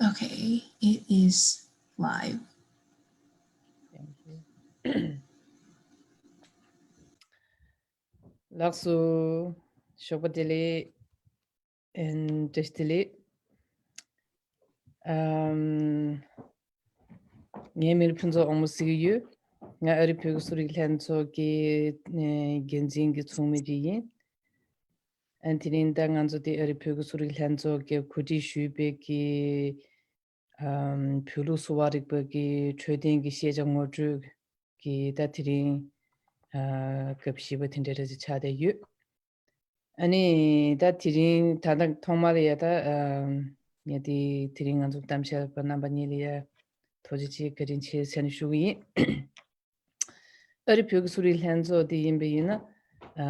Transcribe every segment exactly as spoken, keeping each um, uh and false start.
Okay, it is live. Thank you. ལགས་སོ། ཞོགས་པ་བདེ་ལེགས། ཨན། བཀྲ་ཤིས་བདེ་ལེགས། ཨམ། ངའི་མིང་ལ་ཕུན་ཚོགས་དབང་མོ་ཟེར་གྱི་ཡོད། ང་ཨ་རི་བོད་ཀྱི་གསོ་རིག་ལྷན་ཚོགས་ཀྱི་ཨེ་འགན་འཛིན་གྱི་ཚོགས་མི་ཅིག་ཡིན། ཨན། དེ་རིང་ད་ང་ཚོ་དེ་ཨ་རི་བོད་ཀྱི་གསོ་རིག་ལྷན་ཚོགས་ཀྱིས་གོ་སྒྲིག་ཞུས་པའི་གི་ཨམ། བོད་ལུགས་གསོ་བ་རིག་པ་གི་འཕྲོད་བསྟེན་གྱི་ཤེས་བྱ་ངོ་སྤྲོད་ཀྱི་ད་དེ་རིང་ཨ་སྐབས་བཞི་པ་དེ་འདྲ་རེ་ཅིག་ཆགས་བསྡད་ཡོད། ཨ་ནི་ད་དེ་རིང་ད་ལྟ་ཐོག་མར་ཡ་ད་ཨམ། ངས་དེ་དེ་རིང་ང་ཚོ་གཏམ་བཤད་པ་རྣམ་པ་གཉིས་ལ་ཡ་ཐུགས་རྗེ་ཆེ་བཀའ་དྲིན་ཆེ་ཟེར་ནས་ཞུ་གི་ཡིན། ཨ་རི་བོད་ཀྱི་གསོ་རིག་ལྷན་ཚོགས་དེ་ཡིན་པ་ཡིན་ན། ཨ་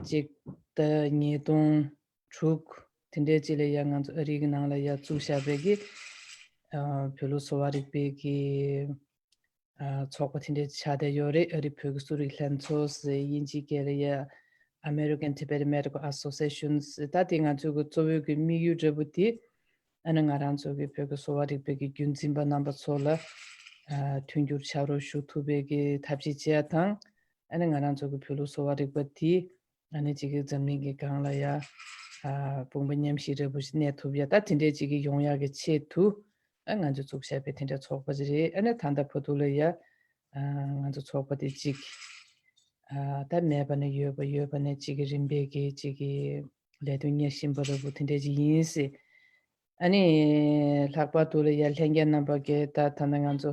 གཅིག་ད་ཉིས་སྟོང་དྲུག་དེ་འདྲའི་ཅིག་ལ་ཡ་ང་ཚོ་ཨ་རི་གི་ནང་ལ་ཡ་བཙུགས་བཞག་པའི་གི་ཨ་བོད་ལུགས་གསོ་བ་རིག་པའི་གི་ཨ་ཚོགས་པ་དེ་འདྲའི་ཆགས་བསྡད་ཡོད་རེད། ཨ་རི་བོད་ཀྱི་གསོ་རིག་ལྷན་ཚོགས་ཟེར་དབྱིན་ཇིའི་སྐད་ལ་ཡ་American Tibetan Medical Association ཟེར། ད་དེ་ང་ཚོའི་གི་གཙོ་བོའི་གི་དམིགས་ཡུལ་འདྲ་པོ་དེ། ཨ་ནི་ང་རང་ཚོ་གི་བོད་ཀྱི་གསོ་བ་རིག་པའི་གི་རྒྱུན་འཛིན་པ་རྣམ་པ་ཚོ་ལ་ཨ་མཐུན་འགྱུར་ཕྱག་རོགས་ཞུ་ཐུབ་པའི་གི་ཐབས་ཤེས་བྱེད་ཡ་དང་། ཨ་ནི་ང་རང་ཚོ་གི་བོད་ལུགས་གསོ་བ་རིག་པ་དེ་ཨ་ནི་གཅིག་གི་འཛམ་གླིང་གི་སྒང་ལ་ཡ་ཨ་དཔུང་པ་མཉམ་གཤིབ་འདྲ་པོ་ཞིག་གནས་ཐུབ་ཡ་ད་དེ་འདྲའི་གཅིག་གི་ཡོང་ཡ་གི་ཆེད་དུ་ཨ་ང་ཚོ་བཙུགས་བཞག་པའི་དེ་འདྲའི་ཚོགས་པ་ཅིག་རེད། ཨ་ནི་ད་ལྟ་བར་དུ་ལ་ཡ་ཨ་ང་ཚོ་ཚོགས་པ་དེ་གཅིག་ཨ་ད་མེད་པ་ནས་ཡོད་པ། ཡོད་པ་ནས་གཅིག་གི་རིམ་པས་གི་གཅིག་གི་ལས་དོན་གཉེར་བཞིན་པ་འདྲ་པོ་དེ་འདྲ་ཅིག་ཡིན་སྲིད། ཨ་ནི་ལྷག་པར་དུ་ལ་ཡ་ལྷན་རྒྱས་རྣམ་པ་གིས་ད་ད་ལྟ་ང་ཚོ་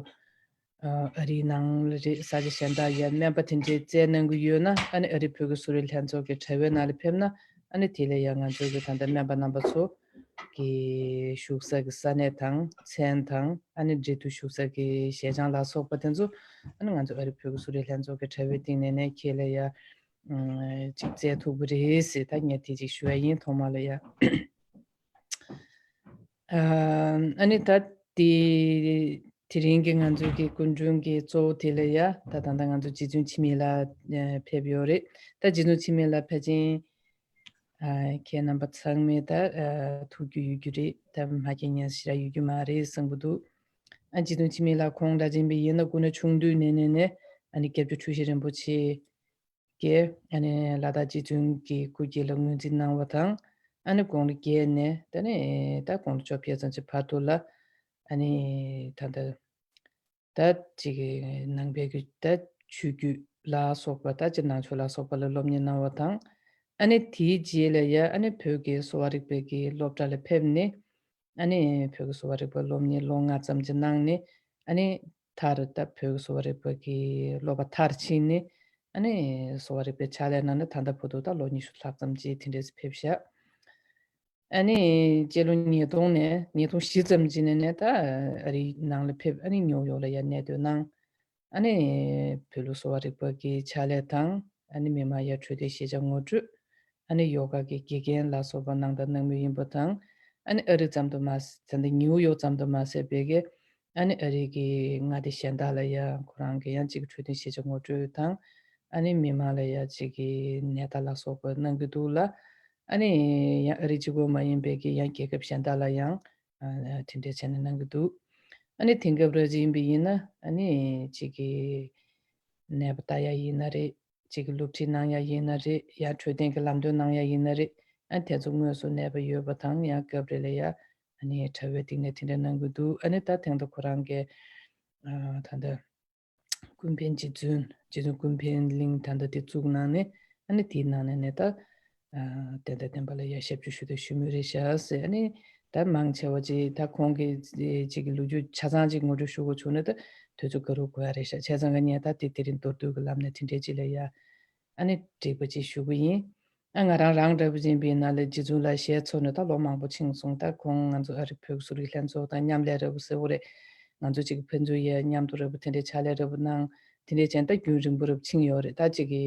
ཨ་ཨ་རིའི་ནང་ལ་རེད། ས་ཆ་གཞན་དག་ཡ་སྨན་པ་དེ་འདྲའི་བཙལ་གནང་གི་ཡོད་ན། ཨ་ནི་ཨ་རི་བོད་ཀྱི་གསོ་རིག་ལྷན་ཚོགས་ཀྱི་དྲ་བའི་ནང་ལ་ཕེབས་ན། ཨ་ནི་དེ་ལ་ཡ་ང་ཚོ་གི་ད་ལྟ་སྨན་པ་རྣམ་པ་ཚོ་གི་བཞུགས་ས་གི་ས་གནས་དང་མཚན་དང་། ཨ་ནི་འབྲེལ་གཏུག་ཞུ་ས་གི་ཞལ་བྱང་ལ་སོགས་པ་དེ་ཚོ་ཨ་ནི་ང་ཚོ་ཨ་རི་བོད་ཀྱི་གསོ་རིག་ལྷན་ཚོགས་ཀྱི་དྲ་བའི་སྟེང་ནས་ནས་ཁྱེད་ལ་ཡ་ཨ་ཅིག་བཙལ་ཐུབ་ཀྱི་རེད་ཟེར། ད་ངས་དེ་ཅིག་ཞུ་ཡ་ཡིན། ཐོག་མ་ལ་ཡ། ཨ་ཨ་ནི་ད་དེ་དེ་རིང་གི་ང་ཚོའི་གི་སྐུ་མགྲོན་གྱི་གཙོ་བོ་དེ་ལ་ཡ་ད་ད་ལྟ་ང་ཚོ་རྗེ་བཙུན་འཆི་མེད་ལགས་ཨ་ཕེབས་ཡོད་རེད། ད་རྗེ་བཙུན་འཆི་མེད་ལགས་ཕལ་ཆེར་ཨ་ཁྱེད་རྣམ་པ་ཚང་མས་ད་ཨ་ཐུག་རྒྱུ་ཡོད་རྒྱུ་རེད། ད་མ་མཁྱེན་མཁན་ཞེ་དྲག་ཡོད་རྒྱུ་མ་རེད་བསམ་གྱི་འདུག་ཨ་རྗེ་བཙུན་འཆི་མེད་ལགས་ཁོང་འདྲ་ཅན་པ་ཡིན་ན་སྐུ་ན་ཆུང་དུས་ནས་ནས་ནས་ཨ་ནི་སྐྱབས་རྗེ་འཁྲུལ་ཞིག་རིན་པོ་ཆེ་གིས་ཨ་ནི་ལ་དྭགས་རྗེ་བཙུན་གྱི་སྐུ་སྐྱེ་ལ་ངོས་འཛིན་གནང་བ་དང་། ཨ་ནི་དགུང་ལོ་བརྒྱད་ནས་ད་ནི་ད་དགུང་ལོ་བཅོ་བརྒྱད་ཙམ་གྱི་བར་དུ་ལ་ཨ་ནི་ད་ལྟ་ད་ཅིག་གི་ནང་པའི་གི་ད་ཆོས་བརྒྱུད་ལ་སོགས་པ། ད་ཅིག་ནང་ཆོས་ལ་སོགས་པ་ལ་སློབ་གཉེར་གནང་བ་དང་། ཨ་ནི་དེའི་རྗེས་ལ་ཡ་ཨ་ནི་བོད་ཀྱི་གསོ་བ་རིག་པའི་གི་སློབ་གྲྭ་ལ་ཕེབས་ནས། ཨ་ནི་བོད་ཀྱི་གསོ་བ་རིག་པ་སློབ་གཉེར་ལོ་ལྔ་ཙམ་ཅིག་གནང་ནས། ཨ་ནི་མཐར་ད་བོད་ཀྱི་གསོ་བ་རིག་པ་གི་སློབ་པ་མཐར་ཕྱིན་ནས། ཨ་ནི་གསོ་བ་རིག་པའི་ཕྱག་ལས་གནང་ནས་ད་ལྟ་བར་དུ་ད་ལོ་ཉི་ཤུ་ལྷག་ཙམ་ཅིག་དེ་འདྲས་ཕེབས་ཤག་ཨ་ནི་སྤྱི་ལོ་ཉིས་སྟོང་ནས་ཉིས་སྟོང་བཞི་ཙམ་ཅིག་ནས་ནས་ད་ཨ་རིའི་ནང་ལ་ཕེབས། ཨ་ནི་ནིའུ་ཡོག་ལ་ཡར་གནས་སྡོད་གནང་། ཨ་ནི་བོད་ལུགས་གསོ་བ་རིག་པ་གི་ཕྱག་ལས་དང་། ཨ་ནི་མི་མང་ཡར་འཕྲོད་བསྟེན་ཤེས་བྱ་ངོ་སྤྲོད། ཨ་ནི་ཡོ་ག་གི་དགེ་རྒན་ལ་སོགས་པ་གནང་དང་གནང་མུས་ཡིན་པ་དང་། ཨ་ནི་ཨ་རི་ཙམ་དུ་མ་ཟད། ད་ལྟ་ནིའུ་ཡོག་ཙམ་དུ་མ་ཟད་པའི་གི་ཨ་ནི་ཨ་རི་གི་མངའ་སྡེ་གཞན་དག་ལ་ཡང་ཁོ་རང་གི་ཡང་ཅིག་འཕྲོད་བསྟེན་ཤེས་བྱ་ངོ་སྤྲོད་དང་། ཨ་ནི་མི་མང་ལ་ཡང་ཅིག་གི་ནད་བརྟག་ལ་སོགས་པ་གནང་གི་འདུག་ལ། ཨ་ནི་ཡང་ཨ་རི་གཅིག་པོ་མ་ཡིན་པའི་གི་ཡང་རྒྱལ་ཁབ་གཞན་དག་ལ་ཡང་ཨ་དེ་འདྲའི་བྱས་ནས་གནང་གི་འདུག་ཨ་ནི་དེང་སྐབས་ར་ཅིག་ཡིན་པ་ཡིན་ན་ཨ་ནི་ཅིག་གི་ནད་པ་ལྟ་ཡ་ཡིན་ན་རེད། ཅིག་གི་སློབ་ཁྲིད་གནང་ཡ་ཡིན་ན་རེད། ཡང་འཕྲོད་བསྟེན་གྱི་ལམ་སྟོན་གནང་ཡ་ཡིན་ན་རེད། ཨ་དེ་ཚོ་དངོས་སུ་ནད་པ་ཡོད་པ་དང་ཡང་སྐབས་རེ་ལ་ཡ་ཨ་ནི་དྲ་བའི་སྟེང་ནས་དེ་འདྲ་གནང་གི་འདུག་ཨ་ནི་ད་དེང་སང་ཁོ་རང་གི་ཨ་ད་ལྟ་ཀུན་ཕན་རྗེ་བཙུན། རྗེ་བཙུན་ཀུན་ཕན་གླིང་ད་ལྟ་དེ་བཙུགས་གནང་ནས། ཨ་ནི་དེའི་ནང་ནས་ནས་ད་ཨ་བདེན་དང་བདེན་པ་ལ་ཡ་ཞབས་ཕྱི་ཞུ་དང་ཞུ་མུས་རེད་ཤག་ཟེར། ཨ་ནི་ད་མང་ཆེ་བ་ཅིག་ད་ཁོང་གི་ཅིག་གི་ལོ་རྒྱུས་ཆ་ཚང་ཅིག་ངོ་སྤྲོད་ཞུ་དགོས་བྱུང་ན་ད་དུས་ཚོད་ག་རུ་དགོས་ཡ་རེད་ཤག་བྱས་ཙང་ག་ངས་ད་དེ་དེ་རིང་མདོར་བསྡུས་ཀྱི་ལམ་ནས་དེ་འདྲའི་ཅིག་ལ་ཡ་ཨ་ནི་འགྲིག་པ་ཅིག་ཞུ་གི་ཡིན། ཨ་ང་རང་རང་འདྲ་པོ་ཅིག་ཡིན་པའི་ནང་ལ་རྗེ་བཙུན་ལགས་ཞལ་འཚོ་ནས་ད་ལོ་མང་པོ་ཕྱིན་སོང་། ད་ཁོང་ང་ཚོ་ཨ་རི་བོད་ཀྱི་གསོ་རིག་ལྷན་ཚོགས་དང་མཉམ་ལས་འདྲ་པོ་ཟེར་བ་རེད། ང་ཚོ་ཅིག་ཕན་ཚུན་ཡ་མཉམ་དུ་འདྲ་པོ་དེ་འདྲའི་ཕྱག་ལས་འདྲ་པོ་གནང་། དེ་འདྲའི་བྱས་ད་རྒྱུན་རིང་པོ་འདྲ་པོ་ཕྱིན་ཡོད་རེད། ད་ཅིག་གི་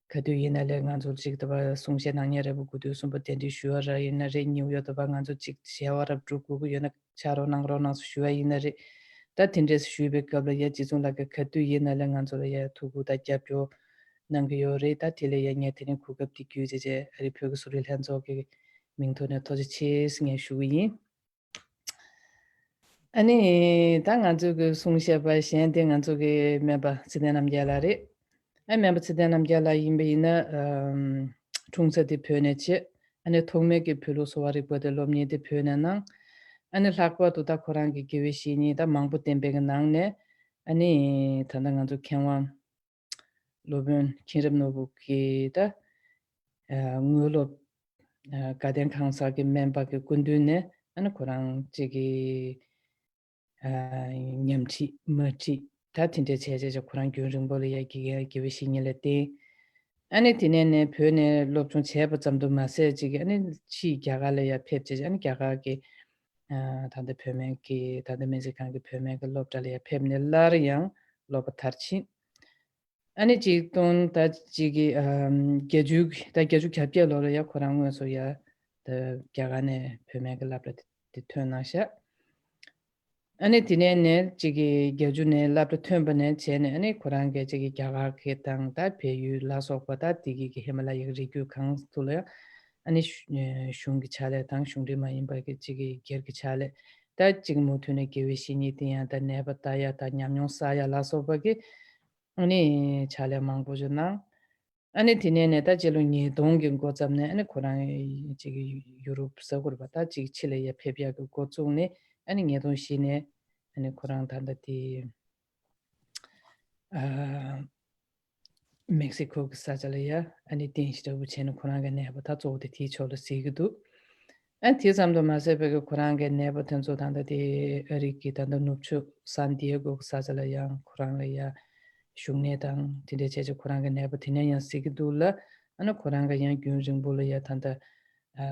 ག་དུས་ཡིན་ན་ལས་ང་ཚོ་ཅིག་ད་པ་གསུང་བཤད་གནང་མཁན་འདྲ་པོ་དགུ་ཐུག་གསུམ་པ་གདན་འདྲེན་ཞུ་བ་ར་ཡིན་ན་རེད། ཉིའུ་ཡོག་ད་པ་ང་ཚོ་ཅིག་ཞལ་པར་ར་སྒྲུབ་དགོས་ཀྱི་ཡོད་ན་ཕྱག་རོགས་གནང་རོགས་གནང་ཟེར་ཞུ་བ་ཡིན་ན་རེད། ད་དེ་འདྲས་ཞུས་པའི་སྐབས་ལ་ཡ་རྗེ་བཙུན་ལགས་ཀྱིས་ག་དུས་ཡིན་ན་ལས་ང་ཚོ་ལ་ཡ་ཐུགས་ཁུར་དང་རྒྱབ་སྐྱོར་གནང་གི་ཡོད་རེད། ད་དེ་ལ་ཡ་ངས་དེ་རིང་གོ་སྐབས་འདི་བརྒྱུད་བྱས་བྱས་ཨ་རི་བོད་ཀྱི་གསོ་རིག་ལྷན་ཚོགས་ཀྱི་མིང་ཐོག་ནས་ཐུགས་རྗེ་ཆེ་ཟེར་ངས་ཞུ་གི་ཡིན། ཨ་ནི་ད་ང་ཚོ་གི་གསུང་བཤད་པ་གཞན་དེ་ང་ཚོ་གི་སྨན་པ་ཚེ་བརྟན་རྣམ་རྒྱལ་ལགས་རེད། ཨ་སྨན་པ་ཚེ་བརྟན་རྣམ་རྒྱལ་ལགས་ཡིན་པ་ཡིན་ན་ཨམ་འཁྲུངས་ས་དེ་བོད་ནས་བྱས། ཨ་ནི་ཐོག་མའི་གི་བོད་ལུགས་གསོ་བ་རིག་པ་དེ་སློབ་གཉེར་དེ་བོད་ནས་གནང་། ཨ་ནི་ལྷག་པར་དུ་ད་ཁོ་རང་གི་དགེ་བའི་བཤེས་གཉེན་ད་མང་པོ་བསྟེན་པའི་གི་ནང་ནས་ཨ་ནི་ད་ལྟ་ང་ཚོ་མཁས་དབང་སློབ་དཔོན་མཁྱེན་རབ་ནོར་བུ་གི་ད་ཨ་དངོས་སློབ་ཨ་དགའ་ལྡན་ཁང་གསར་གྱི་སྨན་པ་གི་སྐུ་མདུན་ནས་ཨ་ནི་ཁོ་རང་གཅིག་གི་ཨ་ཉམས་ཁྲིད་མ་ཁྲིད་ད་དེ་འདྲ་བྱས་བྱས་བྱས་ཁོ་རང་རྒྱུན་རིང་པོ་ལ་ཡ་དགེ་རྒན་དགེ་བའི་བཤེས་གཉེན་ལ་བསྟེན། ཨ་ནི་དེ་ནས་ནས་བོད་ནས་སློབ་སྦྱོང་བྱས་པ་ཙམ་དུ་མ་ཟད་ཅིག་ཨ་ནི་ཕྱིའི་རྒྱ་གར་ལ་ཡ་ཕེབས་བྱས་ཨ་ནི་རྒྱ་གར་གྱི་ཨ་ད་ལྟ་བོད་སྨན་གྱི་ད་ལྟ་སྨན་རྩིས་ཁང་གི་བོད་སྨན་གྱི་སློབ་གྲྭ་ལ་ཡ་ཕེབས་ནས་སླར་ཡང་སློབ་པ་མཐར་ཕྱིན། ཨ་ནི་གཅིག་སྟོང་ད་གཅིག་གི་ཨམ་བརྒྱད་ཅུ་ད་བརྒྱད་ཅུ་གྱ་བརྒྱད་ལོ་ལ་ཡ་ཁོ་རང་དངོས་སུ་ཡ་ད་རྒྱ་གར་ནས་བོད་སྨན་གྱི་སློབ་གྲྭ་དེ་ཐོན་གནང་ཤག་ཨ་ནི་དེ་ནས་ནས་གཅིག་གི་བརྒྱད་ཅུ་ནས་སློབ་གྲྭ་ཐོན་པ་ནས་བྱས་ནས་ཨ་ནི་ཁོ་རང་གིས་གཅིག་གི་རྒྱ་གར་གྱི་དང་ད་བལ་ཡུལ་ལ་སོགས་པ་ད་དེ་གི་གི་ཧི་མ་ལ་ཡའི་རི་རྒྱུད་གང་དུ་ལ་ཡ་ཨ་ནི་གཞུང་གི་ཕྱག་ལས་དང་གཞུང་འབྲེལ་མ་ཡིན་པ་གི་གཅིག་གི་སྒེར་གྱི་ཕྱག་ལས་ད་གཅིག་མུ་མཐུད་ནས་དགེ་བའི་བཤེས་གཉེན་བསྟེན་ཡ་ད་ནད་པ་ལྟ་ཡ་ད་ཉམས་མྱོང་བསགས་ཡ་ལ་སོགས་པ་གི་ཨ་ནི་ཕྱག་ལས་མང་པོ་ཞིག་གནང་། ཨ་ནི་དེ་ནས་ནས་ད་སྤྱི་ལོ་ཉིས་སྟོང་གི་འགོ་བརྩམས་ནས་ཨ་ནི་ཁོ་རང་ཅིག་ཡུ་རོབ་གཟའ་འཁོར་བ་ད་ཅིག་ཕྱི་ལ་ཡ་ཕེབས་ཡག་གི་འགོ་བཙུགས་ནས་ཨ་ནི་ཉིས་སྟོང་བཞི་ནས་ཨ་ནི་ཁོ་རང་ད་ལྟ་དེ་ཨ་མེག་སི་ཁོ་གི་ས་ཆ་ལ་ཡ་ཨ་ནི་རྟེན་གཞི་འདྲ་བོ་བྱས་ནས་ཁོ་རང་གི་ནད་པ་ད་གཙོ་བོ་དེ་དེའི་ཕྱོགས་ལ་གཟིགས་ཀྱི་འདུག་ཨ་དེ་ཙམ་དུ་མ་ཟད་པའི་གི་ཁོ་རང་གི་ནད་པ་དེ་ཚོ་ད་ལྟ་དེ་ཨ་རི་གི་ད་ལྟ་ནུབ་ཕྱོགས་སན་ཏི་ཡེ་གོ་གི་ས་ཆ་ལ་ཡང་ཁོ་རང་ལ་ཡ་བཞུགས་གནས་དང་དེ་འདྲ་བྱས་བྱས་ཁོ་རང་གི་ནད་པ་དེ་ནས་ཡང་གཟིགས་ཀྱི་འདུག་ལ། ཨ་ནི་ཁོ་རང་གི་ཡང་རྒྱུན་རིང་པོ་ལ་ཡ་ད་ལྟ་ཨ་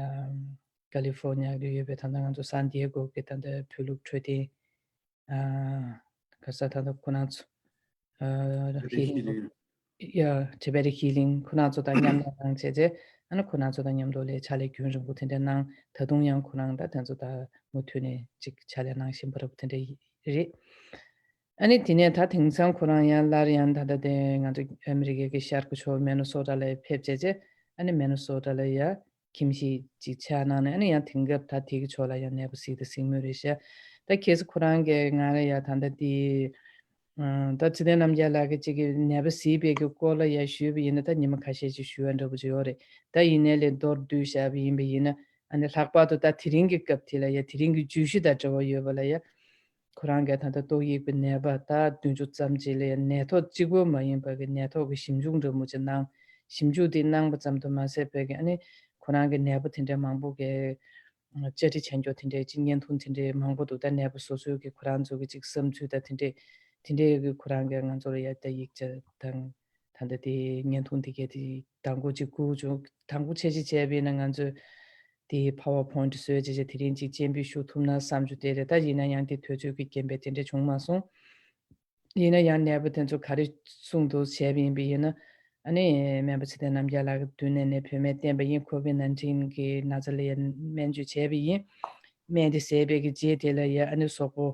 ཀ་ལི་ཧྥོར་ནི་ཡ་ལ་ཡོད་པའི་ད་ལྟ་ང་ཚོ་སན་ཏི་ཡེ་གོ་གི་ད་ལྟ་བོད་ལུགས་འཕྲོད་བསྟེན་ཨ་ག་ས་ད་ལྟ་ཁོ་རང་ཚོ་ཨ་ཧི་ལིང་ཡ་ཊི་བེ་ཊན་ཧི་ལིང་ཁོ་རང་ཚོ་དང་མཉམ་ལས་གནང་བྱས་རྗེས་ཨ་ནི་ཁོ་རང་ཚོ་དང་མཉམ་དུ་ལས་ཕྱག་ལས་རྒྱུན་རིང་པོ་དེ་འདྲ་གནང་། ད་དུང་ཡང་ཁོ་རང་ད་དེ་ཚོ་ད་མུ་མཐུད་ནས་ཅིག་ཕྱག་ལས་གནང་བཞིན་པ་འདྲ་པོ་དེ་འདྲ་རེད། ཨ་ནི་དེ་ནས་ད་དེང་སང་ཁོ་རང་ཡང་སླར་ཡང་ད་ལྟ་དེ་ང་ཚོ་ཨ་མི་རི་ཀའི་གི་ཤར་གྱི་ཕྱོགས་མེ་ནོ་སོ་ཊ་ལ་ཕེབས་བྱས་རྗེས་ཨ་ནི་མེ་ནོ་སོ་ཊ་ལ་ཡ་ཁྱིམ་གཞིས་ཅིག་ཆགས་གནང་ནས་ཨ་ནི་ཡང་དེང་སྐབས་ད་དེ་གི་ཕྱོགས་ལ་ཡང་ནད་པ་གཟིགས་དང་གཟིགས་མུས་རེད་ཤག་ད་ཁྱེད་ཚོ་ཁོ་རང་གི་ང་ལ་ཡ་ད་ལྟ་དེ་ཨ་ད་ཚེ་བརྟན་རྣམ་རྒྱལ་ལགས་ཀྱི་ཅིག་གི་ནད་པ་གཟིགས་པའི་གི་སྐོར་ལ་ཡ་ཞུས་པ་ཡིན་ན་ད་ཉི་མ་ཁ་ཤས་ཅིག་ཞུ་བ་འདྲ་པོ་ཅིག་ཡོད་རེད། ད་ཡིན་ནའི་ལས་མདོར་བསྡུས་བཞག་པ་ཡིན་པ་ཡིན་ན་ཨ་ནི་ལྷག་པར་དུ་ད་དེ་རིང་གི་སྐབས་དེ་ལ་ཡ་དེ་རིང་གི་བརྗོད་གཞི་དང་འབྲེལ་བ་ཡོད་པ་ལ་ཡ། ཁོ་རང་གིས་ད་ལྟ་ཏོག་དབྱིབས་ཀྱི་ནད་པ་ད་བདུན་ཅུ་ཙམ་ཅིག་ལ་ཡང་ནད་ཐོག་གཅིག་པོ་མ་ཡིན་པ་གི་ནད་ཐོག་གི་ཞིབ་འཇུག་འདྲ་མོ་ཅིག་གནང་། ཞིབ་འཇུག་དེ་གནང་པ་ཙམ་དུ་མ་ཟད་པའི་གི་ཨ་ནི་ཁོ་རང་གི་ནད་པ་དེ་འདྲའི་མང་པོ་གི་བཅར་འདྲི་བྱ་མགྱོགས་དེ་འདྲའི་ཅིག་བརྙན་ཐུང་དེ་འདྲའི་མང་པོ་འདུག་ད་ནད་པ་སོ་སོའི་གི་ཁོ་རང་ཚོ་གི་ཅིག་བསམ་ཚུལ་ད་དེ་འདྲའི་དེ་འདྲའི་གི་ཁོ་རང་གིས་ང་ཚོ་ལ་ཡ་ད་ཡིག་ཆ་དང་ད་ལྟ་དེ་བརྙན་ཐུང་དེ་གས་དེ་དང་པོ་ཅིག་བསྐུར་བྱུང་། དང་པོ་འཆར་གཞི་བྱས་པ་ཡིན་ན་ང་ཚོས་དེའི་ཕ་ཝར་པོ་ཡིན་ཊི་བཟོས་བྱས་བྱས་དེ་རིང་ཅིག་སྤྱན་འབུལ་ཞུ་ཐུབ་ན་བསམ་བྱུང་། དེ་རེད། ད་ཡིན་ན་ཡང་དེ་དུས་ཚོད་ཀྱི་རྐྱེན་པས་དེ་འདྲ་བྱུང་མ་སོང་། ཡིན་ན་ཡང་ནད་པ་དེ་ཚོ་ག་རེ་གསུངས་འདུག་བྱས་པ་ཡིན་པ་ཡིན་ན་ཨ་ནི་སྨན་པ་ཚེ་བརྟན་རྣམ་རྒྱལ་ལགས་ཀྱི་མདུན་ནས་ནས་བོད་སྨན་བསྟེན་པ་ཡིན། ཁོ་ཝིད་ནའིན་ཊིན་གྱི་ན་ཚ་ལ་ཡང་སྨན་བཅོས་བྱས་པ་ཡིན། སྨན་དེ་བཟས་པའི་གི་རྗེས་དེ་ལ་ཡང་ཨ་ནི་གཟུགས་པོ་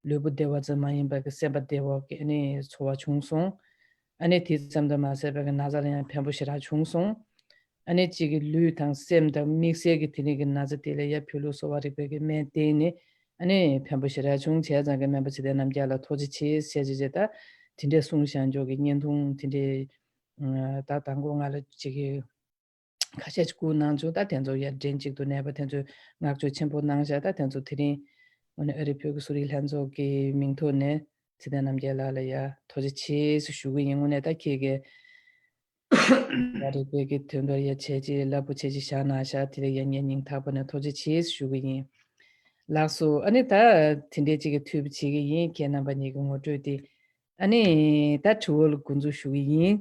ལུས་པོ་བདེ་བ་ཙམ་མ་ཡིན་པ་གི་སེམས་པ་བདེ་བ་གི་ཨ་ནི་ཚོར་བ་བྱུང་སོང་། ཨ་ནི་དེ་ཙམ་དུ་མ་ཟད་པའི་གི་ན་ཚ་ལ་ཡང་ཕན་པོ་ཞེ་དྲག་བྱུང་སོང་། ཨ་ནི་གཅིག་གི་ལུས་དང་སེམས་དང་དམིགས་བསལ་གྱི་དེ་རིང་གི་ན་ཚ་དེ་ལ་ཡ་བོད་ལུགས་གསོ་བ་རིག་པའི་གི་སྨན་བསྟེན་ནས་ཨ་ནི་ཕན་པོ་ཞེ་དྲག་བྱུང་། བྱས་ཙང་གི་སྨན་པ་ཚེ་བརྟན་རྣམ་རྒྱལ་ལ་ཐུགས་རྗེ་ཆེ་ཟེར་བྱས་བྱས་ད་དེ་འདྲའི་གསུང་བཞག་འཇོག་གི་བརྙན་ཐུང་དེ་འདྲའི་ད་དང་པོ་ང་ལ་གཅིག་གི་ཁ་ཤས་ཅིག་བསྐུར་གནང་བྱུང་། ད་དེ་ཚོ་ཡར་འདྲེན་གཅིག་ཏུ་ནད་པ་དེ་ཚོས་བསྔགས་བརྗོད་ཆེན་པོ་གནང་བཞག་ད་དེ་ཚོ་དེ་རིང་དངོས་གནས་ཨ་རི་བོད་ཀྱི་གསོ་རིག་ལྷན་ཚོགས་ཀྱི་མིང་ཐོག་ནས་ཚེ་བརྟན་རྣམ་རྒྱལ་ལགས་ལ་ཡ་ཐུགས་རྗེ་ཆེ་ཟེར་ཞུ་གི་ཡིན། དངོས་གནས་ད་ཁྱེད་ཀྱིས་ཡ་རིག་པའི་གི་དོན་དུ་ཡ་བྱས་རྗེས་རླབས་པོ་ཆེ་ཅིག་བཞག་གནང་བཞག་དེ་ལ་ཡ་ངས་སྙིང་ཐག་པ་ནས་ཐུགས་རྗེ་ཆེ་ཟེར་ཞུ་གི་ཡིན། ལགས་སོ། ཨ་ནི་ད་དེ་འདྲའི་ཅིག་གི་ཐུགས་ཕན་གཅིག་གི་ཡིན། ཁྱེད་རྣམ་པ་གཉིས་ཀྱི་ངོ་སྤྲོད་དེ། ཨ་ནི་ད་དྲི་བ་ལ་འགོ་འཛུགས་ཞུ་གི་ཡིན།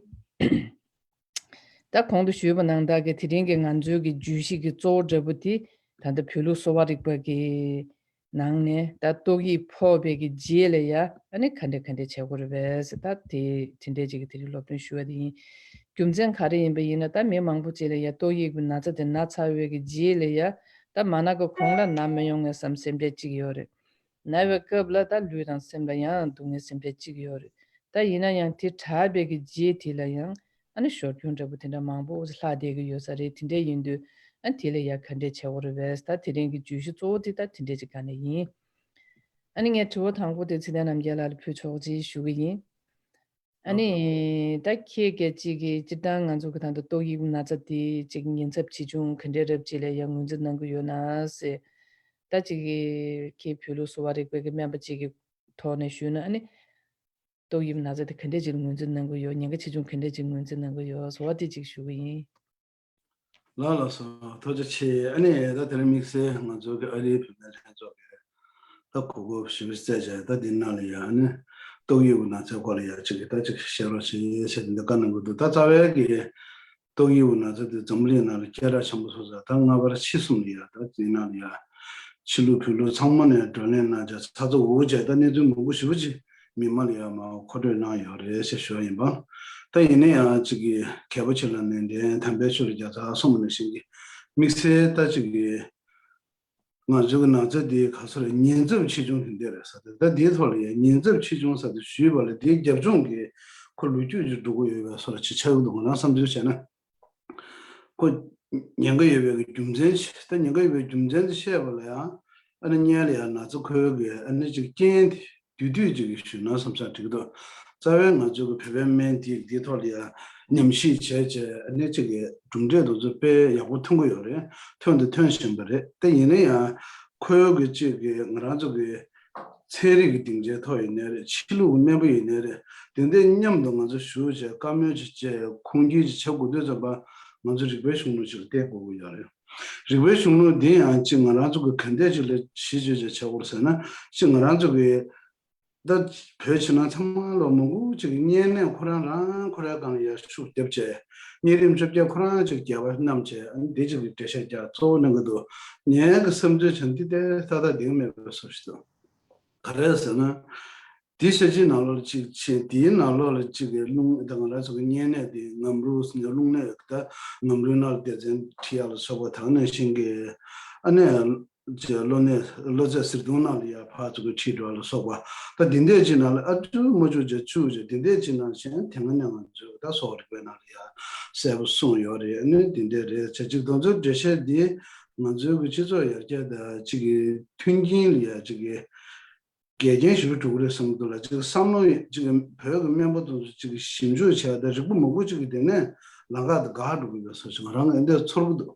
ད་གོང་དུ་ཞུས་པ་ནང་ལྟར་གྱི་དེ་རིང་གི་ང་ཚོའི་གི་བརྗོད་གཞི་གི་གཙོ་བོ་འདྲ་པོ་དེ་ད་ལྟ་བོད་ལུགས་གསོ་བ་རིག་པ་གི་ནང་ནས་ད་ཏོག་དབྱིབས་ཕོག་པའི་གི་རྗེས་ལ་ཡ་ཨ་ནི་ག་འདྲ་ག་འདྲ་བྱེད་དགོས་རེད་པས་ད་དེ་དེ་འདྲའི་ཅིག་གི་དེ་རིང་སློབ་སྟོན་ཞུ་བ་དེ་ཡིན། རྒྱུ་མཚན་ག་རེ་ཡིན་པ་ཡིན་ན་ད་མི་མང་པོ་ཅིག་ལ་ཡ་ཏོག་དབྱིབས་ཀྱི་ན་ཚ་དེ་ན་ཚར་བའི་གི་རྗེས་ལ་ཡ་ད་མ་ན་གི་གོང་ལ་ན་མི་ཡོང་ངེས་བསམ་སེམས་ཁྲལ་ཅིག་ཡོད་རེད། ན་བའི་སྐབས་ལ་ད་ལུས་དང་སེམས་ལ་ཡང་སྡུག་བསྔལ་སེམས་ཁྲལ་གཅིག་ཡོད་རེད། ད་ཡིན་ན་ཡང་དེ་དྲག་པའི་གི་རྗེས་དེ་ལ་ཡང་ཨ་ནི་ཞོར་སྐྱོན་འདྲ་པོ་དེ་འདྲ་མང་པོ་ལྷག་བསྡད་གི་ཡོད་ས་རེད། དེ་འདྲ་ཡིན་དུས་ཨ་ནི་དེ་ལ་ཡང་ག་འདྲས་བྱེད་དགོས་རེད་པས། ད་དེ་རིང་གི་བརྗོད་གཞི་གཙོ་བོ་དེ་ད་དེ་འདྲས་ཅིག་ག་ནས་ཡིན། ཨ་ནི་ངས་དྲི་བ་དང་པོ་དེ་ཚེ་བརྟན་རྣམ་རྒྱལ་ལགས་ལ་ཕུལ་ཆོག་ཅེས་ཞུ་གི་ཡིན། ཨ་ནི་ད་ཁྱེད་ཀྱིས་ཅིག་གི་སྤྱིར་བཏང་ང་ཚོ་གི་ད་ལྟ་ཏོག་དབྱིབས་ན་ཚ་དེ་ཅིག་ཉེན་ཚབས་ཆེ་ཆུང་ག་འདྲས་རབ་ཅིག་ལ་ཡང་ངོས་འཛིན་གནང་གི་ཡོད་ན་ཟེར། ད་ཅིག་གི་ཁྱེད་བོད་ལུགས་གསོ་བ་རིག་པའི་གི་སྨན་པ་ཅིག་གི་ཐོག་ནས་ཞུས་ན། ཨ་ནི་ཏོག་དབྱིབས་ན་ཚ་དེ་ག་འདྲས་ཅིག་ལ་ངོས་འཛིན་གནང་གི་ཡོད། ཉེན་ཁ་ཆེ་ཆུང་ག་འདྲས་ཅིག་ངོས་འཛིན་གནང་གི་ཡོད་ཟེར་བ་དེ་ཅིག་ཞུ་གི་ཡིན། ལགས་ལགས་སོ། ཐུགས་རྗེ་ཆེ། ཨ་ནི་ད་དེ་རིང་དམིགས་བསལ་ང་ཚོ་གི་ཨ་རིའི་བུད་མེད་ལྷན་ཚོགས་ཀྱི་ད་གོ་སྐབས་ཞིབ་བརྩད་བྱས། ད་འདི་ནང་ལ་ཡ་ཨ་ནི་ཏོག་དབྱིབས་ན་ཚའི་སྐོར་ལ་ཡ་ཅིག་གི་ད་ཅིག་བཤད་རོགས་བྱེད་ཞེས་འདི་འདྲ་བཀའ་གནང་གི་འདུག་ད་རྩ་བའི་གི་ཏོག་དབྱིབས་ན་ཚ་དེ་འཛམ་བུ་གླིང་ནང་ལ་སྐད་གྲགས་ཆེན་པོ་སོང་ཙང་། ད་སྔ་བར་ཕྱི་གསུམ་ལ་ཡ་ད་འདི་ནང་ལ་ཡ་ཕྱི་ལུགས་བོད་ལུགས་ཚང་མ་ནས་བགྲོ་གླེང་གནང་བྱས། ཚ་ཚ་འུར་འུར་བྱས། ད་གནས་ཚུལ་མང་པོ་ཞེ་པོ་ཅིག་མི་མང་ལ་ཡང་མར་མཁོ་སྤྲོད་གནང་ཡོད་རེད་ཅེས་ཞུ་བ་ཡིན་པ། ད་ཡིན་ན་ཡང་ཅིག་གི་མཁས་པ་ཆེ་ལ་ནན་ཏན་དམ་པའི་ཆོས་ལ་རྒྱལ་ཚ་གསུངས་པ་ནང་བཞིན་གྱི་དམིགས་བསལ་ད་ཅིག་གི་ང་ཚོའི་གི་ན་ཚ་འདི་ག་ཚོད་རེད། ཉེན་ཚབས་ཆེ་ཆུང་དེ་འདྲ་རེད་ཟེར་ཏེ། ད་འདིའི་ཐོག་ལ་ཡང་ཉེན་ཚབས་ཆེ་ཆུང་ཟེར་ཏེ་ཞུས་པ་ལ་འདིའི་རྒྱབ་ལྗོངས་ཀྱི་ཁོ་ལོ་རྒྱུས་ཅིག་འགྲོ་གི་ཡོད་པའི་བཟོ་འདྲ་ཅིག་ཆགས་ཀྱི་འདུག་ང་རང་བསམ་ཚུལ་བྱས་ན། ཁོ་ཉེན་ཁ་ཡོད་པའི་རྒྱུ་མཚན་ཅིག་ད་ཉེན་ཁ་ཡོད་པའི་རྒྱུ་མཚན་དེ་བཤད་པ་ལ་ཡང་། ཨ་ནི་སྔོན་ལ་ཡང་ན་ཚ་ཁོའི་གི་ཨ་ནི་ཅིག་རྐྱེན་དེ་དུས་དུས་ཅིག་གི་ཞུས་ན་བསམ་བསམ་འགྲིག་གི་འདུག་རྩ་བའི་ང་ཚོའི་གི་བོད་པའི་སྨན་དེ་འདིའི་ཐོག་ལ་ཡང་ཉམས་ཞིབ་བྱས་བྱས། ཨ་ནི་ཅིག་གི་གྲུབ་འབྲས་དེ་ཚོ་དཔེ་ཡག་པོ་ཐོན་གི་ཡོད་རེད། ཐོན་དང་ཐོན་བཞིན་པ་རེད། དེ་ཡིན་ན་ཡང་ཁོའི་གི་ཅིག་གི་ང་རང་ཚོ་གི་ཚན་རིག་གི་སྡིངས་ཆའི་ཐོག་ཡིན་ནའི་རེད། ཕྱི་ལུགས་ཀྱི་སྨན་པ་ཡིན་ནའི་རེད། དེ་འདྲའི་མཉམ་དུ་ང་ཚོ་ཞུགས་བྱས་བཀའ་མོལ་ཅིག་བྱས། ཁུངས་སྐྱེལ་ཅིག་བྱེད་དགོས་དུས་ཙམ་པ་ང་ཚོ་རིག་པའི་གཞུང་ལུགས་ཅིག་ལ་བལྟ་དགོས་ཀྱི་ཡོད་རེད། རིག་པའི་གཞུང་ལུགས་འདི་ཡང་ཅིག་ང་རང་ཚོ་གི་ག་འདྲས་ཅིག་ལ་གཞི་བཅོལ་བྱས་བྱེད་དགོས་རེད་ཟེར་ན། ཅིག་ང་རང་ཚོ་གི་ད་བོད་ཕྱི་ནང་ཚང་མ་ལ་མང་པོ་ཅིག་གི་གཉན་ནད་ཁོ་རང་རང་ཁོ་རང་སྒང་ལ་ཡར་ཤུགས་རྒྱབ་བྱས། གཉན་རིམས་བཅོ་བརྒྱད་ཁོ་རང་ཅིག་རྒྱབ་པ་བསྣམས་བྱས། ཨ་ནི་འདི་ཅིག་གི་འགྲེལ་བཤད་རྒྱག་གཙོ་བོ་གནང་གི་འདུག་ངའི་གི་བསམ་ཚུལ་བྱས་ན་འདི་ལྟར་ཏག་ཏག་བདེན་མེད་པའི་བཟོ་ཞིག་འདུག་ག་རེ་ཟེར་ན། དེའི་ཤ་ཆིའི་ནང་ལོགས་ལ་གཅིག་ཕྱིན། དེའི་ནང་ལོགས་ལ་གཅིག་གི་རླུང་། ད་ང་རང་ཚོ་གི་གཉན་ནད་དེ་ངམ་རུལ་ཟེར་ནས། རླུང་ནད་ད་ངམ་རུལ་ནང་ལ་སྡེ་ཚན་ཁྲིད་ཡག་ལ་སོགས་པ། དེ་ནང་བཞིན་གྱི་ཨ་ནི་ཅིག་གློ་ནད། གློ་ཚད་ཟེར་དུས་ནང་ལ་ཡ་ཕར་ཚུར་གྱི་ཁྲིད་འགྲོ་བ་ལ་སོགས་པ། ད་དེ་འདྲས་ཅིག་ནང་ལ་ཨ་ཅུ་མ་ཅུ་ཅིག་བཅུག་བྱས། དེ་འདྲས་ཅིག་ནང་བཞིན་དེ་སྔ་ནས་ང་ཚོས་ད་གསོ་བ་རིག་པའི་ནང་ལ་ཡ་གསལ་པོ་གསུངས་ཡོད་རེད། ཨ་ནི་དེ་འདྲས་རེད་བྱས། ཅིག་དེ་ཚོའི་འགྲེལ་བཤད་འདི་ང་ཚོའི་གི་སྤྱི་ཚོགས་ཡར་རྒྱས་དང་ཅིག་གི་མཐུན་རྐྱེན་ལ་ཡ་ཅིག་གི་འགལ་རྐྱེན་ཞེ་པོ་འགྲོ་གི་རེད་བསམ་གྱི་འདུག་ལ། ཅིག་བསམ་བློ་ཡི་ཅིག་བོད་ཀྱི་སྨན་པ་དེ་ཚོ་ཅིག་ཞིབ་འཇུག་བྱས། ད་རིག་པ་མང་པོ་ཅིག་གི་དེ་ནས་ལམ་ཁ་དེ་འགག་འགྲོ་གི་ཡོད་བཟོ་ཞིག་ང་རང་གི་འདི་ཚོར་གྱི་འདུག་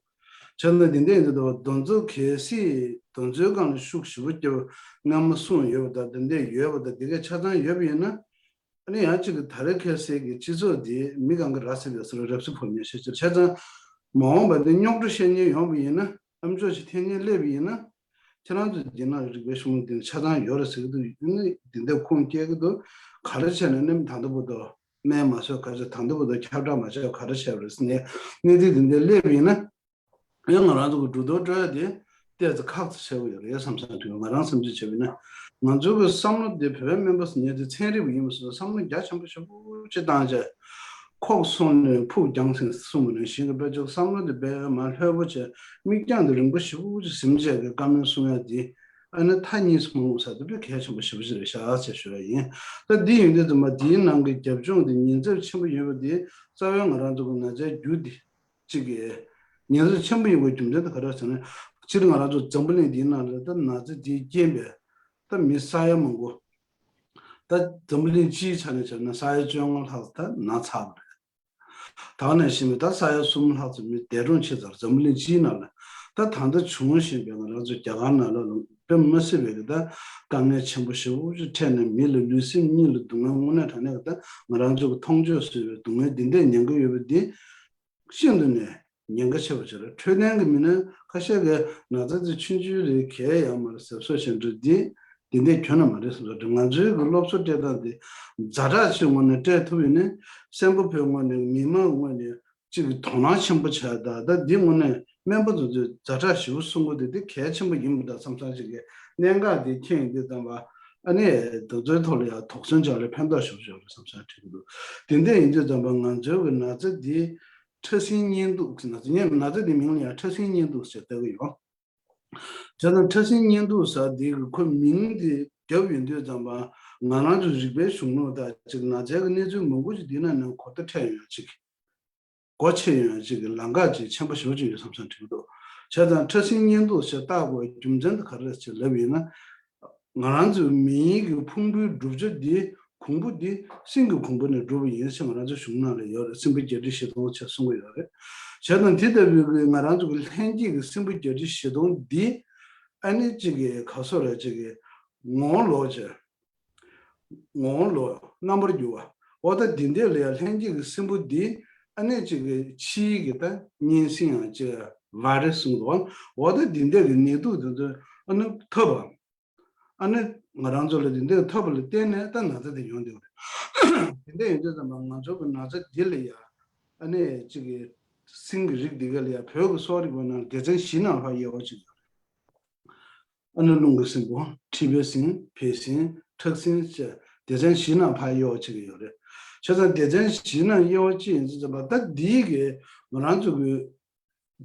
བྱས་ན་དེ་འདྲ་ཡིན་དུས་དེ་ཚོ་གལ་སྲིད་དེ་ཚོའི་སྒང་ལ་ཤུགས་ཞེ་པོ་རྒྱབ། སྔ་མོ་གསུངས་ཡོད་པ་དང་དེ་འདྲ་ཡོད་པ་དང་དེ་གའི་ཆ་ཚང་ཡོད་པ་ཡིན་ན། ཨ་ནི་ཡང་ཅིག་གི་ད་རེས་ཁ་སང་གི་སྤྱི་ཚོགས་འདི་མི་གང་གི་ར་བཟི་བའི་སོ་ར་རབ་བཟི་བོར་ཉེན་ཤས་ཆེ། བྱས་ཙང་མ་འོངས་པ་འདི་རྙོག་དྲ་བཤད་མཁན་ཡོང་བ་ཡིན་ན། ཨ་མཆོག་ཅིག་འཐེན་མཁན་སླེབས་པ་ཡིན་ན། ཁྱེད་རང་ཚོ་འདི་ན་རིག་པའི་གཞུང་ལུགས་འདི་ཆ་ཚང་ཡོད་རེད་ཟེར་གྱི་འདུག་ཨ་ནི་འདི་འདྲ་ཁུངས་སྐྱེལ་གྱི་འདུག་ག་རེ་བྱས་ནས་ནི་ད་ལྟ་བར་དུ་སྨན་མ་བཟོས། ག་རེ་བྱས། ད་ལྟ་བར་དུ་ཁྱབ་བསྒྲགས་མ་བྱས། ག་རེ་བྱས་པ་རེད་ཟེར་ནས་གནས་ཚུལ་འདི་འདྲ་སླེབས་པ་ཡིན་ན། ཡང་ང་རང་ཚོ་གི་འགྲོ་ལྡོག་སྤྲོད་ཡ་དེ་ཏོག་ཙམ་ཁག་ཏུ་ཆེ་བོ་ཡོད་རེད་བསམ་བསམ་དུས། ང་རང་བསམ་ཚུལ་བྱས་པ་ཡིན་ན། ང་ཚོ་གི་བསམ་བློ་དེ་བོད་པའི་སྨན་པ་ཟེར་མཁན་དེ་ཚན་རིག་པ་ཡིན་པ་སོགས་བསམ་བློ་རྒྱ་ཆེན་པོ་ཞེ་པོ་ཅིག་བཏང་བྱས། ཁོག་སོང་ནས་ཕུགས་རྒྱང་ཞིང་གསུངས་པ་ནང་བཞིན་གྱི་དཔེ་ཅིག་བསམ་བློ་དེ་དཔེ་མ་ལྷོད་པོ་བྱས། མིག་རྒྱང་དེ་རིང་པོ་ཞེ་པོ་ཅིག་ཟིན་བྱས་ཀྱི་བཀའ་མོལ་གསུང་ཡ་དེ། ཨ་ནི་མཐའ་གཉིས་སུ་མ་ལྷུང་ས་དེ་དཔེ་གལ་ཆེན་པོ་ཞེ་པོ་ཅིག་རེད་ཤག་ཅེས་ཞུ་ཡ་ཡིན། ད་འདི་ཡིན་དུས་ཙམ་པ་འདིའི་ནང་གི་རྒྱབ་ལྗོངས་དེ་ཉེན་ཚབས་ཆེན་པོ་ཡོད་པ་དེ་རྩ་བའི་ང་རང་ཚོ་གི་ན་ཚའི་རྒྱུ་དེ། གཅིག་གིས་ཉེན་ཚབས་ཆེན་པོ་ཡིན་པའི་རྒྱུ་མཚན་དེ་ག་རེ་ཟེར་ན། སྤྱིར་ང་རང་ཚོ་འཛམ་བུ་གླིང་འདིའི་ནང་ལ་ད་ན་ཚ་འདིའི་རྐྱེན་པས་ད་མི་ས་ཡ་མང་པོ། ད་འཛམ་བུ་གླིང་སྤྱིའི་ཆ་ནས་བྱས་ན་ས་ཡ་བཅོ་ལྔ་ལྷག་ད་ན་ཚ་བ་རེད། ད་ནས་བཞིན་པའི་ད་ས་ཡ་གསུམ་ལྷག་ཙམ་མི་འདས་གྲོངས་ཕྱིན་ཚར། འཛམ་བུ་གླིང་སྤྱིའི་ནང་ལ་ད་ད་ལྟ་བྱུང་བཞིན་པའི་ང་རང་ཚོ་རྒྱ་གར་ནང་ལ་ལ་དཔེ་མི་སྲིད་པའི་གི་ད་དཀའ་ངལ་ཆེན་པོ་ཞེ་པོ་ཅིག་འཕྲད་ནས་མི་ལ་ལུས་སེམས་གཉིས་ལ་སྡུག་བསྔལ་དངོས་གནས་དྲང་གནས་ཀྱི་ད་ང་རང་ཚོ་གི་མཐོང་ཆོས་བཟོས་པའི་སྡུག་བསྔལ་འདི་འདྲས་མྱོང་གི་ཡོད་པ་འདི། ཤིན་ཏུ་ནས་ཉེན་ཁ་ཆེ་བ་ཞིག་རེད། འཕྲོད་བསྟེན་གྱི་མི་སྣ་ཁ་ཤས་ཀྱིས་ན་ཚ་དེ་ཆུང་ཆུང་རེད། གལ་ཡང་མ་རེད། གཟབ་གཟབ་བྱེད་འགྲོ་འདི་འདི་འདྲའི་ཁྱོན་ནས་མ་རེད་བསམ་ས་རེད། ང་ཚོའི་གི་སློབ་གསོ་སྤྲད་སྟངས་འདི་ཛ་དྲག་ཅིག་ངོས་ནས་སྤྲད་ཐུབ་ཡོད་ན། གསན་པ་པོའི་ངོས་ནས། མི་མང་ངོས་ནས་ཅིག་གི་དོ་སྣང་ཆེན་པོ་བྱས། ད་ད་འདི་ངོས་ནས་སྨན་པ་ཚོ་ཚོས་ཛ་དྲག་ཞེ་པོ་གསུང་གི་འདུག་འདི་གལ་ཆེན་པོ་ཡིན་པ་འདྲ་བསམ་བསམ་ཅིག་གི་གནད་འགག་འདི་མཁྱེན་ཡོང་དུས་ཙམ་པ། ཨ་ནི་དེ་ཚོའི་ཐོག་ལ་ཡང་དོགས་ཟོན་བྱས་ལ་ཕན་ཐོགས་ཞེ་པོ་ཅིག་ཡོད་རེད་བསམ་བསམ་དྲན་གྱི་འདུག་དེ་འདྲ་ཡིན་དུས་ཙམ་པ་ང་ཚོའི་གི་ན་ཚ་འདི་ཕྲ་སྲིན་གཉན་དུག་ཟེར། ན་ཚ་ན་ཚ་འདི་མིང་ལ་ཡང་ཕྲ་སྲིན་གཉན་དུག་ཟེར་ལྟ་གི་ཡོད། བྱས་ཙང་ཕྲ་སྲིན་གཉན་དུག་ཟེར་འདི་གི་ཁོ་མིང་འདི་བརྒྱབ་ཡོང་དུས་ཙམ་པ་ང་རང་ཚོ་རིག་པའི་གཞུང་ལུགས་དང་ཅིག་ན་ཚའི་གི་གནས་ཚུལ་མང་པོ་ཞིག་འདི་ནང་ནས་གོ་བརྡ་འཕྲད་ཡོང་ཡ་ཅིག་སྒོ་ཕྱེ་ཡོང་ཡ་ཅིག་གི་ལམ་ཁ་ཅིག་ཆེན་པོ་ཞེ་པོ་ཅིག་ཡོད་བསམ་བསམ་དྲན་གྱི་འདུག་བྱས་ཙང་ཕྲ་སྲིན་གཉན་དུག་ཞེས་བཏགས་དགོས་པའི་རྒྱུ་མཚན་དེ་ག་རེ་རེད་ཅེས་ལབ་ཡིན་ན། ང་རང་ཚོའི་མིའི་གི་ཕུང་པོའི་གྲུབ་ཆ་འདི་གོང་བུ་འདི་སེམས་ཀྱི་གོང་བུ་ནས་གྲུབ་པ་ཡིན་ཞེས་ང་རང་ཚོ་གཞུང་ནང་ལ་ཡོད་རེད། སེམས་དཔའ་བརྒྱད་ཁྲི་བཞི་སྟོང་ཅེས་གསུང་གི་ཡོད་རེད། བྱས་ཙང་དེ་ལྟ་བུའི་གི་ང་རང་ཚོ་གི་ལྷན་སྐྱེས་ཀྱི་སེམས་དཔའ་བརྒྱད་ཁྲི་བཞི་སྟོང་འདི་ཨ་ནི་གཅིག་གི་ག་སོ་ར་གཅིག་གི་ངོ་བོ་ལོག་བྱས། ངོ་བོ་ལོག་རྣམ་པར་འགྱུར་བ། འོ་ད་འདི་འདྲས་ལ་ཡང་ལྷན་སྐྱེས་ཀྱི་སེམས་པོ་འདི་ཨ་ནི་གཅིག་གི་ཕྱིའི་གི་ད་གཉན་སྲིན་ཡང་གཅིག་བ་རེ་གསུངས་འདུག་འོ་ད་འདི་འདྲས་ཀྱི་ནད་དུག་འདི་ཚོ་ཨ་ནི་ཐབས་ཨ་ནི་ང་རང་ཚོ་ལ་འདི་འདྲས་ཐབས་ལ་བརྟེན་ནས་ད་ན་ཚ་དེ་ཡོང་འདུག་རེད། འདི་འདྲས་ཡོང་དུས་ཙམ་པ་ང་ཚོ་གི་ན་ཚ་འདི་ལ་ཡང་ཨ་ནི་གཅིག་གི་སྲིན་གྱི་རིགས་འདི་ག་ལ་ཡང་བོད་ཀྱི་གསོ་རིག་པ་ནང་སྡེ་ཚན་བཞི་ནང་ལྷག་དབྱེ་བ་གཅིག་ཡོད་རེད། ཨ་ནི་རླུང་གི་སྲིན་པོ། མཁྲིས་པའི་སྲིན། བལ་སྲིན། ཁྲག་སྲིན་བཅས་སྡེ་ཚན་བཞི་ནང་ཕར་དབྱེ་བ་ཕྱེ་གི་ཡོད་རེད། བྱས་ཙང་སྡེ་ཚན་བཞི་ནང་དབྱེ་བ་ཕྱེ་ཡིན་ཙང་ཙམ་པ་ད་འདིའི་གི་ང་རང་ཚོ་གི་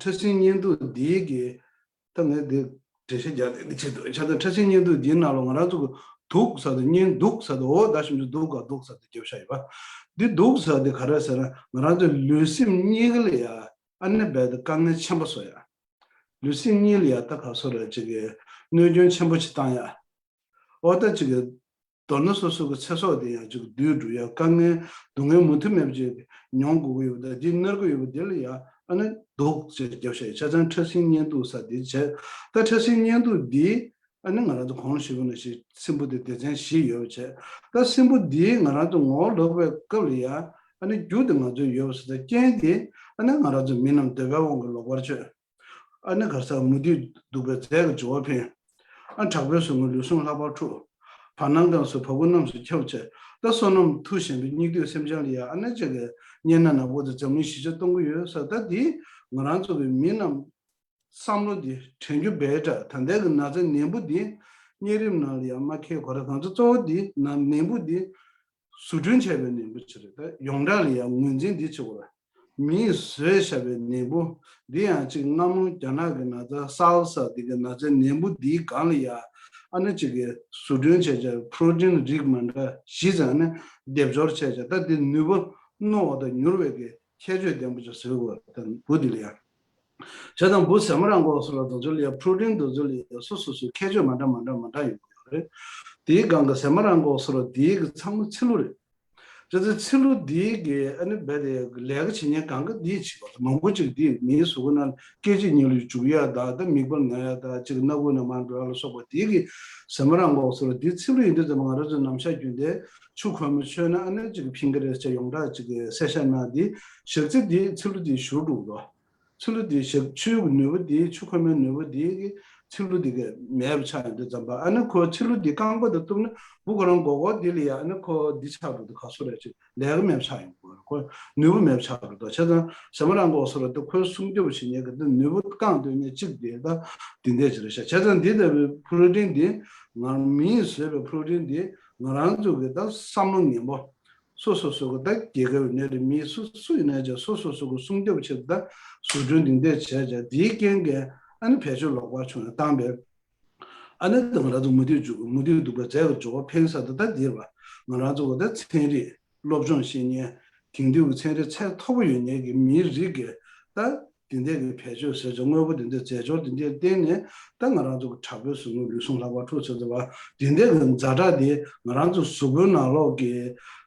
ཕྲ་སྲིན་གཉན་དུག་འདིའི་གི་ད་ངས་འདི་འགྲེལ་བཤད་རྒྱག་ནས་འདི་བྱེད་འདུག་བྱས་ཙང་ཕྲ་སྲིན་གཉན་དུག་འདིའི་ནང་ལ་ང་རང་ཚོ་གི་དུག་ཟེར་དུས་གཉན་དུག་ཟེར་དུས་འོ་ད་ཞིམ་ཆུ་དུག་ག་དུག་ཟེར་དུས་རྒྱབ་ཤ་ཡོད་པ། འདི་དུག་ཟེར་དུས་ག་རེ་ཟེར་ན་ང་རང་ཚོ་ལུས་སེམས་གཉིས་ཀ་ལ་ཡ་ཨ་ནི་རྦད་དེ་དཀའ་ངལ་ཆེན་པོ་བཟོ་ཡ། ལུས་སེམས་གཉིས་ལ་ཡང་ད་ག་སོ་ར་ཅིག་གི་གནོད་སྐྱོན་ཆེན་པོ་ཅིག་བཏང་ཡ། འོ་ད་ཅིག་གི་མདོར་ན་སོ་སོ་གི་ཚེ་སྲོག་དེ་ཡང་ཅིག་སྡུད་འགྲོ་ཡ། དཀའ་ངལ་སྡུག་བསྔལ་མུ་མཐུད་མེད་པ་ཅིག་མྱོང་དགོས་ཀྱི་ཡོད་པ་དང་འདི་མནར་གྱི་ཡོད་པ་དེ་ལ་ཡང་ཨ་ནི་དུག་ཅེས་རྒྱབ་བཤད་ཆ་ཚང་ཕྲ་སྲིན་གཉན་དུག་ཟེར་འདི་བྱས། ད་ཕྲ་སྲིན་གཉན་དུག་འདི་ཨ་ནི་ང་རང་ཚོ་གོང་ལ་ཞུས་པ་ནང་བཞིན་སྲིན་པོ་དེ་སྡེ་ཚན་བཞི་ཡོད་པ་བྱས། ད་སྲིན་པོ་འདིས་ང་རང་ཚོ་ངོ་བོ་ལོག་པའི་སྐབས་ལ་ཡང་ཨ་ནི་རྒྱུ་དེ་ང་ཚོ་ཡོད་པ་ཟེར། ད་རྐྱེན་དེ་ཨ་ནི་ང་རང་ཚོ་མི་རྣམས་འདོད་པའི་དབང་གིས་ལོག་པར་སྤྱོད། ཨ་ནི་ག་ས་མུ་སྟེགས་གདུག་པའི་རྫས་ཀྱི་སྦྱོར་བ་འཕེན། ཨ་དྲག་པོའི་ཟུག་རྔུས་ལུས་ཟུངས་ལྷག་པར་འཁྲུགས། བར་སྣང་གང་སར་བ་སྤུ་རྣམས་སུ་ཁྱབ་བྱས། ད་བསོད་ནམས་མཐུ་ཞན་པའི་སྙིགས་དུས་སེམས་ཅན་ལ་ཡང་ཨ་ནི་ཅིག་གི་གཉན་ནག་ནག་པོ་དེ་འཛམ་གླིང་ཞི་བྱེད་གཏོང་གི་ཡོད་ས། ད་འདི་ང་རང་ཚོ་གི་མི་རྣམས་བསམ་བློ་འདི་དྲན་རྒྱུ་འབའ་དྲག་ད་ལྟའི་གི་ན་ཚ་ནད་འབུ་འདི་གཉན་རིམས་ནང་ལ་ཡང་མ་འཁེལ་གོ་ར། ང་ཚོ་གཙོ་བོ་འདི་ན་ནད་འབུ་འདི་བཟོ་སྐྲུན་བྱས་པའི་ནད་འབུ་ཅིག་རེད། ད་ཡོངས་གྲགས་ལ་ཡང་ངོས་འཛིན་འདི་བྱེད་དགོས་ར། མིས་བཟོས་བཞག་པའི་ནད་འབུ་འདི་ཡང་ཅིག་སྔ་མོ་རྒྱ་ནག་གི་ན་ཚ་སཱར་སི་འདི་གི་ན་ཚའི་ནད་འབུ་འདིའི་སྒང་ལ་ཡང་ཨ་ནི་ཅིག་གི་བཟོ་སྐྲུན་བྱས་བྱས་པྲོ་ཊིན་རིགས་མ་འདྲ་བཞི་ཙམ་ཨ་ནི་སྡེབ་སྦྱོར་བྱས་བྱས། ད་འདི་ནུས་པ་རྣོ་བ་དང་མྱུར་བའི་གི་ཁྱད་ཆོས་ལྡན་པ་ཅིག་བཟོས་དགོས་པ་དང་འབུ་འདི་ལ་ཡང་། བྱས་ཙང་འབུ་ཟ་མ་ར་འགོག་སོགས་ལ་དེ་ཚོ་ལ་ཡང་པྲོ་ཊིན་དེ་ཚོ་ལ་ཡང་སོ་སོ་སོའི་ཁྱད་ཆོས་མ་འདྲ་མ་འདྲ་མ་འདྲ་ཡོད་ཀྱི་ཡོད་རེད། དེའི་སྒང་གི་ཟ་མ་ར་འགོག་སོགས་ལ་དེའི་གི་ཚང་མ་ཚི་ལུ་རེད། བྱས་ཙང་ཚི་ལུ་དེའི་གི་ཨ་ནི་རྦད་དེ་ལས་ཀ་བྱེད་མཁན་གང་ག་དེའི་བྱེད་པ་མང་པོ་ཅིག་དེའི་མིའི་གཟུགས་པོ་ནང་སྐད་ཅིག་ཉིད་ལ་འཇུག་ཡ་དང་ད་མིད་པ་ན་ཡ་དང་ཅིག་སྣ་ཁུག་ནས་མར་འགྲོ་ཡ་ལ་སོགས་པ་དེའི་གི་ཟ་མ་ར་འགོག་སོགས་ལ་དེའི་ཚི་ལུ་ཡིན་དུས་ཙམ་པ་ང་རང་ཚོ་ནམ་ཞག་རྒྱུན་ལྡན་ཆུ་ཁོལ་མ་མཆོད་ན་ཨ་ནི་ཅིག་ཕིང་གི་རེད་ཅེས་ཡོངས་གྲགས་ཅིག་གི་གསལ་བཤད་གནང་དེ་ཞག་ཚི་དེའི་ཚི་ལུ་དེ་ཞུ་འགྲོ་གི་འདུག་ཚི་ལུ་དེ་ཞག་ཆུ་གི་ནུས་པ་དེ་ཆུ་ཁོལ་མའི་ནུས་པ་དེ་གི་ཚི་ལུ་དེ་གི་མེད་པ་ཆགས་ཡོང་དུས་ཙམ་པ་ཨ་ནི་ཁོ་ཚི་ལུ་དེ་རྐང་པ་དང་གཏུབ་ན་འབུ་ཁོ་རང་མགོ་སྐོར་དེ་ལ་ཡ་ཨ་ནི་ཁོ་འདི་ཆགས་འགྲོ་དུས་ག་སོ་རེད་ཅིག་ལས་ཀ་མེད་པ་ཆགས་ཡོང་གི་རེད། ཁོ་ནུས་པ་མེད་པ་ཆགས་འགྲོ་དུས་བྱས་ཙང་ཟ་མ་ར་འགོག་སོགས་ལ་དེ་ཁོའི་སྲུང་སྐྱོབ་བྱེད་མཁན་གི་དེ་ནུས་པ་བསྐང་འདོད་མཁན་གཅིག་དེ་ད་དེ་འདྲས་ཅིག་རེད་ཤག་བྱས་ཙང་འདི་ལྟ་བུའི་པྲོ་ཊིན་དེ་ང་མིས་བཟོས་པའི་པྲོ་ཊིན་དེ་ང་རང་ཚོ་གི་ད་བསམ་བློ་ངན་པོ། སོ་སོ་སོ་གི་ད་རྒྱལ་ཁབ་ཡིན་ནའི་རེད། མི་སུ་སུ་ཡིན་ནའི་ཅིག་སོ་སོ་སོ་གི་སྲུང་སྐྱོབ་ཆེད་དུ་ད་བཟོ་སྐྲུན་འདི་འདྲས་བྱས་ཀྱང་དེའི་རྐྱེན་གྱིས་ཨ་ནི་བེད་སྤྱོད་ལོག་པར་བྱུང་ནས་བཏང་པས། ཨ་ནི་ད་ང་རང་ཚོ་མུ་སྟེགས་འཇུག་མུ་སྟེགས་གདུག་པའི་རྫས་ཀྱི་སྦྱོར་བ་འཕེལ་ས་དེ་ད་འདིར་བ་ང་རང་ཚོ་གི་ད་ཚན་རིག་སློབ་སྦྱོང་ཤེས་མཁན་དེང་དུས་ཀྱི་ཚན་རིག་ཚད་མཐོ་པོ་ཡོད་མཁན་གྱི་མིའི་རིགས་ཀྱིས་ད། དེ་འདྲའི་གི་བེད་སྤྱོད་ཟེར་ཚེ་དངོས་པོ་དེ་འདྲའི་རྫས་སྦྱོར་དེ་འདྲའི་བརྟེན་ནས་ད་ང་རང་ཚོ་གི་དྲག་པོའི་ཟུག་རྔུ་ལུས་ཟུངས་ལྷག་པར་འཁྲུག་ཚེ་ཚེ་བ་དེ་འདྲའི་གི་ཛ་དྲག་དེ་ང་རང་ཚོ་གཟུགས་པོའི་ནང་ལོགས་ཀྱི་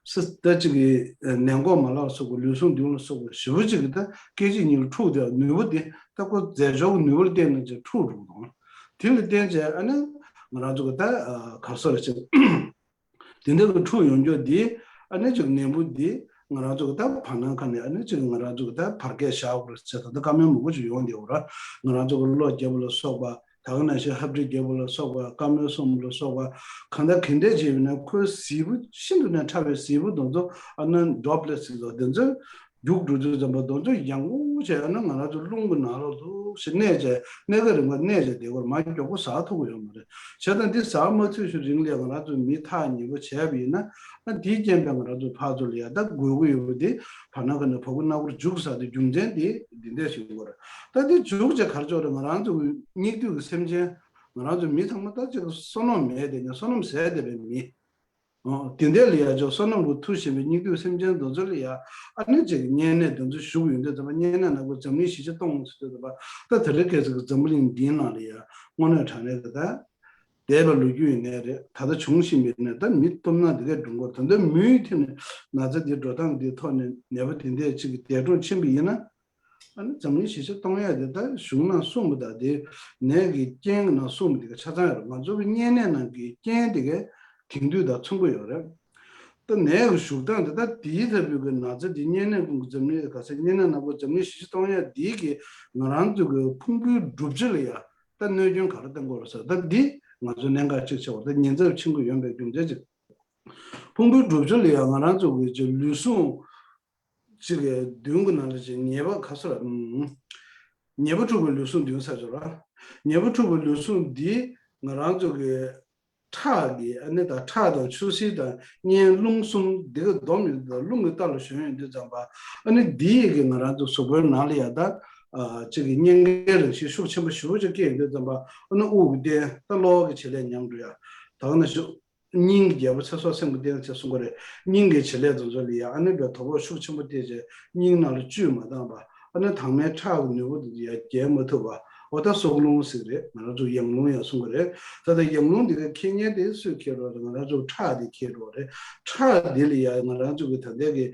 སི་ད་ཅིག་གི་ནད་འགོག་མ་ལག་སོགས་ཀྱི་ལུས་ཟུངས་འདུལ་ལ་སོགས་པ་ཞེ་པོ་ཅིག་གི་ད་སྐད་ཅིག་ཉིད་ལ་འཁྲུག་དེ་ནུས་པ་དེ་ད་ཁོ་རྫས་སྦྱོར་གྱི་ནུས་པ་ལ་བརྟེན་ནས་ཅིག་འཁྲུག་འགྲོ་གི་འདུག་དེ་ལ་བརྟེན་བྱས་ཨ་ནི་ང་རང་ཚོ་གི་ད་ག་རེ་ཟེར་ཅིག་དེ་འདྲ་གི་འཁྲུག་ཡོང་རྒྱུ་འདི་ཨ་ནི་ཅིག་ནད་འབུ་འདི་ང་རང་ཚོ་གི་ད་བར་སྣང་ཁ་ནས་ཨ་ནི་ཅིག་ང་རང་ཚོ་གི་ད་བར་བརྒལ་བཞག་དགོས་རེད་ཟེར། ད་ལྟ་བཀའ་མོལ་མང་པོ་ཅིག་ཡོང་བསྡད་ཡོད་ར། ང་རང་ཚོ་གི་གློ་རྒྱས་པ་ལ་སོགས་པ་ད་ག་ནང་བཞིན་ཧབ་དྲི་རྒྱས་པ་ལ་སོགས་པ་བཀའ་མོལ་གསུམ་ལ་སོགས་པ་གང་ལྟར་ག་འདྲས་བྱས་ཡོད་ན་ཁོའི་ཟིལ་པ་ཤིན་ཏུ་ནས་ཕྲ་བའི་ཟིལ་པ་དེ་ཚོ་ཨ་ནི་ཌོབ་ལེཊ་ཟེར་བ་དེ་ཚོ། རྒྱུགས་འགྲོ་དུས་ཙམ་པ་དེ་ཚོ་ཡང་ངུ་བྱས་ན་ང་རང་ཚོ་རླུང་གི་ནང་ལོགས་ལུག་ཞིག་གནས་བྱས་གནས་སྐབས་རིང་པོ་གནས་བྱས་བསྡད་དགོས་རེད། མར་མགྱོགས་པོ་ཟ་ཐུབ་ཀྱི་ཡོད་མ་རེད། བྱས་ཙང་འདི་ཟ་མ་ཐུབ་ཤིག་རིང་ལ་ང་རང་ཚོ་མི་ཐག་ཉེ་པོ་བྱས་པ་ཡིན་ན་ཨ་འདིའི་རྐྱེན་པས་ང་རང་ཚོ་ཕར་ཚུར་ལ་ཡ་ད་འགོས་ཀྱི་ཡོད་པ་འདི་བར་སྣང་ཁ་ནས་བ་སྤུ་སྣ་སྒོར་རྒྱུགས་ཟ་དེ་རྒྱུ་མཚན་འདི་འདི་འདྲས་ཞིག་ཡོད་རེད། ད་འདི་རྒྱུགས་བྱས་ག་རེ་ཆོག་རེད། ང་རང་ཚོ་གི་སྙིགས་དུས་ཀྱི་སེམས་ཅན་ང་རང་ཚོ་མི་ཚང་མ་ད་ཅིག་བསོད་ནམས་མེད་དེ་ནས་བསོད་ནམས་ཟད་བསྡད་པའི་མི། ཨོ། དེ་འདྲ་ལ་ཡ་ཅོག་བསོད་ནམས་ཀྱི་མཐུ་ཞན་པའི་སྙིགས་དུས་སེམས་ཅན་དེ་ཚོ་ལ་ཡ་ཨ་ནི་ཅིག་གི་བསྙེན་གནས་དེ་ཚོ་ཞུགས་ཡོང་དུས་ཙམ་པ་བསྙེན་གནས་ནག་པོ་འཛམ་གླིང་ཞི་བྱེད་གཏོང་ཟེར་དུས་ཙམ་པ་ད་དེ་རིང་ཁ་སང་གི་འཛམ་བུ་གླིང་འདིའི་ནང་ལ་ཡ་དངོས་གནས་དྲང་གནས་ཀྱི་ད་ འདས་པའི་ལོ་རྒྱུས་ཡིན་ནའི་རེད། ད་ལྟ་བྱུང་བཞིན་པའི་ནད་ད་མི་སྟོབས་ན་འདི་གས་སྒྲུང་སྐོར་ད་ལྟ་མུའི་ཐད་ནས་ན་ཚ་འདི་འགྲོ་སྟངས་འདིའི་ཐོག་ནས་ནད་པ་དེ་འདྲས་ཅིག་གི་འདས་གྲོངས་ཕྱིན་པ་ཡིན་ན། ཨ་ནི་འཛམ་གླིང་ཞི་བདེ་གཏོང་ཡ་དེ་ད་གཞུང་ནང་གསུངས་པ་དང་དེ་ནད་ཀྱི་རྐྱེན་གྱི་ནང་གསུངས་པ་དེ་ག་ཆ་ཚང་ཡོད་རེད། ང་ཚོ་གི་བསྙེན་གནས་ནང་གི་རྐྱེན་དེ་གས་དེང་དུས་དང་མཚུངས་པ་ཡོད་རེད། ད་ནད་ཀྱི་བཞུགས་སྟངས་དེ་ད་དེའི་ལྟ་བུའི་གི་ན་ཚ་དེ་བསྙེན་གནས་ཀུན་གྱི་འཛམ་གླིང་ག་ས་བསྙེན་གནས་ནང་གོ་འཛམ་གླིང་ཞི་བདེ་གཏོང་ཡ་དེའི་གི་ང་རང་ཚོ་གི་ཕུང་པོའི་སྒྲུབ་བྱེད་ལ་ཡ་ད་གནོད་སྐྱོན་ག་རེ་བཏང་དགོས་རེད་ཟེར། ད་འདི་ང་ཚོ་གནད་འགག་ཅིག་ཆགས་པ་ད་ཉེན་ཚབས་ཆེན་པོ་ཡོང་པའི་རྒྱུ་མཚན་ཅིག་ཕུང་པོའི་སྒྲུབ་བྱེད་ལ་ཡང་ང་རང་ཚོ་གི་ཅིག་ལུས་ཟུངས་ཅིག་གི་མདུན་གྱི་ནང་ལ་ཅིག་ཉེས་པ་ག་ཚོད་ལ་ཨུམ། ཉེས་པ་འཁྲུགས་པའི་ལུས་ཟུངས་མདུན་ས་ཅོག་ར། ཉེས་པ་འཁྲུགས་པའི་ལུས་ཟུངས་འདི་ང་རང་ཚོ་གི་ཁྲག་གི་ཨ་ནི་ད་ཁྲག་དང་ཆུ་སེར་དང་གཉན་རླུང་གསུམ་འདི་ག་སྡོམ་ཡོད་དུས་རླུང་གི་རྟ་ལ་ཞོན་ཡོད་དུས་ཙམ་པ་ཨ་ནི་འདི་ཡི་གི་ང་རང་ཚོ་གཟུགས་པོའི་ནང་ལ་ཡ་ད་ཅིག་གི་གཉན་ཁའི་རང་བཞིན་ཤུགས་ཆེན་པོ་ཞེ་པོ་ཅིག་སྐྱེ་ཡོད་དུས་ཙམ་པ་ཨ་ནི་དབུགས་ཀྱི་རྟེན་ད་གློ་བ་གི་བྱེད་ལས་ཉམས་འགྲོ་ཡ། ད་ག་ན་ཞུ། སྙིང་གི་རྒྱལ་པོ་ཚེ་སྲོག་སེམས་ཀྱི་རྟེན་ཅེས་གསུང་གི་རེད། སྙིང་གི་བྱེད་ལས་དེ་ཚོ་ལ་ཡ་ཨ་ནི་བའི་དོ་ཕོག་ཤུགས་ཆེན་པོ་སྟེར་བྱས་སྙིང་ནང་ལ་བཅུད་མ་འདང་བ་ཨ་ནི་དྭངས་མའི་ཁྲག་གི་ནུས་པ་དེ་ཚོ་ཡ་རྒྱས་མ་ཐུབ་པ་འོ་ད་སྲོག་རླུང་ཟེར་གི་རེད། ང་རང་ཚོ་ཡང་རླུང་ཡང་གསུང་གི་རེད། ད་ལྟ་ཡང་རླུང་འདི་ག་འཁྱེར་མཁན་དེ་སུས་འཁྱེར་འགྲོ་རེད། ང་རང་ཚོ་ཁྲག་འདི་འཁྱེར་འགྲོ་རེད། ཁྲག་འདི་ལ་ཡ་ང་རང་ཚོ་གི་ད་ལྟའི་གི་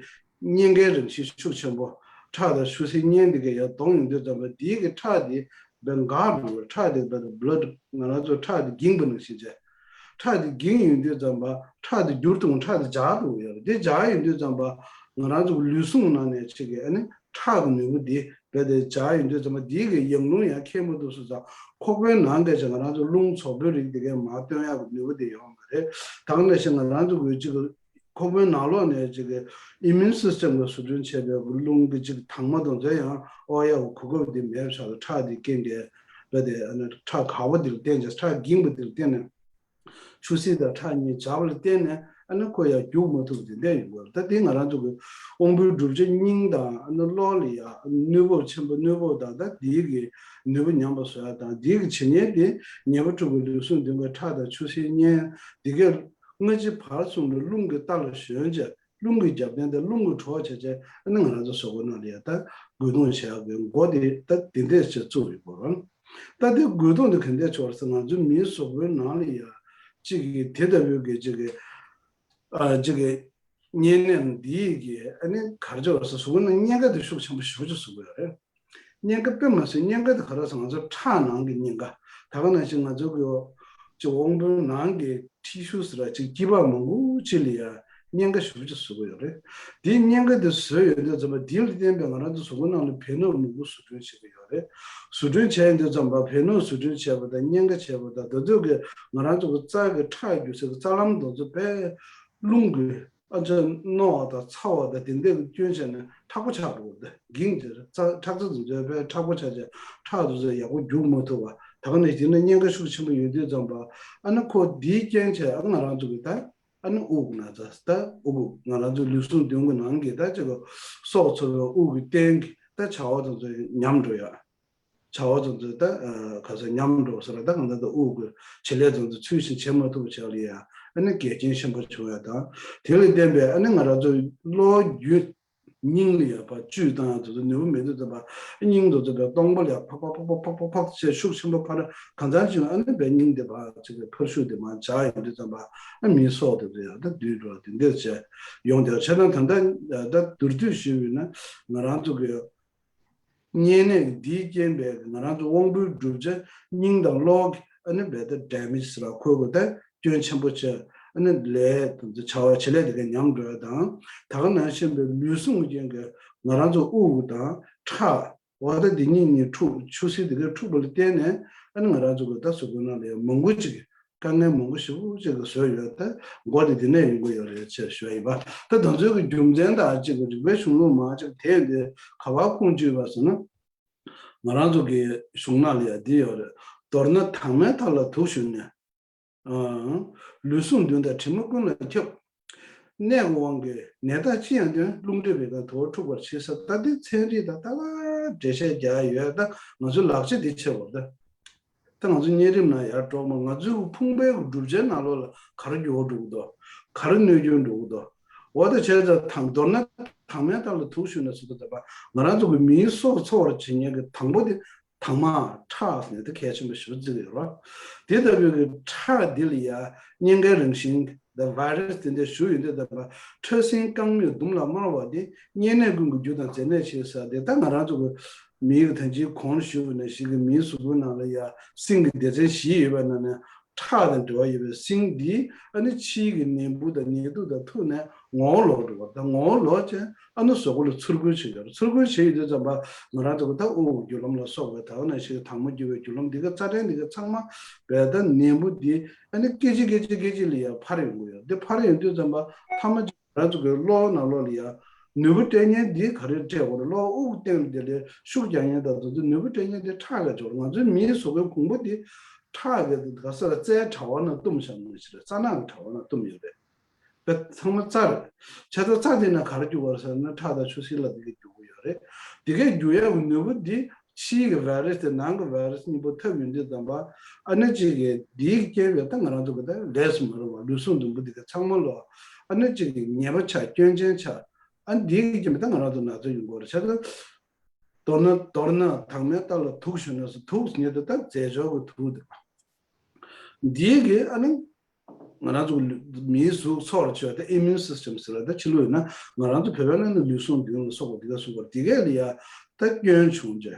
གཉན་ཁའི་རང་བཞིན་ཤུགས་ཆེན་པོ་ཁྲག་དང་ཆུ་སེར་གཉན་འདི་ག་ཡ་གདོང་ཡོང་དུས་ཙམ་པ་འདི་གི་ཁྲག་འདི་བའི་འགག་འགྲོ་བའི་ཁྲག་དེ་བའི་བླ་ཌི་ང་རང་ཚོ་ཁྲག་དེ་འགྱིང་པ་ནང་བཞིན་བྱས། ཁྲག་དེ་འགྱིང་ཡོང་དུས་ཙམ་པ་ཁྲག་དེ་འགྱུར་དུ་ཁྲག་དེ་འཇག་འགྲོ་གི་ཡོད་རེད། དེ་འཇག་ཡོང་དུས་ཙམ་པ་ང་རང་ཚོ་ལུས་ཟུངས་ནང་ནས་ཅིག་གི་ཨ་ནི་ཁྲག་གི་ནུས་པ་དེ་བས་དེ་འཇག་ཡོང་དུས་ཙམ་པ་དེའི་གི་ཡང་རླུང་ཡང་འཁྱེར་མ་ཐུབ་སོང་ཙང་ཁོག་པའི་ནང་གི་ཅིག་ང་རང་ཚོ་རླུང་བཙོག་པའི་རིགས་དེ་གས་མར་བཏོན་ཡག་གི་ནུས་པ་དེ་ཡོད་མ་རེད། ད་ག་ནང་བཞིན་ང་རང་ཚོ་གི་ཅིག་ཁོག་པའི་ནང་ལོགས་ནས་ཅིག་གི་ཨི་མིའུན་སི་སི་ཊེམ་གི་བཟོ་སྐྲུན་བྱས་པའི་རླུང་གི་ཅིག་དྭངས་མ་དང་ཚོ་ཡང་ཨོ་ཡ་གོ་སྐབས་འདི་མེད་པ་ཆགས་སོང་། ཁྲག་འདི་རྐྱེན་གྱིས་རེད་དེ་ཨ་ནི་ཁྲག་ག་བ་འདི་ལ་བརྟེན་ཅིང་ཁྲག་འགྱིང་པ་འདི་ལ་བརྟེན་ནས་ཆུ་སེར་དང་ཁྲག་གཉིས་འཇགས་པ་ལ་བརྟེན་ནས་ཨ་ནི་ཁོ་ཡང་རྒྱུག་མ་ཐུབ་པ་འདི་འདྲ་ཡོང་གི་ཡོད་རེད། ད་འདི་ང་རང་ཚོ་གི་དབང་པོའི་སྒྲུབ་བྱེད་སྙིང་དང་ཨ་ནི་གློ་ལ་ཡང་གནོད་པ་ཆེན་པོ་གནོད་པ་དང་ད་འདིའི་གི་ནུས་པ་ཉམས་པ་བཟོ་ཡ་དང་འདིའི་གི་བྱེད་ཉེས་དེ་ཉེས་པ་འཁྲུགས་པའི་ལུས་ཟུངས་མདུན་གྱི་ཁྲག་དང་ཆུ་སེར་གཉན་འདི་གའི་སྔ་ཕྱི་བར་གསུམ་ལ་རླུང་གི་རྟ་ལ་ཞོན་བྱས་རླུང་གི་རྒྱབ་རྟེན་དེ་རླུང་གི་གྲོགས་བྱས་བྱས་ཨ་ནི་ང་རང་ཚོ་གཟུགས་པོ་ནང་ལ་ཡ་ད་རྒོལ་རྡུང་བྱེད་ཡག་གི་མགོ་དེ་ད་དེ་འདྲས་བྱས་བཙུགས་ཡོད་པ་རེད། ད་དེ་རྒོལ་རྡུང་དེ་ག་འདྲས་བྱུང་བ་རེད་ཟེར་ང་ཚོའི་མིའི་གཟུགས་པོའི་ནང་ལ་ཡ་གཅིག་གིས་དེ་ལྟ་བུའི་གི་གཅིག་གི་ཨ་གཅིག་གི་བསྙེན་གནས་འདི་ཡི་གི་ཨ་ནི་ག་རེ་བྱུང་བ་རེད་ཟེར་གཟུགས་པོའི་ནང་གཉན་ཁ་དེ་ཤུགས་ཆེན་པོ་ཞེ་པོ་ཅིག་བཟོ་གི་ཡོད་རེད། གཉན་ཁ་དཔེ་མ་སྲིད་གཉན་ཁ་དེ་ག་རེ་ཟེར་ང་ཚོ་ཁྲག་ནང་གི་གཉན་ཁ། ད་ག་ནང་བཞིན་ང་ཚོ་གི་ཅིག་དབང་པོའི་ནང་གི་ཊི་ཤུ་ཟེར་བ་ཅིག་སྐྱི་པགས་མང་པོ་ཅིག་ལ་ཡ་གཉན་ཁ་ཞེ་པོ་ཅིག་བཟོ་གི་ཡོད་རེད། དེའི་གཉན་ཁ་དེ་བཟོས་ཡོད་དུས་ཙམ་པ་དེ་ལ་བརྟེན་པའི་ང་རང་ཚོ་གཟུགས་པོའི་ནང་ལ་བེ་ནོར་མང་པོ་བཟོ་སྐྲུན་བྱེད་ཀྱི་ཡོད་རེད། བཟོ་སྐྲུན་བྱས་ཡོད་དུས་ཙམ་པ་བེ་ནོར་བཟོ་སྐྲུན་བྱས་པ་དང་གཉན་ཁ་བྱས་པ་དང་ད་དུང་གི་ང་རང་ཚོ་གི་རྩ་གི་ཁྲག་རྒྱུ་སའི་གི་རྩ་ལམ་དེ་ཚོ་དཔེ་རླུང་གི་ཨ་ཅེ་རྣོ་བ་དང་ཚ་བ་དང་དེ་འདྲ་གི་སྐྱོན་བྱས་ནས་མཁྲེགས་པོ་ཆགས་འགྲོ་གི་རེད། འགྱིང་ཅིག་རེད། ཁྲག་རྩ་དེ་ཚོ་དཔེ་མཁྲེགས་པོ་ཆགས་བྱས་ཁྲག་དེ་ཚོ་ཡག་པོ་རྒྱུག་མ་ཐུབ་པ། ད་ག་ནས་དེ་ནས་གཉན་ཁ་ཤུགས་ཆེན་པོ་ཡོད་དུས་ཙམ་པ་ཨ་ནི་ཁོ་འདིའི་རྐྱེན་བྱས་ཨ་ང་རང་ཚོ་གི་ད་ཨ་ནི་དབུགས་ན་ཚ་ད་དབུགས་ང་རང་ཚོ་ལུས་ཟུངས་མདུན་གྱི་ནང་གི་ད་ཅིག་གི་སྲོག་འཚོ་བའི་དབུགས་ཀྱི་རྟེན་གྱི་ད་བྱ་བ་དེ་ཚོ་ཉམས་འགྲོ་ཡ། བྱ་བ་དེ་ཚོ་ད་ག་ཚོད་ཉམས་འགྲོ་ཟེར་ལ་ད་གང་ལྟར་ད་དབུགས་ཀྱི་བྱེད་ལས་དེ་ཚོ་ཚུལ་བཞིན་བྱེད་མ་ཐུབ་པ་བྱས་ལ་ཡ་ཨ་ནི་འགལ་རྐྱེན་ཆེན་པོ་བྱུང་ཡ་དང་དེ་ལ་བརྟེན་པའི་ཨ་ནི་ང་རང་ཚོ་གློ་རྒྱུ་སྙིང་ལ་ཡ་ཕར་བཅུད་བཏང་ཡ་དེ་ཚོ་ནུས་པ་མེད་དུས་ཙམ་པ་སྙིང་དེ་ཚོ་པའི་སྟོང་པ་ལ་ཡ་ཕག་ཕག་ཕག་ཕག་ཕག་ཕག་ཕག་ཅེས་ཤུགས་ཆེན་པོ་འཕར་གང་ཚང་ཅིག་ཨ་ནི་པའི་སྙིང་དེ་ཕར་ཅིག་གི་འཕར་ཤུགས་དེ་མར་འཇགས་ཡོང་དུས་ཙམ་པ་ཨ་མིའི་སྲོག་དེ་ཚོ་ཡ་ད་འདུས་འགྲོ་དེ་འདྲས་བྱས་ཡོང་དེ་བྱས་ན་ད་ལྟ་ད་མདོར་བསྡུས་ཞུས་པ་ཡིན་ན་ང་རང་ཚོ་གི་བསྙེན་གནས་འདིའི་རྐྱེན་པས་ང་རང་ཚོ་དབང་པོའི་གྲུབ་ཆ་སྙིང་དང་གློ་གི་ཨ་ནི་བས་ད་ཌེ་མེཇ་ཟེར་བ་ཁོལ་དགོས་ད་སྐྱོན་ཆེན་པོ་ཆེ་ཨ་ནི་ལས་དང་བྱ་བ་བྱེད་ལས་དེ་ག་ཉམས་འགྲོ་ཡ་དང་ད་ག་ནང་བཞིན་པའི་ལུས་ཟུངས་ཀྱི་རྐྱེན་གྱིས་ང་རང་ཚོ་དབུགས་དང་ཁྲག་འོ་ད་འདི་གཉིས་གཉིས་འཁྲུག་ཆུ་སེར་དེ་ག་འཁྲུག་པ་ལ་བརྟེན་ནས་ཨ་ནི་ང་རང་ཚོ་གི་ད་གཟུགས་པོའི་ནང་ལ་ཡ་མང་པོ་ཅིག་དཀའ་ངལ་མང་པོ་ཞེ་པོ་ཅིག་གི་བཟོས་ཡོད་དེ་མགོ་དེ་འདི་ནས་ཡོང་གི་ཡོད་རེད་ཅེས་ཞུ་ཡ་ཡིན་པ། ད་ད་ཚོད་ཀྱི་རྒྱུ་མཚན་དང་ཅིག་གི་རིག་པའི་གཞུང་ལུགས་མང་ཅིག་དེ་འདི་ག་བ་ཁུངས་བཅུག་པ་ཟེར་ན། ང་རང་ཚོ་གི་གཞུང་ནང་ལ་ཡ་འདི་ཡོད་རེད། མདོར་ན་དྭངས་མའི་མཐའ་ལ་དུག་ཞུགས་ནས། ཨང་། ལུས་ཟུངས་མདུན་དང་གྲིབ་མ་ཀུན་ལ་ཁྱབ། གནས་ཀྱི་དབང་གིས་ནད་རྟགས་ཅི་ཡང་སྟོན། རླུང་མཁྲིས་བད་ཀན་དུ་འཁྲུགས་པར་བྱེད་ཟེར་ད་འདི་ཚན་རིག་དང་ད་ལ་འགྲེལ་བཤད་རྒྱག་ཡ་ཡོད་ད་ང་ཚོའི་ལག་ཆ་འདི་ཆེ་བར་ད། ད་ང་ཚོ་གཉན་རིམས་ནང་ཡར་འགྲོ་མ་ང་ཚོའི་ཕུང་པོའི་གི་གྲུབ་ཆའི་ནང་ལོགས་ལ་ག་རེ་འགྱུར་བ་འགྲོ་གི་འདུག་ག་རེ་གནོད་སྐྱོན་འགྲོ་གི་འདུག་འོ་ད་བྱས་ཙང་དང་མདོར་ན་དྭངས་མའི་མཐའ་ལ་དུག་ཞུགས་ནས་ཟེར་དུས་ད་པ་ང་རང་ཚོ་གི་མིའི་སྲོག་འཚོ་བར་བྱེད་མཁན་གི་དང་པོ་དེ་ དྭངས་མ་ཁྲག་ཟེར་ནས་དེ་གལ་ཆེན་པོ་ཞེ་པོ་བརྩི་གི་ཡོད་རེད། དེ་ལྟ་བུའི་གི་ཁྲག་འདི་ལ་ཡ་གཉན་ཁའི་རང་བཞིན་དང་བྷའི་རེ་སི་དེ་འདྲ་ཞུགས་ཡོང་དུས་ཙམ་པ་ཁྲག་སྲིན་རྐང་མིག་ཟླུམ་ལ་དམར་བ་དེ་གཉན་ནད་ཀུན་གྱི་རྒྱུ་དང་མཛེ་ནད་ཞེས་ཟེར་དེ། ད་ང་རང་ཚོ་གི་མིའི་གི་ད་ཅིའི་གོང་ཞུས་པ་ནང་བཞིན་གི་མིའི་གཟུགས་པོའི་ནང་ལ་ཡ་སྲིན་གྱི་སྡེ་ཚན་བཞི་ཡོད་པ་ནང་ནས་ཁྲག་དང་འབྲེལ་བ་ཡོད་པའི་སྲིན་འདིས་ཨ་ནི་ཕྱིའི་གི་ནད་འབུ་དང་ནད་དུག་དང་ཐུག་ནས་ངོ་བོ་ལོག་འགྲོ་བ་དང་། ངོ་བོ་ལོག་ཅིང་ཨ་ནི་གཟུགས་པོ་ལ་ཚུར་རྒོལ་བྱེད་ཡོད་རེད། ཚུར་རྒོལ་བྱེད་ཡོད་དུས་ཙམ་པ་ང་རང་ཚོ་གི་ད་དབུགས་རྒྱུ་ལམ་ལ་སོགས་པའི་ད་ག་ནང་བཞིན་དྭངས་མ་རྒྱུ་བའི་རྒྱུ་ལམ་འདི་ག་རྩ་ཕྲན་འདི་ག་ཚང་མ་བས་ད་ནད་འབུ་འདི་ཨ་ནི་སྐད་ཅིག་སྐད་ཅིག་སྐད་ཅིག་ལ་ཡ་འཕར་ཡོང་གི་ཡོད། འདི་འཕར་ཡོང་དུས་ཙམ་པ་ཐ་མ་ང་རང་ཚོ་གི་གློ་བོ་ནང་ལོགས་ལ་ཡ་ནུས་པ་སྤྲད་མཁན་འདི་ག་རེ་སྤྲད་དགོས་རེད། གློ་བོ་དབུགས་སྟེང་ལ་དེ་ལས་ཤུགས་རྒྱག་མཁན་དང་དེ་ཚོ་ནུས་པ་སྤྲད་མཁན་དེ་ཁྲག་ག་ཅིག་རེད། ང་ཚོའི་མིའི་གཟུགས་པོའི་གོང་བུ་འདི་ཁྲག་གི་ག་ས་རྩའི་དྲ་བ་ནང་བཏུམས་བཞག་ནང་བཞིན་རེད། རྩ་ནག་གི་དྲ་བ་ནང་བཏུམས་ཡོད་རེད། དཔེ་ཚང་མ་རྩ་རེད། བྱས་ཙང་རྩ་དེ་ནས་ག་རེ་རྒྱུག་གི་རེད་ཟེར་ན་ཁྲག་དང་ཆུ་སེར་ལ་དེ་གས་རྒྱུག་གི་ཡོད་རེད། དེ་གས་རྒྱུག་ཡག་གི་ནུས་པ་འདི་ཕྱིའི་གི་བྷའི་རེ་སི་དེ་ནང་གི་བྷའི་རེ་སི་གཉིས་པོ་འཐབ་ཡོང་དུས་ཙམ་པ་ཨ་ནི་གཅིག་གི་འདིའི་རྐྱེན་པས་ད་ང་རང་ཚོ་གི་ད་ལས་སུ་མ་རུང་བ་ལུས་ཟུངས་བདུན་པོ་འདི་ག་ཚང་མ་ལོ་ཨ་ནི་གཅིག་གི་ཉེས་པ་ཆགས། སྐྱོན་ཅན་ཆགས། ཨ་ནི་འདིའི་རྐྱེན་པས་ད་ང་རང་ཚོ་ན་ཚ་ཡོང་གི་རེད། བྱས་ཙང་མདོར་ན་མདོར་ན་དྭངས་མའི་རྟ་ལ་དུག་ཞོན་ནས་སུ་དུག་ཟེར་ཉིད་དུ་ད་རྫས་སྦྱོར་གི་དུག་འདི་འདིའི་གི་ཨ་ནི་ང་རང་ཚོ་གི་ལུས་མིའི་གཟུགས་ཚོགས་ལ་བྱོས་ཏེ་ཨི་མིའུན་སིས་ཊམ་ཟེར་བ་ད་ཕྱི་ལུགས་ཡིན་ན་ང་རང་ཚོ་བོད་པའི་ནང་ནས་ལུས་ཟུངས་བདུན་ལ་སོགས་པ་འདི་ག་གསུངས་པར་འདི་གས་ལ་ཡ་ད་སྐྱོན་བྱུང་བྱས།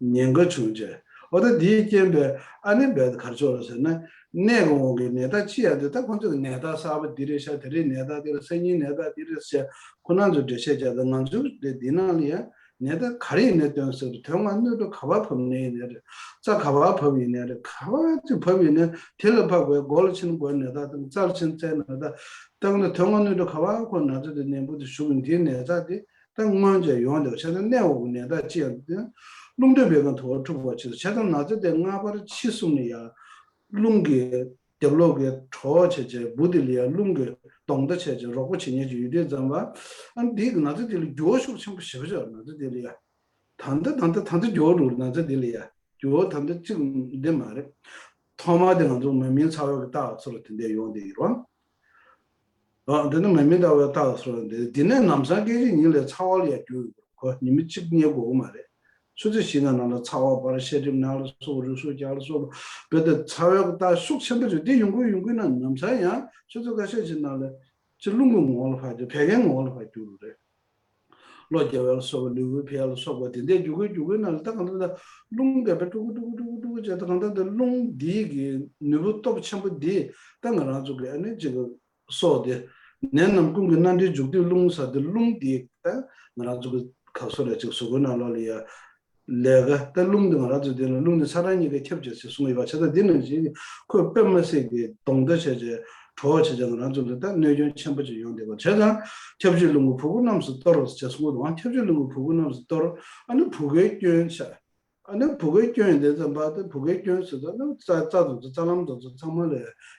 ཉེན་ཁ་བྱུང་བྱས། འོ་ད་འདིའི་རྐྱེན་པས་ཨ་ནི་རྦད་དེ་ག་རེ་ཆགས་རེད་ཟེར་ན་ནད་ཀྱི་དབང་གིས་ནད་རྟགས་ཅི་ཡང་འདི་ད་ཁོང་ཚོས་ནད་རྟགས་གསར་པ་འདི་རེད་ཤག་དེ་རིང་ནད་རྟགས་འདི་རེད། སང་ཉིན་ནད་རྟགས་འདི་རེད་ཟེར་ཁོ་རང་ཚོས་འགྲེལ་བཤད་བྱས་ཏེ་ང་ཚོས་འདི་འདི་ནང་ལ་ཡང་ནད་རྟགས་ག་རེ་ཡིན་ནའི་སྟོན་ཟེར་དོན་ལྔ་སྣོད་དྲུག་ག་པར་བབས་ནའི་ཡིན་ནའི་རེད། རྩ་ག་པར་བབས་ཡིན་ནའི་རེད། ག་པར་ཅིག་བབས་ཡིན་ནའི་དེ་ལ་བབས་དགོས། མགོ་ལ་ཕྱིན་དགོས་ནད་རྟགས་དང་རྩ་ལ་ཕྱིན་རྩའི་ནད་རྟགས་དང་ལ་དོན་ལྔ་སྣོད་དྲུག་ག་པར་ཁོ་ན་ཚ་དེ་ནད་འབུ་དེ་ཞུགས་ཡིན་དེའི་ནད་རྟགས་དེ། ད་སྔོན་བྱས་ཡོང་དེ་བྱས་ན་གནས་འོག་གི་ནད་རྟགས་ཅི་ཡང་དེ་རླུང་འདོད་པའི་ཁམས་དུ་བ་འཁྲུགས་པ་ཆེ་བྱས་ཙང་ན་ཚ་དེ་སྔ་པར་ཕྱི་གསུམ་ནས་ཡང་རླུང་གི་རྒྱབ་ལོགས་ཀྱི་གྲོགས་བྱས་བྱས་འབུ་དེ་ལ་ཡང་རླུང་གི་གདོང་བརྡ་བྱས་བྱས་རོགས་པ་བྱེད་མཁན་ཅིག་ཡོད་དུས་ཙམ་པ་ཨ་འདིའི་ན་ཚ་དེ་ལ་འགྱུར་བ་ཤུགས་ཆེན་པོ་ཞེ་པོ་ཅིག་ན་ཚ་དེ་ལ་ཡང་ད་ལྟ་ད་ལྟ་ད་ལྟ་འགྱུར་བ་འགྲོ་ན་ཚ་དེ་ལ་ཡང་འགྱུར་བ་ད་ལྟ་གཅིག་འདི་མ་རེད། ཐོག་མ་དེ་ང་ཚོ་མ་སྨིན་ཚ་བའི་རྟགས་ཚོ་ལ་དེ་འདྲ་ཡོང་བསྡད་ཡོད་རེད་བ། ཨ་འདི་ནི་མ་སྨིན་ཚ་བའི་རྟགས་སུ་འདི་འདི་ནས་ལམ་སང་སྐད་ཅིག་ཉིད་ལས་ཚ་བ་ལ་ཡང་འགྱུར་ཡོད། ཁོ་ཉི་མ་གཅིག་གཉིས་དགོས་ཀྱི་མ་རེད། ཆུ་ཚོད་བཞི་ནང་ནང་ལ་ཚ་བ་འབར། ཤ་གྲིབ་ན་ལ་སོགས་རུས་ཟུག་རྒྱག་ལ་སོགས་རྦད་དེ་ཚ་བའི་རྟགས་ཤུགས་ཆེན་པོ་རེད། འདི་ཡོང་གི་ཡོང་གི་ན་ལམ་སང་ཡང་ཆུ་ཚོད་ཁ་ཤས་ཤིག་ནང་ལ་ཅི་རླུང་གི་ངོ་བོ་ལ་ཕར་འགྱུར། བད་ཀན་ངོ་བོ་ལ་ཕར་འགྱུར་རེད། གློ་རྒྱག་པ་ལ་སོགས་པ་ལུས་པོའི་ཕན་ཡོན་ལ་སོགས་པ་དེ་འདྲའི་རྒྱུ་རྐྱེན་རྒྱུ་རྐྱེན་ནང་ལ་ད་གང་ལྟར་ད་རླུང་གིས་དཔེ་དཀྲུག་དཀྲུག་དཀྲུག་དཀྲུག་དཀྲུག་བྱས། ད་གང་ལྟར་ད་རླུང་འདིའི་གི་ནུས་པ་སྟོབས་ཆེན་པོ་འདིས་ད་ང་རང་ཚོ་གི་ཨ་ནི་ཅིག་སྲོག་དེ་ནད་རྣམས་ཀུན་གྱི་མནའ་འབྲེལ་འཇུག་སྟེ་རླུང་ཟེར་དེ་རླུང་འདིས་ད་ང་རང་ཚོ་གི་ག་སོ་ར་ཅིག་གཟུགས་པོའི་ནང་ལོགས་ལ་ཡ་ལས་ཀ་ད་རླུང་འདི་ང་རང་ཚོ་འདི་ལ་རླུང་འདི་ཚ་གྲང་གཉིས་ཀས་ཁྱབ་བྱེད་ཅེས་གསུངས་ཡོད་པ་བྱས་ཙང་འདི་ནང་བཞིན་ཁོས་དཔེ་མི་སྲིད་ཀྱི་གདོང་བརྡ་བྱས་བྱས་གྲོགས་བྱས་བྱས་ང་རང་ཚོ་ལ་ད་གནོད་སྐྱོན་ཆེན་པོ་ཅིག་ཡོང་བསྡད་པ་བྱས་ཙང་ཁྱབ་བྱེད་རླུང་གིས་ཕྲུ་གུ་རྣམས་སུ་གཏོར་ཅེས་གསུངས་འདུག་ཁྱབ་བྱེད་རླུང་གིས་ཕྲུ་གུ་རྣམས་སུ་གཏོར། ཨ་ནི་བུ་གའི་སྐྱོན་ཆགས། ཨ་ནི་བུ་གའི་སྐྱོན་ཡིན་དུས་ཙམ་པ་དེ་བུ་གའི་སྐྱོན་ཟེར་ཙང་ནི་རྩ་རྩ་དང་རྩ་ལམ་དང་ཚང་མ་ལ་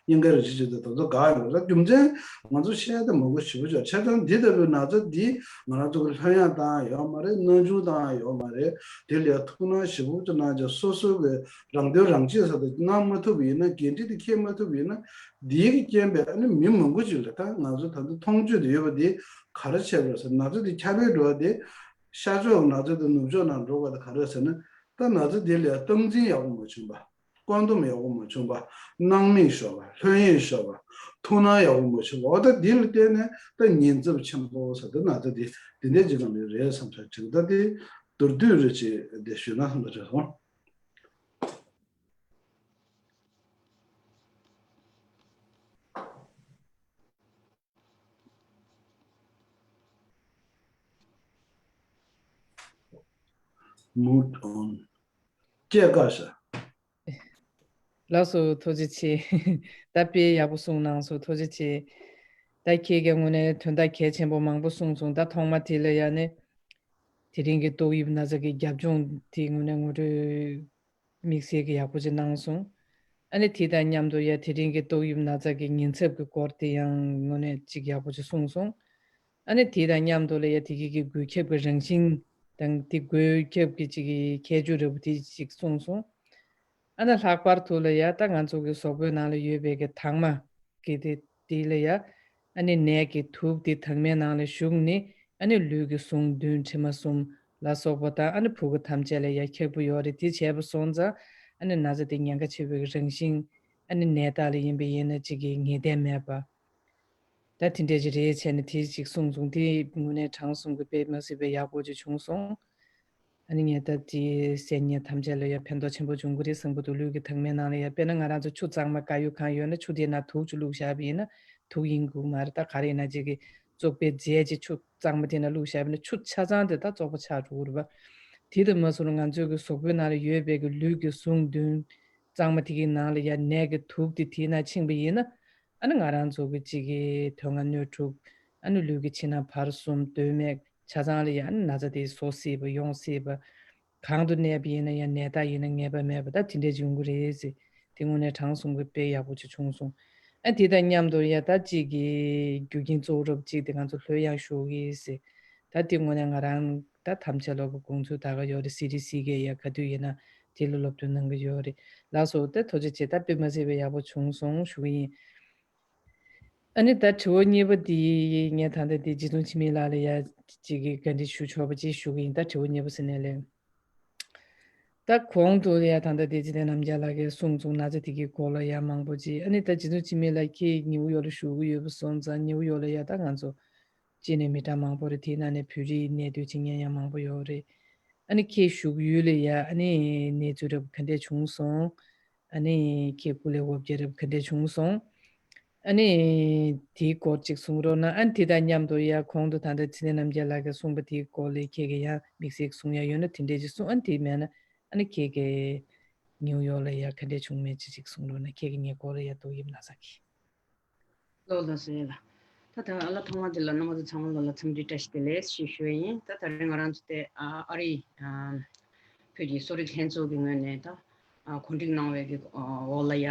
གཉན་ཁའི་རང་བཞིན་ཅན་དེ་དེ་ཚོ་འགག་ཡོང་བ་རེད། རྒྱུ་མཚན་ང་ཚོ་བཤད་ཡ་དེ་མང་པོ་ཞེ་པོ་ཅིག་ཡོད། བྱས་ཙང་འདི་ལྟ་བུའི་ན་ཚ་འདི་ང་རང་ཚོ་གི་ལྷོད་ཡངས་བཏང་ཡ་ཡོད་མ་རེད། མནར་གཅོད་བཏང་ཡ་ཡོད་མ་རེད། དེ་ལ་ཡ་ཐུགས་སྣང་ཞེ་པོ་ཅིག་གནང་བྱས་སོ་སོ་གི་རང་དོན་རང་གཅེས་ཟེར་དེ་གནང་མ་ཐུབ་པ་ཡིན་ན། འགན་འཁྲི་དེ་འཁྱེར་མ་ཐུབ་པ་ཡིན་ན། འདིའི་གི་རྐྱེན་པས་ཨ་ནི་མི་མང་པོ་ཅིག་ལ་ད་ང་ཚོ་ད་ལྟ་མཐོང་ཆོས་དེ་ཡོད་པ་འདི་ག་རེ་བྱས་པ་རེད་ཟེར་ན་ཚ་འདི་ཁྱབ་སྤེལ་འགྲོ་བ་དེ་ཤར་ཕྱོགས་ན་ཚ་དེ་ནུབ་ཕྱོགས་ནང་འགྲོ་བ་དེ་ག་རེ་ཟེར་ན། ད་ན་ཚ་འདི་ལ་སྟངས་འཛིན་ཡག་པོ་མ་བྱུང་བ། བཀོད་འདོམས་ཡག་པོ་མ་བྱུང་བ། སྣང་མེད་ཤོར་བ། ལྷོད་གཡེང་ཤོར་བ། ཐུགས་སྣང་ཡག་པོ་མ་བྱུང་བ། འོ་ད་འདི་ལ་བརྟེན་ནས་ད་ཉེན་ཚབས་ཆེན་པོ་ཟེར་དུས་ན་ཚ་འདི་འདི་འདྲའི་ཅིག་ཙམ་རེད་བསམ་ས་ཅིག་ད་དེ་མདོར་བསྡུས་རེ་ཅིག་འདི་ཞུས་ན་བསམ་ས་ཅིག་སོང་། Move on. སྐྱེས་དཀའ་ཤག་ལགས་སོ། ཐུགས་རྗེ་ཆེ། ད་དཔེ་ཡག་པོ་གསུངས་གནང་སོང་། ཐུགས་རྗེ་ཆེ། ད་ཁྱེད་ཀྱིས་དངོས་གནས་དོན་དག་གལ་ཆེན་པོ་མང་པོ་གསུངས་སོང་། ད་ཐོག་མ་དེ་ལ་ཡ་ནི་དེ་རིང་གི་ཏོག་དབྱིབས་ན་ཚ་གི་རྒྱབ་ལྗོངས་དེ་དངོས་གནས་ངོ་སྤྲོད་དམིགས་བསལ་གྱི་ཡག་པོ་ཅིག་གནང་སོང་། ཨ་ནི་དེ་དང་མཉམ་དུ་ཡ་དེ་རིང་གི་ཏོག་དབྱིབས་ན་ཚ་གི་ཉེན་ཚབས་ཀྱི་སྐོར་དེ་ཡང་དངོས་གནས་ཅིག་ཡག་པོ་ཅིག་གསུངས་སོང་། ཨ་ནི་དེ་དང་མཉམ་དུ་ལ་ཡ་དེ་གི་གི་འགོས་ཁྱབ་ཀྱི་རང་བཞིན་དང་དེ་འགོས་ཁྱབ་ཀྱི་ཅིག་གི་ཁྱད་ཆོས་འདྲ་པོ་དེ་ཅིག་གསུངས་སོང་། ཨ་ནི་ལྷག་པར་དུ་ལ་ཡ་ད་ང་ཚོ་གི་གཟུགས་པོའི་ནང་ལ་ཡོད་པའི་གི་དྭངས་མ་གི་དེ་དེ་ལ་ཡ་ཨ་ནི་ནད་ཀྱི་དུག་དེ་དྭངས་མའི་ནང་ལ་ཞུགས་ནས་ཨ་ནི་ལུས་ཀྱི་ཟུངས་བདུན་དྲི་མ་གསུམ་ ལ་སོགས་པ་དང་ཨ་ནི་ཕྲུ་གུ་ཐམས་ཅད་ལ་ཡ་ཁག་པོ་ཡོད་རེད། དེ་བྱས་པ་སོང་ཙང་ཨ་ནི་ན་ཚ་དེ་ཉེན་ཁ་ཆེ་བའི་རང་བཞིན་ཨ་ནི་ནད་རྟགས་ལ་ཡིན་པ་ཡིན་ན་གཅིག་གི་ངེས་གཏན་མེད་པ། ད་དེ་འདྲས་ཅིག་རེད་བྱས་ནས་དེ་ཅིག་གསུངས་སོང་། དེ་དངོས་གནས་དྲང་གསུམ་གྱི་དཔེ་མ་སྲིད་པའི་ཡག་པོ་ཅིག་བྱུང་སོང་། ཨ་ནི་ངས་ད་དེ་གསན་མཁན་ཐམས་ཅད་ལ་ཡ་ཕན་ཐོགས་ཆེན་པོ་བྱུང་གི་རེད་བསམ་གྱི་འདུག་ལུས་ཀྱི་ཐང་མའི་ནང་ལ་ཡ་དཔེར་ན་ང་རང་ཚོ་ཆུ་གཙང་མ་དཀར་ཡོལ་གང་ཡོད་ན་ཆུ་དེའི་ནང་དུག་ཅིག་བླུགས་བཞག་པ་ཡིན་ན་དུག་ཡིན་དགོས་མ་རེད། ད་ག་རེ་ཡིན་ན་ཅིག་གི་བཙོག་པའི་རྫས་ཅིག་ཆུ་གཙང་མ་དེ་ནང་བླུགས་བཞག་པ་ཡིན་ན་ཆུ་ཆ་ཚང་དེ་ད་བཙོག་པ་ཆགས་འགྲོ་གི་རེད་པ། དེ་དང་མ་ཟད་ང་ཚོའི་གི་གཟུགས་པོའི་ནང་ལ་ཡོད་པའི་གི་ལུས་ཀྱི་ཟུངས་མདུན་གཙང་མ་དེ་གི་ནང་ལ་ཡ་ནད་ཀྱི་དུག་དེ་དེའི་ནང་ཕྱིན་པ་ཡིན་ན། ཨ་ནི་ང་རང་ཚོ་གི་གཅིག་གི་དོན་ལྔ་སྣོད་དྲུག་ཨ་ནི་ལུས་ཀྱི་ཕྱི་ནང་བར་གསུམ་སྟོད་སྨད་ཆ་ཚང་ལ་ཡང་ཨ་ནི་ན་ཚ་དེ་བཟོ་སྲིད་པ་ཡོང་སྲིད་པ། གང་དུ་གནས་པ་ཡིན་ན་ཡང་ནད་རྟགས་ཡིན་ན་ངེས་པ་མེད་པ་ད་དེ་འདྲས་ཡོང་གི་རེད་ཟེར། དེ་དངོས་གནས་དྲང་གསུམ་གི་དཔེ་ཡག་པོ་ཅིག་བྱུང་སོང་། ཨ་དེ་དང་མཉམ་དུ་ཡང་ད་གཅིག་གི་རྒྱུ་རྐྱེན་གཙོ་བོ་རབ་གཅིག་དེ་ང་ཚོ་ལྷོད་ཡངས་ཞུ་གི་ཟེར། ད་དེ་དངོས་གནས་ང་རང་ད་ཐམས་ཅད་ལོག་གི་དགོངས་ཚུལ་ད་ག་ཡོད་རེད། སི་ཌི་སི་གི་ཡ་ག་དུས་ཡིན་ན་དེ་ལ་སློབ་སྟོན་གནང་གི་ཡོད་རེད། ལགས་སོ། ད་ཐུགས་རྗེ་ཆེ། ད་དཔེ་མ་སྲིད་པའི་ཡག་པོ་བྱུང་སོང་ཞུ་གི་ཡིན། ཨ་ནི་ད་དྲི་བ་གཉིས་པ་འདི་ངས་ད་ལྟ་འདི་རྗེ་བཙུན་འཆི་མེད་ལགས་ལ་ཡ་གཅིག་གི་བཀའ་འདྲི་ཞུ་ཆོག་པ་ཅིག་ཞུ་གི་ཡིན། ད་དྲི་བ་གཉིས་པ་ཟེར་ནས་ལས། ད་གོང་དུ་ཡ་ད་ལྟ་འདི་འཇིག་རྟེན་རྣམ་རྒྱལ་ལགས་ཀྱིས་གསུངས་སོང་། ན་ཚ་དེ་གི་སྐོར་ལ་ཡ་མང་པོ་ཅིག་ཨ་ནི་ད་རྗེ་བཙུན་འཆི་མེད་ལགས་ཁྱེད་ཉི་ཝི་ཡོག་ལ་བཞུགས་ཀྱི་ཡོད་པ་སོང་ཙང་ཉི་ཝི་ཡོག་ལ་ཡ་ད་ང་ཚོ་སྐྱེས་ནས་མི་གྲངས་མང་པོ་རེད། དེའི་ནང་ནས་བོད་རིགས་གནས་སྡོད་བྱེད་མཁན་ཡང་མང་པོ་ཡོད་རེད། ཨ་ནི་ཁྱེད་བཞུགས་ཡུལ་ལ་ཡ་ཨ་ནི་གནས་ཚུལ་རབ་ག་འདྲས་བྱུང་སོང་། ཨ་ནི་ཁྱེད་སྐུ་ལས་འོ་བརྒྱལ་རབས་ག་འདྲས་བྱུང་སོང་། ཨ་ནི་དེའི་སྐོར་ཅིག་གསུང་རོགས་གནང་། ཨ་ནི་དེ་དང་མཉམ་དུ་ཡ་གོང་དུ་ད་ལྟ་འཇིག་རྟེན་རྣམ་རྒྱལ་ལགས་ཀྱིས་གསུངས་པ་དེའི་སྐོར་ལ་ཁྱེད་ཀྱིས་ཡང་དམིགས་བསལ་གསུང་ཡ་ཡོད་ན་དེ་འདྲས་ཅིག་གསུང་། ཨ་ནི་དེའི་མེད་ན་ཨ་ནི་ཁྱེད་ཀྱིས་ཉིའུ་ཡོག་ལ་ཡ་ག་འདྲས་བྱུང་མེད་ཅིག་ཅིག་གསུང་རོགས་གནང་། ཁྱེད་ཀྱིས་ངའི་སྐོར་ལ་ཡ་ཏོག་དབྱིབས་ན་ཚ་གི་ལོ་ལ་ཟེར་ལ། ད་ལྟ་ཨ་ལ་ཐོག་མ་དེ་ལ་རྣམ་པ་ཚོ་ཚང་མ་ལོ་ལ་འཚམས་འདྲི་བཀྲ་ཤིས་བདེ་ལེགས་ཞེས་ཞུ་ཡ་ཡིན། ད་ད་རེས་ང་རང་ཚོ་དེ་ཨ་ཨ་རི་ཨ་བོད་ཀྱི་གསོ་རིག་ལྷན་ཚོགས་ཀྱི་ངོས་ནས་ད་ཨ་གོ་སྒྲིག་གནང་བའི་གི་ཨ་འོག་ལ་ཡ་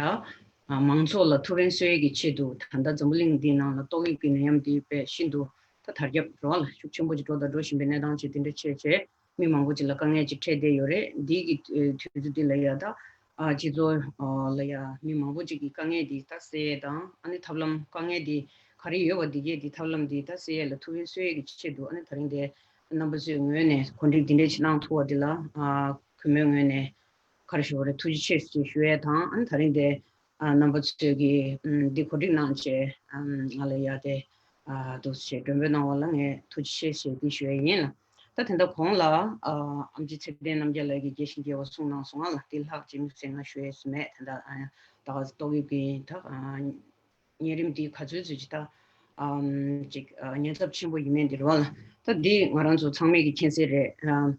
ཨ་མང་ཚོགས་ལ་ཐུགས་ཕན་གསོས་ཡས་ཀྱི་ཆེད་དུ་ད་ལྟ་འཛམ་བུ་གླིང་འདིའི་ནང་ལ་ཏོག་དབྱིབས་ཀྱི་ནད་ཡམས་འདི་དཔེ་ཤིན་ཏུ་ད་དར་ཁྱབ་འགྲོ་བ་ལ་ཤུགས་ཆེན་པོ་ཅིག་འགྲོ་དང་འགྲོ་བཞིན་པའི་གནས་སྟངས་ཅིག་དེ་འདྲ་བྱས་བྱས། མི་མང་པོ་ཅིག་ལ་དཀའ་ངལ་ཅིག་འཕྲད་བསྡད་ཡོད་རེད། འདི་གི་ཨ་དུས་ཚོད་འདི་ལ་ཡ་ད་ཨ་སྤྱི་ཚོགས་ཨ་ལ་ཡ་མི་མང་པོ་ཅིག་གི་དཀའ་ངལ་འདི་ད་སེལ་ཡས་དང་ཨ་ནི་ཐབས་ལམ་དཀའ་ངལ་འདི་ག་རེ་ཡོད་པ་འདི་གས་འདི་ཐབས་ལམ་འདི་ད་སེལ་ཡས་ལ་ཐུགས་ཕན་གསོས་ཡས་ཀྱི་ཆེད་དུ་ཨ་ནི་ད་རིང་འདི་རྣམ་པ་ཚོའི་ངོས་ནས་གོ་སྒྲིག་འདི་འདྲས་ཅིག་གནང་ཐུབ་པ་འདི་ལ་ཨ་གུས་མོའི་ངོས་ནས་ག་རེ་ཞུ་བ་རེད། ཐུགས་རྗེ་ཆེ་ཞེས་ཞུ་ཡས་དང་ཨ་ནི་ད་རིང་འདི་ཨ་རྣམ་པ་ཚོས་ཀྱིས་ཨམ་འདི་གོ་སྒྲིག་གནང་བྱས་ཨམ་ང་ལ་ཡ་དེ་ཨ་འདུག་སེ་མགྲོན་འབོད་གནང་བ་ལ་ངས་ཐུགས་རྗེ་ཆེ་ཞེས་འདི་ཞུ་ཡས་ཡིན་ལ། ད་དེ་འདྲ་གོང་ལ་ཨ་ཨམ་ཆི་ཚེ་བརྟན་རྣམ་རྒྱལ་ལགས་ཀྱིས་རྒྱས་ཤིང་རྒྱས་པ་གསུངས་གནང་སོང་ང་ལ། དེ་ལྷག་ཅིག་དམིགས་བསལ་ང་ཞུ་ཡས་སུ་མེད། དེ་འདྲ་ཨ་ད་ག་ཏོག་དབྱིབས་ཀྱི་ད་ཨ་གཉན་རིམས་འདི་ག་ཚོད་ཚོད་ཅིག་ད་ཨམ་ཅིག་ཨ་ཉེན་ཚབས་ཆེན་པོ་ཡིན་མིན་འདི་རེད་བ་ལ། ད་འདི་ང་རང་ཚོ་ཚང་མས་ཀྱི་མཁྱེན་གསལ་རེད། ཨ་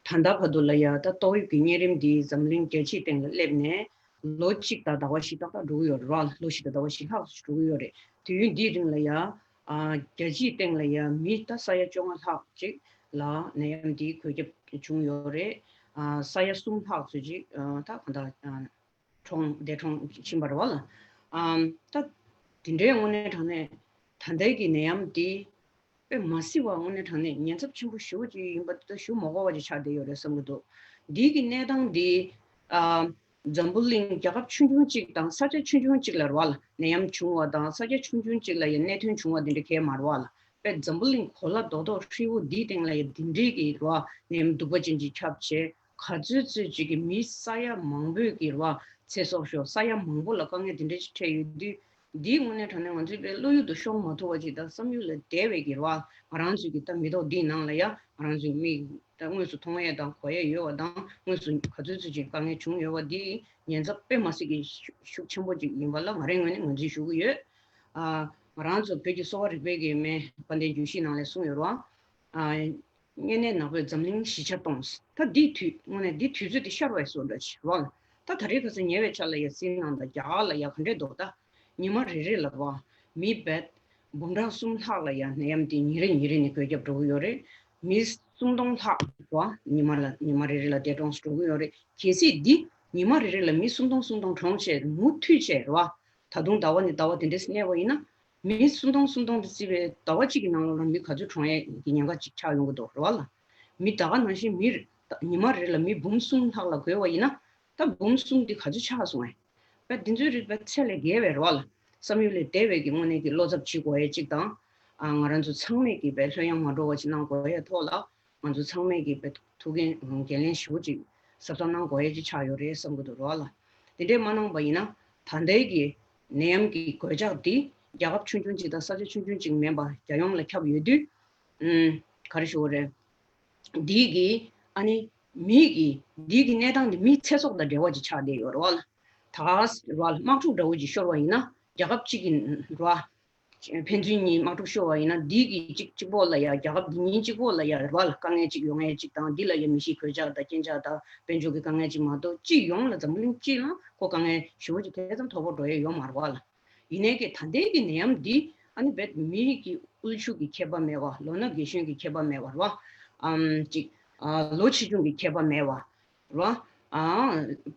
ད་ལྟ་བར་དུ་ལ་ཡ་ད་ཏོག་དབྱིབས་ཀྱི་གཉན་རིམས་འདི་འཛམ་གླིང་རྒྱལ་སྤྱིའི་སྟེང་ལ་སླེབས་ནས་ལོ་གཅིག་དང་ཟླ་བ་བཞི་ཏག་ཏག་འགྲོ་གི་ཡོད་རེད་བ། ལོ་བཞི་དང་ཟླ་བ་བཞི་ལྷག་ཙམ་འགྲོ་གི་ཡོད་རེད། དུས་ཡུན་འདིའི་རིང་ལ་ཡ་ཨ་རྒྱལ་སྤྱིའི་སྟེང་ལ་ཡ་མི་ད་ས་ཡ་བཅོ་ལྔ་ལྷག་ཅིག་ལ་ནད་ཡམས་འདིའི་འགོས་ཁྱབ་བྱུང་ཡོད་རེད། ཨ་ས་ཡ་གསུམ་ལྷག་ཙམ་ཅིག་ཨ་ད་གང་ལྟར་ཨ་གྲོངས་འདས་གྲོངས་ཕྱིན་པ་རེད་བ་ལ། ཨམ་ད་དེ་འདྲའི་དངོས་གནས་དྲང་གནས་ད་ལྟའི་གི་ནད་ཡམས་འདི་དཔེ་མ་སྲིད་པ་དངོས་གནས་དྲང་གནས་ཉེན་ཚབས་ཆེན་པོ་ཞེ་པོ་ཅིག་ཡིན་པ་དེ་ཞུ་མ་དགོས་པ་ཅིག་ཆགས་བསྡད་ཡོད་རེད་བསམ་གྱི་འདུག་འདི་གི་གནས་སྟངས་འདི་ཨ་འཛམ་བུ་གླིང་རྒྱལ་ཁབ་ཆུང་ཆུང་གཅིག་དང་ས་ཆ་ཆུང་ཆུང་གཅིག་ལ་རེད་བ་ལ། ནད་ཡམས་བྱུང་བ་དང་ས་ཆ་ཆུང་ཆུང་གཅིག་ལ་ཡང་གནད་དོན་བྱུང་བ་དེ་འདྲ་གས་མ་རེད་བ་ལ། དཔེ་འཛམ་བུ་གླིང་གོ་ལ་རྡོག་རྡོག་ཧྲིལ་བོ་འདིའི་སྟེང་ལ་ཡང་འདི་འདྲའི་གི་རེད་བ་ནད་ཡམས་གདུག་པ་ཅན་ཅིག་ཁྱབ་བྱས། ག་ཚོད་ཚོད་ཅིག་གི་མི་ས་ཡ་མང་པོས་ཀྱི་རེད་བ་ཚེ་སྲོག་ཤོར། ས་ཡ་མང་པོ་ལ་དཀའ་ངལ་འདི་འདྲ་ཞིག་འཕྲད་ཡོད་དུས། འདིའི་དངོས་གནས་དྲང་གནས་ང་ཚོའི་དཔེ་བློ་ཡུལ་དུ་ཤོང་མ་ཐུབ་པ་ཅིག་དང་བསམ་ཡུལ་ལས་འདས་པའི་གི་རེད་བ། ང་རང་ཚོའི་གི་ད་མི་ཐོག་འདིའི་ནང་ལ་ཡ་ང་རང་ཚོའི་མི་ད་དངོས་སུ་མཐོང་ཡས་དང་གོ་ཡས་ཡོད་བ་དང་དངོས་སུ་ག་ཚོད་ཚོད་ཅིག་དཀའ་ངལ་བྱུང་ཡོད་བ་འདི་ཉེན་ཚབས་དཔེ་མ་སྲིད་ཀྱི་ཤུགས་ཤུགས་ཆེན་པོ་ཅིག་ཡིན་པ་ལ་ང་རའི་ངོས་ནས་ངོས་འཛིན་ཞུ་གི་ཡོད། ཨ་ང་རང་ཚོ་བོད་ཀྱི་གསོ་བ་རིག་པའི་གི་མི་དཔལ་ལྡན་རྒྱུད་བཞི་ནང་ལ་གསུངས་ཡོད་རེད་བ། ཨ། གཉན་ནད་ནག་པོས་འཛམ་གླིང་བཞི་ཆ་སྟོངས། ད་འདིའི་དུས་དངོས་གནས་འདི་དུས་ཚོད་འདི་ཤར་བའི་བཟོ་འདྲ་ཞིག་རེད་བ། ད་ད་རེས་ཁ་སང་ཉེ་བའི་ཆར་ལ་ཡ་སྲིད་ནང་དང་རྒྱ་གར་ལ་ཡ་ག་འདྲས་འདུག་ད་ཉི་མ་རེ་རེ་ལ་རེད་བ། མི་བད་འབུམ་ཕྲག་གསུམ་ལྷག་ལ་ཡ་ནད་ཡམས་འདི་ཉིན་རེ་ཉིན་རེ་ནས་འགོས་ཁྱབ་འགྲོ་གི་ཡོད་རེད། མི་སུམ་སྟོང་ལྷག་རེད་བ་ཉི་མ་ལ་ཉི་མ་རེ་རེ་ལ་འདས་གྲོངས་སུ་འགྲོ་གི་ཡོད་རེད། གལ་སྲིད་འདི་ཉི་མ་རེ་རེ་ལ་མི་སུམ་སྟོང་སུམ་སྟོང་གྲོངས་བྱས་མུ་མཐུད་བྱས་རེད་བ། ད་དུང་ཟླ་བ་ནས་ཟླ་བ་དེ་འདྲས་གནས་པ་ཡིན་ན། མི་སུམ་སྟོང་སུམ་སྟོང་དུ་བརྩིས་པའི་ཟླ་བ་གཅིག་གི་ནང་ལོགས་ལ་མི་ག་ཚོད་གྲོངས་ཡས་ཀྱི་ཉེན་ཁ་ཅིག་ཆགས་ཡོང་གི་འདུག་རེད་བ་ལ། མི་ད་ག་ནང་བཞིན་མི་རེ་ཉི་མ་རེ་ལ་མི་འབུམ་གསུམ་ལྷག་ལ་འགོས་པ་ཡིན་ན། ད་འབུམ་གསུམ་འདི་ག་ཚོད་ཆགས་སོང་ངས། བས་འདི་ཚོའི་རིགས་པ་ཚད་ལས་བརྒལ་བའི་རེད་བ་ལ། བསམ་ཡུལ་ལས་འདས་པའི་གི་དངོས་གནས་ཀྱི་བློ་འཚབ་བྱེད་དགོས་ཡས་གཅིག་དང་། ཨ་ང་རང་ཚོ་ཚང་མས་ཀྱི་བས་ལྷོད་ཡངས་མ་འགྲོ་བ་ཅིག་གནང་དགོས་ཡས་ཐོག་ལ། ང་ཚོ་ཚང་མས་ཀྱི་བེད་ཐུགས་འགན་འགན་ལེན་ཞུ་ཅིག་གཟབ་གཟབ་གནང་དགོས་ཡས་ཅིག་ཆགས་ཡོད་རེད་བསམ་གྱི་འདུག་རོགས་ལ། དེ་འདྲས་མ་གནང་པ་ཡིན་ན་ད་ལྟའི་གི་ནད་ཡམས་ཀྱི་གོད་ཆག་འདི་རྒྱལ་ཁབ་ཆུང་ཆུང་ཅིག་དང་ས་ཆ་ཆུང་ཆུང་ཅིག་མིན་པ་རྒྱལ་ཡོངས་ལ་ཁྱབ་ཡོད་དུས། ཨུམ། ག་རེ་ཞུ་དགོས་རེད། འདི་གི་ཨ་ནི་མི་གི་འདི་གི་གནས་སྟངས་འདི་མི་ཚེ་སྲོག་དང་འབྲེལ་བ་ཅིག་ཆགས་བསྡད་ཡོད་རེད་བ་ལ། ད་རེད་བ་ལ་དམག་འཁྲུག་འདྲ་བོ་ཅིག་ཤོར་བ་ཡིན་ན་རྒྱལ་ཁབ་གཅིག་གི་རེད་བ། ཕན་ཚུན་གཉིས་དམག་འཁྲུག་ཤོར་བ་ཡིན་ན་འདི་གི་གཅིག་གཅིག་པོ་ལ་ཡ་རྒྱལ་ཁབ་འདི་གཉིས་གཅིག་པོ་ལ་ཡ་རེད་བ་ལ་དཀའ་ངལ་ཅིག་ཡོང་ཡས་ཅིག་དང་འདི་ལ་ཡ་མི་ཤི་གོད་ཆག་དང་རྐྱེན་ཆག་དང་དཔལ་འབྱོར་གྱི་དཀའ་ངལ་ཅིག་མ་གཏོགས་སྤྱི་ཡོངས་ལ་འཛམ་བུ་གླིང་སྤྱི་ལ་ཁོ་དཀའ་ངལ་ཞེ་པོ་ཅིག་དེ་ཙམ་མཐོ་པོ་འགྲོ་ཡས་ཡོད་མ་རེད་བ་ལ། ཡིན་ནའི་གི་ད་ལྟའི་གི་ནད་ཡམས་འདི་ཨ་ནི་བེད་མི་གི་དབུལ་ཕྱུག་གི་ཁྱད་པར་མེད་པ་ལོ་ན་རྒན་གཞོན་གྱི་ཁྱད་པར་མེད་པ་རེད་བ། ཨམ་ཅིག་ཨ་ལོ་ཆེ་ཆུང་གི་ཁྱད་པར་མེད་པ་རེད་བ། ཨ་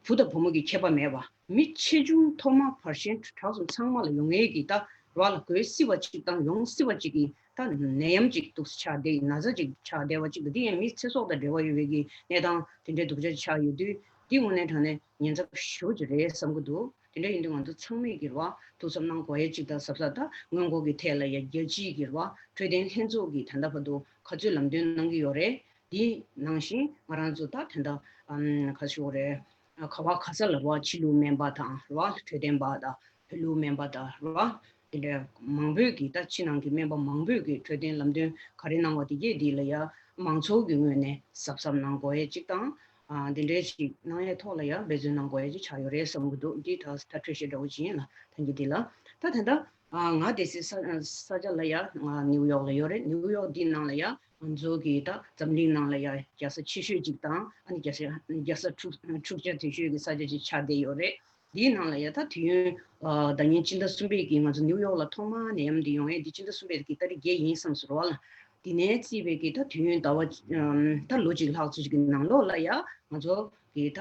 བུ་དང་བུ་མོ་གི་ཁྱད་པར་མེད་པ་མི་ཆེ་ཆུང་མཐོ་དམའ་བར་ཞན་དྲག་གསུམ་ཚང་མ་ལ་ཡོང་ངེས་ཀྱི་ད་རེད་བ་ལ་འགོས་སྲིད་པ་ཅིག་དང་ཡོང་སྲིད་པ་ཅིག་གི་ད་ནད་ཡམས་ཅིག་འདུག་སེ་ཆགས་བསྡད་ཡིན་ན་ཚ་ཅིག་ཆགས་བསྡད་པ་ཅིག་གི་འདི་ཡང་མི་ཚེ་སྲོག་དང་འབྲེལ་བ་ཡོད་པའི་གི་གནས་སྟངས་དེ་འདྲའི་སྡུག་ཅག་ཅིག་ཆགས་ཡོད་དུས་འདི་དངོས་གནས་དྲང་གནས་ཉེན་ཚབས་ཞེ་པོ་ཅིག་རེད་བསམ་གྱི་འདུག་དེ་འདྲ་ཡིན་དུས་ང་ཚོ་ཚང་མས་ཀྱི་རེད་བ་ཐུགས་གཟབ་གནང་དགོས་ཡས་གཅིག་དང་གཟབ་གཟབ་དང་སྔོན་འགོག་གི་ཐད་ལ་ཡ་རྒྱལ་སྤྱིའི་གི་རེད་བ་འཕྲོད་བསྟེན་ལྷན་ཚོགས་ཀྱིས་ད་ལྟ་བར་དུ་ག་ཚོད་ལམ་སྟོན་གནང་གི་ཡོད་རེད། དེ་ནང་བཞིན་ང་རང་ཚོ་ད་དེ་འདྲ་ཨམ་ག་ཞུ་རེད། ག་བ་ག་ས་ལ་རེད་བ་ཕྱི་ལུགས་སྨན་པ་དང་རེད་བ་འཕྲོད་བསྟེན་པ་དང་བོད་ལུགས་སྨན་པ་དང་རེད་བ། དེ་འདྲ་མང་པོས་ཀྱིས་ད་ཕྱི་ནང་གི་སྨན་པ་མང་པོས་ཀྱིས་འཕྲོད་བསྟེན་ལམ་སྟོན་ག་རེ་གནང་བ་དེ་གས་འདི་ལ་ཡ་མང་ཚོགས་ཀྱི་ངོས་ནས་གཟབ་གཟབ་གནང་དགོས་ཡས་གཅིག་དང་། ཨ་འདི་འདྲའི་ཞིག་གནང་ཡས་ཐོག་ལ་ཡ་འབད་བརྩོན་གནང་དགོས་ཡས་ཅིག་ཆགས་ཡོད་རེད་བསམ་གྱི་འདུག་འདི་ད་ད་འཕྲོས་བཤད་འདྲ་བོ་ཅིག་ཡིན་ལ་ཐང་གི་འདི་ལ་ད་ད་ད་ཨ་ང་དེ་སྲིད་ས་ས་ཆ་ལ་ཡ་ང་ནིའུ་ཡོག་ལ་ཡོད་རེད། ནིའུ་ཡོག་འདི་ནང་ལ་ཡ་ང་ཚོ་གི་ད་འཛམ་གླིང་ནང་ལ་ཡ་རྒྱལ་ས་ཆེ་ཤོས་ཅིག་དང་ཨ་ནི་རྒྱལ་ས་རྒྱལ་ས་འཁྲུག་འཁྲུག་ཆ་དོད་ཤོས་ཀྱི་ས་ཆ་ཅིག་ཆགས་བསྡད་ཡོད་རེད། འདིའི་ནང་ལ་ཡ་ད་དུས་ཡུན་ཨ་ཟླ་ཉིན་སྤྱི་ཟླ་གསུམ་པའི་གི་ང་ཚོ་ནིའུ་ཡོག་ལ་ཐོག་མ་ནད་ཡམས་འདི་ཡོང་ཡས་འདི་སྤྱི་ཟླ་གསུམ་པའི་གི་ཏ་རིག་བརྒྱད་ཡིན་བསམ་སོང་ར་བ་ལ། འདི་ནས་བརྩིས་པའི་གི་ད་དུས་ཡུན་ཟླ་བ་ཨམ་ད་ལོ་གཅིག་ལྷག་ཙམ་ཞིག་གི་ནང་ལོགས་ལ་ཡ་ང་ཚོ་གི་ད་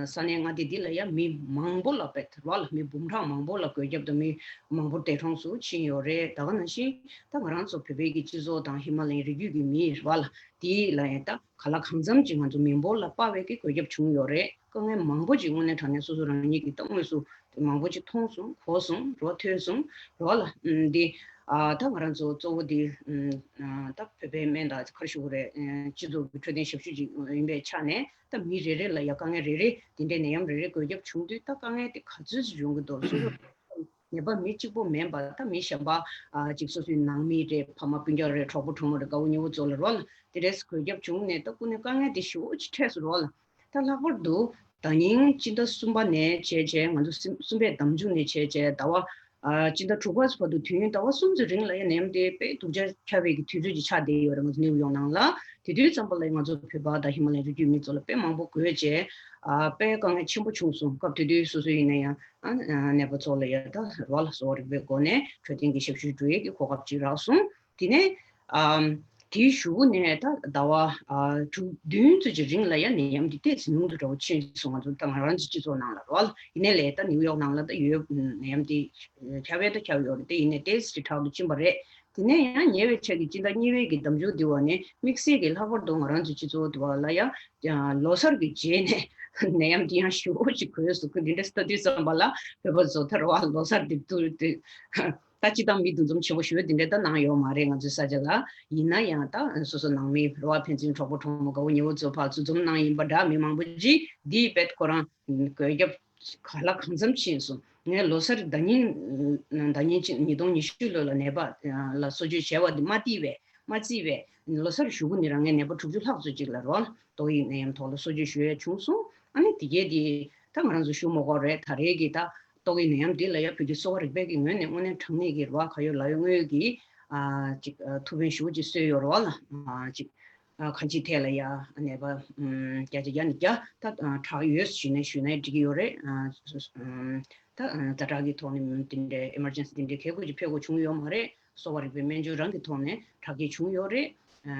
ས་གནས་མངའ་སྡེ་འདི་ལ་ཡ་མི་མང་པོ་ལ་བེད་ར་བ་ལ་མི་འབུམ་ཕྲག་མང་པོ་ལ་འགོས་ཁྱབ་དང་མི་མང་པོ་འདས་གྲོངས་སུ་ཕྱིན་ཡོད་རེད། ད་ག་ནང་བཞིན་ད་ང་རང་ཚོ་བོད་པའི་གི་སྤྱི་ཚོགས་དང་ཧི་མ་ལ་ཡའི་རི་རྒྱུད་ཀྱི་མི་ར་བ་ལ་འདི་ལ་ཡ་ད་ག་ལ་གང་འཚམ་ཅིག་ང་ཚོ་མི་འབོར་ལ་དཔག་པའི་གི་འགོས་ཁྱབ་བྱུང་ཡོད་རེད། དཀའ་ངལ་མང་པོ་ཅིག་དངོས་གནས་དྲང་གནས་སོ་སོ་རང་ཉིད་ཀྱིས་ད་དངོས་སུ་མང་པོ་ཅིག་མཐོང་སོང་གོ་སོང་རོ་ཐོས་སོང་རོ་ལ་འདི་ཨ་ད་ང་རང་ཚོ་གཙོ་བོ་འདི་ཨ་ད་བོད་པའི་སྨན་དང་ག་རེ་ཞུ་དགོས་རེད། སྤྱི་ཚོགས་ཀྱི་འཕྲོད་བསྟེན་ཞབས་ཞུ་ཅིག་ཡིན་པའི་ཆ་ནས་ད་མི་རེ་རེ་ལ་ཡ་དཀའ་ངལ་རེ་རེ་འདི་འདྲའི་ནད་ཡམས་རེ་རེ་འགོས་ཁྱབ་བྱུང་དུས་ད་དཀའ་ངལ་དེ་ག་ཚོད་ཅིག་ཡོང་གི་འདུག་སོ་སོ་ནད་པ་མི་གཅིག་པོ་མིན་པ་ད་མི་གཞན་པ་ཨ་ཅིག་སོ་སོའི་ནང་མི་རེད། ཕ་མ་སྤུན་ཀྱག་རེད། གྲོགས་པོ་གྲོགས་མོ་རེད། དགའ་བོ་ཉེ་བོ་ཚོ་ལ་རོ་ལ་དེ་འདྲས་འགོས་ཁྱབ་བྱུང་ནས་ད་ཀུན་ནས་དཀའ་ངལ་དེ་ཞེ་པོ་ཅིག་འཕྲད་སོང་རོ་ལ། ད་ལྷག་པར་དུ་ད་ཉིན་སྤྱི་ཟླ་གསུམ་པ་ནས་བྱས་བྱས་ང་ཚོ་གསུམ་གསུམ་པའི་ཟླ་མཇུག་ནས་བྱས་བྱས་ཟླ་བ་ཨ་སྤྱི་ཟླ་དྲུག་པ་བར་དུ་དུས་ཡུན་ཟླ་བ་གསུམ་ཙམ་རིང་ལ་ཡ་ནད་ཡམས་དེ་དཔེ་སྡུག་ཅག་ཁྱབ་པའི་གི་དུས་ཚོད་ཅིག་ཆགས་བསྡད་ཡོད་རེད། ང་ཚོ་ནིའུ་ཡོག་ནང་ལ་དེ་དུས་ཙམ་པ་ལ་ང་ཚོ་བོད་པ་དང་ཧི་མ་ལ་ཡའི་རི་རྒྱུད་མི་ཚོ་ལ་དཔེ་མང་པོ་འགོས་བྱས་ཨ་དཔེ་དཀའ་ངལ་ཆེན་པོ་བྱུང་སོང་། སྐབས་དེ་དུས་སོ་སོ་ཡིན་ན་ཡང་ཨ་ནད་པ་ཚོ་ལ་ཡ་ད་རོ་ལ་གསོ་བ་རིག་པའི་སྒོ་ནས་འཕྲོད་བསྟེན་གྱི་ཞབས་ཞུ་སྒྲུབ་ཡས་ཀྱི་གོ་སྐབས་ཅིག་རག་སོང་། དེ་ནས་ཨམ་དེའི་གཞུག་གུ་ནས་ད་ཟླ་བ་ཨ་དྲུག་བདུན་ཙམ་གྱི་རིང་ལ་ཡ་ནད་ཡམས་འདི་ཏོག་ཙམ་ཉུང་དུ་འགྲོ་བ་ཕྱིན་སོང་། ང་ཚོ་ད་ང་རང་ཚོ་སྤྱི་ཚོགས་ནང་ལ་རོ་ལ་ཡིན་ནའི་ལས་ད་ནིའུ་ཡོག་ནང་ལ་ད་ཡོད་ནད་ཡམས་འདི་ཁྱབ་ཡས་ད་ཁྱབ་ཡོད་རེད། དེ་ཡིན་ནའི་ཏོག་ཙམ་ཅིག་དྲག་ཏུ་ཕྱིན་པ་རེད། དེ་ནས་ཡང་ཉེ་བའི་ཆར་གྱི་སྤྱི་ཟླ་གཉིས་པའི་གི་ཟླ་མཇུག་འདི་བ་ནས་དམིགས་བསལ་གྱི་ལྷག་པར་དུ་ང་རང་ཚོ་སྤྱི་ཚོགས་འདི་བ་ལ་ཡ་ལོ་གསར་གྱི་རྗེས་ནས་ནད་ཡམས་འདི་ཡང་ཞེ་པོ་ཅིག་འགོས་སོང་། འདི་འདྲ་ལྟ་དུས་ཙམ་པ་ལ་བོད་པ་ཚོ་ད་རོ་ལ་ལོ་གསར་འདི་ཏུ་ཏུ་ད་སྤྱི་བཏང་མི་འདུ་འཛོམས་ཆེན་པོ་ཞེ་པོ་འདི་འདྲ་ད་གནང་ཡོད་མ་རེད། ང་ཚོའི་ས་ཆ་ལ་ཡིན་ན་ཡང་ད་སོ་སོ་ནང་མི་རོ་ཕན་ཚུན་གྲོགས་པོ་གྲོགས་མོ་དགའ་བོ་ཉེ་བོ་ཚོ་ཕར་ཚུར་འཛོམས་གནང་ཡིན་པ་འདྲ། མི་མང་པོ་ཅིག་འདིའི་བེད་ཁོ་རང་འགོས་ཁྱབ་ག་ལ་གང་འཚམ་ཕྱིན་སོང་། ངས་ལོ་གསར་ཟླ་ཉིན་ཟླ་ཉིན་གཅིག་ཉིས་སྟོང་ཉི་ཤུ་ལོ་ལ་ནད་པ་ལ་གསོ་བཅོས་བྱས་པ་འདི་མ་བརྩིས་པས་མ་བརྩིས་པས་ལོ་གསར་གཞུག་གུ་ནས་རང་ངའི་ནད་པ་དྲུག་ཅུ་ལྷག་ཙམ་ཅིག་ལ་རོ་ཏོག་དབྱིབས་ནད་ཡམས་ཐོག་ལ་གསོ་བཅོས་ཞུ་ཡས་བྱུང་སོང་། ཨ་ནི་དེ་གས་དེ་ད་ང་རང་ཚོ་ཞུ་མ་དགོས་རེད། ད་རེས་ཀྱི་ད་ཏོག་དབྱིབས་ནད་ཡམས་འདི་ལ་ཡ་བོད་ཀྱི་གསོ་བ་རིག་པའི་གི་ངོས་ནས་དངོས་གནས་དྲང་གནས་ཀྱི་རེད་བ། ག་ཡོད་ལ་ཡོད་དངོས་ཀྱི་ཨ་ཅིག་ཐུགས་ཕན་ཞུ་ཅིག་གསོས་ཡོད་རེད་བ་ལ། ཨ་ཅིག་ཨ་གང་ཅིའི་ཐད་ལ་ཡ་ནད་པ་ཨམ་བརྒྱ་ཆ་བརྒྱ་ནས་བརྒྱ་ད་ཨ་དྲག་ཡོད་ཞུས་ནས་ཞུས་ནས་འགྲིག་གི་ཡོད་རེད། ཨ་ཨམ་ད་ཨ་ཛ་དྲག་གི་ཐོག་ནས་འདི་འདྲའི་ཨི་མར་ཇེན་སི་འདི་འདྲའི་གལ་དགོས་ཅིག་ཕེབས་དགོས་བྱུང་ཡོད་མ་རེད། གསོ་བ་རིག་པའི་སྨན་བཅོས་རང་གི་ཐོག་ནས་དྲག་སྐྱེད་བྱུང་ཡོད་རེད། ཨ་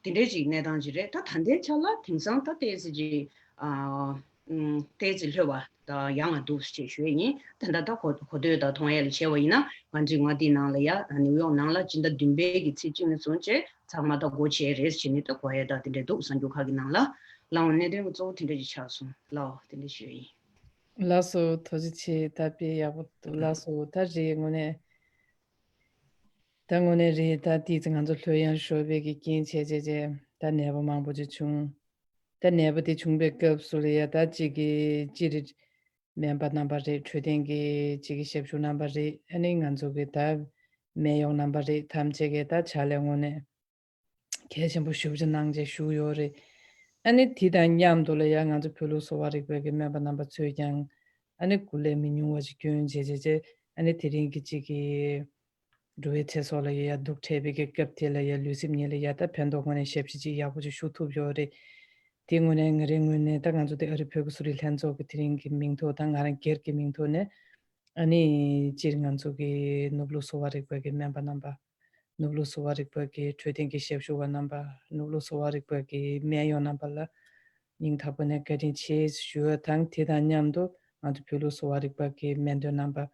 དེ་འདྲའི་ཅིག་གནས་སྟངས་ཅིག་རེད། ད་ད་ལྟའི་ཆ་ལ་དེང་སང་ད་ཏོག་ཙམ་ཅིག་ཨ་ཨམ་ཏོག་ཙམ་ལྷོད་པ་ད་ཡང་ང་འདུག་ཅེས་ཞུ་ཡས་ཡིན། ད་ད་ད་གོ་གོ་ཐོས་དང་མཐོང་ཡས་ལ་བྱས་པ་ཡིན་ན་ང་ཚོའི་མངའ་སྡེའི་ནང་ལ་ཡ་ནིའུ་ཡོག་ནང་ལ་སྤྱི་ཟླ་བདུན་པའི་གི་ཚེས་གཅིག་ནས་བཟུང་བྱས་ཚང་མ་ད་སྒོ་ཕྱེ་རེད་ཟེར་ནས་ད་གོ་ཡས་ད་དེ་འདྲས་འདུག་གསར་འགྱུར་ཁག་གི་ནང་ལ། ལའོ་གནད་དོན་གཙོ་བོ་དེ་འདྲས་ཅིག་ཆགས་སོང་། ལའོ་དེ་འདྲས་ཞུ་ཡས་ཡིན། ལགས་སོ། ཐུགས་རྗེ་ཆེ། ད་དཔེ་ཡག་པོ་འདུག་ལགས་སོ། ད་རེད་དངོས་གནས། ད་དངོས་གནས་རེད། ད་ཏོག་ཙམ་ང་ཚོ་ལྷོད་ཡངས་ཤོར་བའི་གི་རྐྱེན་བྱས་བྱས་བྱས། ད་ ད་ནད་པ་མང་པོ་ཅིག་བྱུང་། ད་ནད་པ་དེ་བྱུང་པའི་སྐབས་སུ་ལ་ཡ་ད་གཅིག་གི་སྤྱིར་སྨན་པ་རྣམ་པ་རེད། འཕྲོད་བསྟེན་གྱི་གཅིག་གི་ཞབས་ཞུ་རྣམ་པ་རེད། ཨ་ནི་ང་ཚོ་གི་ད་སྨན་གཡོག་རྣམ་པ་རེད། ཐམས་ཅད་ཀྱིས་ད་ཕྱག་ལས་དངོས་གནས་གལ་ཆེན་པོ་ཞེ་པོ་ཅིག་གནང་བྱས་བཞུགས་ཡོད་རེད། ཨ་ནི་དེ་དང་མཉམ་དུ་ལ་ཡ་ང་ཚོ་བོད་ལུགས་གསོ་བ་རིག་པའི་གི་སྨན་པ་རྣམ་པ་ཚོས་ཀྱང་ཨ་ནི་སྐུ་ལས་མི་ཉུང་བ་ཅིག་བསྐྱོན་བྱས་བྱས་བྱས། ཨ་ནི་དེ་རིང་གི་གཅིག་གི་འགྲོ་བའི་ཚེ་སྲོག་ལ་ཡ་ཡ་སྡུག་འཕྲད་པའི་གི་སྐབས་དེ་ལ་ཡ་ལུས་སེམས་གཉིས་ལ་ཡ་ད་ཕན་ཐོགས་ངོས་ནས་ཞབས་ཕྱི་ཅིག་ཡག་པོ་ཅིག་ཞུ་ཐུབ་ཡོད་རེད། དེ་དངོས་གནས་ང་རའི་ངོས་ནས་ད་ང་ཚོ་དེ་ཨ་རི་བོད་ཀྱི་གསོ་རིག་ལྷན་ཚོགས་ཀྱི་དེ་རིང་གི་མིང་ཐོག་དང་ང་རང་སྒེར་གྱི་མིང་ཐོག་ནས་ཨ་ནི་སྤྱིར་ང་ཚོ་གི་ནུབ་ལུགས་གསོ་བ་རིག་པ་གི་སྨན་པ་རྣམ་པ། ནུབ་ལུགས་གསོ་བ་རིག་པ་གི་འཕྲོད་བསྟེན་གྱི་ཞབས་ཞུ་བ་རྣམ་པ། ནུབ་ལུགས་གསོ་བ་རིག་པ་གི་སྨན་གཡོག་རྣམ་པ་ལ་སྙིང་ཐག་པ་ནས་བཀའ་དྲིན་ཆེ་ཞུ་བ་དང་། དེ་དང་མཉམ་དུ་ང་ཚོ་བོད་ལུགས་གསོ་བ་རིག་པ་གི་སྨན་དོན་རྣམ་པ།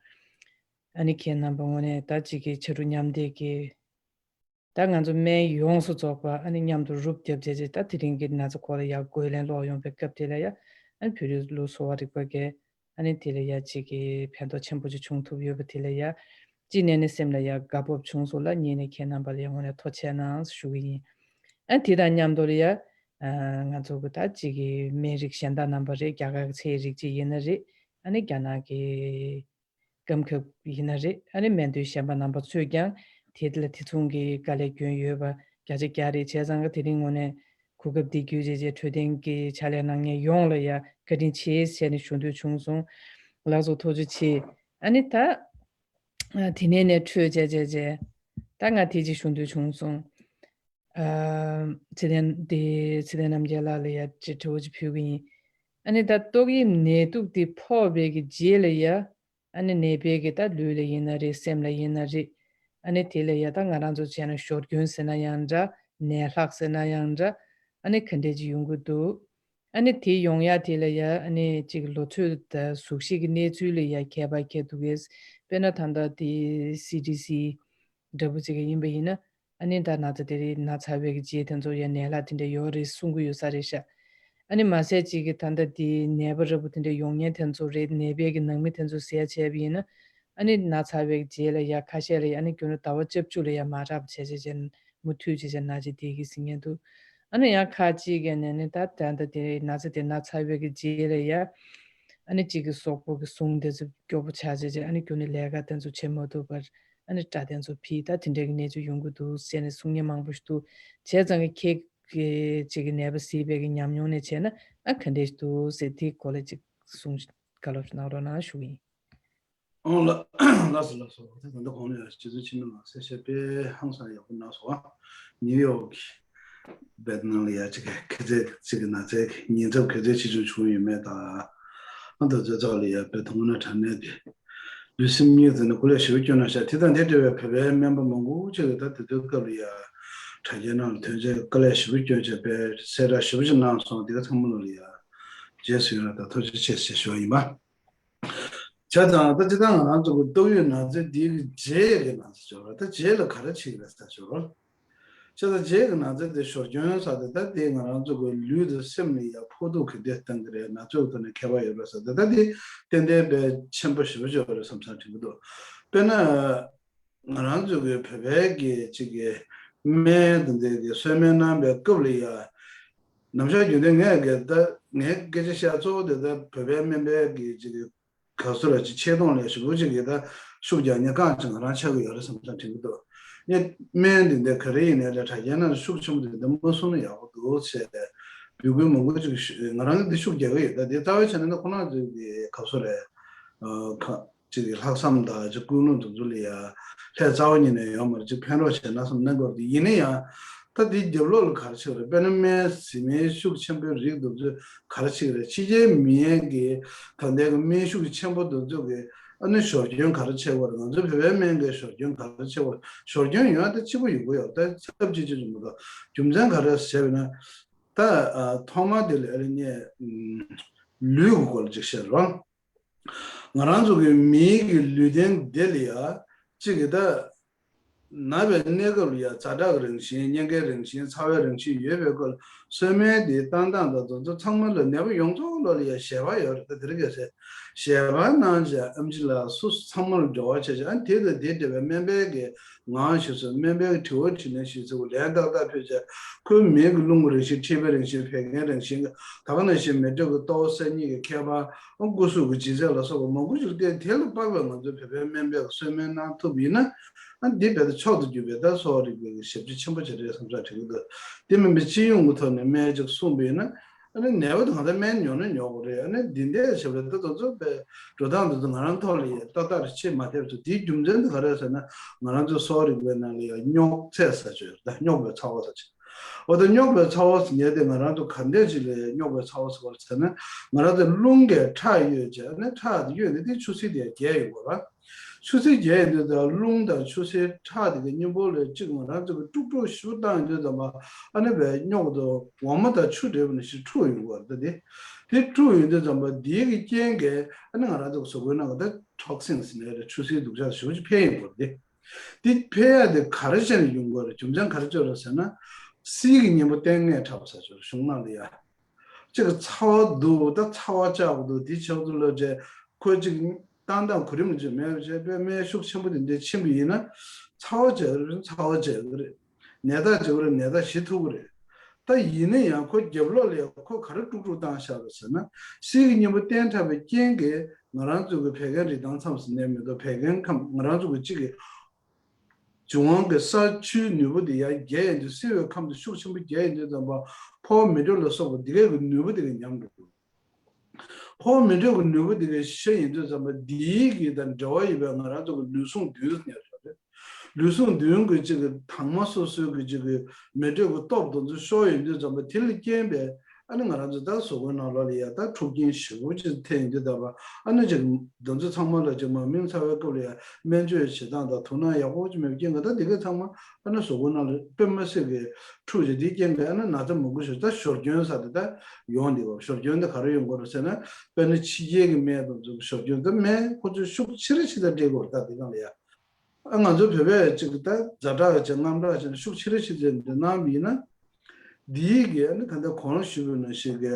ཨ་ནི་ཁྱེད་རྣམ་པ་དངོས་གནས་ད་གཅིག་གི་ཕྱར་གྲུ་མཉམ་འདེགས་ཀྱི། ད་ང་ཚོ་སྨན་ཡོངས་སུ་རྫོགས་པ་ཨ་ནི་མཉམ་དུ་རུབ་བརྒྱབ་བྱས་རྗེས། ད་དེ་རིང་གི་ན་ཚ་སྐོར་ལ་ཡར་རྒོལ་ལན་སློག་ཡོང་པའི་སྐབས་དེ་ལ་ཡ། ཨ་ནི་བོད་ལུགས་གསོ་བ་རིག་པ་གས་ཨ་ནི་དེ་ལ་ཡ་གཅིག་གི་ཕན་ཐོགས་ཆེན་པོ་ཅིག་བྱུང་ཐུབ་ཡོད་པ་དེ་ལ་ཡ། གཅིག་ནས་ནི་སེམས་ལ་ཡ་དགའ་སྤོབས་བྱུང་སོང་ལ། གཉིས་ནས་ཁྱེད་རྣམ་པ་ལ་ཡ་དངོས་གནས་ཐུགས་རྗེ་ཆེ་གནང་ཞུ་གི་ཡིན། ཨ་དེ་དང་མཉམ་དུ་ལ་ཡ། ཨ་ང་ཚོ་གི་ད་གཅིག་གི་སྨན་རིགས་གཞན་དག་རྣམ་པ་རེད། རྒྱ་གར་གྱི་ཚལ་རིགས་གཅིག་ཡིན་ན་རེད། ཨ་ནི་རྒྱ་ནག་གི་སྐམ་ཁབ་ཡིན་ན་རེད། ཨ་ནི་སྨན་དོན་གཞན་པ་རྣམ་པ་ཚོས་ཀྱང་དེ་ལ་དེ་མཚུངས་ཀྱི་དཀའ་ལས་བསྐྱོན་ཡོད་པ་བརྒྱ་ཆ་བརྒྱ་རེད། བྱས་ཙང་གི་དེ་རིང་དངོས་གནས་གོ་སྐབས་འདི་བརྒྱུད་བྱས་བྱས་འཕྲོད་བསྟེན་གྱི་ཕྱག་ལས་གནང་མཁན་ཡོངས་ལ་ཡ་བཀའ་དྲིན་ཆེ་ཟེར་ནས་ཞུ་འདོད་བྱུང་སོང་། ལགས་སོ། ཐུགས་རྗེ་ཆེ། ཨ་ནི་ད་ཨ་དེ་ནས་ནས་འཕྲོས་བྱས་བྱས་བྱས་ད་ང་དེ་ཅིག་ཞུ་འདོད་བྱུང་སོང་། ཨ་ཚེ་བརྟན་དེ་ཚེ་བརྟན་རྣམ་རྒྱལ་ལགས་ལ་ཡ་ཅིག་དྲི་བ་ཅིག་ཕུལ་གི་ཡིན། ཨ་ནི་ད་ཏོག་དབྱིབས་ནད་དུག་དེ་ཕོག་པའི་གི་རྗེས་ལ་ཡ། ཨ་ནི་ནད་པའི་གི་ད་ལུས་ལ་ཡིན་ན་རེད། སེམས་ལ་ཡིན་ན་རེད། ཨ་ནི་དེ་ལ་ཡ་ད་ང་རང་ཚོ་བྱས་ན་ཞོར་སྐྱོན་ཟེར་ན་ཡང་འདྲ། ནད་ལྷག་ཟེར་ན་ཡང་འདྲ། ཨ་ནི་ག་འདྲས་ཅིག་ཡོང་གི་འདུག་ཨ་ནི་དེ་ཡོང་ཡ་དེ་ལ་ཡ་ཨ་ནི་གཅིག་ལོ་ཚོད་དང་གཟུགས་གཞི་གི་གནས་ཚུལ་ལ་ཡ་ཁྱད་པར་ཁྱད་འདུག་གས། དཔེར་ན་ད་ལྟ་དེ་སི་ཌི་སི་འདྲ་པོ་ཅིག་ཡིན་པ་ཡིན་ན། ཨ་ནི་ད་ན་ཚ་དེ་རིགས་ན་ཚ་བའི་གི་རྗེས་དེ་ཚོ་ཡ་ནད་ལྷག་དེ་འདྲ་ཡོད་རེད་གསུང་གི་ཡོད་ས་རེད་ཤག་ཨ་ནི་མ་ཟད་ཅིག་གི་ད་ལྟ་དེ་ནད་པ་འདྲ་པོ་དེ་འདྲ་ཡོང་མཁན་དེ་ཚོ་རེད། ནད་པའི་གི་ནང་མི་དེ་ཚོ་ཟེར་ཡ་བྱས་པ་ཡིན་ན། ཨ་ནི་ན་ཚ་བའི་གི་རྗེས་ལ་ཡ་ཁ་ཤས་ལ་ཡ་ཨ་ནི་རྒྱུན་དུ་ཟླ་བ་བཅུ་གཅིག་ལ་ཡ་མ་རག་པ་བྱས་བྱས་བྱས་མུ་མཐུད་བྱས་བྱས་ན་ཅིག་དེ་གི་ཟིན་མཁན་འདུག་ཨ་ནི་ཡང་ཁ་ཅིག་གི་ནས་ནི་ད་ད་ལྟ་དེ་ན་ཚ་དེ་ན་ཚ་བའི་གི་རྗེས་ལ་ཡ། ཨ་ནི་གཅིག་གི་གཟུགས་པོ་གི་ཟུངས་དེ་ཚོ་སྐྱོ་པོ་ཆགས་བྱས་བྱས་ཨ་ནི་རྒྱུན་ནས་ལས་ཀ་དེ་ཚོ་བྱེད་མ་ཐུབ་པར། ཨ་ནི་སྐྲ་དེ་ཚོ་ཕྱིས། ད་དེ་འདྲའི་གི་གནས་ཚུལ་ཡོང་གི་འདུག་ཟེར་ནས་གསུང་མཁན་མང་པོ་ཞིག་འདུག་བྱས་ཙང་གི་ཁྱེད་ཀྱི་གཅིག་གི་ནད་པ་གཟིགས་པའི་གི་ཉམས་མྱོང་ནས་བྱས་ན་ཨ་ག་འདྲས་ཞིག་འདུག་ཟེར་དེའི་སྐོར་ལ་གཅིག་གསུང་བཀའ་སློབ་གནང་རོགས་གནང་ཞུ་གི་ཡིན། ཨོ་ལ་ལགས་སོ་ལགས་སོ། ད་ད་ལྟ་གོང་ནས་རྗེ་བཙུན་འཆི་མེད་ལགས་གསལ་བཤད་དཔེ་ཧང་སང་ཡག་པོ་གནང་སོང་། ནིའུ་ཡོག་གི་བེད་ནང་ལ་ཡ་གཅིག་གི་ཚེ་གཅིག་གི་ན་ཚའི་ཉེན་ཚབས་ག་ཚོད་ཆེ་ཆུང་བྱུང་ཡོད་མེད་དང་། ཨ་ད་ཚོད་ཚོད་ལ་ཡ་བེད་དང་ན་དྲག་ནས་དེ་ལུས་སེམས་གཉིས་ཟེར་ནས་སྐུ་ལས་ཞེ་པོ་བསྐྱོན་གནང་ཤག་དེ་དང་དེ་འབྲེལ་བའི་བོད་པའི་སྨན་པ་མང་པོ་ཅིག་གིས་ད་དེ་དུས་སྐབས་ལ་ཡ་དྲ་རྒྱའི་ནང་ལ་ཐོན་རྗེས་དཀའ་ལས་ཞེ་པོ་བསྐྱོན་བྱས་པའི་གསལ་བསྒྲགས་ཞེ་པོ་ཅིག་གནང་སོང་། དེ་ག་ཚང་མ་ལ་ཡ་རྗེས་སུ་ཡི་རང་དང་ཐུགས་རྗེ་ཆེ་ཞེས་ཞུ་བ་ཡིན་པ། བྱས་ཙང་ད་སྤྱིར་བཏང་ང་རང་ཚོ་གི་ཏོག་དབྱིབས་ན་ཚ་འདིའི་རྗེས་ཀྱི་ན་ཚ་ཞོར་ད་རྗེས་ལ་ག་རེ་བྱེད་ཀྱི་རེད་ཟེར་ཞོར། བྱས་ཙང་རྗེས་ཀྱི་ན་ཚ་དེ་ཞོར་སྐྱོན་ཟེར་དེ་ད་དེ་ང་རང་ཚོ་གི་ལུས་དང་སེམས་ལ་ཡ་ཕོག་ཐུག་གི་དེ་བཏང་གི་རེད། ན་ཚོད་ཐོག་ནས་ཁྱད་པར་ཡོད་རེད་ཟེར་དེ་ད་དེ་ཏན་ཏན་དཔེ་ཆེན་པོ་ཞེ་པོ་ཅིག་ཡོད་རེད་བསམ་བསམ་དྲན་གྱི་འདུག་དཔེར་ན། ང་རང་ཚོ་གི་བོད་པའི་གི་གཅིག་གི་སྨན་དེ་འདྲའི་གི་གསོལ་སྨན་གནང་བའི་སྐབས་ལ་ཡ། ནམ་ཞག་རྒྱུན་ལྡན་ངས་གི་ད་ངའི་སྐད་ཆ་བཤད་གཙོ་བོ་དེ་ད་བོད་པའི་སྨན་པའི་གི་གཅིག་གི་ག་ཚོད་ལ་ཅིག་ཆེ་མཐོང་ལ་ཞེ་པོ་ཅིག་གི་ད་ཤུགས་རྒྱག་མཁན་རྐང་ཅིག་ང་རང་ཆགས་ཀྱི་ཡོད་རེད་བསམ་བསམ་དྲན་གྱི་འདུག་ངས་སྨན་དེ་འདྲ་ག་རེ་ཡིན་ནའི་ལས་དྲ་རྒྱའི་ནང་ལ་ཤུགས་ཆེན་པོ་དེ་འདྲ་མ་གསུངས་ན་ཡག་པོ་འདུག་ཟེར་འབོད་སྐུལ་མང་པོ་ཅིག་ཞུ། ང་རང་གི་འདི་ཤུགས་རྒྱག་གི་ཡོད། ད་འདི་རྩ་བའི་ཆ་ནས་ད་ཁོ་རང་ཚོའི་གི་ག་ཚོད་རེད། ཨ་ཁ། གཅིག་གི་ལྷག་བསམ་དང་གཅིག་ཀུན་སློང་དེ་ཚོ་ལ་ཡ་ལྷད་རྩ་བ་ཉིད་ནས་ཡོད་མ་རེད། གཅིག་ཕན་རོགས་བྱས་ན་བསམ་གནང་དགོས་རེད། ཡིན་ན་ཡང་ད་འདི་རྒྱབ་ལོགས་ལ་ག་རེ་ཆགས་རེད། དཔེར་ན་སྨན་བཟི་སྨན་ཤུགས་ཆེན་པོའི་རིགས་དེ་ཚོ་ག་རེ་ཆགས་རེད། ཕྱི་རྒྱལ་མི་ཡན་གྱི་ད་ལྟའི་གི་སྨན་ཤུགས་ཆེན་པོ་དེ་ཚོ་གི་ཨ་ནི་ཞོར་སྐྱོན་ག་རེ་ཆགས་པ་རེད། ང་ཚོའི་བོད་པའི་སྨན་གྱི་ཞོར་སྐྱོན་ག་རེ་ཆགས་པ་རེད། ཞོར་སྐྱོན་ཡོང་ཡ་ད་གཅིག་པ་ཡོང་གི་ཡོད། ད་ཚབས་ཆེ་ཆེ་ཆེ་མི་འདུག་རྒྱུ་མཚན་ག་རེ་ཟེར་བ་ན་ད་ཐོག་མ་དེ་ལ་ཨ་ནི་ངས་ལུས་ཀྱི་སྐོར་ལ་ཅིག་བཤད་རོགས། ང་རང་ཚོ་གི་མིའི་གི་ལུས་རྟེན་འདི་ལ་ཡ་གཅིག་གི་ད་ན་བའི་གནས་སྐབས་ལ་ཡ་ཛ་དྲག་གི་རང་བཞིན་གཉན་ཁའི་རང་བཞིན་ཚ་བའི་རང་བཞིན་ཡོད་པའི་སྐོར་ གསོལ་སྨན་དེ་བཏང་སྟངས་དང་དེ་ཚོ་ཚང་མ་ལ་ནད་པ་ཡོངས་རྫོགས་ལ་ལ་ཡ་ཞལ་པར་ཡོད་རེད། ད་དེ་རིང་ཁ་སང་ཞལ་པར་གནང་བྱས་ཨེམ་ཆི་ལགས་སུ་ཚང་མ་ལ་འབྲེལ་བ་བྱས་བྱས། ཨ་ནི་དེ་དང་དེ་འབྲེལ་བའི་སྨན་པའི་གི་ངག་ཞུས་ཚུལ། སྨན་པའི་གི་དྲི་བ་དྲིས་ལན་ཞུས་ཚུལ། ལན་ཏག་ཏག་ཕུལ་བྱས། ཁོའི་མིང་གི་རླུང་གི་རང་བཞིན། མཁྲིས་པའི་རང་བཞིན། བད་ཀན་རང་བཞིན། ད་ག་ནང་བཞིན་མེ་དྲོད་ཀྱི་ལྟོ་ས་གཉིས་ཀྱི་ཁྱད་པར། སྐུ་གཟུགས་ཀྱི་ལྗིད་ཚད་ལ་སོགས་པ་མང་པོ་ཞིག་བསྟན། དེ་ལ་དཔག་པའི་ང་ཚོའི་བོད་པའི་སྨན་པས་གསོལ་སྨན་གནང་ཐུབ་ཡིན་ན། ཨ་འདི་རྦད་དེ་མཆོག་ཏུ་གྱུར་པའི་ད་གསོ་བ་རིག་པའི་གི་ཞབས་ཕྱི་ཆེན་པོ་ཅིག་རེད་བསམ་ས་དྲན་གྱི་འདུག་དེ་མིན་པའི་སྤྱི་ཡོངས་ཀྱི་ཐོག་ནས་སྨན་ཅིག་གསུངས་པ་ཡིན་ན། ཨ་ནི་ནད་པ་དེ་གང་ལྟར་སྨན་ཉོ་ན་ཉོ་དགོས་རེད། ཨ་ནི་འདི་འདྲ་བྱས་པ་རེད། ད་དེ་ཚོ་པའི་འགྲོ་སྟངས་དེ་ཚོ་ང་རང་ཐོག་ལ་ཡ་ཏག་ཏག་རེད། ཆེས་མ་ཐེབས་ཚོ། དེའི་རྒྱུ་མཚན་དེ་ག་རེ་ཟེར་ན། ང་རང་ཚོའི་གསོ་བ་རིག་པའི་ནང་ལ་ཡ་རྙོག་ཚད་ཟེར་ཅིག་ཡོད་རེད། ད་རྙོག་པའི་ཚ་བ་ཟེར་ཅིག་འོ་ད་རྙོག་པའི་ཚ་བ་ཟེར་མཁན་དེ་ང་རང་ཚོ་ག་འདྲས་ཅིག་ལ་རྙོག་པའི་ཚ་བ་ཟེར་བ་ཟེར་ན། ང་རང་ཚོ་རླུང་གི་ཁྲག་གཡོས་བྱས། ཨ་ནི་ཁྲག་དེ་གཡོས་ནས་དེ་ཆུ་སེར་དེ་རྒྱས་ཡོང་བ་རེད། ཆུ་སེར་རྒྱས་ཡོང་དུས་ཙམ་རླུང་དང་ཆུ་སེར་ཁྲག་དེ་གི་གཉིས་པོ་ལ་གཅིག་ང་རང་ཚོ་གི་དཀྲུག་དཀྲུག་ཞེ་པོ་བཏང་ཡོང་དུས་ཙམ་པ། ཨ་ནི་བའི་རྙོག་དེ་འོ་མ་དང་ཆུ་འདྲེས་པ་ནང་བཞིན་འཁྲུགས་ཡོང་བ་རེད། ད་དེ་དེ་འཁྲུགས་ཡོང་དུས་ཙམ་པ་འདིའི་གི་རྐྱེན་གྱིས་ཨ་ནི་ང་རང་ཚོ་གི་གཟུགས་པོའི་ནང་གི་ད་ཊོག་སིན་ཟེར་ནའི་རེད། ཆུ་སེར་སྡུག་ཅག་ཞེ་པོ་ཅིག་འཕེལ་ཡོང་བ་རེད། དེ་འཕེལ་ཡ་དེ་ག་རེ་བྱས་ནས་ཡོང་གི་རེད། རྒྱུ་མཚན་ག་རེ་བྱས་རེད་ཟེར་ན། གསེར་གྱི་གཉེན་པོ་སྟེང་ནས་འཁྲབ་ས་ཆོག་གཞུང་ནང་ལ་ཡ། གཅིག་གི་ཚ་བ་འདུག་ད་ཚ་བ་ཆགས་འདུག་དེ་ཆགས་འདུག་ལབ་བྱས། ཁོས་གཅིག་བཏང་སྟངས་གོ་རིམ་གཅིག་མེད་པ་བྱས་པས། སྨན་ཤུགས་ཆེན་པོ་དེ་འདྲ་ཕྱིན་པ་ཡིན་ན། ཚ་བ་བྱེད་ཀྱི་རེད། ཚ་བ་བྱེད་ཀྱི་རེད། ནད་རྟགས་བྱེད་ཀྱི་རེད། ནད་རྟགས་ཞི་ཐུབ་ཀྱི་རེད། ད་ཡིན་ན་ཡང་ཁོ་རྒྱབ་ལོགས་ལ་ཡང་ཁོ་ག་རེ་དཀྲུག་དཀྲུག་བཏང་བཞག་པ་ཟེར་ན། གསེར་གྱི་གཉེན་པོ་སྟེང་འཁྲབ་པའི་རྐྱེན་གྱིས་ང་རང་ཚོ་གི་བད་ཀན་རིགས་དྭངས་མཚམས་སུ་གནས་མི་འདུག་བད་ཀན་ཁམས་ང་རང་ཚོ་གི་གཅིག་གི་འབྱུང་བ་གི་ས་ཆུའི་ནུས་པ་དེ་ཡར་རྒྱས་ཡོང་དུས། བསིལ་བའི་ཁམས་དེ་ཤུགས་ཆེན་པོ་རྒྱས་ཡོང་དུས་ཙམ་པ། ཕོ་བ་མེ་དྲོད་ལ་སོགས་པ་འདི་གའི་གི་ནུས་པ་དེ་ག་ཉམས་འགྲོ་གི། ཕོ་བ་མེ་དྲོད་ཀྱི་ནུས་པ་དེ་ག་ཤི་ཡོང་དུས་ཙམ་པ། འདིའི་གི་དང་འབྲེལ་བ་ཡོད་པའི་ང་རང་ཚོ་གི་ལུས་ཟུངས་བདུན་ཟེར་ཡོད་རེད། ལུས་ཟུངས་བདུན་གྱི་གཅིག་གི་དྭངས་མ་སོ་སོའི་གི་གཅིག་གི་མེ་དྲོད་ཀྱི་སྟོབས་དེ་ཚོ་ཤོར་ཡོང་དུས་ཙམ་པ། དེ་ལ་རྐྱེན་པས་ཨ་ནི་ང་རང་ཚོ་ད་གཟུགས་པོའི་ནང་ལོགས་ལ་ཡ་ད་འཁྲུག་རྐྱེན་ཞེ་པོ་ཅིག་ཐེབས་ཡོང་དུས་ཙམ་པ། ཨ་ནི་ཅིག་དེ་ཚོ་ཚང་མ་ལ་ཅིག་མ་མིན་ཚ་བའི་སྐབས་ལ་ཡ་སྨན་བཅོས་བྱེད་སྟངས་དང་དོ་སྣང་ཡག་པོ་ཅིག་མེད་པའི་རྐྱེན་གྱིས། ད་དེ་ག་ཚང་མ་ཨ་ནི་གཟུགས་པོའི་ནང་ལ་དཔེ་མི་སྲིད་ཀྱི་འཁྲུག་བྱས། དེའི་རྐྱེན་གྱིས་ཨ་ནི་ན་ཚ་མང་པོ་ཞིག་ད་ཞོ་སྐྱོན་ཟེར་དེ་ད་ཡོང་བསྡད་པ། ཞོ་སྐྱོན་དེ་ག་རེ་ཡོང་གི་རེད་ཟེར་ན། དཔེར་ན་ཕྱི་རྒྱལ་གྱི་སྨན་དེ་ཚོ་ཞོ་སྐྱོན་དེ་སྨན་ཁོ་ཚོས་ཤུགས་ཆེ་རུ་ཆེ་ཙམ་སྤྲད་ཀྱི་ཡོད་རེད། ད་དེ་སྒང་ལ་ཡ། ཨ་ང་ཚོ་བོད་པས་ཅིག་ད་ཛ་དྲག་བྱས་དངངས་སྐྲག་བྱས་ནས་ཤུགས་ཆེ་རུ་ཆེ་ཙམ་འདི་གནང་བ་ཡིན་ན། འདིའི་གི་ཨ་ནི་ད་ལྟ་གོང་ཞུས་པ་ནང་བཞིན་གྱི་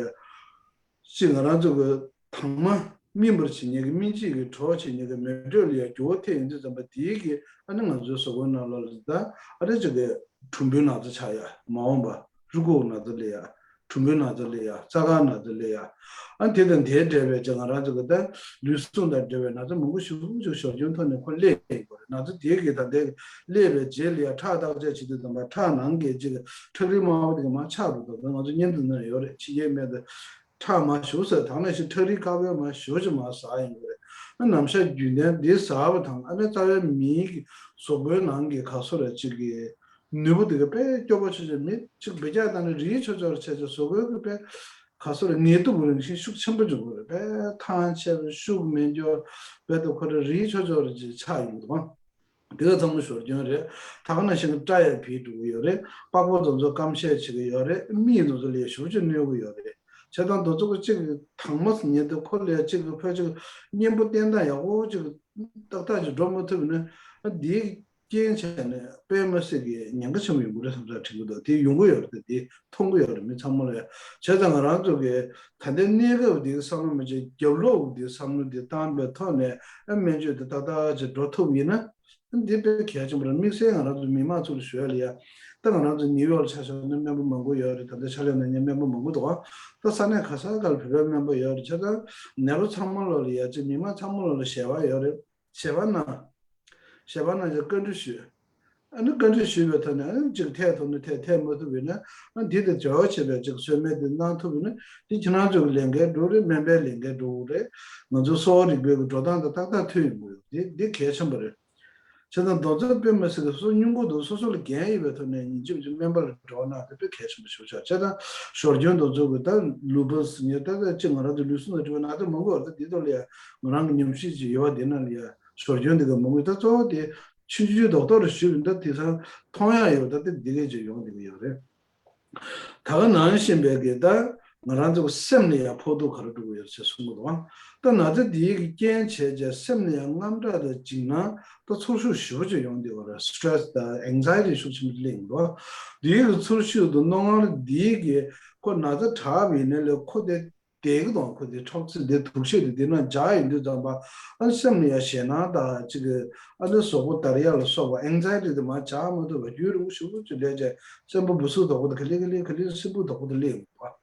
ཅིག་ང་རང་ཚོ་གི་དྭངས་མ་སྨིན་པར་བྱེད་མཁན་གྱི་སྨིན་བྱེད་ཀྱི་གྲོགས་བྱེད་མཁན་གྱི་མེ་དྲོད་ལ་ཡང་འགྱུར་བ་ཐེབས་ཡོང་དུས་ཙམ་པ། དེའི་གི་ཨ་ནི་ང་ཚོའི་གཟུགས་པོའི་ནང་ལོགས་ལ་ད་ཨ་ནི་ཅིག་གི་གྲུམ་བུའི་ན་ཚ་ཆགས་ཡ། མ་འོངས་པ་རུས་ཁོག་ན་ཚ་ལ་ཡ། གྲུམ་བུའི་ན་ཚ་ལ་ཡ། རྩ་དཀར་ན་ཚ་ལ་ཡ། ཨ་དེ་དང་དེའི་འབྲེལ་བའི་ཅིག་ང་རང་ཚོ་གི་ད་ལུས་ཟུངས་དང་འབྲེལ་བའི་ན་ཚ་མང་པོ་ཞིག་ཅིག་ཞོ་སྐྱོན་ཐོག་ནས་ཁོ་སླེབས་ཡོང་གི་རེད། ན་ཚ་དེའི་གི་ད་ལྟའི་སླེབས་པའི་རྗེས་ལ་ཡ་ཁྲག་བརྟག་དཔྱད་བྱེད་དུས་ཙམ་པ། ཁྲག་ནང་གི་ཅིག་ཁྲག་རིལ་དམར་པོ་དེ་གི་མར་ཆག་འགྲོ་འདུག་ང་ཚོ་བརྙན་དུ་ནི་ཡོད་རེད། ཕྱི་རྒྱལ་སྨན་དེ། ཁྲག་མར་ཞུགས་ཟེར། དེ་ནང་བཞིན་ཁྲག་རིལ་དཀར་པོའི་མར་ཞུགས་ཅིག་མར་ཟག་ཡོང་གི་རེད། ཨ་ནམ་ཞག་རྒྱུན་ལྡན་འདི་ཟག་པ་དང་། ཨ་ནི་རྩ་བའི་མིའི་གི་གཟུགས་པོའི་ནང་གི་ག་སོ་ར་ཅིག་གི་ནུས་པ་དེ་ག་དཔེ་སྐྱོ་པོ་ཆེ་ཆེ། མི་ཅིག་འབུད་རྒྱག་བཏང་ནས་རིལ་ཆོག་ཆོག་རེ་བྱས་བྱས། གཟུགས་པོའི་གི་དཔེ་ག་སོ་ར་ངལ་དུབ་རང་བཞིན་ཤུགས་ཆེན་པོ་འབྱུང་གི་རེད། དཔེ་ཐང་ཆད་པ། ཤུགས་མེད་འགྱོ། དཔེ་དེ་ཁོ་ར་རིལ་ཆོག་ཆོག་རེ་ཅིག་ཆགས་ཡོང་གི་འདུག་དེ་ག་ཚང་མ་ཞོ་སྐྱོན་རེད། ད་ག་ནང་བཞིན་སྐྲ་ཡང་འཕེལ་འགྲོ་གི་ཡོད་རེད། པགས་པ་དེ་ཚོ་སྐམ་ཤས་བྱེད་ཀྱི་ཡོད་རེད། མིག་དེ་ཚོ་ལ་ཡང་ཞེ་པོ་ཅིག་གནོད་ཀྱི་ཡོད་རེད། བྱས་ཙང་དེ་ཚོ་གི་ཅིག་དྭངས་མ་ཟེར་མཁན་དེ་ཁོ་ལ་ཡང་ཅིག་གི་ཕར་ཅིག་གཉེན་པོ་བསྟེན་སྟངས་ཡག་པོ་ཅིག་ཏག་ཏག་ཅིག་འགྲོ་མ་ཐུབ་ན། ཨ་འདིའི་རྐྱེན་བྱས་ནས་དཔེ་མི་སྲིད་ཀྱི་ཉེན་ཁ་ཆེན་པོ་ཡོང་གི་རེད་བསམ་ས་དྲན་གྱི་འདུག་དེ་ཡོང་གི་ཡོད་རེད། དེ་མཐོང་གི་ཡོད་རེད། མི་ཚང་མ་ལ་ཡང་། བྱས་ཙང་ང་རང་ཚོ་གི་ད་ལྟའི་གནས་སྐབས་འདིའི་བསམ་བློ་མ་བྱེད། རྒྱབ་ལོགས་འདིའི་བསམ་བློ་འདི་བཏང་པའི་ཐོག་ནས། ཨ་སྨན་བཅོས་འདི་ཏག་ཏག་ཅིག་འགྲོ་ཐུབ་ཡིན་ན། ཨ་འདི་དཔེ་གལ་ཆེན་པོ་རེད། དམིགས་བསལ་ང་རང་ཚོ་མི་མང་ཚོ་ལ་ཞུ་ཡ་ལ་ཡ། ད་ང་རང་ཚོ་ནིའུ་ཡོག་ལ་ཆ་བཞག་ན་སྨན་པ་མང་པོ་ཡོད་རེད། ད་ལྟ་ཕྱག་ལས་གནང་མཁན་སྨན་པ་མང་པོ་འདུག་ད་ས་གནས་ག་ས་ག་ལ་བོད་པའི་སྨན་པ་ཡོད་རེད། བྱས་ཙང་ནད་པ་ཚང་མ་ལ་ལ་ཡ་ཅིག་མི་མང་ཚང་མ་ལ་ལ་ཞལ་པར་ཡོད་རེད། ཞལ་པར་གནང་། ཞལ་པར་གནང་བྱས་བཀའ་འདྲི་ཞུས། ཨ་ནི་བཀའ་འདྲི་ཞུས་པའི་ཐོག་ནས། ཨ་ནི་ཅིག་འཐད་ཐུབ་ན་འཐད། འཐད་མ་ཐུབ་པ་ཡིན་ན། ཨ་འདི་དང་འབྲེལ་བ་བྱེད་པའི་ཅིག་གསོལ་སྨན་འདི་གནང་ཐུབ་པ་ཡིན་ན། འདི་ཁྱེད་རང་ཚོ་གི་ལས་འགན་འགྲོ་རེད། སྨན་པའི་ལས་འགན་འགྲོ་རེད། ང་ཚོ་གསོ་བ་རིག་པའི་གི་འགྲོ་སྟངས་དང་ཏག་ཏག་མཐུན་ཡོང་གི་ཡོད། འདི་འདི་གལ་ཆེན་པོ་རེད། བྱས་ཙང་དེ་ཚོ་དཔེ་མི་སྲིད་ཀྱི་སོ་སོ་སྙིང་ཁོང་དུ་སོ་སོ་ལ་འགན་ཡོད་པའི་ཐོག་ནས་ཉིན་གཅིག་མིན་གཅིག་སྨན་པ་ལ་འགྲོ་ན་དེ་དཔེ་གལ་ཆེན་པོ་ཞིག་ཆགས། བྱས་ཙང་ཞོ་སྐྱོན་དེ་ཚོ་གི་ད་ལུས་པོ་ཟེར་མཁན་ད་ད་ཅིག་ང་རང་ཚོ་ལུས་ཟུངས་དང་འབྲེལ་བའི་ན་ཚ་མང་པོ་ཡོད་རེད། ད་དེ་ཚོ་ལ་ཡ་ང་རང་གི་ཉམས་ཞིབ་ཅིག་ཡོད་པ། དེ་ནང་ལ་ཡ་ཞོ་སྐྱོན་དེ་ག་མང་པོ་ཡོད། ད་གཙོ་བོ་དེ་ཆུང་ཆུང་རྡོག་རྡོག་རེ་ཞུས་པ་ཡིན་ན། ད་དེང་སང་མཐོང་ཡག་ཡོད། ད་དེ་འདི་གས་ཅིག་ཡོང་བསྡད་ཀྱི་ཡོད་རེད། ད་ག་ནང་བཞིན་པའི་གི་ད་ང་རང་ཚོ་སེམས་ལ་ཡང་ཕོག་ཐུག་ག་རེ་འགྲོ་གི་ཡོད་ཅེས་གསུང་གི་འདུག་ད་ ད་ན་ཚ་འདིའི་གི་རྐྱེན་བྱས་རྗེས་སེམས་ལ་ཡང་དངངས་སྐྲག་དང་འཇིགས་སྣང་ད་ཚོར་ཤུགས་ཞེ་པོ་ཅིག་ཡོང་བསྡད་པ་རེད། སི་ཊེ་རེ་སི་དང་ཨེང་ཛའི་ཊི་ཤུགས་ཆེན་པོ་སླེབས་འདུག་འདིའི་གི་ཚོར་ཤུགས་དང་རྣོ་ངར་འདིའི་གི་ཁོ་ན་ཚ་དྲག་པ་ཡིན་ནའི་ལས་ཁོ་དེ་བསྡད་ཀྱི་འདུག་ཁོ་དེ་འཕྲོག་ཚད་དེ་དུག་ཤེད་དེ་དེ་ན་འཇགས་ཡིན་དུས་ཙམ་པ་ཨ་ནི་སེམས་ལ་ཡང་ཞེད་སྣང་དང་ཅིག་གི་ཨ་ནི་གཟུགས་པོ་འདར་ཡག་ལ་སོགས་པ་ཨེང་ཛའི་ཊི་དེ་མར་འཇགས་མ་ཐུབ་པ་རྒྱུན་རིང་པོ་ཞེ་པོ་ཅིག་སླེབས་བྱས་སེམས་པ་སྦུ་སུབ་དོག་པོ་དང་ག་ལེ་ག་ལེ་ག་ལེ་སེམས་སྦུག་དོག་པོ་དེ་སླེབས་ཡོང་བ།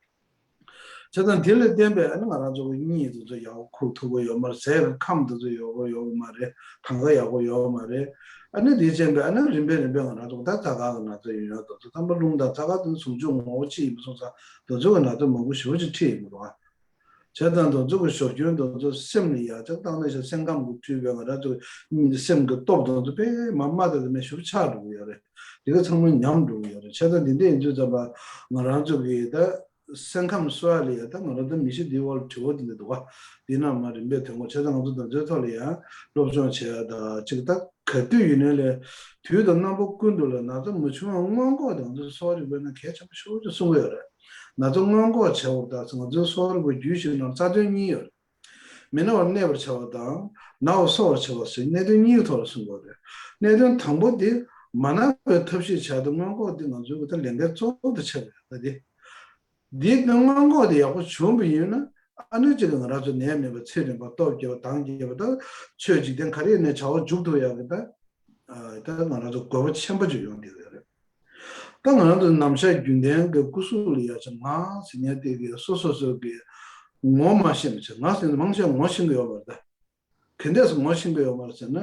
བྱས་ཙང་དེ་ལ་བརྟེན་པའི་ཨ་ནི་ང་རང་ཚོ་གི་གཉིད་དེ་ཚོ་ཡག་པོ་ཁུག་ཐུབ་ཀྱི་ཡོད་མ་རེད། ཟས་ཀྱི་ཁམས་དེ་ཚོ་ཡག་པོ་ཡོད་ཀྱི་མ་རེད། གྲངས་ཀ་ཡག་པོ་ཡོད་ཀྱི་མ་རེད། ཨ་ནི་དེ་བྱས་པའི་ཨ་ནི་རིམ་པས་རིམ་པས་ང་རང་ཚོ་ད་རྩ་དཀར་གྱི་ན་ཚ་ཡོང་ཡག་དེ་ཚོ་ཐམ་པ་རླུང་དང་རྩ་དཀར་དེ་ཟུང་འཇུག་ངོ་བོ་གཅིག་ཡིན་པ་སོང་ཙང་དེ་ཚོ་གི་ན་ཚ་མང་པོ་ཞེ་པོ་ཅིག་ཁྲིད་ཡོང་གི་འདུག་ཨ། བྱས་ཙང་དེ་ཚོ་གི་ཞོར་སྐྱོན་དེ་ཚོ་སེམས་ལ་ཡག་ཅིག་བཏང་ན་ཞིག་སེམས་ཁམས་ཀྱིས་འཁྲུལ་བའི་ང་རང་ཚོ་སེམས་ཀྱི་སྟོབས་དེ་ཚོ་དཔེ་མ་དམའ་དང་དམའ་ཞེ་པོ་ཆག་འགྲོ་གི་ཡོད་རེད། དེ་ག་ཚང་མ་ཉམས་འགྲོ་གི་ཡོད་རེད། བྱས་ཙང་དེ་འདྲ་ཡིན་དུས་ཙམ་པ་ང་རང་ཚོ་གི་ད། སེམས་ཁམས་གསོ་ཡག་ལ་ཡ་ད་ང་རང་ད་མི་ཤི་འདིའི་འོག་ལ་དྲི་བ་འདི་འདྲ་འདུག་ག་འདི་རྣམས་མ་རིམ་པས་ཐོན་དགོས། བྱས་ཙང་ང་ཚོ་དེ་ཚོའི་ཐོག་ལ་ཡང་སློབ་སྦྱོང་བྱེད་ཡག་ད་ཅིག་ད་ག་དུས་ཡིན་ནའི་ལས་དུས་དང་རྣམ་པ་ཀུན་ཏུ་ལ་ན་ཚ་མ་བྱུང་བའི་སྔོན་འགོག་དེ་ང་ཚོ་གསོ་བ་རིག་པའི་ནང་གལ་ཆེན་པོ་ཤོས་ཅིག་གསུང་གི་ཡོད་རེད། ན་ཚ་སྔོན་འགོག་བྱེད་པར་ད་ང་ཚོའི་གསོ་བ་རིག་པའི་རྒྱུད་ཞིག་ནང་རྩ་དོན་གཉིས་ཡོད་རེད། མི་ན་བར་གནས་པར་བྱ་བ་དང་ན་བ་གསོ་བར་བྱ་བ་ཟེར་གནད་དོན་གཉིས་ཀྱི་ཐོག་ལ་གསུང་གི་ཡོད་རེད། གནད་དོན་དང་པོ་དེ་མ་ན་བའི་ཐབས་ཤེས་བྱ་དང་སྔོན་འགོག་དེ་ང་ཚོའི་གི་ད་ལས་འགན་གཙོ་བོ་དེ་ཆགས་ཡོད་རེད་ད་དེ། འདིའི་སྔོན་འགོག་དེ་ཡག་པོ་བྱུང་བ་ཡིན་ན་ཨ་ནི་གཅིག་གི་ང་རང་ཚོ་ནད་མེད་པ་ཚེ་རིང་བ་སྟོབས་རྒྱས་པ་མདངས་རྒྱས་པ་དང་ཆོས་འཇིག་རྟེན་ག་རེ་ཡིན་ནའི་བྱ་བ་མཇུག་ཐུབ་ཡག་གི་ད་ད་ང་རང་ཚོ་དགོས་པ་ཆེན་པོ་ཅིག་ཡོང་བསྡད་ཡོད་རེད། ད་ང་རང་ཚོ་ནམ་ཞག་རྒྱུན་ལྡན་གྱི་སྐུ་གཟུགས་ལ་ཡག་ཆ་ང་ཟེར་མཁན་དེ་གི་སོ་སོ་སོ་གི་ངོ་མ་ཤེས་མི་ཆེ་ང་ཟེར་ན་མང་ཆེ་ངོ་ཤེས་གི་ཡོད་མ་རེད་ད། ག་འདྲས་སེ་ངོ་ཤེས་ཀྱི་ཡོད་མ་རེད་ཟེར་ན།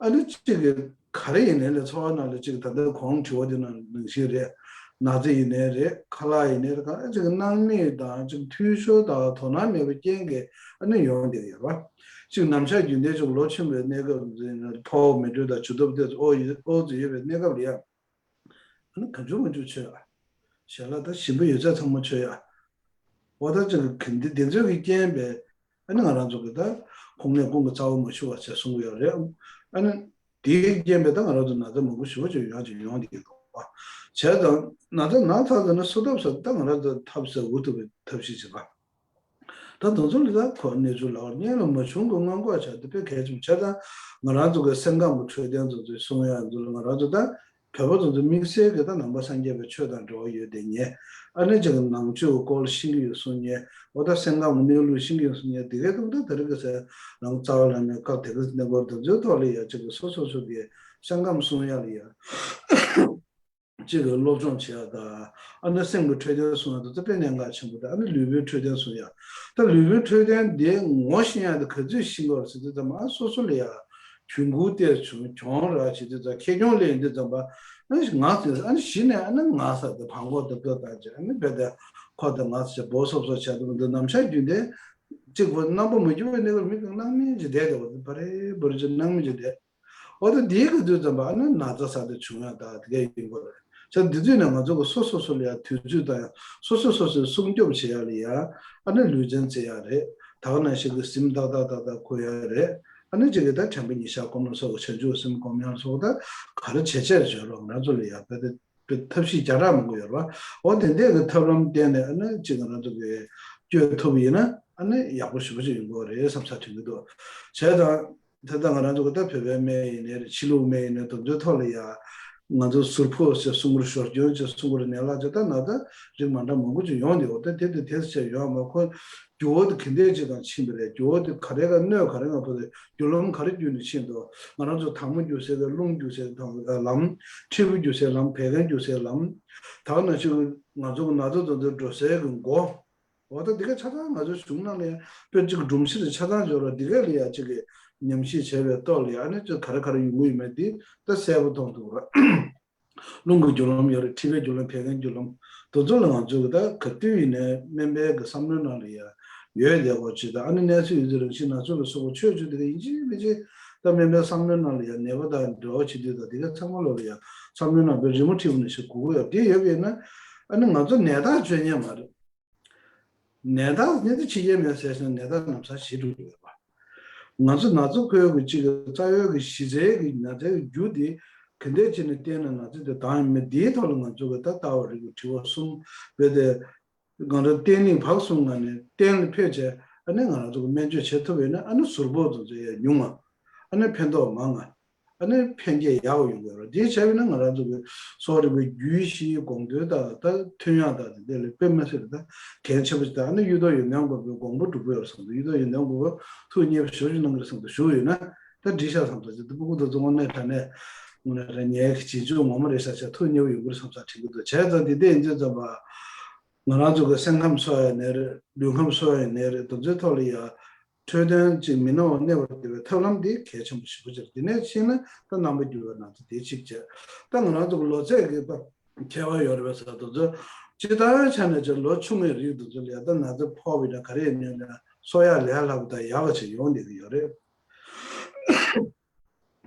ཨ་ནི་གཅིག་གི་ག་རེ་ཡིན་ནའི་ལས་འཚོ་བ་ནང་ལ་གཅིག་ད་ལྟ་གོང་དྲི་བ་འདི་ནང་ནང་བཞིན་རེད། ན་ཚ་ཡིན་ནའི་རེད། ཁ་ལག་ཡིན་ནའི་རེད། གང་ལ་གཅིག་སྣང་མེད་དང་གཅིག་འཐུས་ཤོར་དང་དོ་སྣང་མེད་པའི་རྐྱེན་གྱིས་ཨ་ནི་ཡོང་བསྡད་ཡོད་རེད་བ། གཅིག་ནམ་ཞག་རྒྱུན་ལྡན་གཅིག་ལོ་ཆུང་བའི་གནས་སྐབས་འདི་ཕོ་བོ་མི་འགྲོ་དང་ཇུས་གཏོགས་ཏེ་ཨོ་ཡི་ཨོ་ཙི་ཡོད་པའི་གནས་སྐབས་ལ་ཡང་། ཨ་ནི་གང་བྱུང་མང་བྱུང་མཆོད་ཡ། ཞལ་ལག་དང་ཞིམ་པོ་ཡོད་ཚད་ཚང་མ་མཆོད་ཡ། འོ་ད་ཅིག་གི་འདི་འདི་ཚོའི་གི་རྐྱེན་པས་ཨ་ནི་ང་རང་ཚོ་གི་ད་ཁོང་ནས་ཁོང་གི་རྩ་བ་མ་ཞུ་བ་བྱས་གསུང་གི་ཡོད་རེད། ཨ་ནི་དེའི་རྐྱེན་པས་ད་ང་རང་ཚོ་ན་ཚ་མང་པོ་ཞེ་པོ་ཅིག་ཡོང་ཅིག་ཡོང་བསྡད་ཀྱི་འདུག་བ། བྱས་ཙང་ན་ཚ་ན་ཚ་ཟེར་ན་སུ་ཐབས་ཟེར་ད་ང་རང་ཚོ་ཐབས་ཟེར་འུ་ཐུབ་པའི་ཐབས་ཤེས་བྱེད་པ། ད་དེ་ཚོ་ལ་ད་ཁོ་གནས་ཚུལ་ལ་བར་སྔོན་ལ་མ་བྱུང་གི་སྔོན་འགོག་བྱ་དེ་དཔེ་གལ་ཆེན་པོ་བྱས་ཙང་ང་རང་ཚོ་གི་སེམས་ཁམས་ཀྱི་འཕྲོད་བསྟེན་དེ་ཚོའི་གསུང་ཡ་ཚོ་ལ་ང་རང་ཚོ་ད་བོད་པ་དེ་ཚོ་དམིགས་བསལ་གྱི་ད་ནང་པ་སངས་རྒྱས་པའི་ཆོས་དང་འབྲེལ་བ་ཡོད་དེ་ཉེ་ཨ་ནི་ཅིག་གི་ནང་ཆོས་ཀྱི་སྐོར་ཤེས་ཀྱི་ཡོད་གསུང་ཉེ་འོ་ད་སེམས་ཁམས་ཀྱི་གནས་ལུགས་ཤེས་ཀྱི་ཡོད་གསུང་ཉེ་དེ་གའི་དུས་ད་དེ་རིང་གི་ཚེ་རང་རྩ་བ་ལ་ནས་སྐབས་དེ་གའི་གནས་སྐོར་དེ་ཚོའི་ཐོག་ལ་ཡ་ཅིག་གི་སོ་སོ་སོ་གི་སེམས་ཁམས་གསུང་ཡ་ལ་ཡ། གཅིག་གི་སློབ་སྦྱོང་བྱེད་ཡག་དང་ཨ་ནི་སེམས་ཀྱི་འཕྲོད་བསྟེན་སྲུང་ཡག་དེ་ཚོ་དཔེ་གནད་འགག་ཆེན་པོ་དང་ཨ་ནི་ལུས་པོའི་འཕྲོད་བསྟེན་སྲུང་ཡག་ད་ལུས་པོའི་འཕྲོད་བསྟེན་དེ་ངོ་ཤེས་ཡག་དེ་ག་ཚོད་ཤེས་དགོས་ཟེར་དུས་ཙམ་ཨ་སོ་སོ་ལ་ཡ་གྱོང་གུན་ཏོག་ཙམ་གྱོང་རག་བྱེད་དུས་ཙམ་ཁེ་གྱོང་ལེན་དུས་ཙམ་པ་ཨ་ནི་ང་ཚོས་ཨ་ནི་གཞི་ནས་ཨ་ནི་ང་ས་དེ་བང་གོ་དེ་ཏོག་ཙམ་བྱས་ཨ་ནི་རྦད་དེ་ཁོ་དང་ང་ཚོ་བྱས་སྦོ་སོབ་སོབ་བྱས་དུས་འདི་ནམ་ཞག་རྒྱུན་ལྡན་གཅིག་པོ་རྣམ་པ་མ་གྱུར་པའི་གནས་སྐབས་མི་གང་སྣང་མེད་ཅིག་བསྡད་དེ་བ་དེ་བ་རེ་བ་རེ་ཅིག་སྣང་མེད་ཅིག་བསྡད། འོ་ད་འདིའི་གི་དུས་ཙམ་པ་ཨ་ནི་ན་ཚ་ཟ་དེ་བྱུང་ཡ་ད་དེ་ག་ཡིན་དགོས་རེད། ས་འདི་དུས་ནས་ང་ཚོ་གི་སོ་སོ་སོ་ལ་ཡ་དུས་ཚོད་དང་ཡང་སོ་སོ་སོ་སོའི་སྲུང་སྐྱོབ་བྱེད་ཡ་ལ་ཡ་ཨ་ནི་ལུས་རྩལ་རྩེ་ཡ་རེད། ད་ག་ནང་བཞིན་གི་གཟིམ་ཏག་ཏག་ཏག་ཏག་འཁོར་ཡ་རེད། ཨ་ནི་གཅིག་གི་ད་དྲན་པ་ཉིད་བཞག་སྒོམ་ལ་སོགས་པ་བྱང་ཆུབ་སེམས་སྒོམ་ཡ་ལ་སོགས་པ་ད་ག་རེ་བྱེད་བྱེད་བྱེད་རོགས་ང་ཚོ་ལ་ཡ་ད་དེ་ཐབས་ཤེས་བརྒྱ་ཕྲག་མང་པོ་ཡོད་རེད་བ། འོ་དེ་འདྲས་ཀྱི་ཐབས་ལམ་བསྟེན་ནས་ཨ་ནི་གཅིག་ང་རང་ཚོ་གི་བསྐྱོད་ཐུབ་ཡིན་ན་ཨ་ནི་ཡག་པོ་ཞེ་པོ་ཅིག་ཡོང་གི་རེད་བསམ་ས་དྲན་གྱི་འདུག་བྱས་ཙང་། ད་ལྟ་ང་རང་ཚོ་གི་ད་བོད་པའི་སྨན་ཡིན་ནའི་རེད། ཕྱི་ལུགས་སྨན་ཡིན་ནའི་དེ་ཚོའི་ཐོག་ལ་ཡ། ང་ཚོ་ཟུར་ཕོག་ཟེར་གསུང་གི་རེད། ཞོར་སྐྱོན་ཟེར་གསུང་གི་རེད། ནད་ལག་ཅེས་ད་ན་ད་རིགས་མ་འདྲ་མང་པོ་ཅིག་ཡོང་བསྡད་ཡོད། ད་དེ་དེ་དེ་ཟེར་ཡོད་མ་ཁོ། རྒྱུ་བ་དེ་ག་འདྲས་ཅིག་དང་ཕྱིན་པ་རེད། རྒྱུ་བ་དེ་ག་རེ་ག་གནོད་ག་རེ་ང་ཕོག་རེད། རྒྱུ་ལམ་ག་རེ་བརྒྱུད་ནས་ཕྱིན་འདུག་ང་རང་ཚོ་དྭངས་མ་རྒྱུ་སའི་གི་རླུང་རྒྱུ་སའི་གི་དྭངས་ལམ། མཁྲིས་པ་རྒྱུ་སའི་ལམ། བད་ཀན་རྒྱུ་སའི་ལམ། ད་ག་ནང་བཞིན་ང་ཚོ་གི་ན་ཚ་དེ་ཚོ་འགྲོ་སའི་གི་མགོ། འོ་ད་འདི་ག་ཆ་ཚང་ང་ཚོའི་གཞུང་ནང་ལ་ཡང་དཔེ་གཅིག་སྒྲོམ་གཞི་རེ་ཆ་ཚང་འབྱོར་བ་འདི་ག་ལ་ཡང་གཅིག་གི་ཉམས་ཞིབ་བྱས་པའི་ཐོག་ལ་ཡང་ཨ་ནི་ཅིག་ག་རེ་ག་རེ་ཡོང་གི་ཡོད་མེད་འདི་ད་གསལ་པོ་མཐོང་ཐུབ་ར། རླུང་གི་རྒྱུ་ལམ་ཡོད་རེད། མཁྲིས་པའི་རྒྱུ་ལམ། བད་ཀན་རྒྱུ་ལམ་དེ་ཚོ་ལ་ང་ཚོ་གི་ད་ག་དུས་ཡིན་ནའི་སྨན་པའི་གི་བསམ་བློའི་ནང་ལ་ཡང་ཡོད་བསྡད་དགོས་ཅིག་དང་ཨ་ནི་གནས་ཚུལ་ཡོད་ཚད་རང་བཞིན་ན་ཚོད་ལ་སོགས་པ་ཆོས་བརྒྱུད་འདི་ག་ཡིན་གཅིག་མིན་གཅིག་ད་སྨན་པའི་བསམ་བློའི་ནང་ལ་ཡང་ནད་པ་དང་འབྲེལ་བ་བྱེད་དུས་དང་འདི་ག་ཚང་མ་ལོ་ལ་ཡང་བསམ་བློའི་ནང་དཔེ་རི་མོ་བྲིས་པ་ནང་བཞིན་གོ་གི་ཡོད། དེ་ཡོད་པ་ཡིན་ན་ཨ་ནི་ང་ཚོ་ནད་རྟགས་བཅོས་མཁན་མ་རེད། ནད་རྟགས་ནི་དེ་ཕྱི་རྒྱལ་མེད་ཟེར་ཞིང་ནད་རྟགས་ནམ་སང་ཞི་འགྲོ་གི་ཡོད་པ། ང་ཚོ་ན་ཚ་ཁོལ་གྱི་གཅིག་གི་རྩ་བའི་གི་གཞི་རྩའི་གི་ན་ཚའི་གི་རྒྱུ་དེ་ག་འདྲས་བྱས་ནས་བསྟེན་ན་ན་ཚ་དེ་དྭངས་ཡོད་མེད་དེའི་ཐོག་ལ་ང་ཚོ་གི་ད་ལྟ་བ་རིག་པའི་དྲི་བ་གསུམ་བས་ཏེ། ང་ཚོ་བསྟེན་གནས་བག་གསུམ་ངང་ནས་གཏན་ལ་ཕེབས་བྱས་ ཨ་ནི་ང་རང་ཚོ་གི་སྨན་བཅོས་བྱེད་ཐུབ་པ་ཡིན་ན། ཨ་ནི་ཟུར་ཕོག་དེ་ཚོ་ཡང་ཉུང་ང་། ཨ་ནི་ཕན་ཐོགས་མང་ང་། ཨ་ནི་ཕན་སྐྱེད་ཡག་པོ་ཡོང་གི་ཡོད་རེད། དེ་བྱས་པ་ཡིན་ན་ང་རང་ཚོ་གི་གསོ་བ་རིག་པའི་རྒྱུད་བཞིའི་དགོངས་དོན་དང་ད་མཐུན་ཡག་དང་དེ་འདྲ་ལ་དཔེ་མི་སྲིད་པ་ད་གལ་ཆེན་པོ་ཞིག་དང་། ཨ་ནི་གཡུ་ཐོག་ཡོན་ཏན་མགོན་པོའི་དགོངས་པ་འགྲུབ་ཀྱི་ཡོད་རེད་བསམ་འདུག། གཡུ་ཐོག་ཡོན་ཏན་མགོན་པོ་ཐུགས་མཉེས་པོ་ཞེ་པོ་ཅིག་གནང་གི་རེད་བསམ་འདུག། བཞུགས་ཡོད་ན། ད་འགྲིག་ཤག་བསམ་ཚར་ཅིག། ད་སྤུ་གུ་དེ་ཚོ་དངོས་གནས་དྲང་གནས་དངོས་གནས་རང་ཉལ་གྱི་རྗེས་འཇུག་ངོ་མ་རེད་ཤག་བྱས། ཐུགས་མཉེས་པོ་ཡོང་གི་རེད་བསམ་ས་དྲན་གྱི་འདུག། བྱས་ཙང་དེ་འདྲ་ཡིན་དུས་ཙམ་པ། ང་རང་ཚོ་གི་སེམས་ཁམས་གསོ་ཡ་ཡིན་ནའི་རེད། ལུས་ཁམས་གསོ་ཡ་ཡིན་ནའི་རེད། དེ་ཚོའི་ཐོག་ལ་ཡ་འཕྲོད་བསྟེན་ཅིག་མི་སྣང་བར་གནས་པར་བྱེད་པའི་ཐབས་ལམ་འདི་གལ་ཆེན་པོ་ཞེ་པོ་ཅིག་རེད། དེ་ནས་ཕྱིན་ན་ད་རྣམ་པ་འགྱུར་བའི་ན་ཚ་དེ་གཅིག་བྱས། ད་ང་རང་ཚོ་གི་ལོ་ཚད་ཀྱི་ད་ཁྱད་པར་ཡོད་རེད་པས་ཟེར། དེ་ཚོ་སྤྱིར་བཏང་ཆ་ནས་ཅིག་ལོ་ཆུང་བའི་རིགས་དེ་ཚོ་ལ་ཡ་ད་ན་ཚ་ཕོག་པ་ཡིན་ན་ག་རེ་ཡིན་ནའི་ལ་གསོ་ཡག་ལས་སླ་པོ་དང་ཡག་པ་ཅིག་ཡོང་བསྡད་ཀྱི་ཡོད་རེད།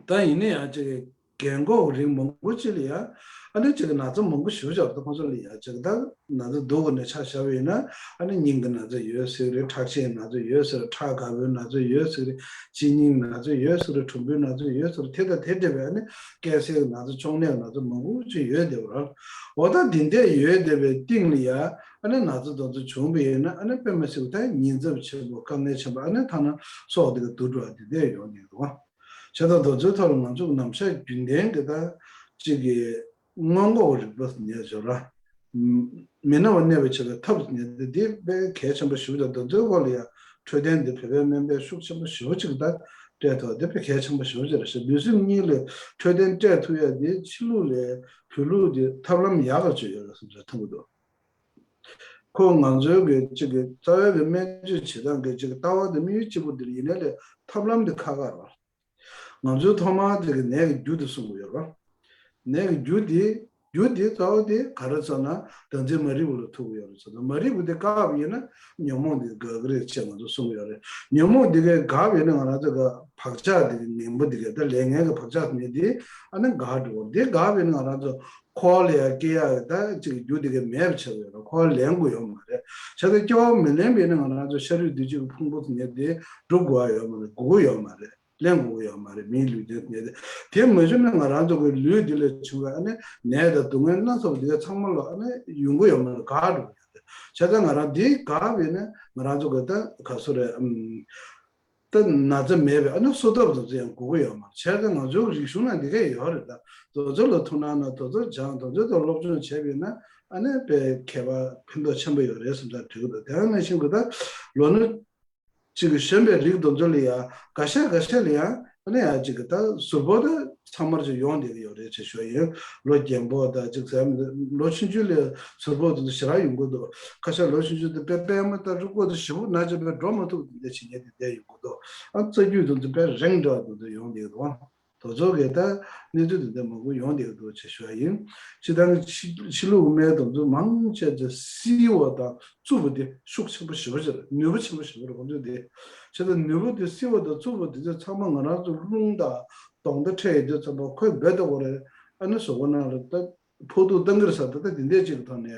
ད་ཡིན་ན་ཡང་ཅིག་རྒན་གོག་རིགས་མང་པོ་ཅིག་ལ་ཡང་ཨ་ནི་ཅིག་ན་ཚ་མང་པོ་ཞེ་པོ་ཅིག་ཡོད་རེད། ད་ཁོང་ཚོ་ལ་ཡང་ཅིག་ད་ན་ཚ་སྡུག་གི་ནས་ཆ་བཞག་པ་ཡིན་ན། ཨ་ནི་སྙིང་གི་ན་ཚ་ཡོད་ཟེར་གི་རེད། ཁྲག་ཤེད་ན་ཚ་ཡོད་ཟེར། ཁྲག་འགག་པོའི་ན་ཚ་ཡོད་ཟེར་གི་རེད། གཅིན་སྙི་ན་ཚ་ཡོད་ཟེར་གི་རེད། གྲུམ་བུའི་ན་ཚ་ཡོད་ཟེར་གི་རེད། དེ་དང་དེ་འདྲ་བའི་ཨ་ནི་སྐྱེད་ཚལ་གྱི་ན་ཚ། གཅོང་ནད་ཀྱི་ན་ཚ་མང་པོ་ཅིག་ཡོད་བསྡད་པ་རེད། འོ་ད་འདི་འདྲ་ཡོད་བསྡད་པའི་སྟེང་ལ་ཡང་ཨ་ནི་ན་ཚ་དེ་ཚོ་བྱུང་བ་ཡིན་ན། ཨ་ནི་དཔེ་མི་སྲིད་པ་ད་ཉེན་ཚབས་ཆེན་པོ། དཀའ་ངལ་ཆེན་པོ། ཨ་ནི་ཐ་ན་སྲོག་དེ་ག་སྡུག་འགྲོ་བ་འདི་འདྲ་ཡོང་གི་འདུག། བྱས་ཙང་དེ་ཚོའི་ཐོག་ལ་ང་ཚོ་ནམ་ཞག་རྒྱུན་ལྡན་གྱི་ད་ཅིག་གི་སྔོན་འགོག་རིག་པ་ཟེར་ནས་བྱས་ར། མི་སྣང་བར་གནས་པར་བྱེད་པའི་ཐབས་ཟེར་ནས་དེ་དཔེ་གལ་ཆེན་པོ་ཞེ་པོ་ཅིག། དེ་ཚོའི་སྐོར་ལ་ཡང་འཕྲོད་བསྟེན་དེ་བོད་པའི་སྨན་པས་ཤུགས་ཆེན་པོ་ཞེ་པོ་ཅིག་ད་སྤྲད་ཐུབ་པ་དེ་དཔེ་གལ་ཆེན་པོ་ཞེ་པོ་ཅིག་རེད་ཤག། ལུས་སེམས་གཉིས་ལ་འཕྲོད་བསྟེན་སྤྲད་ཐུབ་ཡ་དེ་ཕྱི་ལུགས་ལས་བོད་ལུགས་དེ་ཐབས་ལམ་ཡག་ག་ཅིག་ཡོད་རེད་བསམ་ས་མཐོང་གི་འདུག། ཁོ་ང་ཚོའི་གི་ཅིག་གི་རྩ་བའི་གི་སྨན་བཅོས་བྱེད་སྟངས་ཀྱི་ཅིག་ལྟ་བ་དེ་དམིགས་ཡུལ་གཅིག་པུ་འདིར་ཡིན་ནའི་ལས་ཐབས་ལམ་དེ་ཁག་ཁག་རེད། ང་ཚོའི་ཐོག་མར་དེ་གི་ནད་ཀྱི་རྒྱུ་དེ་གསུང་གི་ཡོད་རེད། ནད་ཀྱི་རྒྱུ་དེ་རྒྱུ་དེ་རྩ་བ་དེ་ག་རེ་ཟེར་ན་ཟླ་འཛིན་མ་རིག་པ་ལ་ཐུག་གི་ཡོད་རེད་ཟེར། ད་མ་རིག་པ་དེ་བཀག་པ་ཡིན་ན་ཉོན་མོངས་དེ་འགག་གི་རེད་ཅེས་ང་ཚོ་གསུང་གི་ཡོད་རེད། ཉོན་མོངས་དེ་གས་འགག་པ་ཡིན་ན་ང་རང་ཚོ་གི་བག་ཆགས་དེ་གི་ངན་པ་དེ་གས། ད་ལས་ངན་གྱི་བག་ཆགས་ཟེར་མཁན་དེ་ཨ་ནི་འགག་འགྲོ་བ་རེད། དེ་འགག་པ་ཡིན་ན་ང་རང་ཚོ་འཁོར་བ་ལ་ཡང་སྐྱེ་ཡག་གི་ད་ཅིག་རྒྱུ་དེ་གས་མེད་པ་ཆགས་ཡོད་རེད། འཁོར་བ་ལེན་དགོས་ཡོད་མ་རེད། བྱས་ཙང་སྐྱེ་བ་མི་ལེན་པ་ཡིན་ན་ང་རང་ཚོ་ཤ་རུས་གདུལ་བྱའི་ཕུང་པོ་ཟེར་མཁན་དེ་སྒྲུབ་དགོས་ཡ་ཡོད་མ་རེད། དགོས་ཀྱི་ཡོད་མ་རེད། ལེན་དགོས་ཀྱི་ཡོད་མ་རེད། མིའི་ལུས་རྟེན་ཟེར་མཁན་དེ། དེ་མ་བྱུང་ན་ང་རང་ཚོ་གི་ལུས་འདི་ལ་བྱུང་བའི་ཨ་ནི་ནད་དང་སྡུག་བསྔལ་སྣ་ཚོགས་དེ་གས་ཚང་མ་ལ་ཨ་ནི་ཡོང་གི་ཡོད་མ་རེད། འགག་འགྲོ་གི་ཡོད་རེད། བྱས་ཙང་ང་རང་འདི་འགག་པ་ཡིན་ན་ང་རང་ཚོ་གི་ད་ག་སུ་རེད། ཨམ། ད་ན་ཚ་མེད་པའི་ཨ་ནི་གསོ་ཐབས་དེ་ཚོ་ཡང་དགོས་ཀྱི་ཡོད་མ་རེད། བྱས་ཙང་ང་ཚོའི་རིག་གཞུང་ནང་འདི་གས་ཡོད་རེད། ད་དེ་ཚོ་ལ་ཐུགས་སྣང་གནང་། དེ་ཚོ་སྦྱངས། དེ་ཚོ་དང་སློབ་སྦྱོང་བྱས་པ་ཡིན་ན་ཨ་ནི་དཔེ་ཁྱད་པར་ཕན་ཐོགས་ཆེན་པོ་ཡོད་རེད་བསམ་ས་འདྲི་གི་འདུག། དེ་ནང་བཞིན་གྱི་ད་ལོ་ན་ཅིག་གི་གཞོན་པའི་རིགས་དེ་ཚོ་ལ་ཡང་འགའ་ཤས་འགའ་ཤས་ལ་ཡང་ཨ་ནི་ཡང་ཅིག་གི་ད་ཟུར་ཕོག་ད་ཚང་མར་ཅིག་ཡོང་བསྡད་ཀྱི་ཡོད་རེད་ཅེས་ཞུ་ཡ་ཡིན། ལོ་རྒན་པོ་དང་ཅིག་ཟེར་ཡ་མི་འདུག། ལོ་ཆུང་ཆུང་ལ་ཟུར་ཕོག་དེ་ཚོ་ཞེ་དྲག་ཡོང་གི་འདུག། ཁ་ཤས་ལོ་ཆུང་ཆུང་དེ་དཔེ་པད་མ་ལྟར་རུ་བཀོད་དེ་ཞེ་པོ་ན་ཆེ་བའི་འགྲོ་མ་ཐུབ་དེ་འདྲ་བྱེད་མཁན་དེ་འདྲ་ཡོང་གི་འདུག། ཨ་རྩ་རྒྱུད་དེ་ཚོ་དཔེ་རེངས་འདྲ་བ་དེ་ཚོ་ཡོང་བསྡད་ཀྱི་འདུག། དེ་ཚོ་གི་ད་གནས་ཚུལ་དེ་འདྲ་མང་པོ་ཡོང་བསྡད་ཀྱི་འདུག་ཅེས་ཞུ་ཡ་ཡིན། སྤྱིར་བཏང་ཕྱི་ཕྱི་ལུགས་སྨན་དེ་ཚོ་མང་ཆེ་ཚོ་བསིལ་བ་དང་རྩུབ་པ་དེ་ཤུགས་ཆེན་པོ་ཞེ་པོ་ཅིག་རེད། ནུས་པ་ཆེན་པོ་ཞེ་པོ་རེད་ཁོང་ཚོ་དེ། བྱས་ཙང་ནུས་པ་དེ་བསིལ་བ་དང་རྩུབ་པ་དེ་ཚོ་ཚང་མ་ང་རང་ཚོ་རླུང་དང་གདོང་དང་འཕྲད་ཡོད་དུས་ཙམ་པ་ཁོས་རྦད་དེ་འོ་རེད། ཨ་ནི་གཟུགས་པོ་ནང་ལ་ད་ཕོག་ཐུག་བཏང་གི་རེད་ཟེར། ད་ལྟ་དེ་འདྲས་ཅིག་གི་ཐོག་ནས་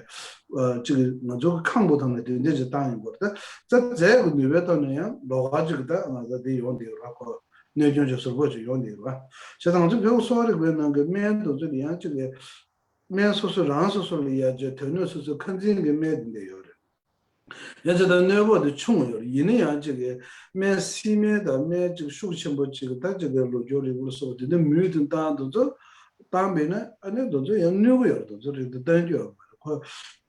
ཨ་ཅིག་ང་ཚོ་གི་ཁམས་པོ་ཐོག་ནས་དེ་འདྲས་ཅིག་བཏང་ཡོང་གི་རེད། ད་རྩ་རྫས་ཀྱི་ནུས་པའི་ཐོག་ནས་ཡང་ལོགས་ཀ་ཅིག་གི་ད་ང་ཚོ་དེ་ཡོང་བསྡད་ཡོད་རེད། ཁོ་གནོད་སྐྱོན་ཅིག་ཟུར་ཕོག་ཅིག་ཡོང་བསྡད་ཡོད་རེད། བྱས་ཙང་ང་ཚོ་བོད་གསོ་བ་རིག་པའི་ནང་གི་སྨན་དེ་ཚོ་ལ་ཡང་ཅིག་གི་སྨན་སོ་སོ་རང་སོ་སོ་ལ་ཡང་ཅིག་དོན་སྣོད་སོ་སོའི་ཁ་འཛིན་གྱི་སྨན་དེ་འདྲ་ཡོད་རེད། ཡང་ཅིག་ད་གནོད་འབོག་དེ་ཆུང་ངུ་ཡོད་རེད། ཡིན་ན་ཡང་ཅིག་གི་སྨན་བསིལ་སྨན་དང་སྨན་ཅིག་ཤུགས་ཆེན་པོ་ཅིག་ད་ཅིག་གི་ལོ་རྒྱུས་རིང་པོ་ལ་སོགས་པ་དེ་འདྲ་མུས་དེ་བཏང་དེ་ཚོ་བཏང་བས་ན་ཨ་ནི་དེ་ཚོ་ཡང་གནོད་གི་ཡོད་རེད། དེ་ཚོ་རིང་དུ་བཏང་རྒྱུ་ཡོད་མ་རེད། ཁོ་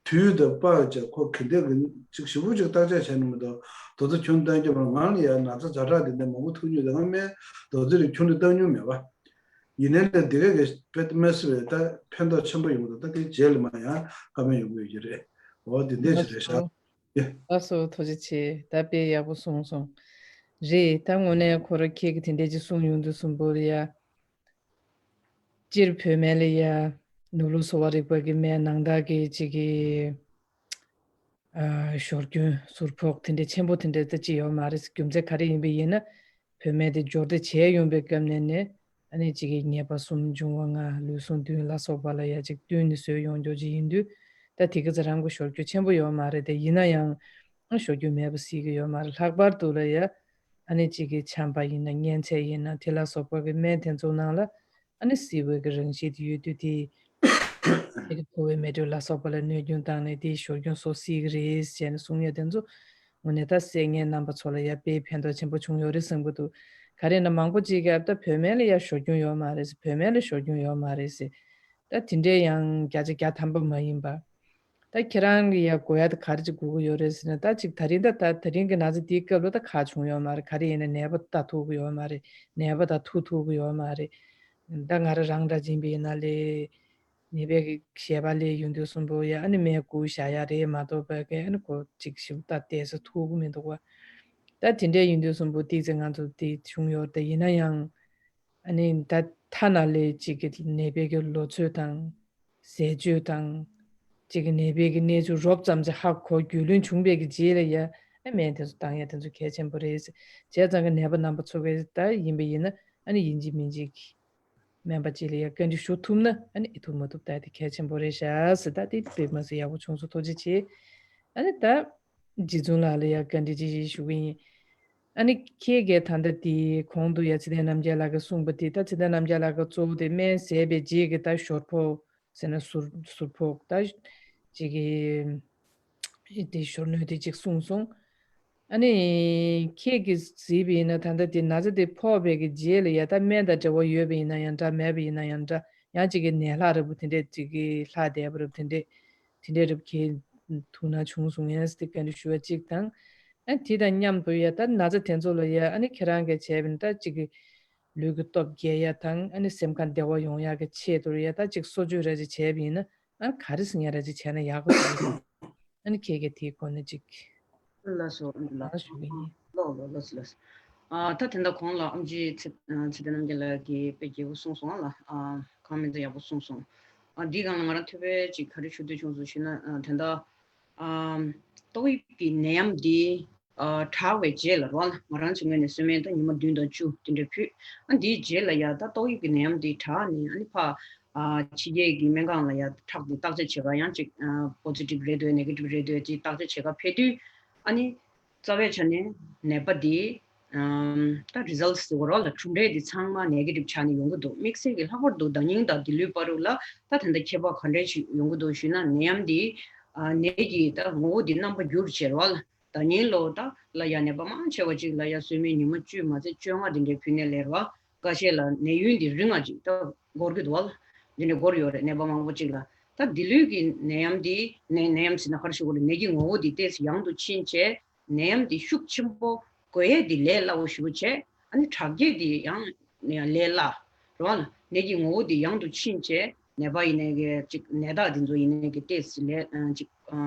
དུས་དང་དཔག་བྱས་ཁོ་ག་འདྲ་གི་ཅིག་ཞིབ་པོ་ཅིག་བརྟག་དཔྱད་བྱས་ནས་མི་འདུག། དེ་ཚོ་ཁྱོན་བཏང་རྒྱུ་མ་རེད། ང་ལ་ཡང་ན་ཚ་ཛ་དྲག་དེ་འདྲ་མང་པོ་ཐུག་མྱོང་། དེ་སྔ་སྨན་དེ་ཚོ་རིང་ཁྱོན་ནས་བཏང་མྱོང་མེད་པ། ཡིན་ནའི་ལས་འདི་ག་གི་དཔེ་དམའ་སི་བས་ད་ཕན་ཐོགས་ཆེན་པོ་ཡོང་གི་འདུག། ད་དེའི་རྗེས་ལ་མ་ཡང་བཀའ་མོལ་ཡོང་གི་ཡོད་ཀྱི་རེད། འོ་དེ་འདྲས་ཅིག་རེད་ཤག། ཡ། ལགས་སོ། ཐུགས་རྗེ་ཆེ། ད་དཔེ་ཡག་པོ་གསུངས་སོང་། རེད། ད་དངོས་གནས་ཁོ་རང་ཁྱེད་ཀྱིས་དེ་འདྲས་ཅིག་གསུངས་ཡོང་དུས་གསུམ་པོ་ལ་ཡ། སྤྱིར་བོད་སྨན་ལ་ཡ་ནོར་ལུག་གསོ་བ་རིག་པ་གི་སྨན་ནང་ལྟར་གྱི་ཅིག་གི་ཨ་ཞོར་སྐྱོན་ཟུར་ཕོག་དེ་འདྲ་ཆེན་པོ་དེ་འདྲ་ད་ཅི་ཡོད་མ་རེད། རྒྱུ་མཚན་ག་རེ་ཡིན་པ་ཡིན་ན། བོད་སྨན་དེ་སྦྱོར་སྡེབ་བྱས་ཡོང་པའི་སྐབས་ནས་ནས་ཨ་ནི་གཅིག་གི་ཉེས་པ་གསུམ་འབྱུང་བ་ལྔ་ལུས་ཟུངས་བདུན་ལ་སོགས་པ་ལ་ཡ་གཅིག་བསྟུན་ནས་བཟོས་ཡོང་རྒྱུ་ཅིག་ཡིན་དུས། ད་དེ་ག་ཚོ་རང་གི་ཞོར་སྐྱོན་ཆེན་པོ་ཡོད་མ་རེད་དེ། ཡིན་ན་ཡང་ཨ་ཞོར་སྐྱོན་མེད་པ་སྲིད་ཀྱི་ཡོད་མ་རེད། ལྷག་པར་དུ་ལ་ཡ་ཨ་ནི་གཅིག་གི་ཆམ་པ་ཡིན་ན་གཉན་ཚད་ཡིན་ན་དེ་ལ་སོགས་པ་གི་སྨན་དེ་ཚོ་ནང་ལ་ཨ་ནི་བསིལ་བའི་གི་རང་བཞིན་དེ་ཡོད་དུས་དེ། དེ་གི་ཕོ་བའི་མེ་དྲོད་ལ་སོགས་པ་ལ་གནོད་སྐྱོན་བཏང་ནས་དེའི་ཞོར་སྐྱོན་བཟོ་སྲིད་ཀྱི་རེད་ཟེར་ནས་གསུང་ཡ་དེ་ཚོ་ དངོས་གནས་ད་སེ་ངའི་རྣམ་པ་ཚོ་ལ་ཡ་དཔེ་ཕན་ཐོགས་ཆེན་པོ་བྱུང་ཡོད་རེད་བསམ་གྱི་འདུག་ག་རེ་ན་མང་པོ་ཅིག་གིས་ད་བོད་སྨན་ལ་ཡ་ཞོར་སྐྱོན་ཡོད་མ་རེད་ཟེར། བོད་སྨན་ལ་ཞོར་སྐྱོན་ཡོད་མ་རེད་ཟེར། ད་དེ་འདྲའི་ཡང་བརྒྱ་ཆ་བརྒྱ་ཐམ་པ་མ་ཡིན་པ། ད་ཁྱེད་རང་གི་ཡ་དགོས་ཡ་ད་ག་རེ་ཅིག་དགོས་ཀྱི་ཡོད་རེད་ཟེར་ན། ད་ཅིག་ད་རིང་ད་ད་ད་རིང་གི་ན་ཚ་འདིའི་སྐབས་ལ་ད་ཁག་བྱུང་ཡོད་མ་རེད། ག་རེ་ཡིན་ན་ནད་པ་ད་ཐུག་གི་ཡོད་མ་རེད། ནད་པ་ད་ཐུག་ཐུབ་ཀྱི་ཡོད་མ་རེད། ད་ང་རང་རང་འདྲ་ཡིན་པ་ཡིན་ན་ལས། ནད་པའི་གི་ཞལ་པར་ལས་ཡོང་དུས་གསུམ་པོ་ཡ་ཨ་ནི་སྨན་བསྐུར་བཞག་ཡ་རེད་མ་གཏོགས་པའི་གི་ཨ་ནི་ཁོ་ཅིག་ཞིབ་ལྟ་བལྟས་ས་ཐུག་གི་མི་འདུག་བ། ད་དེ་འདྲའི་ཡིན་དུས་གསུམ་པོ་ཏིག་ཙེ་ང་ཚོ་དེ་བྱུང་ཡོད་རེད། ད་ཡིན་ན་ཡང་ཨ་ནི་ད་ཐ་ན་ལས་ཅིག་གི་ནད་པའི་གི་ལོ་ཚོད་དང་ཟས་སྤྱོད་དང་། ཅིག་གི་ནད་པའི་གི་གནས་ཚུལ་རོབ་ཙམ་ཅིག་ཧ་གོ་རྒྱུས་ལོན་བྱུང་བའི་གི་རྗེས་ལ་ཡ་ཨ་སྨན་དེ་ཚོ་བཏང་ཡ་དེ་ཚོ་གལ་ཆེན་པོ་རེད། བྱས་ཙང་གི་ནད་པ་རྣམ་པ་ཚོ་གི་ད་ཡིན་པ་ཡིན་ན་ཨ་ནི་ཡིན་གཅིག་མིན་གཅིག་སྨན་པ་གཅིག་ལ་ཡ་བཀའ་འདྲི་ཞུ་ཐུབ་ན་ཨ་ནི་ཨེ་ཐུབ་མ་ཐུབ་ད་དེ་གལ་ཆེན་པོ་རེད་ཤག་ཟེར། ད་དེ་དཔེ་མ་སྲིད་ཡག་པོ་བྱུང་སོང་། ཐུགས་རྗེ་ཆེ། ཨ་ནི་ད་རྗེ་བཙུན་ལགས་ལ་ཡ་བཀའ་འདྲི་ཅིག་ཞུ་གི་ཡིན། ཨ་ནི་ཁྱེད་ཀྱིས་ད་ལྟ་དེ་གོང་དུ་ཡ་ཚེ་བརྟན་རྣམ་རྒྱལ་ལགས་ཀྱིས་གསུངས་པ་དེ། ད་ཚེ་བརྟན་རྣམ་རྒྱལ་ལགས་ཀྱིས་གཙོ་བོ་དེ་སྨན་བཟས་པའི་རྗེས་ཀྱི་ད་ཞོར་ཕོག་ཟེར་ན་ཟུར་ཟུར་ཕོག་ད་ཅིག་གི་དེ་ཞོར་སྣོན་དེ་ཅིག་གསུངས་སོང་། ཨ་ནི་ཁྱེད་ཀྱིས་གཟིགས་པ་ཡིན་ན་ད་ལྟ་དེ་ན་ཚ་དེ་ཕོག་པའི་གི་རྗེས་ལ་ཡ་ད་སྨན་དང་འབྲེལ་བ་ཡོད་པ་ཡིན་ན་ཡང་འདྲ། མེད་པ་ཡིན་ན་ཡང་འདྲ། ཡང་ཅིག་གི་ནད་ལྷག་རེད་པོ་དེ་འདྲས་ཅིག་གི་ལྷག་བསྡད་པ་རེད་པོ་དེ་འདྲས་དེ་འདྲས་རེད་པོ་ཁྱེད་ཐུག་ན་བྱུང་སོང་ངས་དེ་བཀའ་འདྲི་ཞུ་བ་གཅིག་དང་། ཨ་དེ་དང་མཉམ་དུ་ཡ་ད་ན་ཚ་དེ་ཚོ་ལ་ཡ་ཨ་ནི་ཁྱེད་རང་གིས་བྱས་པ་ཡིན་ན་ད་ཅིག་གི་ལུས་ཀྱི་སྟོབས་རྒྱས་ཡ་དང་ཨ་ནི་སེམས་ཁམས་བདེ་བ་ཡོང་ཡ་གི་ཆེད་དུ་ཡ་ད་ཅིག་གསོ་བཅོས་ར་ཅིག་བྱས་པ་ཡིན་ན་ཨ་ནི་ག་རེ་ཟེར་ཡ་ར་ཅིག་བྱས་ན་ཡག་པོ་འདུག་ཨ་ནི་ཁྱེད་ཀྱིས་དེའི་སྐོར་ནས་ཅིག་ལགས་སོ། ཨ་ནི་ལགས། ལགས་སོ། ལགས་སོ། ལགས་སོ། ཨ་ད་དེ་འདྲ་གོང་ལ་ཨམ་ཆི་ཚེ་ཚེ་བརྟན་རྣམ་རྒྱལ་ལགས་ཀྱིས་དཔེ་རྒྱས་པོ་གསུངས་སོང་ལ། ཨ་གང་མིན་ཚེ་ཡག་པོ་གསུངས་སོང་། ཨ་འདིའི་སྒང་ལ་ང་རང་ཐུབ་པའི་ཅིག་ག་རེ་ཞུ་འདོད་བྱུང་སོང་ཞུས་ན། ཨ་དེ་འདྲ་ཨ་ཏོག་དབྱིབས་ཀྱི་ནད་ཡམས་འདི་ཨ་དྲག་པའི་རྗེས་ལ་རོ་ལ་ང་རང་ཚོའི་ངོས་ནས་གསོལ་སྨན་ད་ཉི་མ་བདུན་དང་བཅུ་དེ་འདྲ་ཕུལ། ཨ་འདིའི་རྗེས་ལ་ཡ་ད་ཏོག་དབྱིབས་ཀྱི་ནད་ཡམས་འདི་དྲག་ནས་ཨ་ནི་ཕ་ཨ་ཕྱི་རྒྱལ་གྱི་སྨན་ཁང་ལ་ཡ་ཁྲག་འདི་བརྟག་དཔྱད་བྱེད་ག་ཡང་ཅིག་ཨ་པོ་སི་ཊིབ་རེད་འདུག་ནེ་གེ་ཊིབ་རེད་འདུག་ཅིག་བརྟག་དཔྱད་བྱེད་ག་ཕེབས་དུས་ཨ་ནི་རྩ་བའི་ཆ་ནས་ནད་པ་འདི་ཨམ་ད་རི་ཛལ་ཊི་ཟེར་བ་རོ་ལ་གྲུབ་འབྲས་འདི་ཚང་མ་ནེ་གེ་ཊིབ་ཆགས་ནས་ཡོང་གི་འདུག་དམིགས་བསལ་གྱི་ལྷག་པར་དུ་ཟླ་ཉིན་དང་འདི་ལོའི་བར་དུ་ལ་ད་ད་ལྟ་ཁྱད་པར་ག་འདྲ་ཞིག་ཡོང་གི་འདུག་ཞུས་ན། ནད་ཡམས་འདི་ཨ་ནད་ཀྱི་ད་ངོ་བོ་འདི་རྣམ་པ་འགྱུར་བྱས་རོ་ལ། ཟླ་ཉིན་ལོ་ད་ལ་ཡ་ནད་པ་མང་ཆེ་བ་ཅིག་ལ་ཡ་གསོལ་སྨན་ཉི་མ་བཅུ་མ་ཚད་བཅོ་ལྔ་འདི་འདྲའི་ཕུལ་ནས་ལེར་བ། འགའ་ཤས་ལ་ནད་ཡུན་འདི་རིང་ང་ཅིག་ད་འགོར་གྱི་འདུག་བ། འདི་འདྲའི་འགོར་ཡོད་རེད། ནད་པ་མང་པོ་ཅིག་ལ་ད་འདི་ལོའི་གི་ནད་ཡམས་འདི་ནད་ནད་ཡམས་ཟེར་ན་ག་རེ་ཞུ་དགོས་རེད། ནད་ཀྱི་ངོ་བོ་འདི་ཏོག་ཙམ་ཡང་དུ་ཕྱིན་བྱས་ནད་ཡམས་འདི་ཤུགས་ཆེན་པོ་འགོས་ཡས་འདི་ལས་སླ་བོ་ཞེ་པོ་བྱས། ཨ་ནི་དྲག་སྐྱེད་འདི་ཡང་ལས་སླ་རེད་བ། ནད་ཀྱི་ངོ་བོ་འདི་ཡང་དུ་ཕྱིན་བྱས་ནད་པ་ཡིན་ནའི་གི་ཅིག་ནད་རྟགས་འདི་ཚོ་ཡིན་ནའི་གི་ཏོག་ཙམ་ལས་ཅིག་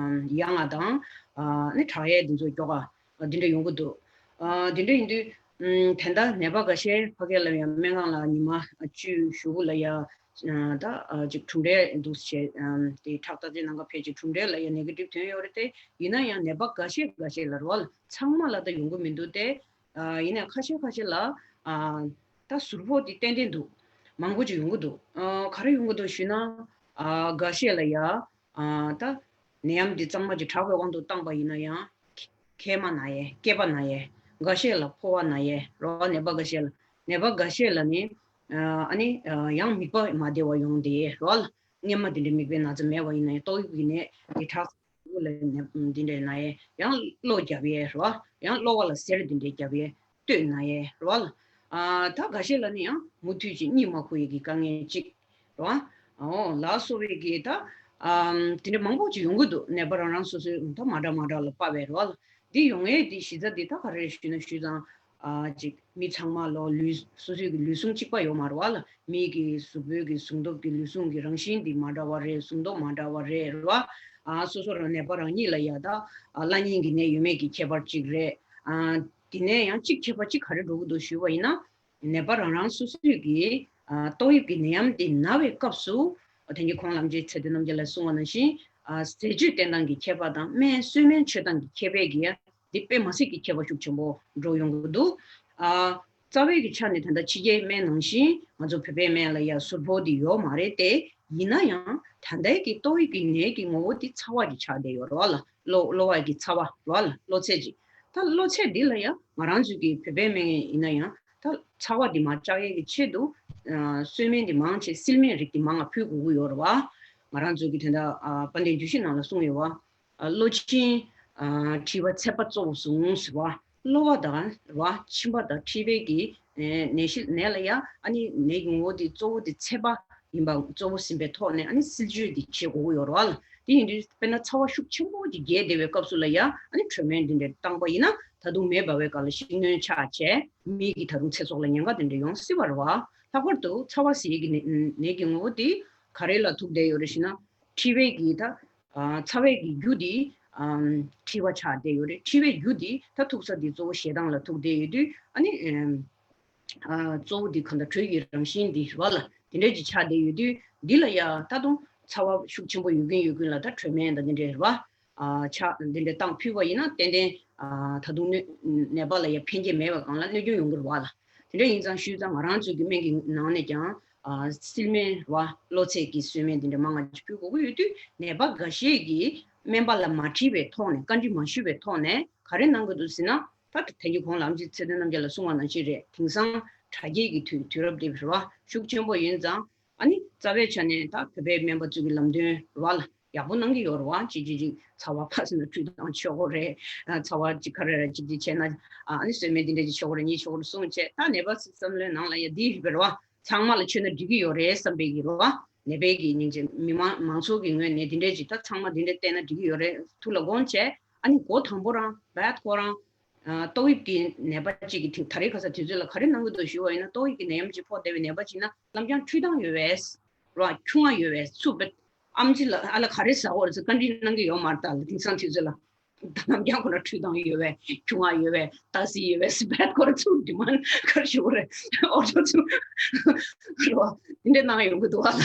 ཡང་ང་དང་ཨ་ནི་དྲག་ཡས་འདི་ཚོ་མགྱོགས་ག་འདི་འདྲ་ཡོང་གི་འདུག་ཨ་འདི་འདྲ་ཡིན་དུས་ཨམ་དེ་འདྲ་ནད་པ་འགའ་ཤས་ཕ་གི་ལ་ཡང་སྨན་ཁང་ལ་ཉི་མ་བཅུ་གཞུག་གུ་ལ་ཡ་ཨ་ད་ཨ་ཅིག་གྲུབ་འབྲས་འདུག་ཟེར་ཨམ་དེ་ཁྲག་བརྟག་དཔྱད་གནང་ག་ཕེབས་ཅིག་གྲུབ་འབྲས་ལ་ཡ་ནེ་གེ་ཊིབ་ཐོན་ཡོད་རེད་དེ། ཡིན་ན་ཡང་ནད་པ་འགའ་ཤས་འགའ་ཤས་ལ་རེད་བ་ལ་ཚང་མ་ལ་ད་ཡོང་གི་མི་འདུག་སྟེ། ཨ་ཡིན་ན་ཁ་ཤས་ཁ་ཤས་ལ་ཨ་ད་ཟུར་ཕོག་དེ་ཏན་ཏན་འདུག་མང་པོ་ཅིག་ཡོང་གི་འདུག་ཨ་ག་རེ་ཡོང་གི་འདུག་ཞུས་ན། ཨ་འགའ་ཤས་ལ་ཡ་ཨ་ད་ནད་ཡམས་འདི་གཙང་མ་ཅིག་དྲག་པའི་དབང་དུ་བཏང་པ་ཡིན་ན་ཡང་མཁལ་མ་ན་ཡས། སྐེད་པ་ན་ཡས། འགའ་ཤས་ལ་ཕོ་བ་ན་ཡས་རོ། ནད་པ་འགའ་ཤས་ལ་ནད་པ་འགའ་ཤས་ལ་ནི་ཨ་ནི་ཡང་མིད་པ་མ་བདེ་བ་ཡོང་དེ་རོ། སྔན་མ་དེ་འདྲའི་མིད་པའི་ན་ཚ་མེད་པ་ཡིན་ན་ཡང་ཏོག་དབྱིབས་ཀྱི་ནད་དེ་དྲག་ལ་འདི་འདྲའི་ན་ཡས། ཡང་གློ་རྒྱབ་ཡས་རོ། ཡང་གློ་བ་ལ་གཟེར་འདི་འདྲའི་རྒྱབ་ཡས། སྟོད་ན་ཡས་རོ། ཨ་ད་འགའ་ཤས་ལ་ནི་ཡང་མུ་མཐུད་ཀྱི་གཉིད་མ་ཁུག་ཡས་ཀྱི་དཀའ་ངལ་ཅིག་རོ། ཨོ་ལ་སོགས་པའི་གི་ད་ཨམ་དེ་འདྲ་མང་པོ་ཅིག་ཡོང་གི་འདུག་ནད་པ་རང་རང་སོ་སོའི་ད་མ་འདྲ་མ་འདྲ་ལ་དཔག་པའི་རོ། འདི་ཡོང་ཡས་འདི་གཞི་རྩ་འདི་ད་ག་རེ་ཞུས་ན་ཞུས་ཙང་། ཨ་ཅིག་མི་ཚང་མ་ལོ་ལུས་སོ་སོའི་གི་ལུས་ཟུངས་གཅིག་པ་ཡོད་མ་རེད་བ་ལ། མིའི་གི་གཟུགས་པོའི་གི་ཟུངས་སྟོབས་ཀྱི་ལུས་ཟུངས་ཀྱི་རང་བཞིན་འདི་མ་འདྲ་བ་རེད། ཟུངས་སྟོབས་མ་འདྲ་བ་རེད་རེད་བ། ཨ་སོ་སོ་རང་ནད་པ་རང་ཉིད་ལ་ཡ་ད་ཨ་བླ་གཉན་གྱི་ནད་ཡོད་མེད་ཀྱི་ཁྱད་པར་གཅིག་རེད། ཨ་དེ་ནས་ཡང་གཅིག་ཁྱད་པར་གཅིག་ག་རེ་འགྲོ་གི་འདུག་ཞུས་པ་ཡིན་ན། ནད་པ་རང་རང་སོ་སོའི་གི་ཨ་ཏོག་དབྱིབས་ཀྱི་ནད་ཡམས་འདི་ན་བའི་སྐབས་སུ་ཨ་དེང་གི་ཁོང་ལམ་རྗེ་ཚེ་བརྟན་རྣམ་རྒྱལ་ལགས་གསུངས་པ་ནང་བཞིན་ཨ་ཟས་སྤྱོད་བསྟེན་སྟངས་ཀྱི་ཁྱད་པར་དང་སྨན་གསོལ་སྨན་མཆོད་སྟངས་ཀྱི་ཁྱད་པར་གྱིས་འདི་དཔེ་མ་སྲིད་ཀྱི་ཁྱད་པར་ཤུགས་ཆེན་པོ་འགྲོ་ཡོང་གི་འདུག་ཨ་རྩ་བའི་གི་ཆ་ནས་ད་ལྟ་ཕྱི་རྒྱལ་སྨན་ནང་བཞིན་ང་ཚོ་བོད་པའི་སྨན་ལ་ཡ་ཟུར་ཕོག་འདི་ཡོད་མ་རེད་དེ། ཡིན་ན་ཡང་ད་ལྟའི་གི་ཏོག་དབྱིབས་ཀྱི་ནད་ཀྱི་ངོ་བོ་འདི་ཚ་བ་གི་ཆགས་བསྡད་ཡོད་རེད་བ་ལ། གློ་གློ་བ་གི་ཚ་བ་རེད་བ་ལ། གློ་ཚད་ཅིག་ད་གློ་ཚད་འདི་ལ་ཡ་ང་རང་ཚོའི་གི་བོད་པའི་སྨན་ཡིན་ན་ཡང་ད་ཚ་བ་འདི་མར་བཅག་ཡས་ཀྱི་ཆེད་དུ་ཨ་གསོལ་སྨན་འདི་མང་ཆེ་བསིལ་སྨན་རིགས་འདི་མང་ང་ཕུལ་དགོས་ཀྱི་ཡོད་རེད་བ། ང་རང་ཚོའི་གི་དེ་འདྲ་ཨ་དཔལ་ལྡན་རྒྱུད་བཞི་ནང་ལ་གསུངས་ཡོད་བ། ཨ་གློ་ཆེན་ མཁྲིས་པ་ཚད་པ་གཙོ་བོ་བཟུང་ཟེར་བ། གློ་བ་དང་རེད་བ། མཆིན་པ་དང་མཁྲིས་པའི་གི་ནད་གཞི་ནད་ལ་ཡ་ཨ་ནི་ནད་ཀྱི་ངོ་བོ་དེ་གཙོ་བོ་དེ་ཚད་པ་ཡིན་པ་གཙོ་བོ་ཟིན་པའི་ཐོག་ནས་ཨ་ནི་སེལ་བཅོས་དེ་བྱེད་དགོས་ཀྱི་ཡོད་རེད་བ་ལ། དེ་ཡིན་དུས་དཔེར་ན་ཚ་བ་ཤུགས་ཆེན་པོ་ཅིག་རྒྱས་བསྡད་པའི་སྐབས་སུ་ལ་ཡ་ཨ་ནི་དྲོད་སྨན་དེ་འདྲ་བཏང་པ་ཡིན་ན་ད་དུང་མེ་འབར་བའི་སྒང་ལ་ཤིང་སྣོན་ཆགས་བྱས་མི་གི་ད་དུང་ཚེ་སྲོག་ལ་ཉེན་ཁ་དེ་འདྲ་ཡོང་སྲིད་པ་རེད་བ། ལྷག་པར་དུ་ཚ་བ་ཟེར་གི་ནད་ནད་ཀྱི་ངོ་བོ་དེ་ག་རེ་ལ་ཐུག་བསྡད་ཡོད་རེད་ཞེ་ན། མཁྲིས་པའི་གི་ད་ཚ་བའི་གི་རྒྱུ་དེ་མཁྲིས་པ་ཆགས་བསྡད་ཡོད་རེད། མཁྲིས་པའི་རྒྱུ་དེ་ད་ཐུག་ས་དེ་གཙོ་བོ་ཞེ་སྡང་ལ་ཐུག་བསྡད་ཡོད་དུས་ཨ་ནི། གཙོ་བོ་འདི་གང་ལྟར་དྲོད་ཀྱི་རང་བཞིན་འདི་རེད་བ་ལ། དེ་འདྲ་ཅིག་ཆགས་བསྡད་ཡོད་དུས་འདི་ལ་ཡ་ད་དུང་ཚ་བ་ཤུགས་ཆེན་པོ་ཡོད་ཀྱིན་ཡོད་ཀྱིན་ལ་ད་དྲོད་སྨན་དང་འདི་འདྲའི་རེད་བ། ཆགས་འདི་འདྲའི་བཏང་ཕུད་པ་ཡིན་ན་ཏན་ཏན་ད་དུང་ནད་པ་ལ་ཡ་ཕན་ཁྱེད་མེད་པའི་སྒང་ལ་གནོད་སྐྱོན་ཡོང་གི་རེད་བ་ལ། དེ་འདྲ་ཡིན་ཙང་ཞུས་ཙང་ང་རང་ཚོའི་གི་སྨན་གྱི་ནང་ནས་ཀྱང་སིལ་སྨན་རེད་བ། གློ་ཚད་ཀྱི་སིལ་སྨན་འདི་འདྲ་མང་ང་ཅིག་ཕུད་དགོས་ཀྱི་ཡོད་དུས་ནད་པ་འགའ་ཤས་ཀྱིས་སྨན་པ་ལ་མ་དྲིས་པའི་ཐོག་ནས་བཀའ་འདྲི་མ་ཞུས་པའི་ཐོག་ནས་ག་རེ་གནང་གི་འདུག་ཟེར་ན། ད་ད་གིན་གོང་ལ་ཨམ་ཆི་ཚེ་བརྟན་རྣམ་རྒྱལ་ལགས་གསུངས་པ་ནང་བཞིན་རེད། དེང་སང་དྲ་རྒྱའི་གི་དུས་དུས་རབས་འདི་རེད་བ། ཤུགས་ཆེན་པོ་ཡིན་ཙང་ཨ་ནི་རྩ་བའི་ཆ་ནས་ད་བོད་པའི་སྨན་པ་ཚོའི་གི་ལམ་སྟོན་རེད་བ་ལ་ཡག་པོ་གནང་གི་ཡོད་རེད་བ། ཅིག་ཅིག་ཅིག་ཚ་བ་ཕར་ཕྱིན་ན་ཁྲུས་དང་ཆོག་གོ་རེད། ཚ་བ་ཅིག་ག་རེ་རེད་ཅིག་ཅིག་བྱས་ན་ཨ་ནི་གསོལ་སྨན་འདི་འདྲ་ཅིག་ཆོག་གོ་རེད། གཉིད་ཆོག་གོ་རེད་གསུངས་བྱས། ད་ནད་པ་ཚོའི་བསམ་བློའི་ནང་ལ་ཡ་འདི་རེད་བ། ཚང་མ་ལ་མཆོད་ན་འགྲིག་གི་ཡོད་རེད་བསམ་པའི་གི་རེད་བ། ནད་པའི་གི་སྙིང་རྗེ་མི་མང་མང་ཚོགས་ཀྱི་ངོས་ནས་འདི་འདྲའི་ཅིག་ད་ཚང་མ་འདི་འདྲ་བལྟས་ན་འགྲིག་གི་ཡོད་རེད། ཐུགས་ལ་དགོངས་བྱས་ཨ་ནི་འགོ་དང་པོ་རང་བད་ཁོ་རང་ཏོག་དབྱིབས་ཀྱི་ནད་པ་གཅིག་གི་ཐིག་ད་རེས་ཁ་སང་དུས་ཚོད་ལ་ག་རེ་གནང་གི་འདུག་ཞུ་བ་ཡིན་ན། ཏོག་དབྱིབས་ཀྱི་ནད་ཡམས་ཅིག་ཕོག་བསྡད་པའི་ནད་པ་ཅིག་ན་ལམ་རྒྱང་འཕྲུལ་ཐང་ཡོད་པས་ར། ཁྱུང་ང་ཡོད་པས་ཚུགས་པའི་ཨམ་ཆི་ལ་ཨ་ལ་ག་རེ་ཟ་འོ་རེད་ཟེར་བཀའ་འདྲི་གནང་གི་ཡོད་མ་རེད། ད་ལ་དེང་སང་དུས་ཚོད་ལ། ད་ནམ་རྒྱང་ཁོ་ན་འཕྲུལ་ཐང་ཡོད་པས་ཁྱུང་ང་ཡོད་པས་ཏ་སི་ཡོད་པས་སི་བད་ཁོ་ར་ཚུགས་ཌི་མན་ག་རེ་ཞུ་གི་རེད། ཨོ་ཏོ་ཚུགས་རོ་དེ་འདྲ་གནང་ཡོང་གི་འདུག་བ་ལ།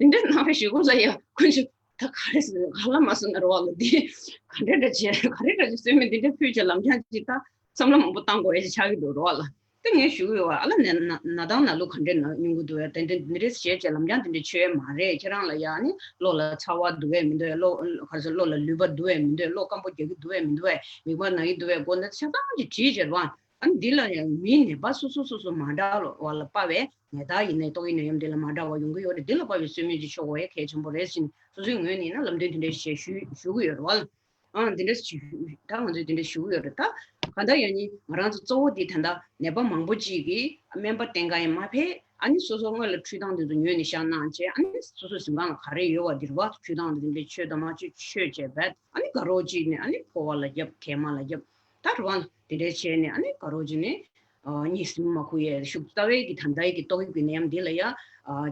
དེ་འདྲ་གནང་བའི་ཞུ་གུ་ལ་ཡ་ཁོ་ཚོས་ད་ག་རེ་ཟེར་ག་ལ་མ་སོང་ན་རོ་བ་ལ་འདི་ག་འདྲ་འདྲ་བྱས་ག་རེ་འདྲ་བྱས་གསོལ་སྨན་འདི་འདྲ་ཕུལ་བྱས་ལམ་རྒྱང་ཅིག་ད་བསམ་བློ་མང་པོ་བཏང་དགོས་ཡ་ཅིག་ཆགས་ཀྱི་འདུག་རོ་བ་ལ། ད་ངས་ཞུ་གི་ཡོད་བ། ཨ་ལ་ནས་ན་ན་དང་ན་ལུག་ག་འདྲས་ན་ཉུང་གི་འདུག་བས། དེ་འདྲས་འདི་འདྲས་བྱས་བྱས་ལམ་རྒྱང་དེ་འདྲས་ཆོད་མ་རེད། ཁྱེད་རང་ལ་ཡང་ནི་གློ་ལ་ཚ་བ་འདུག་བས་མི་འདུག་བས། གློ་ག་རེ་ཟེར་གློ་ལ་ལུད་པ་འདུག་བས་མི་འདུག་བས། གློ་སྐམ་པོ་རྒྱག་གི་འདུག་བས་མི་འདུག་བས། མིད་པ་ན་གི་འདུག་བས། མགོ་ན་ཆ་ཚང་གི་དྲིས་བྱས་རེད་བ། ཨ་ནི་འདི་ལ་ཡང་མིའི་ནད་པ་སོ་སོ་སོ་སོ་མ་འདྲ་བ་ལ་དཔག་པའི་ནད་རྟགས་ཡིན་ནའི་ཏོག་དབྱིབས་ནད་ཡམས་འདི་ལ་མ་འདྲ་བ་ཡོང་གི་ཡོད་རེད། འདི་ལ་དཔག་པའི་གསོལ་སྨན་ཅིག་ཤོག་དགོས་ཡ་གལ་ཆེན་པོ་རེད་ཟེར་ནས་སོ་སོའི་ངོས་ནས་ཡིན་ན་ལམ་སྟོན་དེ་འདྲ་ཞིག་ཞུ་ཞུ་གི་ཡོད་རེད་བ། ཨང་། འདི་འདྲ་ཞུ་ད་ང་ཚོས་འདི་འདྲ་ཞུ་གི་ཡོད་རེད་ད། གང་ལྟར་ཡང་ནི་ང་རང་ཚོ་གཙོ་བོ་འདི་ད་ལྟ་ནད་པ་མང་པོ་ཅིག་གིས་སྨན་པ་བསྟེན་ག་ཡང་མ་ཕེབས། ཨ་ནི་སོ་སོ་སྔོན་ལ་འཕྲུལ་ཐང་འདི་ཚོ་ཉོས་ནས་བཞག་གནང་བྱས། ཨ་ནི་སོ་སོ་གཟིམ་ཁང་ལ་ག་རེ་ཡོད་པ་འདིར་བ་འཕྲུལ་ཐང་འདི་འདྲ་མཆོད་དང་མ་མཆོད་མཆོད་བྱས་བད། ཨ་ནི་དགའ་རོགས་ཅིག་ནས་ཨ་ནི་ཕོ་བ་ལ་རྒྱབ་གད་མ་ལ་རྒྱབ། ད་རུ་བ་འདི་འདྲ་བྱས་ནས་ཨ་ནི་དགའ་རོགས་ཅིག་ནས་གཉིད་སིམ་མ་ཁུག་ཡས་ཤུགས། རྩ་བའི་གི་ད་ལྟའི་གི་ཏོག་དབྱིབས་ཀྱི་ནད་ཡམས་འདི་ལ་ཡ་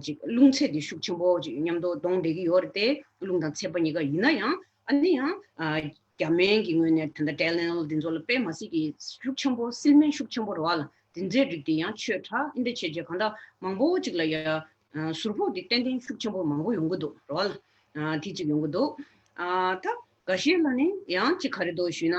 ཅིག་རླུང་ཚད་འདི་ཤུགས་ཆེན་པོ་ཅིག་མཉམ་དུ་གཏོང་བསྡད་ཀྱི་ཡོད་རེད་དེ། རླུང་དང་ཚད་པ་གཉིས་ཀ་ཡིན་ན་ཡང་། ཨ་ནི་ཡང་། ཨ། རྒྱ་སྨན་གྱི་ངོས་ནས་ད་ལྟ་ཊའི་ལེ་ནོལ་འདི་ཚོ་ལ་དཔེ་མ་སྲིད་ཀྱི་ཤུགས་ཆེན་པོ་སིལ་སྨན་ཤུགས་ཆེན་པོ་རེད་བ་ལ། དེ་ཚོའི་རིགས་དེ་ཡང་མཆོད་དྲགས་འདི་འདྲ་བྱས་རྗེས་གང་ལྟར་མང་པོ་ཅིག་ལ་ཡ། ཨ། ཟུར་ཕོག་འདི་ཏན་ཏན་ཤུགས་ཆེན་པོ་མང་པོ་ཡོང་གི་འདུག་རེད་བ་ལ། ཨ། དེ་གཅིག་ཡོང་གི་འདུག་ཨ། ད་འགའ་ཤས་ལ་ནི་ཡང་ཅིག་ག་རེ་འདུག་ཞུས་ན།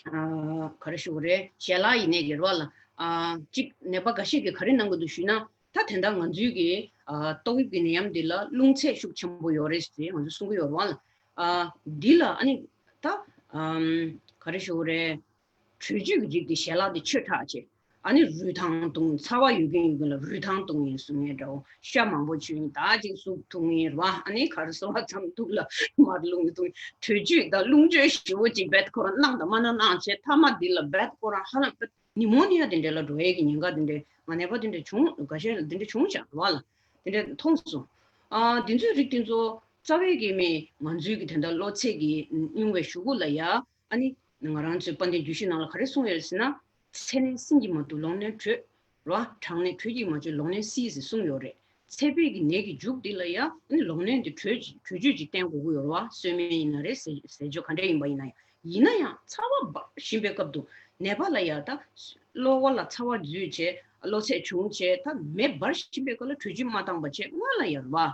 ཨ། ག་རེ་ཞུ་དགོས་རེད། ཞལ་ལག་ཡིན་ནའི་གི་རེད་བ་ལ། ཨ། ཅིག་ནད་པ་འགའ་ཤས་ཀྱིས་ག་རེ་གནང་གི་འདུག་ཞུས་ན། ད་དེ་འདྲ་ང་ཚོའི་གི། ཨ། ཏོག་དབྱིབས་ཀྱི་ནད་ཡམས་འདི་ལ་རླུང་ཚད་ཤུགས་ཆེན་པོ་ཡོད་རེད་ཟེར་ང་ཚོས་གསུང་གི་ཡོད་རེད་བ་ལ། ཨ། འདི་ལ་ཨ་ནི་ད། ཨམ། ག་རེ་ཞུ་དགོས་རེད། དྲོད་བཅུད་ཀྱི་རིགས་དེ་ཞལ་ལག་དེ་མཆོད་དྲགས་བྱས། ཨ་ནི་རུས་ཐང་བཏུང་། ཚ་བ་ཡོད་མཁན་ཡོད་མཁན་ལ་རུས་ཐང་བཏུང་ཡིན་གསུང་མཁན་འདྲ་བོ། ཤ་མང་པོ་མཆོད་ཡིན། ད་ཅིག་སུབ་འཐུང་ཡིན་རེད་བ། ཨ་ནི་ག་རེ་ཟེར་བ་ཙམ་འདུག་ལ་མར་རླུང་གི་འཐུང་། དྲོད་བཅུད་དང་རླུང་བཅོས་ཞེ་པོ་ཅིག་བད་ཁོ་རང་གནང་དང་མ་གནང་གནང་བྱས། མཐའ་མ་འདི་ལ་བད་ཁོ་རང་ཧ་ལམ་བད་ནི་མོ་ནི་ཡ་དེ་འདྲ་ལ་འགྲོ་ཡས་ཀྱི་ཉེན་ཁ་དེ་འདྲ་ང་ནད་པ་དེ་འདྲ་བྱུང་། འགའ་ཤས་ལ་དེ་འདྲ་བྱུང་བཞག་རེད་བ་ལ། དེ་འདྲ་མཐོང་སོང་། ཨ། དེ་ཚོའི་རིགས་དེ་ཚོ་རྩ་བའི་གི་མི་ང་ཚོའི་གི་དེ་འདྲ་གློ་ཚད་ཀྱི་སྙུང་བའི་གཞུག་གུ་ལ་ཡ། ཨ་ནི་ང་རང་ཚོའི་དཔལ་ལྡན་རྒྱུད་བཞི་ནང་ལ་ག་རེ་གསུངས་ཡོད་ཟེར་ན། ཚད་ནད་སྲིན་གྱིས་མ་བཏུལ་ལོང་ནད་དྲོད། རོ། གྲང་ནད་དྲོད་ཀྱིས་མ་བཅོས་ལོང་ནད་སྲིད་ཟེར་གསུངས་ཡོད་རེད། ཚད་པའི་གི་ནད་ཀྱི་མཇུག་འདི་ལ་ཡ། ཨ་ནི་ལོང་ནད་འདི་དྲོད་དྲོད་བཅུད་ཅིག་བསྟེན་དགོས་ཀྱི་ཡོད་རེད་བ། གསོལ་སྨན་ཡིན་ན་རེད། ཟས་ཟས་སྤྱོད་ག་འདྲ་ཡིན་པ་ཡིན་ན་ཡང་། ཡིན་ན་ཡང་ཚ་བ་འབར་བཞིན་པའི་སྐབས་དུ་ནད་པ་ལ་ཡ། ད་གློ་བ་ལ་ཚ་བ་འཛུལ་བྱས་གློ་ཚད་བྱུང་བྱས། ད་མེ་འབར་བཞིན་པའི་སྐབས་ལ་དྲོད་བཅུད་མ་བཏང་པ་བྱས་སྔོན་ལ་ཡ་རེད་བ།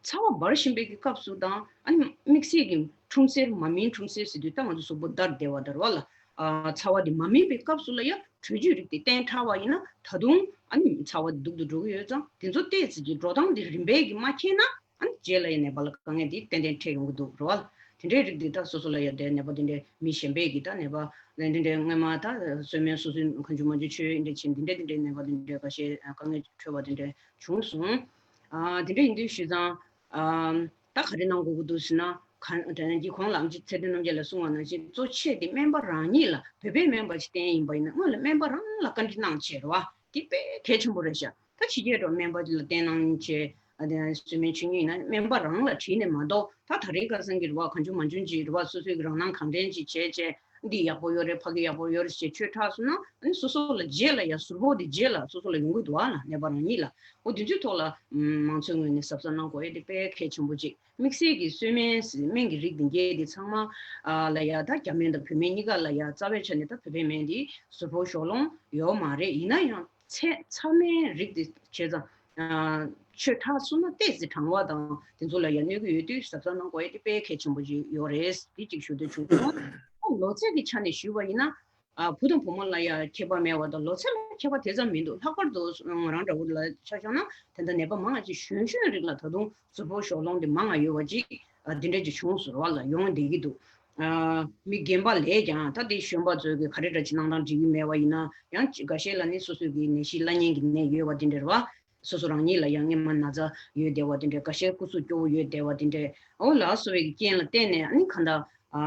ཚ་བ་འབར་བཞིན་པའི་གི་སྐབས་སུ་དང་། ཨ་ནི་དམིགས་བསལ་གྱི་འཁྲུམ་སེར་མ་སྨིན་འཁྲུམ་སེར་ཟེར་དུས་ད་ང་ཚོ་གཟུགས་པོ་འདར་བདེ་བ་དང་རོ་ལ། ཨ། ཚ་བ་དེ་མ་སྨིན་པའི་སྐབས་སུ་ལ་ཡ་དྲོད་བཅུད་རིགས་དེ་བསྟེན་དྲགས་པ་ཡིན་ན་ད་དུང་ཨ་ནི་ཚ་བ་དེ་སྡུག་ཏུ་འགྲོ་གི་ཡོད་ཙང་། དེ་ཚོ་ཏོག་ཙམ་གྱི་འགྲོ་སྟངས་དེ་རིམ་པས་ཀྱི་མ་མཁྱེན་ན། ཨ་ནི་རྗེས་ལ་ཡ་ནད་པ་ལ་དཀའ་ངལ་དེ་ཏན་ཏན་འཕྲད་ཡོང་གི་འདུག་རོ་ལ། དེ་འདྲའི་རིགས་དེ་ད་སོ་སོ་ལ་ཡ་དེ་ནད་པ་དེ་འདྲའི་མི་གཞན་པས་ཀྱི་ད་ནད་པ་དེ་འདྲའི་སྔོན་མ་ད་གསོལ་སྨན་སོ་སོའི་ཁ་མཆུ་མ་མཆུ་མཆོད་འདྲ་བྱས། དེ་འདྲའི་དེ་འདྲའི་ནད་པ་དེ་འདྲའི་ཁ་ཤས་དཀའ་ངལ་འཕྲད་པ་དེ་འདྲ་བྱུང་སོང་། ཨ། དེ་འདྲ་ཡིན་དུས་བྱས་ཙང་། ཨ། ད་ག་རེ་གནང་དགོས་ཀྱི་འདུག་ཟེར་ན། གང་དེ་གོང་ལ་ཨམ་ཆི་ཚེ་བརྟན་རྣམ་རྒྱལ་ལགས་གསུངས་པ་ནང་བཞིན་གཙོ་ཆེ་དེ་སྨན་པ་རང་ཉིད་ལ་བོད་པའི་སྨན་པ་ཞིག་བསྟེན་ཡིན་པ་ཡིན་ན་སྔོན་ལ་སྨན་པ་རང་ལ་བཀའ་འདྲི་གནང་བྱས་རེད་བ། དེ་དཔེ་གལ་ཆེན་པོ་རེད་ཤག་ད་ཕྱི་རྒྱལ་འགྲོ་སྨན་པ་ལ་བསྟེན་གནང་བྱས། ཨ་དེ་གསོལ་སྨན་མཆོད་མཁན་ཡིན་ན་སྨན་པ་རང་ལ་དྲིས་ནས་མ་གཏོགས། ད་ད་རེས་ཁ་སང་གི་རེད་བ། གང་བྱུང་མ་བྱུང་ཅིག་རེད་བ། སོ་སོའི་གི་རང་སྣང་གང་དྲན་ཅིག་བྱས་བྱས། འདི་ཡག་པོ་ཡོད་རེད། ཕ་གི་ཡག་པོ་ཡོད་རེད་ཅེས་ཆོས་ཁྲག་གསུངས་ན། ཨ་ནི་སོ་སོ་ལ་རྗེས་ལ་ཡ་ཟུར་ཕོག་དེ་རྗེས་ལ་སོ་སོ་ལ་ཡོང་གི་འདུག་ཨ་ལ། ནད་པ་རང་ཉིད་ལ། འོ་དེ་ཚོའི་ཐོག་ལ་མང་ཚོགས་ངོས་ནས་གཟབ་གཟབ་གནང་དགོས་ཡ་དེ་དཔེ་གལ་ཆེན་པོ་ཅིག་དམིགས་བསལ་གྱི་གསོལ་སྨན་ཟེར་སྨན་གྱི་རིགས་དེ་འགས་དེ་ཚང་མ་ཨ་ལ་ཡ། ད་རྒྱ་སྨན་དང་བོད་སྨན་གཉིས་ཀ་ལ་ཡ་རྩ་བའི་ཆ་ནས་ད་བོད་པའི་སྨན་དེ་ཟུར་ཕོག་ཕྱོགས་ལྷུང་ཡོད་མ་རེད། ཡིན་ན་ཡང་ཚད་ཚ་སྨན་རིགས་དེ་བྱས་ཙང་། ཆོས་ཁྲག་གསུངས་ན་ཏོག་ཙམ་གྲང་བ་དང་དེ་ཚོ་ལ་ཡང་གནོད་ཀྱི་ཡོད་དུས་གཟབ་གཟབ་གནང་དགོས་ཡ་དེ་དཔེ་གལ་ཆེན་པོ་ཅིག་ཡོད་རེད། དེ་གཅིག་ཞུ་འདོད་བྱུང་སོང་། ལོ་ཚད་ཀྱི་ཆ་ནས་ཞུས་པ་ཡིན་ན། ཨ་བུ་དང་བུ་མོ་ལ་ཡང་ཁྱད་པར་མེད་པ་དང་། ལོ་ཚད་ལ་ཁྱད་པར་དེ་ཙམ་མི་འདུག་ལྷག་པར་དུ་ང་རང་འདྲ་བོ་ལ་ཆ་བཞག་ན། དེ་འདྲ་ནད་པ་མང་བ་ཅིག་གཞོན་གཞོན་རིགས་ལ་ད་དུང་ཟུར་ཕོག་ཕྱོགས་ལྷུང་དེ་མང་བ་ཡོད་པ་ཅིག་ཨ་འདི་འདྲ་ཅིག་བྱུང་ཟེར་བ་ལ་ཡོང་བསྡད་ཀྱི་འདུག་ཨ་མི་རྒན་པ་ལས་ཀྱང་ད་དེ་གཞོན་པ་ཚོས་གི་ག་རེ་འདྲ་ཅིག་གནང་སྟངས་འགྲིག་གི་མེད་པ་ཡིན་ན། ཡང་ཅིག་འགའ་ཤས་ལ་ནི་སོ་སོའི་གི་ནད་གཞི་བླ་གཉན་གྱི་ནད་ཡོད་པ་དེ་འདྲ་རེད་བ། སོ་སོ་རང་ཉིད་ལ་ཡང་སྔན་མ་ན་ཚ་ཡོད་བསྡད་པ་དེ་འདྲ། འགའ་ཤས་སྐུ་གཟུགས་སྐྱོ་བོ་ཡོད་བསྡད་པ་དེ་འདྲ། འོ་ལ་སོགས་པའི་གི་རྐྱེན་ལ་བརྟེན་ནས་ཨ་ནི་གང་ལྟར་ཨ་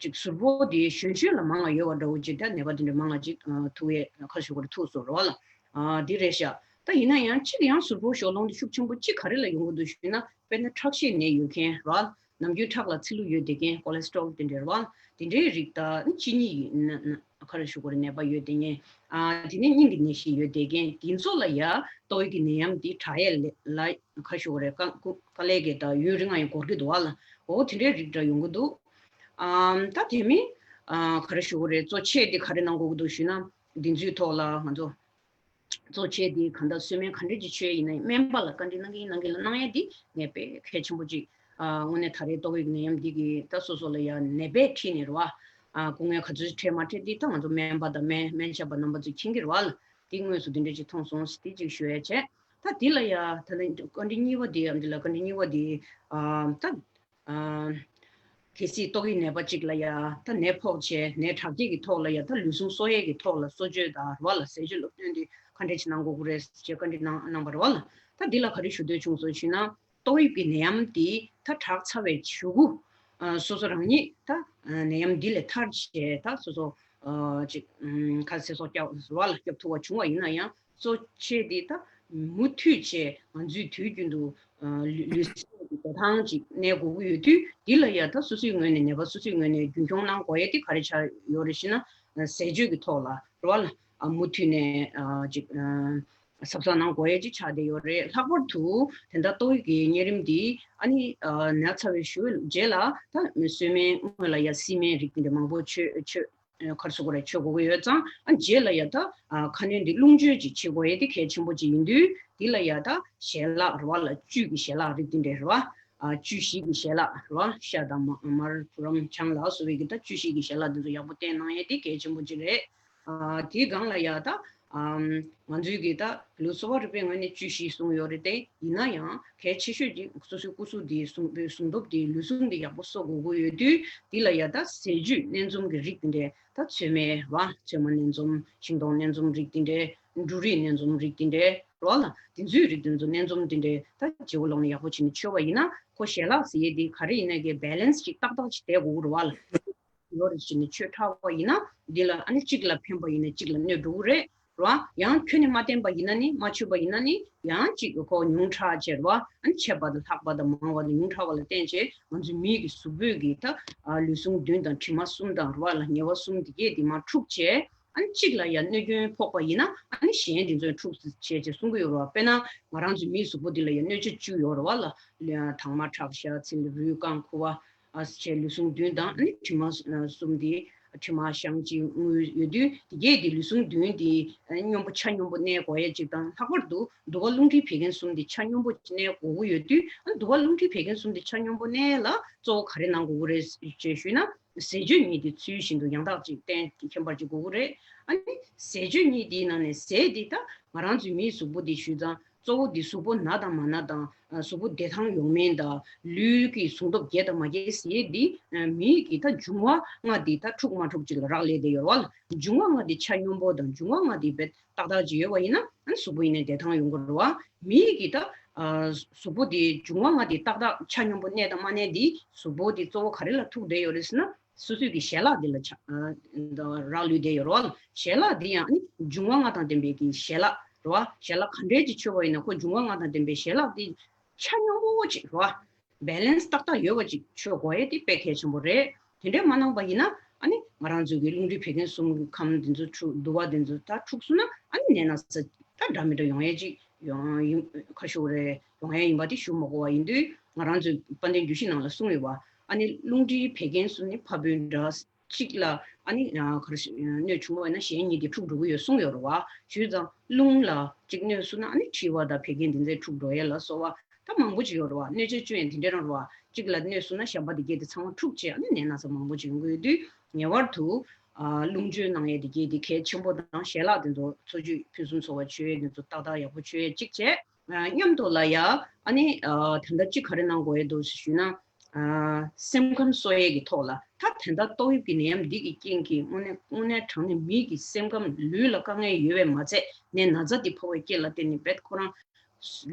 ཅིག་ཟུར་ཕོག་དེ་གཞོན་གཞོན་ལ་མང་བ་ཡོད་པ་འདྲ་བོ་ཅིག་ད་ནད་པ་དེ་འདྲ་མང་བ་ཅིག་ཨ་ཐུག་ཡས་ཁ་ཤོ་གར་ཐུག་སོང་རེད་བ་ལ། ཨ་འདི་རེད་ཤག་ད་ཡིན་ན་ཡང་ཅིག་ཡང་ཟུར་ཕོག་ཕྱོགས་ལྷུང་དེ་ཤུགས་ཆེན་པོ་ཅིག་ག་རེ་ལ་ཡོང་གི་འདུག་ཞུས་ན། དཔེར་ན་ཁྲག་ཤེད་ནད་ཡོད་མཁན་རེད་བ། ནམ་རྒྱུན་ཁྲག་ལ་ཚིལ་ལུ་ཡོད་བསྡད་མཁན། ཀོ་ལེ་སི་ཊོལ་དེ་འདྲ་རེད་བ། དེ་འདྲའི་རིགས་དང་གཅིན་སྙི་ཡི་ན་ན་ག་རེ་ཞུ་དགོས་རེད། ནད་པ་ཡོད་བསྡད་མཁན། ཨ་དེ་ནས་སྙིང་གི་ནད་གཞི་ཡོད་བསྡད་མཁན་དེ་ཚོ་ལ་ཡ་ཏོག་དབྱིབས་ཀྱི་ནད་ཡམས་དེ་དྲག་ཡས་ལ་ལ་ག་ཞུ་དགོས་རེད། དཀའ་དཀའ་ལས་ཀྱི་ད་ཡུན་རིང་ང་ཡང་འགོར་གྱི་འདུག་བ་ལ། འོ་དེ་འདྲའི་རིགས་འདྲ་ཡོང་གི་འདུག་ཨམ་ད་དེ་མིན་ཨ་ག་རེ་ཞུ་དགོས་རེད། གཙོ་ཆེ་དེ་ག་རེ་གནང་དགོས་ཀྱི་འདུག་ཞུས་ན། འདི་ཚོའི་ཐོག་ལ་ང་ཚོ་གཙོ་ཆེ་དེ་གང་ལྟར་གསོལ་སྨན་ག་འདྲ་ཅིག་མཆོད་ཡིན་ན་ཡང་སྨན་པ་ལ་བཀའ་འདྲི་གནང་གི་ཡིན་གནང་གི་ལ་གནང་ཡས་འདི་ངས་དཔེ་གལ་ཆེན་པོ་ཅིག་ཨ་དངོས་གནས་ད་རེས་ཏོག་དབྱིབས་ནད་ཡམས་འདི་གི་ད་སོ་སོ་ལ་ཡང་ནད་པས་ཁྲིད་ནས་རེད་བ། ཨ་སྐུ་ངལ་ག་ཚོད་འཕྲད་མ་འཕྲད་འདི་ད་ང་ཚོ་སྨན་པ་དང་སྨན་སྨན་ཞབས་པ་རྣམ་པ་ཚོས་མཁྱེན་གྱི་རེད་བ་ལ། འདི་དངོས་སུ་འདི་འདྲ་ཅིག་མཐོང་སོང་ཟེར་འདི་ཅིག་ཞུ་ཡས་བྱས། ད་འདི་ལ་ཡ་ད་ནི་བཀའ་འདྲི་གཉིས་པ་འདི་ཡང་འདི་ལ་བཀའ་འདྲི་གཉིས་པ་འདི་ཨ་ད། ཨ་གལ་སྲིད་ཏོག་དབྱིབས་ནད་པ་གཅིག་ལ་ཡ་ད་ནད་ཕོག་བྱས་ནད་དྲག་སྐྱེད་ཀྱི་ཐོག་ལ་ཡ་ད་ལུས་ཟུངས་གསོ་ཡས་ཀྱི་ཐོག་ལ་གསོ་བཅོས་དང་རེད་བ་ལ། ཟས་སྤྱོད་སློབ་སྟོན་དེ་ག་འདྲས་ཅིག་གནང་དགོས་ཀྱི་རེད་ཅེས་བཀའ་འདྲི་གནང་གནང་བ་རེད་བ་ལ། ད་འདི་ལ་ག་རེ་ཞུ་འདོད་བྱུང་སོང་ཞུས་ན། ཏོག་དབྱིབས་ཀྱི་ནད་ཡམས་འདི་ད་དྲག་ཚར་བའི་གཞུག་གུ་ཨ་སོ་སོ་རང་ཉིད་ད་ནད་ཡམས་འདི་ལས་ཐར་བྱས་ད་སོ་སོ་ཨ་ཅིག་ཨ་ག་ཚེ་སྲོག་སྐྱབས་རེད་བ་ལ་སྐྱོབ་ཐུབ་པ་བྱུང་བ་ཡིན་ན་ཡང་། གཙོ་ཆེ་དེ་ད་མུ་མཐུད་བྱས་ང་ཚོས་དུས་རྒྱུན་དུ་ཨ་ལུས་ལུས་སེམས་ཀྱི་འགྲོ་སྟངས་ཅིག་གནས་དགོས་ཀྱི་ཡོད་དུས། འདི་ལ་ཡ་ད་སོ་སོའི་ངོས་ནས་ནད་པ་སོ་སོའི་ངོས་ནས་རྒྱུན་འཁྱོངས་གནང་དགོས་ཡ་དེ་ག་རེ་ཆགས་ཡོད་རེད་ཞེ་ན། ཟས་སྤྱོད་ཀྱི་ཐོག་ལ་རེད་བ་ལ། ཨ་མུ་མཐུད་ནས་ཨ་ཅིག་ཨ་གཟབ་གཟབ་གནང་དགོས་ཡ་ཅིག་ཆགས་བསྡད་ཡོད་རེད། ལྷག་པར་དུ་དེ་འདྲ་ཏོག་དབྱིབས་ཀྱི་གཉན་རིམས་འདི་ཨ་ནི་ཨ་ན་ཚ་བའི་ཞོལ་རྗེས་ལ་ད་གསོལ་སྨན་སྔོན་ལ་ཡ་བསིལ་སྨན་རིགས་དེ་འདྲ་མང་པོ་མཆོད་མཆོད། ཨ་ག་རེ་ཟེར་དགོས་རེད། མཆོད་དགོས་ཀྱི་ཡོད་ཙང་། ཨ་རྗེས་ལ་ཡ་ད་ཨ་ཁ་སྣོན་འདི་རླུང་མཆོད་ཅིག་བྱེད་དགོས་ཡ་དེ་གལ་ཆེན་པོ་ཅིག་ཡིན་དུས། འདི་ལ་ཡ་ད་ཞལ་ལག་རེད་བ་ལ། བཅུད་ཀྱི་ཞལ་ལག་རིགས་དེ་འདྲ་རེད་བ། ཨ་བཅུད་བཞི་གི་ཞལ་ལག་རེད་བ། ཤ་དང་མ་མར་བུ་རམ་ཆང་ལ་སོགས་པའི་གི་ད་བཅུད་བཞི་གི་ཞལ་ལག་དེ་ཚོ་ཡག་པོ་བསྟེན་གནང་ཡ་དེ་གལ་ཆེན་པོ་ཅིག་རེད། ཨ་དེའི་སྒང་ལ་ཡ་ད་ཨམ་ང་ཚོའི་གི་ད་ལུས་གསོ་བ་རིག་པའི་ངོས་ནས་བཅུད་བཞི་གསུངས་ཡོད་རེད་དེ། ཡིན་ན་ཡང་གལ་ཆེ་ཤོས་ཅིག་སོ་སོའི་སྐུ་གཟུགས་དེ་ཟུངས་པའི་ཟུངས་སྟོབས་དེ་ལུས་ཟུངས་དེ་ཡག་པོ་གསོ་དགོས་ཀྱི་ཡོད་དུས། འདི་ལ་ཡ་ད་ཟས་བཅུད་སྣ་འཛོམས་ཀྱི་རིགས་དེ་འདྲས། ད་ཚོད་མའི་རེད་བ། ཚོད་མ་སྣ་འཛོམས། ཤིང་ཏོག་སྣ་འཛོམས་རིགས་དེ་འདྲས། འབྲུ་རིགས་སྣ་འཛོམས་རིགས་དེ་འདྲས་རེད་བ་ལ། དེ་ཚོའི་རིགས་དེ་ཚོ་སྣ་འཛོམས་དེ་འདྲས་ད་བརྗེ་པོ་ལོག་ནས་ཡག་པོ་བྱས་ནས་མཆོད་པ་ཡིན་ན། ཁོ་ཞལ་ལག་ཟེར་ཡས་དེ་ག་རེ་ཡིན་ན་གི་བྷེ་ལེན་སི་ཅིག་ཏག་ཏག་ཅིག་བསྡད་དགོས་ཀྱི་རེད་བ་ལ། ཡོད་རེད་ཟེར་ནས་མཆོད་ཚར་བ་ཡིན་ན། འདི་ལ་ཨ་ནི་གཅིག་ལ་ཕན་པ་ཡིན་ན་གཅིག་ལ་གནོད་འགྲོ་གི་རེད་རེད་བ། ཡང་ཁྱོན་ནས་མ་བསྟེན་པ་ཡིན་ན་ནི། མ་མཆོད་པ་ཡིན་ན་ནི། ཡང་གཅིག་གི་ཁོ་ཉུང་དྲགས་བྱས་རེད་བ། ཨ་ནི་ཆད་པ་དང་ལྷག་པ་དང་མང་བ་དང་ཉུང་དྲགས་པ་ལ་བརྟེན་བྱས་ང་ཚོའི་མིའི་གི་གཟུགས་པོའི་གི་ད་ཨ་ལུས་ཟུངས་བདུན་དང་དྲི་མ་གསུམ་དང་རེད་བ་ལ། ཉེ་བ་གསུམ་འདི་གས་དེ་མར་འཁྲུགས་བྱས། ཨ་ནི་གཅིག་ལ་ཡང་གནོད་སྐྱོན་ཕོག་པ་ཡིན་ན། ཨ་ནི་གཞན་དེ་ཚོས་འཁྲུགས་བྱས་བྱས་གསུང་གི་ཡོད་རེད་བ། དཔེར་ན་ང་རང་ཚོའི་མིའི་གཟུགས་པོ་འདི་ལ་ཡང་གནོད་བྱ་བཅུ་ཡོད་རེད་བ་ལ། དྭངས་མ་ཁྲག་ཤ་ཚིལ་རུས་རྐང་ཁུ་བ། ཨ་བྱས་ལུས་ཟུངས་བདུན་དང་ཨ་ནི་དྲི་མ་གསུམ་དེ། དྲི་མ་བཤང་གཅི་རྔུལ་ཡོད་དུས། དེ་གས་དེ་ལུས་ཟུངས་བདུན་དེ་སྙོམས་པོ་ཆ་སྙོམས་པོ་གནས་དགོས་ཡ་གཅིག་དང་། ལྷག་པར་དུ་དུ་བ་རླུང་མཁྲིས་བད་ཀན་གསུམ་དེ་ཆ་སྙོམས་པོ་གནས་དགོས་ཀྱི་ཡོད་དུས། ཨ་ནི་དུ་བ་རླུང་མཁྲིས་བད་ཀན་གསུམ་དེ་ཆ་སྙོམས་པོ་གནས་ལ་གཙོ་བོ་ག་རེ་གནང་དགོས་ཀྱི་རེད་ཅེས་ཞུས་ན། ཟས་སྤྱོད་གཉིས་དེ་ཚུལ་བཞིན་དུ་ཡང་དག་ཅིག་གཏན་ཁྱད་པར་ཅིག་དགོས་ཀྱི་རེད། ཨ་ནི་ཟས་སྤྱོད་གཉིས་དེའི་ནང་ནས་ཟས་དེ་ད་ང་རང་ཚོའི་མིའི་གཟུགས་པོ་དེ་ཞུས་ཙང་། གཙོ་བོ་འདི་གཟུགས་པོ་ན་དང་མ་ན་དང་གཟུགས་པོ་བདེ་ཐང་ཡོང་མིན་དང་ལུས་ཀྱི་ཟུངས་སྟོབས་རྒྱས་དང་མ་རྒྱས་ཟེར་འདི་མིའི་གི་ད་འབྱུང་བ་ལྔ་འདི་ད་འཁྲུག་མ་འཁྲུག་ཅིག་ལ་རག་ལས་བསྡད་ཡོད་རེད་བ་ལ། འབྱུང་བ་ལྔ་འདི་ཆ་སྙོམས་པོ་དང་འབྱུང་བ་ལྔ་འདི་བས་ཏག་ཏག་ཅིག་ཡོད་པ་ཡིན་ན་ཨ་ནི་གཟུགས་པོ་ཡིན་ནའི་བདེ་ཐང་ཡོང་གི་རེད་བ། མིའི་གི་ད་གཟུགས་པོ་འདི་འབྱུང་བ་ལྔ་འདི་ཏག་ཏག་ཆ་སྙོམས་པོ་གནས་དང་མ་གནས་འདི་གཟུགས་པོ་འདི་གཙོ་བོ་ག་རེ་ལ་ཐུག་བསྡད་ཡོད་རེད་ཟེར་ན། སོ་སོའི་གི་ཞལ་ལག་འདི་ལ་ཆ་ཨ་རག་ལུས་བསྡད་ཡོད་རེད་བ། ཞལ་ལག་འདི་ཡང་ཨ་ནི་འབྱུང་བ་ལྔ་དང་ལྡན་པའི་གི་ཞལ་ལག་རེད་བ། ཞལ་ལག་ག་འདྲས་ཅིག་མཆོད་པ་ཡིན་ན་ཁོ་འབྱུང་བ་ལྔ་དང་ལྡན་པའི་ཞལ་ལག་འདི་ཆ་སྙོམས་པོ་ཅིག་རེད་བ། བེ་ལན་སི་ཏག་ཏག་ཡོད་པ་ཅིག་མཆོད་དགོས་ཡས་དེ་དཔེ་གལ་ཆེན་པོ་རེད། དེ་འདྲས་མ་གནང་པ་ཡིན་ན་ཨ་ནི་ང་རང་ཚོའི་གི་རླུང་མཁྲིས་བད་ཀན་གསུམ་གྱི་ཁམས་འདི་ཚོ་འཁྲུག་འདུ་བ་འདི་ཚོ་ད་འཁྲུགས་སོང་ན་ཨ་ནི་ནད་ན་ཚ་ད་འདྲ་མི་འདྲ་ཡོང་ཡས་ཅིག་ཡོང་ཡིན་ཁ་ཤོར་རེད་ཡོང་ཡས་ཡིན་པ་དེ་ཞུ་མ་དགོས་པ་ཡིན་དུས་ང་རང་ཚོའི་དཔལ་ལྡན་རྒྱུད་བཞི་ནང་ལ་གསུངས་ཡོད་པ། ཨ་ནི་རླུང་མཁྲིས་བད་ཀན་གསུམ་ནི་ཕ་བུ་འདྲ། གཅིག་ལ་ཨ་ནི་ག་རེ་ཞིག་གནོད་བྱུང་བ་ཡིན་ན་གཞན་གཉིས་དེ་འཁྲུག་འགྲོ་གི་ཡོད་གསུངས་ཡོད་རེད་བ། བྱས་ཙང་རླུང་ལ་གཅིག་གནོད་སོང་ན་ཨ་ནི་མཁྲིས་པ་དང་བད་ཀན་དེ་ཚོ་འཁྲུག་འགྲོ་ཡས་ལ་སོགས་པ་ད་མང་པོ་ཅིག་ཡོད་རེད་བ། གནོད་བྱེད་བཅུ་ཡན་དེ་འདྲ་རང་རེད་བ། གཅིག་ལ་གནོད་སོང་ན་གཞན་པ་དེ་གས་དེ་ཚང་མ་འཁྲུག་བྱས་ཨ་ནི་ནད་ན་ཚ་མང་པོ་ཅིག་ཡོང་གི་ཡོད་དུས་ངེས་པར་དུ་རླུང་མཆོད་གནང་ཡས་དེ་གས་དེ་གལ་ཆེན་པོ་དང་ཞལ་ལག་དེ་ཚོ་འཚོ་བཅུད་ཕུན་སུམ་ཚོགས་པ་མཆོད་ཡས་དེ་ཚོ་ཏག་ཏག་ཡག་པོ་མཆོད་ཡས་གཅིག་བྱས། མཉམ་དུ་ལ་ཡ་ཨ་ནི་ད་ལྟ་གཅིག་ག་རེ་གནང་དགོས་ཡས་འདུག་ཞུས་ན། སེམས་ཁམས་གསོ་ཡས་ཀྱི་ཐོག་ལ་ད་ད་ལྟ་ཏོག་དབྱིབས་ཀྱི་ནད་ཡམས་འདི་གི་རྐྱེན་གྱིས་དངོས་གནས་དངོས་གནས་དྲང་གནས་མི་གི་སེམས་ཁམས་ལུས་ལ་དཀའ་ངལ་ཡོད་པས་མ་ཚད་ནད་ན་ཚ་འདི་ཕོག་པའི་རྐྱེན་ལ་བརྟེན་ནས་རྦད་ཁོ་རང་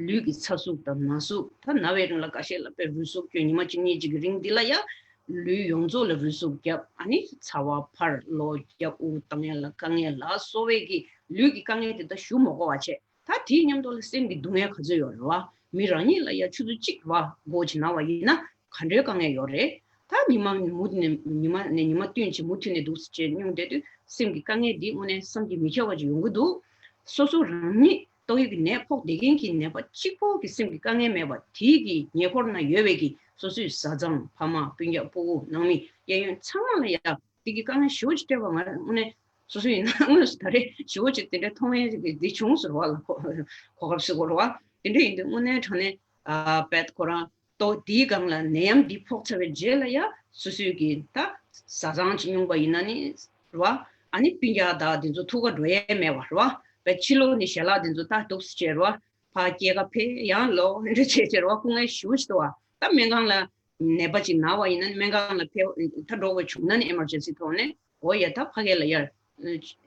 ལུས་ཀྱི་ཚ་ཟུག་དང་ན་ཟུག་ད་ན་བའི་རིང་ལ་འགའ་ཤས་ལ་དཔེ་རུས་ཟུག་སྐྱོན་ཉི་མ་གཅིག་གཉིས་གཅིག་གི་རིང་འདི་ལ་ཡ་ལུས་ཡོངས་རྫོགས་ལ་རུས་ཟུག་བརྒྱབ་ཨ་ནི་ཚ་བ་འཕར་གློ་རྒྱབ་དབུགས་བཏང་ཡས་ལ་དཀའ་ངལ་ལ་སོགས་པའི་གི་ལུས་ཀྱི་དཀའ་ངལ་དེ་ད་ཞུ་མ་དགོས་པ་བྱས། ད་དེའི་མཉམ་དུ་ལ་སེམས་ཀྱི་སྡུག་བསྔལ་ག་ཚོད་ཡོད་རེད་བ། མི་རང་ཉིད་ལ་ཡ་ཆུ་ཚོད་གཅིག་རེད་བ་མགོ་ཅིག་ན་བ་ཡིན་ན་ག་འདྲའི་དཀའ་ངལ་ཡོད་རེད། ད་ཉི་མ་མུ་མཐུད་ནས་ཉི་མ་ནས་ཉི་མ་བསྟུན་ཅིག་མུ་མཐུད་ནས་འདུག་སེ་བྱས་སྙུང་བསྡད་དུས་སེམས་ཀྱི་དཀའ་ངལ་འདི་དངོས་གནས་བསམ་གྱིས་མི་ཁྱབ་པ་ཅིག་ཡོང་གི་འདུག་སོ་སོ་རང་ཉིད་ཏོག་དབྱིབས་ཀྱི་ནད་ཕོག་བསྡད་མཁན་གྱི་ནད་པ་གཅིག་པོ་གི་སེམས་ཀྱི་དཀའ་ངལ་མེད་པ་དེའི་གི་ཉེ་འཁོར་ན་ཡོད་པའི་གི་སོ་སོའི་བཟའ་ཚང་ཕ་མ་སྤུན་ཀྱག་སྤུ་གུ་ནང་མི་གཡས་གཡོན་ཚང་མ་ལ་ཡ། དེ་གི་དཀའ་ངལ་ཞེ་པོ་ཅིག་སྤྲད་པ་ང་རང་དངོས་གནས་སོ་སོ་ཡིན་ན་དངོས་སུ་ད་རེས་ཞེ་པོ་ཅིག་དེ་འདྲའི་མཐོང་ཡས་ཅིག་འདི་བྱུང་ཟེར་བ་ལ་གོ་གོ་སྐབས་ཟེར་གོ་རེད་བ། དེ་འདྲ་ཡིན་དུས་དངོས་གནས་དྲང་གནས་ཨ་པད་ཁོ་རང་ཏོག་དེའི་སྒང་ལ་ནད་ཡམས་འདི་ཕོག་ཚར་བའི་རྗེས་ལ་ཡ་སོ་སོའི་གི་ད་བཟའ་ཚང་ཅིག་སྙུང་པ་ཡིན་ན་ནི་རེད་བ། ཨ་ནི་སྤུན་ཀྱག་དང་དེ་ཚོ་ཐུག་ག་འགྲོ་ཡས་མེད་བ་རེད་བ། པད་ཕྱི་ལོགས་ནས་ཞལ་ལག་དེ་ཚོ་ད་འདུག་སེ་བྱས་རེད་བ། ཕར་སྐྱེལ་ག་ཕེབས་ཡང་ལོག་འདྲ་བྱས་བྱས་རེད་བ། སྐུ་ངལ་ཞེ་པོ་ཅིག་འདུག་བ། ད་སྨན་ཁང་ལ། ནད་པ་ཅིག་ན་བ་ཡིན་ན་སྨན་ཁང་ལ་ཕེབས་ད་འགྲོ་དགོས་བྱུང་ན་ནི་ཨེ་མར་ཇེན་སི་ཐོག་ནས་འོ་ཡ་ད་ཕ་གི་ལ་ཡར་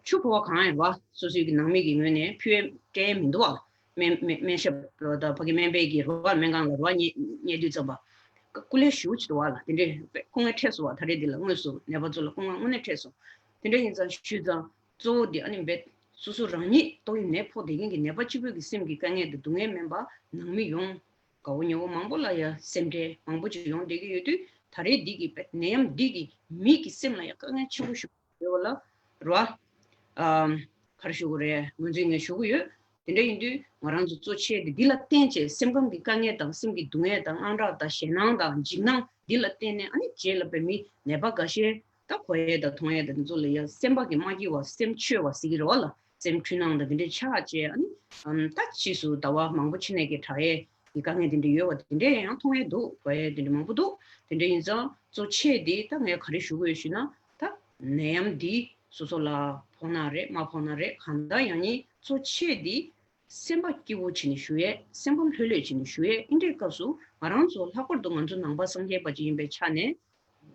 ཆུ་ཕོར་བ་གང་ཡོད་པ་སོ་སོའི་གི་ནང་མི་གི་ངོས་ནས་ཕུལ་སྤྲད་མི་འདུག་བ། སྨན་སྨན་སྨན་ཞབས་རོ་ད་ཕ་གི་སྨན་པའི་གི་རོ་བ་སྨན་ཁང་ལ་རོ་བ་ཉལ་ཉལ་དུས་ཙམ་པ་སྐུ་ལས་ཞུ་ཅི་འདུག་བ་ལ་དེ་འདྲའི་སྐུ་ངལ་འཕྲད་སོང་བ། ད་རེས་འདི་ལ་དངོས་སུ་ནད་པ་ཚོ་ལ་སྐུ་ངལ་དངོས་གནས་འཕྲད་སོང་། དེ་འདྲ་ཡིན་ཙང་ཞུས་ཙང་གཙོ་བོ་འདི་ཨ་ནི་འབད་སོ་སོ་རང་ཉིད་ཏོག་དབྱིབས་ནད་ཕོག་བསྡད་མཁན་གི་ནད་པ་གཅིག་པོའི་གི་སེམས་ཀྱི་དཀའ་ངལ་དང་སྡུག་བསྔལ་མིན་པ་ནང་མི་ཡོང་། དགའ་བོ་ཉེ་བོ་མང་པོ་ལ་ཡང་སེམས་ཁྲལ་མང་པོ་ཅིག་ཡོང་བསྡད་ཀྱི་ཡོད་དུས་ད་རེས་འདི་གི་ནད་ཡམས་འདི་གི་མི་གི་སེམས་ལ་ཡང་དཀའ་ངལ་ཆེན་པོ་ཞིག་ཡོད་པ་ལ་རོ། ཨམ། ག་རེ་ཞུ་དགོས་རེད། ངོས་འཛིན་ངས་ཞུ་གི་ཡོད། དེ་འདྲ་ཡིན་དུས་ང་རང་ཚོ་གཙོ་ཆེ་དེ་འདི་ལ་བརྟེན་བྱས་སེམས་ཁམས་ཀྱི་དཀའ་ངལ་དང་སེམས་ཀྱི་སྡུག་བསྔལ་དང་དངངས་སྐྲག་དང་ཞེད་སྣང་དང་འཇིགས་སྣང་འདི་ལ་བརྟེན་ནས་ཨ་ནི་རྗེས་ལ་བའི་མི་ནད་པ་འགའ་ཤས། ད་གོ་ཡས་དང་མཐོང་ཡས་དང་འདི་ཚོ་ལ་ཡང་སེམས་པ་གི་མ་སྐྱིད་པ་སེམས་འཆོལ་བ་ཟེར་གྱི་རེད་བ་ལ་སེམས་འཁྲུལ་སྣང་དང་འདི་འདྲའི་ཆགས་བྱས་ཨ་ནི་ཨམ་ད་ཕྱིས་སུ་ཟླ་བ་མང་པོ་ཕྱི་ནས་ཀྱི་དྲག་ཡས་ཀྱི་དཀའ་ངལ་འདི་འདྲ་ཡོད་བ་འདི་འདྲས་ཡང་མཐོང་ཡས་འདུག་གོ་ཡས་འདི་འདྲ་མང་པོ་འདུག་དེ་འདྲ་ཡིན་ཙང་གཙོ་ཆེ་འདི་ད་ངས་ག་རེ་ཞུ་དགོས་ཞུས་ན་ད་ནད་ཡམས་འདི་སོ་སོ་ལ་ཕོག་ན་རེད་མ་ཕོག་ན་རེད་གང་ལྟར་ཡང་ནི་གཙོ་ཆེ་འདི། སེམས་པ་སྐྱིད་པོ་བྱས་ནས་བཞུགས་ཡས་སེམས་ཁམས་ལྷོད་ལྷོད་བྱས་ནས་བཞུགས་ཡས་ཨིན་འདྲའི་སྐབས་སུ་ང་རང་ཚོ་ལྷག་པར་དུ་ང་ཚོ་ནང་པ་སངས་རྒྱས་པ་ཅིག་ཡིན་པའི་ཆ་ནས་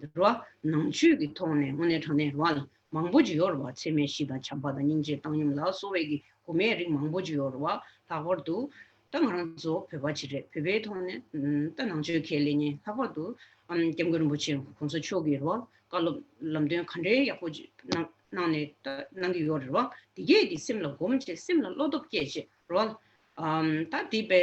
རེད་བ། ནང་ཆོས་ཀྱི་ཐོག་ནས་དངོས་གནས་དྲང་གནས་རེད་བ་ལ་མང་པོ་ཅིག་ཡོད་རེད་བ། ཚད་མེད་བཞི་དང་བྱམས་པ་དང་སྙིང་རྗེ་བཏང་སྙོམས་ལ་སོགས་པའི་གི་གོ་མའི་རིགས་མང་པོ་ཅིག་ཡོད་རེད་བ། ལྷག་པར་དུ་ད་ང་རང་ཚོ་བོད་པ་ཅིག་རེད། བོད་པའི་ཐོག་ནས་ད་ནང་ཆོས་ཁས་ལེན་མཁན་ལྷག་པར་དུ་ཨམ་སྐྱབས་མགོན་རིན་པོ་ཆེ་གོང་ས་མཆོག་གིས་རེད་བ་བཀའ་སློབ་ལམ་སྟོན་ག་འདྲའི་ཡག་པོ་ཅིག་གནང་གནང་ནས་ད་གནང་གི་ཡོད་རེད་བ། དེ་གས་དེ་སེམས་ལ་སྒོམ་བྱས་སེམས་ལ་བློ་སྟོབས་སྐྱེད་བྱས་རོལ། ཨམ་ད་དེ་པའི་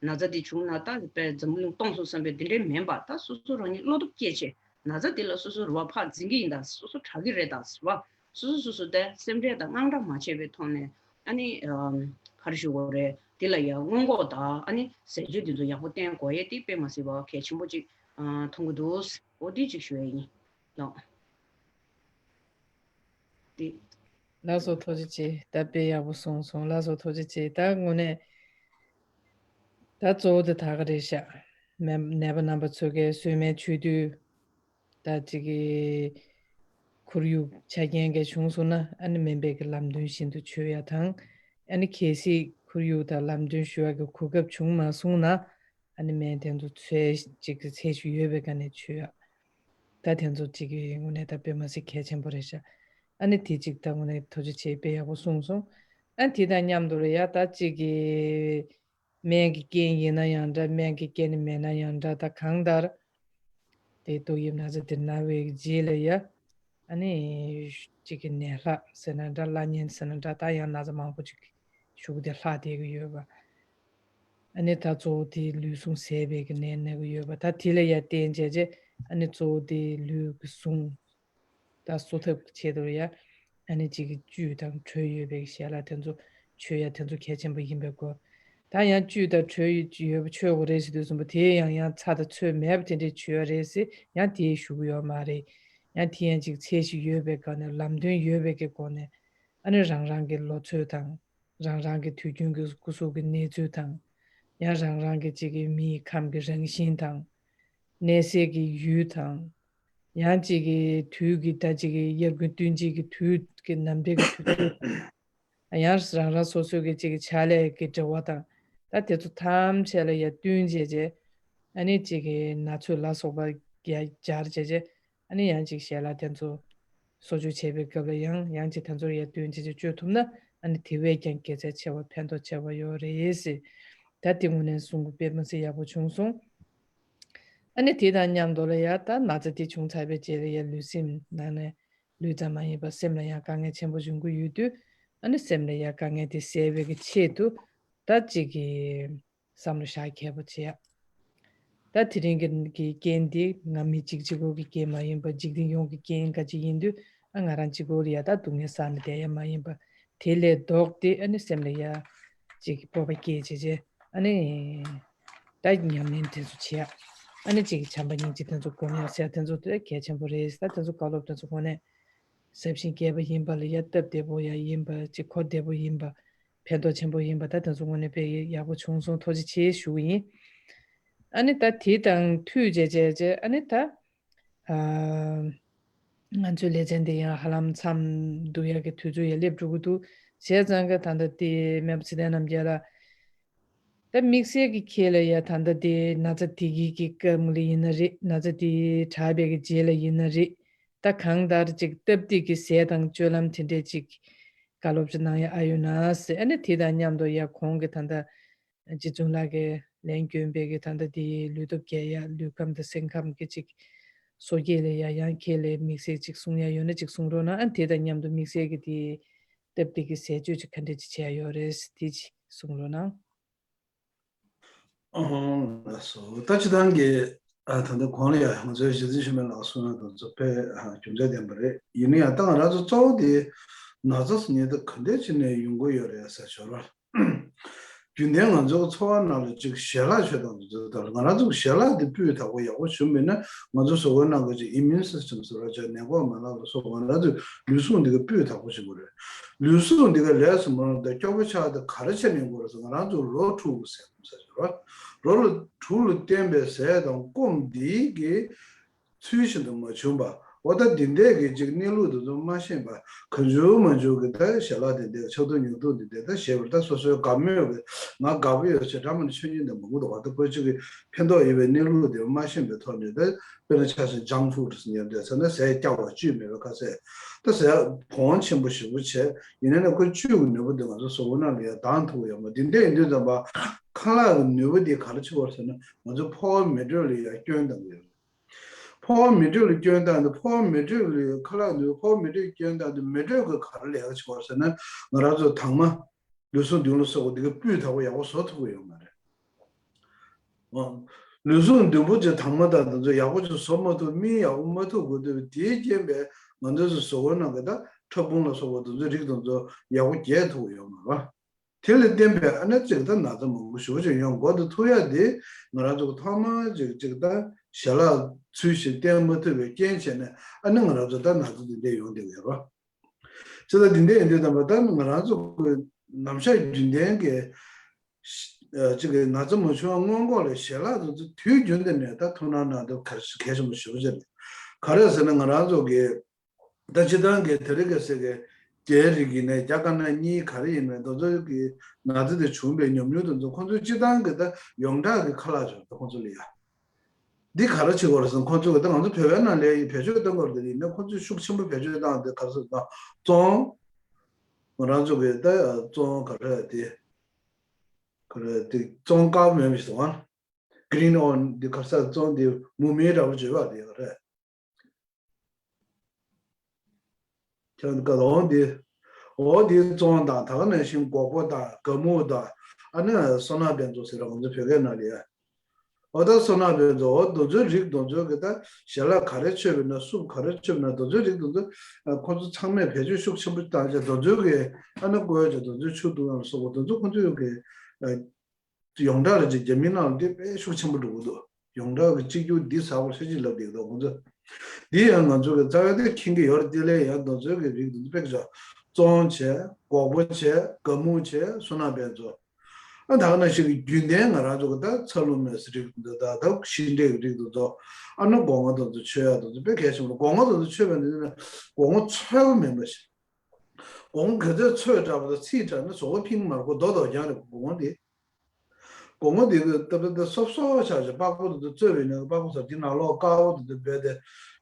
ན་ཚ་དེ་བྱུང་ན་ད་པའི་འཛམ་བུ་གླིང་སྟོངས་སོང་བསམ་པའི་དེ་འདྲའི་མིན་པ་ད་སོ་སོ་རང་ཉིད་བློ་སྟོབས་སྐྱེད་བྱས་ན་ཚ་དེ་ལ་སོ་སོ་རོལ་བ་ཕར་འཛིན་གྱི་ཡིན་ད་སོ་སོ་དྲག་གི་རེད་ད་ཟེར་བ། སོ་སོ་སོ་སོ་དེ་སེམས་ཁྲལ་དང་དངངས་སྐྲག་མ་བྱས་པའི་ཐོག་ནས་ཨ་ནི་ཨམ་ག་རེ་ཞུ་དགོས་རེད། དེ་ལ་ཡང་སྔོན་འགོག་དང་ཨ་ནི་ཟས་སྤྱོད་དེ་ཚོ་ཡག་པོ་བསྟེན་དགོས་ཡས་དེ་དཔེ་མ་སྲིད་པ་གལ་ཆེན་པོ་ཅིག་ཨ་མཐོང་གི་འདུག་འོ་དེ་ཅིག་ཞུ་ཡས་ཡིན། ལགས། དེ། ལགས་སོ་ཐུགས་རྗེ་ཆེ། ད་དཔེ་ཡག་པོ་གསུངས་སོང་། ལགས་སོ་ཐུགས་རྗེ་ཆེ། ད་དངོས་གནས་ད་གཙོ་བོ་དེ་ད་ག་རེད་ཤག་ནད་ནད་པ་རྣམ་པ་ཚོ་གའི་གསོལ་སྨན་མཆོད་དུས་ད་ཅིག་གི་ཁོར་ཡུག་ཆ་རྐྱེན་གའི་བྱུང་སོང་ན་ཨ་ནི་སྨན་པའི་གི་ལམ་སྟོན་བཞིན་དུ་མཆོད་ཡ་དང་ཨ་ནི་གལ་སྲིད་ ཁོར་ཡུག་དང་ལམ་སྟོན་ཞུ་ཡག་གི་གོ་སྐབས་བྱུང་མ་སོང་ན། ཨ་ནི་སྨན་དེ་ཚོ་ཚད་ཅིག་གི་ཚད་གཞི་ཡོད་པའི་སྒང་ནས་མཆོད་ཡག་ད་དེ་ཚོ་ཅིག་གི་དངོས་གནས་ད་དཔེ་མི་སྲིད་གལ་ཆེན་པོ་རེད་ཤག་ཨ་ནི་དེ་ཅིག་ད་དངོས་གནས་ཐུགས་རྗེ་ཆེ། དཔེ་ཡག་པོ་གསུངས་སོང་། ཨ་ནི་དེ་དང་མཉམ་དུ་ལ་ཡ་ད་ཅིག་གི་སྨན་གྱི་རྐྱེན་ཡིན་ན་ཡང་འདྲ། སྨན་གྱི་རྐྱེན་ནི་མེད་ན་ཡང་འདྲ། ད་གང་ལྟར་དེ་ཏོག་དབྱིབས་ན་ཚ་དེ་ན་བའི་རྗེས་ལ་ཡ། ཨ་ནི་གཅིག་གི་ནད་ལྷག་ཟེར་ན་འདྲ། བླ་གཉན་ཟེར་ན་འདྲ། ད་ཡང་ན་ཚ་མང་པོ་ཅིག་ཤུགས་དེ་ལྷག་བསྡད་ཀྱི་ཡོད་པ། ཨ་ནི་ད་གཙོ་བོ་དེ་ལུས་ཟུངས་ཟད་པའི་གི་ནད་ན་གི་ཡོད་པ། ད་དེ་ལ་ཡ་བརྟེན་བྱས་རྗེས་ཨ་ནི་གཙོ་བོ་དེ་ལུས་ཀྱི་ཟུངས་ད་གསོ་ཐབས་ཀྱི་ཆེད་དུ་ཡ། ཨ་ནི་གཅིག་གི་བཅུད་དང་དྲོད་ཡོད་པའི་གི་ཞལ་ལག་དེ་ཚོ་མཆོད་ཡ་དེ་ཚོ་གལ་ཆེན་པོ་ཡིན་པའི་སྐོར། ད་ཡང་བཅུད་དང་དྲོད་ཡོད་པ་མཆོད་དགོས་རེད་ཟེར་དུས་ཙམ་པ། དེ་ཡང་ཡང་ཚྭ་དང་ཚོད་མེད་པ་དེ་འདྲས་མཆོད་ཡ་རེད་ཟེར་ཡང་དེ་ཞུ་གི་ཡོད་མ་རེད། ཡང་དེ་ཡང་ཅིག་ཚད་གཞི་ཡོད་པའི་སྒང་ནས་ལམ་སྟོན་ཡོད་པའི་གི་སྒོ་ནས། ཨ་ནི་རང་རང་གི་ལོ་ཚོད་དང་། རང་རང་གི་དུས་རྒྱུན་གྱི་སྐུ་གཟུགས་ཀྱི་གནས་ཚུལ་དང་། ཡང་རང་རང་གི་གཅིག་གི་མིའི་ཁམས་ཀྱི་རང་བཞིན་དང་། གནས་སའི་གི་ཡུལ་དང་། ཡང་གཅིག་གི་དུས་ཀྱི་ད་གཅིག་གི་དབྱར་དགུན་སྟོན་དཔྱིད་ཀྱི་དུས་ཀྱི་ནམ་ཟླའི་གི་དུས་ཚོད་དང་། ཡང་རང་རང་སོ་སོའི་གི་གཅིག་གི་ཕྱག་ལས་ཀྱི་འབྲེལ་བ་དང་། ད་དེ་ཚོ་ཐམས་ཅད་ལ་ཡ་བསྟུན་བྱས་རྗེས། ཨ་ནི་གཅིག་གི་ན་ཚོད་ལ་སོགས་པ་ཡ་སྦྱར་བྱས་རྗེས། ཨ་ནི་ཡང་ཅིག་ཞལ་ལག་དེ་ཚོ་གསོ་བཅོས་བྱེད་པའི་སྐབས་ལ་ཡང་ཡང་ཅིག་དེ་ཚོར་ཡར་བསྟུན་བྱས་བྱས་བཅོས་ཐུབ་ན། ཨ་ནི་དེ་བས་ཀྱང་དགེ་མཚན་ཆེ་བ་ཕན་ཐོགས་ཆེ་བ་ཡོད་རེད་ཟེར། ད་དེ་དངོས་གནས་གསུང་གི་དཔེ་མི་སྲིད་ཡག་པོ་བྱུང་སོང་། ཨ་ནི་དེ་དང་མཉམ་དུ་ལ་ཡ་ད་ན་ཚ་དེ་བྱུང་ཚར་བའི་རྗེས་ལ་ཡ་ལུས་སེམས་ནང་ནས་ལུས་ཙམ་མ་ཡིན་པར་སེམས་ལ་ཡང་དཀའ་ངལ་ཆེན་པོ་འབྱུང་གི་ཡོད་དུས། ཨ་ནི་སེམས་ལ་ཡང་དཀའ་ངལ་དེ་སེལ་བའི་གི་ཆེད་དུ་ད་ཅིག་གི་བསམ་བློ་བཞག་མཁས་པོ་བྱེད་ཡ། ད་དེ་རིང་གི་གི་རྐྱེན་དེ་ང་མི་གཅིག་གཅིག་པོ་གི་རྐྱེན་མ་ཡིན་པ། འཇིག་རྟེན་ཡོངས་ཀྱི་རྐྱེན་ག་ཅིག་ཡིན་དུས། ཨ་ང་རང་གཅིག་པོ་ལ་ཡ་ད་སྡུག་བསྔལ་བསགས་ནས་བསྡད་ཡ་མ་ཡིན་པ། དེ་ལས་ལྡོག་སྟེ་ཨ་ནི་སེམས་ལ་ཡ་ཅིག་གི་སྤོབས་པ་སྐྱེས་བྱས་བྱས། ཨ་ནི་ད་ཉམས་ལེན་དེ་ཚོ་བྱེད་ཡ། ཨ་ནི་ཅིག་གི་བྱམས་པ་སྙིང་རྗེ་དེ་ཚོ་སྒོམ་ཡ་ཟེར་ཡ་དེ་ཚོ་དེ་གལ་ཆེན་པོ་རེད། ད་དེ་ཚོ་བཀའ་སློབ་དེ་ཚོ་དངོས་གནས་ཟབ་ཞིང་རྒྱས་པ་ཡིན་པ་ལ་ཡ་སྟབས་བདེ་པོ་ཡ་ཡིན་པ། ཅིག་གོ་བདེ་པོ་ཡིན་པ། ཕན་ཐོགས་ཆེན་པོ་ཡིན་པ། ད་དེ་ཚོ་དངོས་གནས་དཔེ་ཡག་པོ་བྱུང་སོང་། ཐུགས་རྗེ་ཆེ་ཞུ་གི་ཡིན། ཨ་ནི་ད་དེ་དང་མཐུད་བྱས་བྱས་བྱས། ཨ་ནི་ད་ཨ་ང་ཚོའི་ལེ་ཚན་འདི་ཡང་ཧ་ལམ་མཚམས་བསྡུ་ཡག་གི་དུས་ཚོད་ཡང་སླེབས་འགྲོ་གི་འདུག་བྱས་ཙང་གི་ད་ལྟ་དེ་སྨན་པ་ཚེ་བརྟན་རྣམ་རྒྱལ་ལགས། ད་དམིགས་བསལ་གྱི་ཁྱེད་ལ་ཡ་ད་ལྟ་དེ་ན་ཚ་དེ་གི་གི་སྐབས་ལ་ཡིན་ན་རེད། ན་ཚ་དེ་དྲག་པའི་གི་རྗེས་ལ་ཡིན་ན་རེད། ད་གང་ལྟར་ཅིག་སྟབས་བདེ་གི་ཟས་དང་སྤྱོད་ལམ་དེ་འདྲས་ཅིག་བཀའ་སློབ་ཅིག་གནང་ཡ་ཨ་ཡོད་ན་ཟེར། ཨ་ནི་དེ་དང་མཉམ་དུ་ཡ་གོང་གི་ད་ལྟ་རྗེ་བཙུན་ལགས་ཀྱིས་ལན་བསྐྱོན་པའི་གི་ད་ལྟ་དེ་ལུས་སྟོབས་རྒྱས་ཡ། ལུས་ཁམས་དང་སེམས་ཁམས་ཀྱི་ཅིག་གསོ་སྐྱེད་ལ་ཡ་ཡང་ཁྱེད་ལ་དམིགས་བསལ་ཅིག་གསུང་ཡ་ཡོད་ན་ཅིག་གསུང་རོགས་གནང་། ཨ་ནི་དེ་དང་མཉམ་དུ་དམིགས་བསལ་གྱི་དེ་སྟབས་བདེ་གི་ཟས་སྤྱོད་ཅིག་ག་འདྲས་ཅིག་བྱས་ཡོད་རེད་དེ་ཅིག་གསུང་རོགས་གནང་། ཨོ། ལགས་སོ། ད་སྤྱིར་བཏང་གི་ཨ་ད་ལྟ་གོང་ལ་ཡང་ང་ཚོའི་གཞི་འཛིན་ཆོས་སྨན་ལགས་གསུངས་ཡ་དང་ཚོ་དཔེ་ཨ་རྒྱུ་མཚན་ལྡན་པ་རེད། ཡིན་ན་ཡང་ད་ང་རང་ཚོ་གཙོ་བོ་དེ་ན་ཚ་ཟེར་མཁན་དེ་ག་འདྲས་བྱས་ནས་ཡོང་གི་ཡོད་རེད་ཟེར་ཞོར་བ། རྒྱུན་ལྡན་ང་ཚོའི་འཚོ་བ་ནང་ལ་ཅིག་ཞལ་ལག་མཆོད་སྟངས་དེ་ཚོ་ལྟར་ང་རང་ཚོ་ཞལ་ལག་དེ་སྤུས་དག་པོ་ཡག་པོ་བྱུང་མེད་ན། ང་ཚོ་གཟུགས་པོའི་ནང་གི་ཅིག་ཨི་མིའུན་སིས་ཊམ་ཟེར་བ་ཅིག་ནད་འགོག་མ་ལག་ལ་སོགས་ང་རང་ཚོའི་ལུས་ཟུངས་འདི་ག་སྤུས་དག་པོ་བྱེད་དགོས་རེད། ལུས་ཟུངས་འདི་ག་ལས་སུ་མ་རུང་བ་དང་སྐྱོ་པོ་ཆགས་དེ་ག་རེ་བྱས་ནས་ཡོང་དགོས་རེད་ཟེར། ང་རང་ཚོ་ལོ་དྲུག་ཟེར་ཟེར་རོ། ལོ་ལ་དྲུག་ལ་བསྟེན་པའི་ཟས་དང་སྐོམ་འདི་གི་ཚུལ་བཞིན་དུ་མ་བྱུང་བ། འོ་ད་འདི་འདྲས་ཀྱི་ཅིག་གནས་ལུགས་དེ་ཚོ་མ་ཤེས་པ། གང་བྱུང་མང་བྱུང་གི་ད་ཞལ་ལག་དེ་འདྲས་ཆག་ཐུབ་ཉོ་ཐུབ་འདི་འདྲས་ད་བཞེས་པར་ད་སོ་སོའི་དགའ་མོས་ཀྱི་ང་དགའ་པོ་ཡོད་ཟེར་འདྲ་མ་ནི་ཆོས་ཉིད་དེ་མང་པོ་འདུག་བ། ད་ཁོ་ཅིག་གི་ཕན་ཐོགས་ཡོད་པའི་གནས་ལུགས་དེ་མ་ཤེས་པའི་ཐོག་ནས་ད་དཔེར་ན་ཆ་བཞག་ན་ཇང་ཕུ་ཌི་ཟེར་མཁན་དེ་ཟེར་ན་ཟས་སྐྱ་བ་བཅུད་མེད་པའི་ཁ་ཟས་ད་ཟས་གོང་ཆེན་པོ་ཞེ་པོ་བྱས། ཡིན་ན་ནི་ཁོའི་བཅུད་ཀྱི་ནུས་པ་དེ་ང་ཚོ་གཟུགས་པོ་ནང་ལ་ཡང་ལྡང་ཐུབ་ཡོད་མ། འདི་འདྲས་ཡིན་དུས་ཙམ་པ་ཁ་ལག་གི་ནུས་པ་དེ་ག་རེ་བྱེད་དགོས་ཟེར་ན། ང་ཚོ་ཕོ་བ་མེ་དྲོད་ལ་ཡང་སྐྱོན་བཏང་གི་ཡོད། ཕོ་བ་མེ་དྲོད་ལ་སྐྱོན་བཏང་དུས་ཕོ་བ་མེ་དྲོད་ལ་ཁ་ལག་ནུས་ཕོ་བ་མེ་དྲོད་སྐྱོན་བཏང་དུས་མེ་དྲོད་ཀྱིས་ག་རེ་ལས་ཀ་བྱེད་དགོས་ཟེར་ན། ང་རང་ཚོ་དྭངས་མ་ལུས་ཟུངས་བདུན་ལ་སོགས་པ་འདི་ག་སྤུས་དག་པོ་ཡག་པོ་བཟོ་ཐུབ་ཀྱི་ཡོད་མ་རེད། ཨོ། ལུས་ཟུངས་བདུན་པོ་ཅིག་དྭངས་མ་དང་དེ་ཚོ་ཡག་པོ་ཅིག་བཟོ་མ་ཐུབ། སྨན་ཡག་པོ་མ་ཐུབ་དགོས་དུས་དེའི་རྐྱེན་པས་ང་ཚོའི་གཟུགས་པོའི་ནང་གི་ད་ཕྲ་ཕུང་ལ་སོགས་པ་དེ་ཚོའི་རིགས་དེ་ཚོ་ཡག་པོ་རྒྱས་ཐུབ་ཀྱི་ཡོད་མ་རེད། དེ་ལ་བརྟེན་པའི་ཨ་ནི་ཅིག་ད་ན་ཚ་མང་པོ་ཞེ་པོ་ཅིག་ཡོང་འགོ་དེ་ཐུག་ཡ་དེ་ང་རང་ཚོ་ཐོག་མར་ཅིག་ཅིག་ད་ཞལ་ལག་ཚུལ་བཞིན་བསྟེན་མ་ཐུབ་པའི་རྐྱེན་བྱས་ནས་ཨ་ནི་ང་རང་ཚོ་ད་ན་ཚ་དེ་འདྲ་ཡོང་བསྡད་ཡོད་རེད། ཅི་ལྟར་འདི་འདྲ་ཡིན་དུས་ཙམ་པ་ད་ང་རང་ཚོ་གི་ནམ་ཞག་རྒྱུན་ལྡན་གྱི་ཨ་ཅིག་གི་ན་ཚ་མ་བྱུང་བ་སྔོན་འགོག་ལ་ཞལ་ལག་དེ་ཚོ་དུས་རྒྱུན་དུ་ནས་ད་ཐུགས་སྣང་གནང་དེ་གལ་གལ་ཆེན་པོ་ཞེ་པོ་ཅིག་རེད། ག་རེ་ཟེར་ན་ང་རང་ཚོ་གི་ད་སྤྱིར་བཏང་གི་དེ་རིང་ཁ་སང་གི་ བརྒྱའི་རིགས་ཡིན་ནའི་བརྒྱ་དཀར་ནག་གཉིས་ག་རེ་ཡིན་ནའི་དེ་ཚོ་གི་ན་ཚ་དེ་བྱུང་བའི་ཉམས་མྱོང་དེ་ཚོ་ཁོང་ཚོའི་སྤྱི་བཏང་གི་ད་ཡོངས་གྲགས་ཀྱི་ཁ་ལག་ཅིག་རེད། ད་ཁོང་ཚོ་ལ་ཡ་འདི་ག་རེ་བྱེད་དགོས་རེད་ཟེར་ན། ཁོང་ཚོ་གི་ད་ང་ཚོ་བོད་པའི་ནང་ལ་ཡ་བེད་སྤྱོད་གཏོང་དགོས་རེད། དེ་ཡིན་ནའི་ཁོང་ཚོས་ཤུགས་ཆེན་པོ་བེད་སྤྱོད་བཏང་དེ་ག་རེ་ཟེར་ན་བཙོང་། ང་རང་ཚོ་གི་ད་བཙོང་ག་རེ་དེ་ག་རེ་དེ་བཙོང་དཀར་མེད་མི་ཞིག་འདུག་ཨ། Green Onion འདི་ག་རེ་ཟེར། བཙོང་འདི་མུ་མེན་འདྲ་པོ་བརྗོད་པ་དེ་ག་རེ། ཁྱོད་ཀ་འོང་དེ། འོ་དེ་བཙོང་དང་། ད་ག་ནང་བཞིན་སྒོག་པོ་དང་། ག་མུ་དང་། ཨ་ནི་སོ་ནག་བན་ཚོ་ཟེར་ར། ང་ཚོ་བོད་སྐད་ནང་ལ་ཡ། འོ་ད་སོ་ནག་བན་ཚོ། འོ་དེ་ཚོའི་རིགས་དེ་ཚོ་གི་ད་ཞལ་ལག་ག་རེ་མཆོད་པ་ཡིན་ན། སུབ་ག་རེ་མཆོད་པ་ཡིན་ན། དེ་ཚོའི་རིགས་དེ་ཚོ་ཁོ་ཚོ་ཚང་མས་བེད་སྤྱོད་ཤུགས་ཆེན་པོ་བཏང་བྱས། དེ་ཚོའི་གི་ཨ་ནི་བསྐོལ་བྱས་དེ་ཚོའི་ཆུ་བཏུང་ཡ་ལ་སོགས་པ་དེ་ཚོ་ཁོ་ཚོའི་གི་ཡོངས་གྲགས་རེད། ཅིག་རྒྱ་མི་ནང་ལ་དེ་དཔེ་ཤུགས་ཆེན་པོ་འགྲོ་གི་འདུག་ཡོངས་གྲགས་ཀྱི་གཅིག་གྱུར་འདི་ཟ་བར་ཤ་གཅིག་ལབ་བསྡད་འདུག་ཁོང་ཚོ། འདི་ཡང་ང་ཚོ་གི་རྩ་བའི་དེ་མཁྱེན་གྱི་ཡོད་རེད། དེ་ལས་ཡང་དེ་ཚོའི་གི་རིགས་དེ་ཚོ་དཔེ་ཆ་བཙོང་བྱས། སྒོག་པོ་བྱས། ག་མུ་བྱས། སོ་ནག་བན་ཚོ། ཨ་ད་ག་ནང་བཞིན་གི་རྒྱུན་ལྡན་ང་རང་ཚོ་གི་ད་ཚ་ལུ་མས་རིགས་འདི་དང་། ད་ཤིང་འབྲས་ཀྱི་རིགས་དེ་ཚོ། ཨ་ནི་སྒོ་ང་དེ་ཚོ་མཆོད་ཡ་དེ་ཚོ་དཔེ་གལ་ཆེན་པོ་རེད། སྒོ་ང་དེ་ཚོ་མཆོད་པ་ནི་སྒོ་ང་ཚོས་པ་མིན་པ་ཞིག་སྒོ་ང་ག་ཚོད་ཚོས་དྲགས་པ་དང་ཚིག་དྲགས་ན་ཟོག་པོ་ཕིང་མར་གོ་རྡོ་རྡོ་རྐྱང་རེད། སྒོ་ང་དེ། སྒོ་ང་དེ་གི་སྟབས་བདེ་སོབ་སོབ་ཆགས་ཀྱི། པགས་པ་དེ་ཚོ་བཙོས་པའི་ནང་གི་པགས་པ་ཚོ་དེ་ནང་ལོགས་དཀར་པོ་དེ་ཚོ་རྦད་དེ་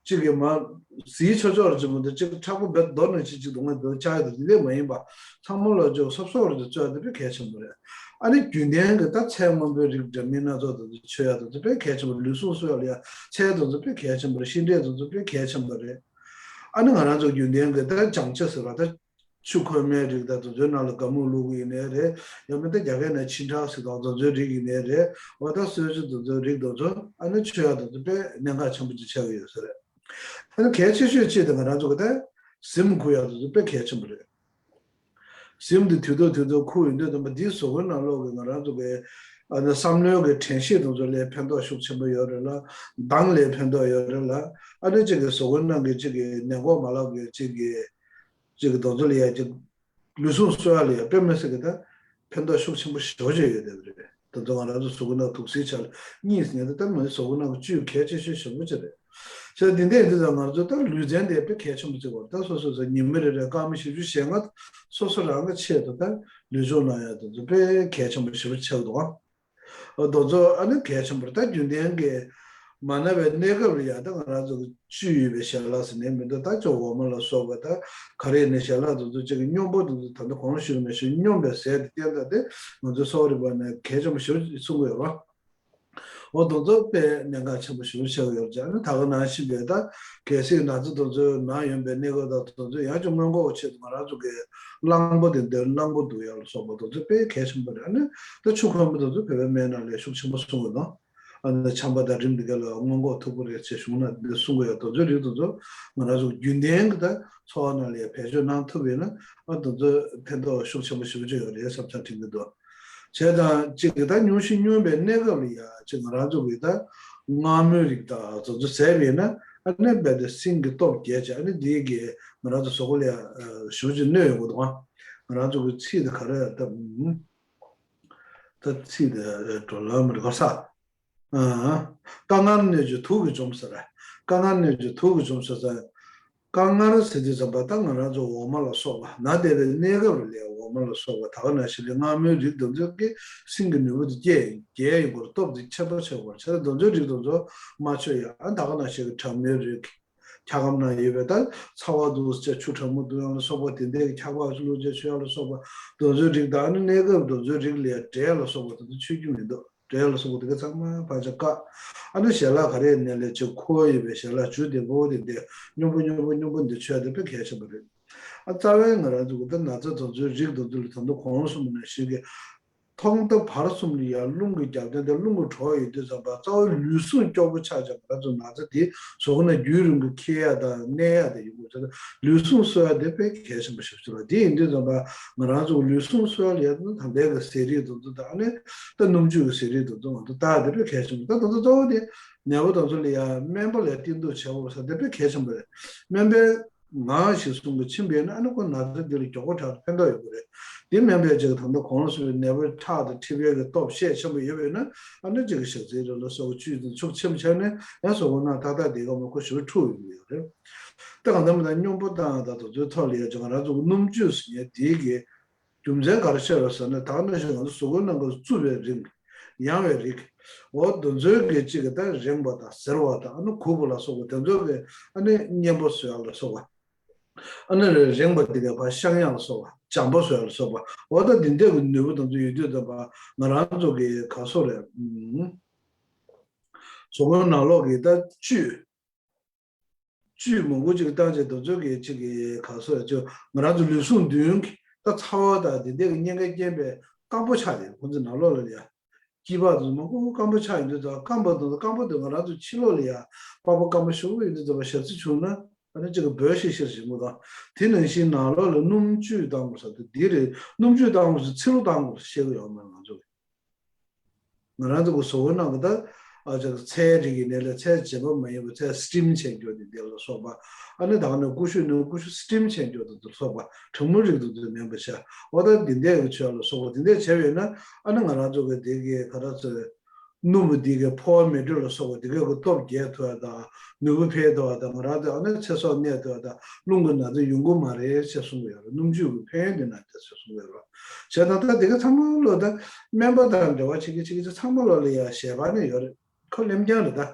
གཅིག་གི་མ་ཟིལ་ཆོག་ཆོག་རེ་གཅིག་མ་གཏོགས། གཅིག་མཁྲེགས་པོ་རྦད་རྡོ་ནང་བཞིན་གཅིག་སྒོ་ང་དེ་ཚོ་ཆགས་ཡ་དེ་དེ་འདྲས་མ་ཡིན་པ། ཚང་མ་ལོགས་ཀྱི་སོབ་སོབ་རེ་ཚོ་བཙོས་ཡ་དེ་དཔེ་གལ་ཆེན་པོ་རེད། ཨ་ནི་རྒྱུན་ལྡན་གི་ད་ཚལ་སྔོན་པོའི་རིགས་འདྲ་མིན་སྣ་ཚོགས་དེ་ཚོ་མཆོད་ཡ་དེ་ཚོ་དཔེ་གལ་ཆེན་པོ་རེད། ལུས་ཟུངས་གསོ་ཡ་ལ་ཡ་ཚལ་དེ་ཚོ་དཔེ་གལ་ཆེན་པོ་རེད། ཤིང་འབྲས་དེ་ཚོ་དཔེ་གལ་ཆེན་པོ་རེད། ཨ་ནི་ང་རང་ཚོ་རྒྱུན་ལྡན་གི་ད་སྦྱང་བྱ་ཟེར་བ་ད། ཆུ་ཁོལ་མའི་རིགས་དང་། དེ་ཚོའི་ནང་ལ་ག་མུ་བླུགས་ཡིན་ནའི་རེད། ཡང་མིན་ད་རྒྱ་སྐད་ནང་ཆིན་ཁྲག་ཟེར་དང་། དེ་ཚོའི་རིགས་ཡིན་ནའི་རེད། འོ་ད་གསོལ་ཇ་དེ་ཚོའི་རིགས་དེ་ཚོ་ཨ་ནི་མཆོད་ཡ་དེ་ཚོ་དཔེ་གནད་འགག་ཆེན་པོ་ཅིག་ཆགས་ཀྱི་ཡོད་ས་རེད། ཨ་ནི་གལ་ཆེ་ཤོས་གཅིག་དེ་ང་རང་ཚོ་གི་ད་གཟིམ་འཁུར་ཡ་དེ་ཚོ་དཔེ་གལ་ཆེན་པོ་རེད། གཟིམ་དེ་དུས་ཐོག་དུས་ཐོག་འཁུར་ཡོང་དུས་ཙམ་པ་འདིའི་གཟུགས་པོའི་ནང་ལོགས་ཀྱི་ང་རང་ཚོ་གི་ཨ་ནི་བསམ་བློའི་གི་དྲན་ཤེས་དེ་ཚོ་ལ་ཕན་ཐོགས་ཤུགས་ཆེན་པོ་ཡོད་རེད་ལ། མདངས་ལ་ཕན་ཐོགས་ཡོད་རེད་ལ། ཨ་ནི་གཅིག་གི་གཟུགས་པོའི་ནང་གི་གཅིག་གི་ནད་འགོག་མ་ལག་གི་གཅིག་གི་གཅིག་གི་དེ་ཚོ་ལ་ཡ་གཅིག་ལུས་ཟུངས་གསོ་ཡ་ལ་ཡ་དཔེ་མི་སྲིད་གི་ད་ཕན་ཐོགས་ཤུགས་ཆེན་པོ་ཞེ་པོ་ཅིག་ཡོད་བསྡད་པ་རེད། དེ་ཚོ་ང་རང་ཚོ་གཟུགས་པོའི་ནང་དུག་སེལ་ཆ་ལ་གཉིས་ཟེར་ནས་ད་ལྟ་མི་གཟུགས་པོའི་ནང་གི་བཅུད་གལ་ཆེ་ཤོས་ཞེ་པོ་ཅིག་རེད། བྱས་ཙང་འདི་འདྲ་ཡིན་དུས་ཙང་ང་ཚོ་ད་ལུས་རྩལ་འདི་དཔེ་གལ་ཆེན་པོ་བརྩི་དགོས་རེད། ད་སོ་སོ་སོ་ཉི་མ་རེ་རེ་སྐར་མ་བཞི་བཅུ་ཞེ་ལྔ་སོ་སོ་རང་གི་ཆེད་དུ་ད་ལུས་སྦྱོང་གནང་ཡ་དེ་ཚོ་དཔེ་གལ་ཆེན་པོ་ཞེ་པོ་ཆགས་འདུག་ཨ། འོ་དེ་ཚོ་ཨ་ནི་གལ་ཆེན་པོ་རེད། ད་རྒྱུན་ལྡན་གྱི་མ་ན་བའི་གནས་སྐབས་ལ་ཡ་ད་ང་རང་ཚོ་གི་བཅུད་ཡོད་པའི་ཞལ་ལག་ཟེར་ནས་མི་འདུག་ད་ཅིག་འོ་མ་ལ་སོགས་པ་ད་ག་རེ་ཡིན་ནའི་ཞལ་ལག་དེ་ཚོ་གཅིག་གི་སྙོམས་པོ་དེ་ཚོ་ད་ལྟ་གོང་ཞུས་ནང་བཞིན་སྙོམས་པའི་ཟས་དེ་བསྟེན་སྟངས་དེ་ང་ཚོའི་གསོ་བ་རིག་པ་ནས་གལ་ཆེན་པོ་ཞེ་པོ་གསུང་གི་ཡོད་པ། འོ་དེ་ཚོ་དཔེ་གནད་འགག་ཆེན་པོ་ཞེ་པོ་ཆགས་ཡོད་ཅིང་། ཨ་ནི་ད་ག་ནང་བཞིན་པའི་ད་གལ་སྲིད་ན་ཚ་དེ་ཚོའི་ནང་ཡོད་པའི་གནས་སྐབས་དང་དེ་ཚོ་ཡང་ཅིག་སྔོན་འགོག་ཆེད་དུ་ང་རང་ཚོ་གི་གླང་པོ་དེ་འདོན། གླང་པོ་བསྡུ་ཡག་ལ་སོགས་པ་དེ་ཚོ་དཔེ་གལ་ཆེན་པོ་རེད། ཨ་ནི་ད་ཆུ་ཁོལ་མ་དེ་ཚོ་བོད་པའི་སྨན་ནང་ལ་ཤུགས་ཆེན་པོ་གསུང་གི་འདུག་ཨ་ནི་ཆམ་པ་དང་རིམས་འདི་ག་ལ་སྔོན་འགོག་ཐུབ་ཀྱི་རེད་ཅེས་གཞུང་ནང་འདི་གསུང་གི་ཡོད། དེ་ཚོའི་རིགས་དེ་ཚོ་ང་རང་ཚོ་རྒྱུན་ལྡན་གྱི་ད་འཚོ་བ་ནང་ལ་ཡང་བེད་སྤྱོད་གནང་ཐུབ་ཡོད་ན། ཨ་དེ་ཚོ་ཕན་ཐོགས་ཤུགས་ཆེན་པོ་ཞེ་པོ་ཅིག་ཡོད་རེད་བསམ་འཆར་འཕྲིན་གྱི་འདུག་བྱས་ཙང་གཅིག་གི་ད་སྙུང་གཞི་སྙུང་བའི་གནས་སྐབས་ལ་ཡ་གཅིག་ང་རང་ཚོ་གི་ད་མངར་མོའི་རིགས་དང་དེ་ཚོ་བཟས་པ་ཡིན་ན། ཨ་ནི་རྦད་དེ་སྲིན་གྱི་སྟོབས་རྒྱས་བྱས། ཨ་ནི་འདི་གིས་ང་རང་ཚོ་གཟུགས་པོ་ལ་ཡ་ཞེ་པོ་ཅིག་གནོད་ཡོང་གི་འདུག་ཨ་ང་རང་ཚོ་གི་ཚིག་དེ་ག་རེ་ད་ད་ཚིག་དེ་འགྲོ་ལམ་རེད་ག་ས། ཨ། དཀར་མངར་གནོད་བྱེད་དུག་གིས་འཇོམས་ཟེར། དཀར་མངར་གནོད་བྱེད་དུག་གིས་འཇོམས་ཟེར་ཟེར། དཀར་མངར་ཟེར་དུས་ཙམ་པ་ད་ང་རང་ཚོ་འོ་མ་ལ་སོགས་པ། ན་བསྡད་པའི་གནས་སྐབས་ལ་འོ་མ་ལ་སོགས་པ། ད་ག་ནང་བཞིན་གྱི་མངར་མོའི་རིགས་དེ་ཚོ་གིས་སྲིན་གྱི་ནུས་པ་དེ་རྒྱས་རྒྱས་ཡོང་གི་རེད། སྟོབས་དེ་ཆེན་པོ་ཆགས་ཀྱི་རེད། བྱས་ཙང་དེ་ཚོའི་རིགས་དེ་ཚོ་མ་མཆོད་ཡ། ཨ་ད་ག་ནང་བཞིན་གྱི་གྲང་མོའི་རིགས། འཁྱག་སྒམ་ནང་ཡོད་པའི་ད་ཚ་བ་འདུག་ཟེར་ཆུ་གྲང་མོ་འདུག་ཡང་ལ་སོགས་པ་དེ་འདྲའི་འཁྱག་པ་བླུགས་བྱས་མཆོད་ཡ་ལ་སོགས་པ་དེ་ཚོའི་རིགས་དང་། ཨ་ནི་གནས་སྐབས་དེ་ཚོའི་རིགས་ལ་འབྲས་ལ་སོགས་པ་དེ་ཚོ་མཆོད་རྒྱུ་མི་འདུག་འབྲས་ལ་སོགས་པ་དེ་ག་ཚང་མ་ཕར་ཆ་བཀག་ཨ་ནི་ཞལ་ལག་ག་རེ་ནས་ལས་ཅིག་ཁོལ་ཡོད་པའི་ཞལ་ལག་ཆུ་བདེ་པོ་དེ་འདྲ་སྙོམས་པོ་སྙོམས་པོ་སྙོམས་པོ་འདི་མཆོད་ཡ་དེ་དཔེ་གལ་ཆེན་པོ་རེད། ཨ་རྩ་བའི་ང་རང་ཚོ་གི་ད་ན་ཚ་དེ་ཚོའི་རིགས་དེ་ཚོ་ལ་ད་དུང་གོང་གསུངས་པ་ནང་བཞིན་གྱི་ཐོག་མཐའ་བར་གསུམ་ལ་ཡང་རླུང་གི་རྒྱབ་རྟེན་དེ་རླུང་གི་གྲོགས་ཡིན་དུས་ཙམ་པ། རྩ་བའི་ལུས་ཟུངས་སྐྱོ་པོ་ཆགས་ཀྱང་ང་ཚོ་ན་ཚ་དེ་གཟུགས་ནང་རྒྱུན་རིང་པོ་འཁྱེར་ཡ་དང་གནས་ཡ་དེ་ཡོང་གི་རེད། ལུས་ཟུངས་གསོ་ཡ་དེ་དཔེ་གལ་ཆེན་པོ་ཞིག་ཆགས་པ་དེ་ཡིན་དུས་ཙམ་པ། ང་རང་ཚོ་ལུས་ཟུངས་གསོ་ཡ་ལ་ཡ་ད་ལྟའི་གི་ཟས་རིགས་དེ་ཚོ་དང་། ཨ་ནི་ད་སྣུམ་བཅུད་ཀྱི་ཟས་རིགས་དེ་ཚོ་ང་ཚོ་ད་དེ་དཔེ་གལ་ཆེན་པོ། ད་དེ་ཚོ་གཙོ་བོ་དེ་ནད་པ་དེ་ཚོ་ལ་ཡ་སྨན་པ་ལ་བསྟེན་གཏུག་བྱེད་དགོས་ས་དེ་དཔེ་གལ་ཆེན་པོ་རེད། སྨན་པའི་ ངང་ཞིག་གསུང་གི་ཕྱིན་པས་ན། ཨ་ནི་ཁོ་ན་ཚ་འདི་ལ་མགྱོགས་པོ་དྲག་ཏུ་ཕན་ཐོགས་ཡོང་གི་རེད། དེ་མིན་པའི་ཅིག་ད་ལྟ་གོང་ལ་གསུངས་པའི་ནད་པའི་ཁྲག་དང་མཁྲིས་པའི་གི་སྟོབས་ཤས་ཆེན་པོ་ཡོད་པས་ན། ཨ་ནི་ཅིག་གི་ཞག་ཚིལ་རིགས་ལ་སོགས་བཅུད་དང་ཤུགས་ཆེན་པོ་ཆགས་ནས་ཡང་གཟུགས་པོ་ནང་ཏག་ཏག་དེ་ག་མ་ཁོ་ཞུ་འཁྲུག་ཡོང་གི་ཡོད་རེད། ད་གང་ལྟར་མི་ད་སྙོམས་པོ་བཏང་ཡང་ད་དུ་ཚོའི་ཐོག་ལ་ཡང་ཅིག་ང་རང་ཚོ་གི་སྣུམ་བཅུད་ཟེར་མཁན་དེའི་གི་རྒྱུ་མཚན་ག་རེ་བཤད་རོགས་ཟེར་ན། ད་ག་ནང་བཞིན་ང་ཚོ་གཟུགས་པོའི་ནང་གི་རྩུབ་པའི་རིགས། ཡང་བའི་རིགས། འོ་དེ་ཚོའི་གི་གཅིག་གི་ད་རེངས་པ་དང་གཟེར་བ་དང་། ཨ་ནི་གུག་པ་ལ་སོགས་པ་དེ་ཚོའི་གི་ཨ་ནི་མཉེན་པོ་བཟོ་ཡག་ལ་སོགས་པ། ཨ་ནི་རེངས་པ་དེ་ག་ཕར་བཤང་ཡག་ལ་སོགས་པ། འཇམ་པོ་བཟོ་ཡག་ལ་སོགས་པ། འོ་ད་འདི་འདྲའི་གི་ནུས་པ་དེ་ཚོ་ཡོད་དུས་ཙམ་པ་ང་རང་ཚོ་གི་ག་སོགས་རེད། ཨུམ། གཟུགས་པོའི་ནང་ལོགས་གི་ད་བཅུད། བཅུད་མང་པོ་ཅིག་བཏང་བྱས་དེ་ཚོ་གི་ཅིག་གི་ག་སོགས་ཅིག་ང་རང་ཚོ་ལུས་ཟུངས་བདུན་གྱི་ད་ཚ་བ་དང་དེ་འདྲ་གི་གཉན་ཁ་རྐྱེན་པས་སྐམ་པོ་ཆགས་ཏེ། ཁོང་ཚོའི་ནང་ལོགས་ལ་ཡ་སྐྱི་པགས་དེ་ཚོ་མང་པོ་སྐམ་པོ་ཆགས་ཡོང་དུས་ཙམ། སྐམ་པ་དེ་ཚོ་སྐམ་པོ་དེ་ང་རང་ཚོ་ཕྱི་ལོགས་ལ་ཡ་པགས་པ་སྐམ་པོ་ཞེ་པོ་ཡོང་དུས་ཙམ་པ་ཞག་ཚི་བྱུང་ན། ཨ་ནི་ཅིག་གི་འབོལ་ཤིག་ཤིག་བྱེད་མོ་དང་། དེ་ནང་བཞིན་ནང་ལོགས་ལ་སྣུམ་བཅུད་བཏང་དགོས་ས་དེ་འདི་རེད། སྣུམ་བཅུད་བཏང་དགོས་ས་ཚི་ལུ་བཏང་དགོས་ས་བཤད་གི་ཡོད་མ་རེད་ང་ཚོ་གི། ང་རང་ཚོ་གི་གཟུགས་པོའི་ནང་གི་ད་ཨ་ཅག་ཚལ་རིགས་ཡིན་ནའི་ལས། ཚལ་བྱེད་པ་མ་ཡིན་པ་ཚལ་སི་ཊིམ་བྱས་འགྱོ་དེ་འདི་ལ་སོགས་པ། ཨ་ནི་ད་ག་ནས་ཀུ་ཤུ་ནི་ཀུ་ཤུ་སི་ཊིམ་བྱས་འགྱོ་དེ་ལ་སོགས་པ། གྲང་མོ་རིགས་དེ་ཚོ་མིན་པ་བྱ། འོ་ད་འདི་འདྲའི་གི་ཆོས་ལ་སོགས་པ་འདི་འདྲ་བྱས་པས་ན། ཨ་ནི་ང་རང་ཚོ་གི་འདི་གི་ག་རེ་ཟེར། སྣུམ་པ་འདི་གི་ཕོ་བ་མེ་དྲོད་ལ་སོགས་པ་འདི་གའི་གི་སྟོབས་རྒྱས་ཐུབ་ཡ་དང་། ནུས་པ་འཕེལ་ཐུབ་ཡ་དང་། ང་རང་ཚོ་ཨ་ནི་ཚེ་སྲོག་གནས་ཐུབ་ཡ་དང་། རླུང་གི་ན་ཚ་ཡོང་གི་མ་རེད་ཅེས་གསུངས་ཡོད་རེད། སྣུམ་བཅུད་ཀྱི་ཕན་ཡོན་འདི་ན་དེ་ཚོ་གསུངས་ཡོད་རེད། བྱས་ཙང་ད་འདི་ག་ཚང་མ་ལོ་ད་སྨན་པ་དང་འབྲེལ་བ་བྱེད་ཀྱི་བྱེད་ཀྱི་ཚང་མ་ལོ་ལ་ཡ་ཞལ་པར་ནས་ཡོད་རེད། ཁོ་ལེམ་རྐྱང་རེད་ད།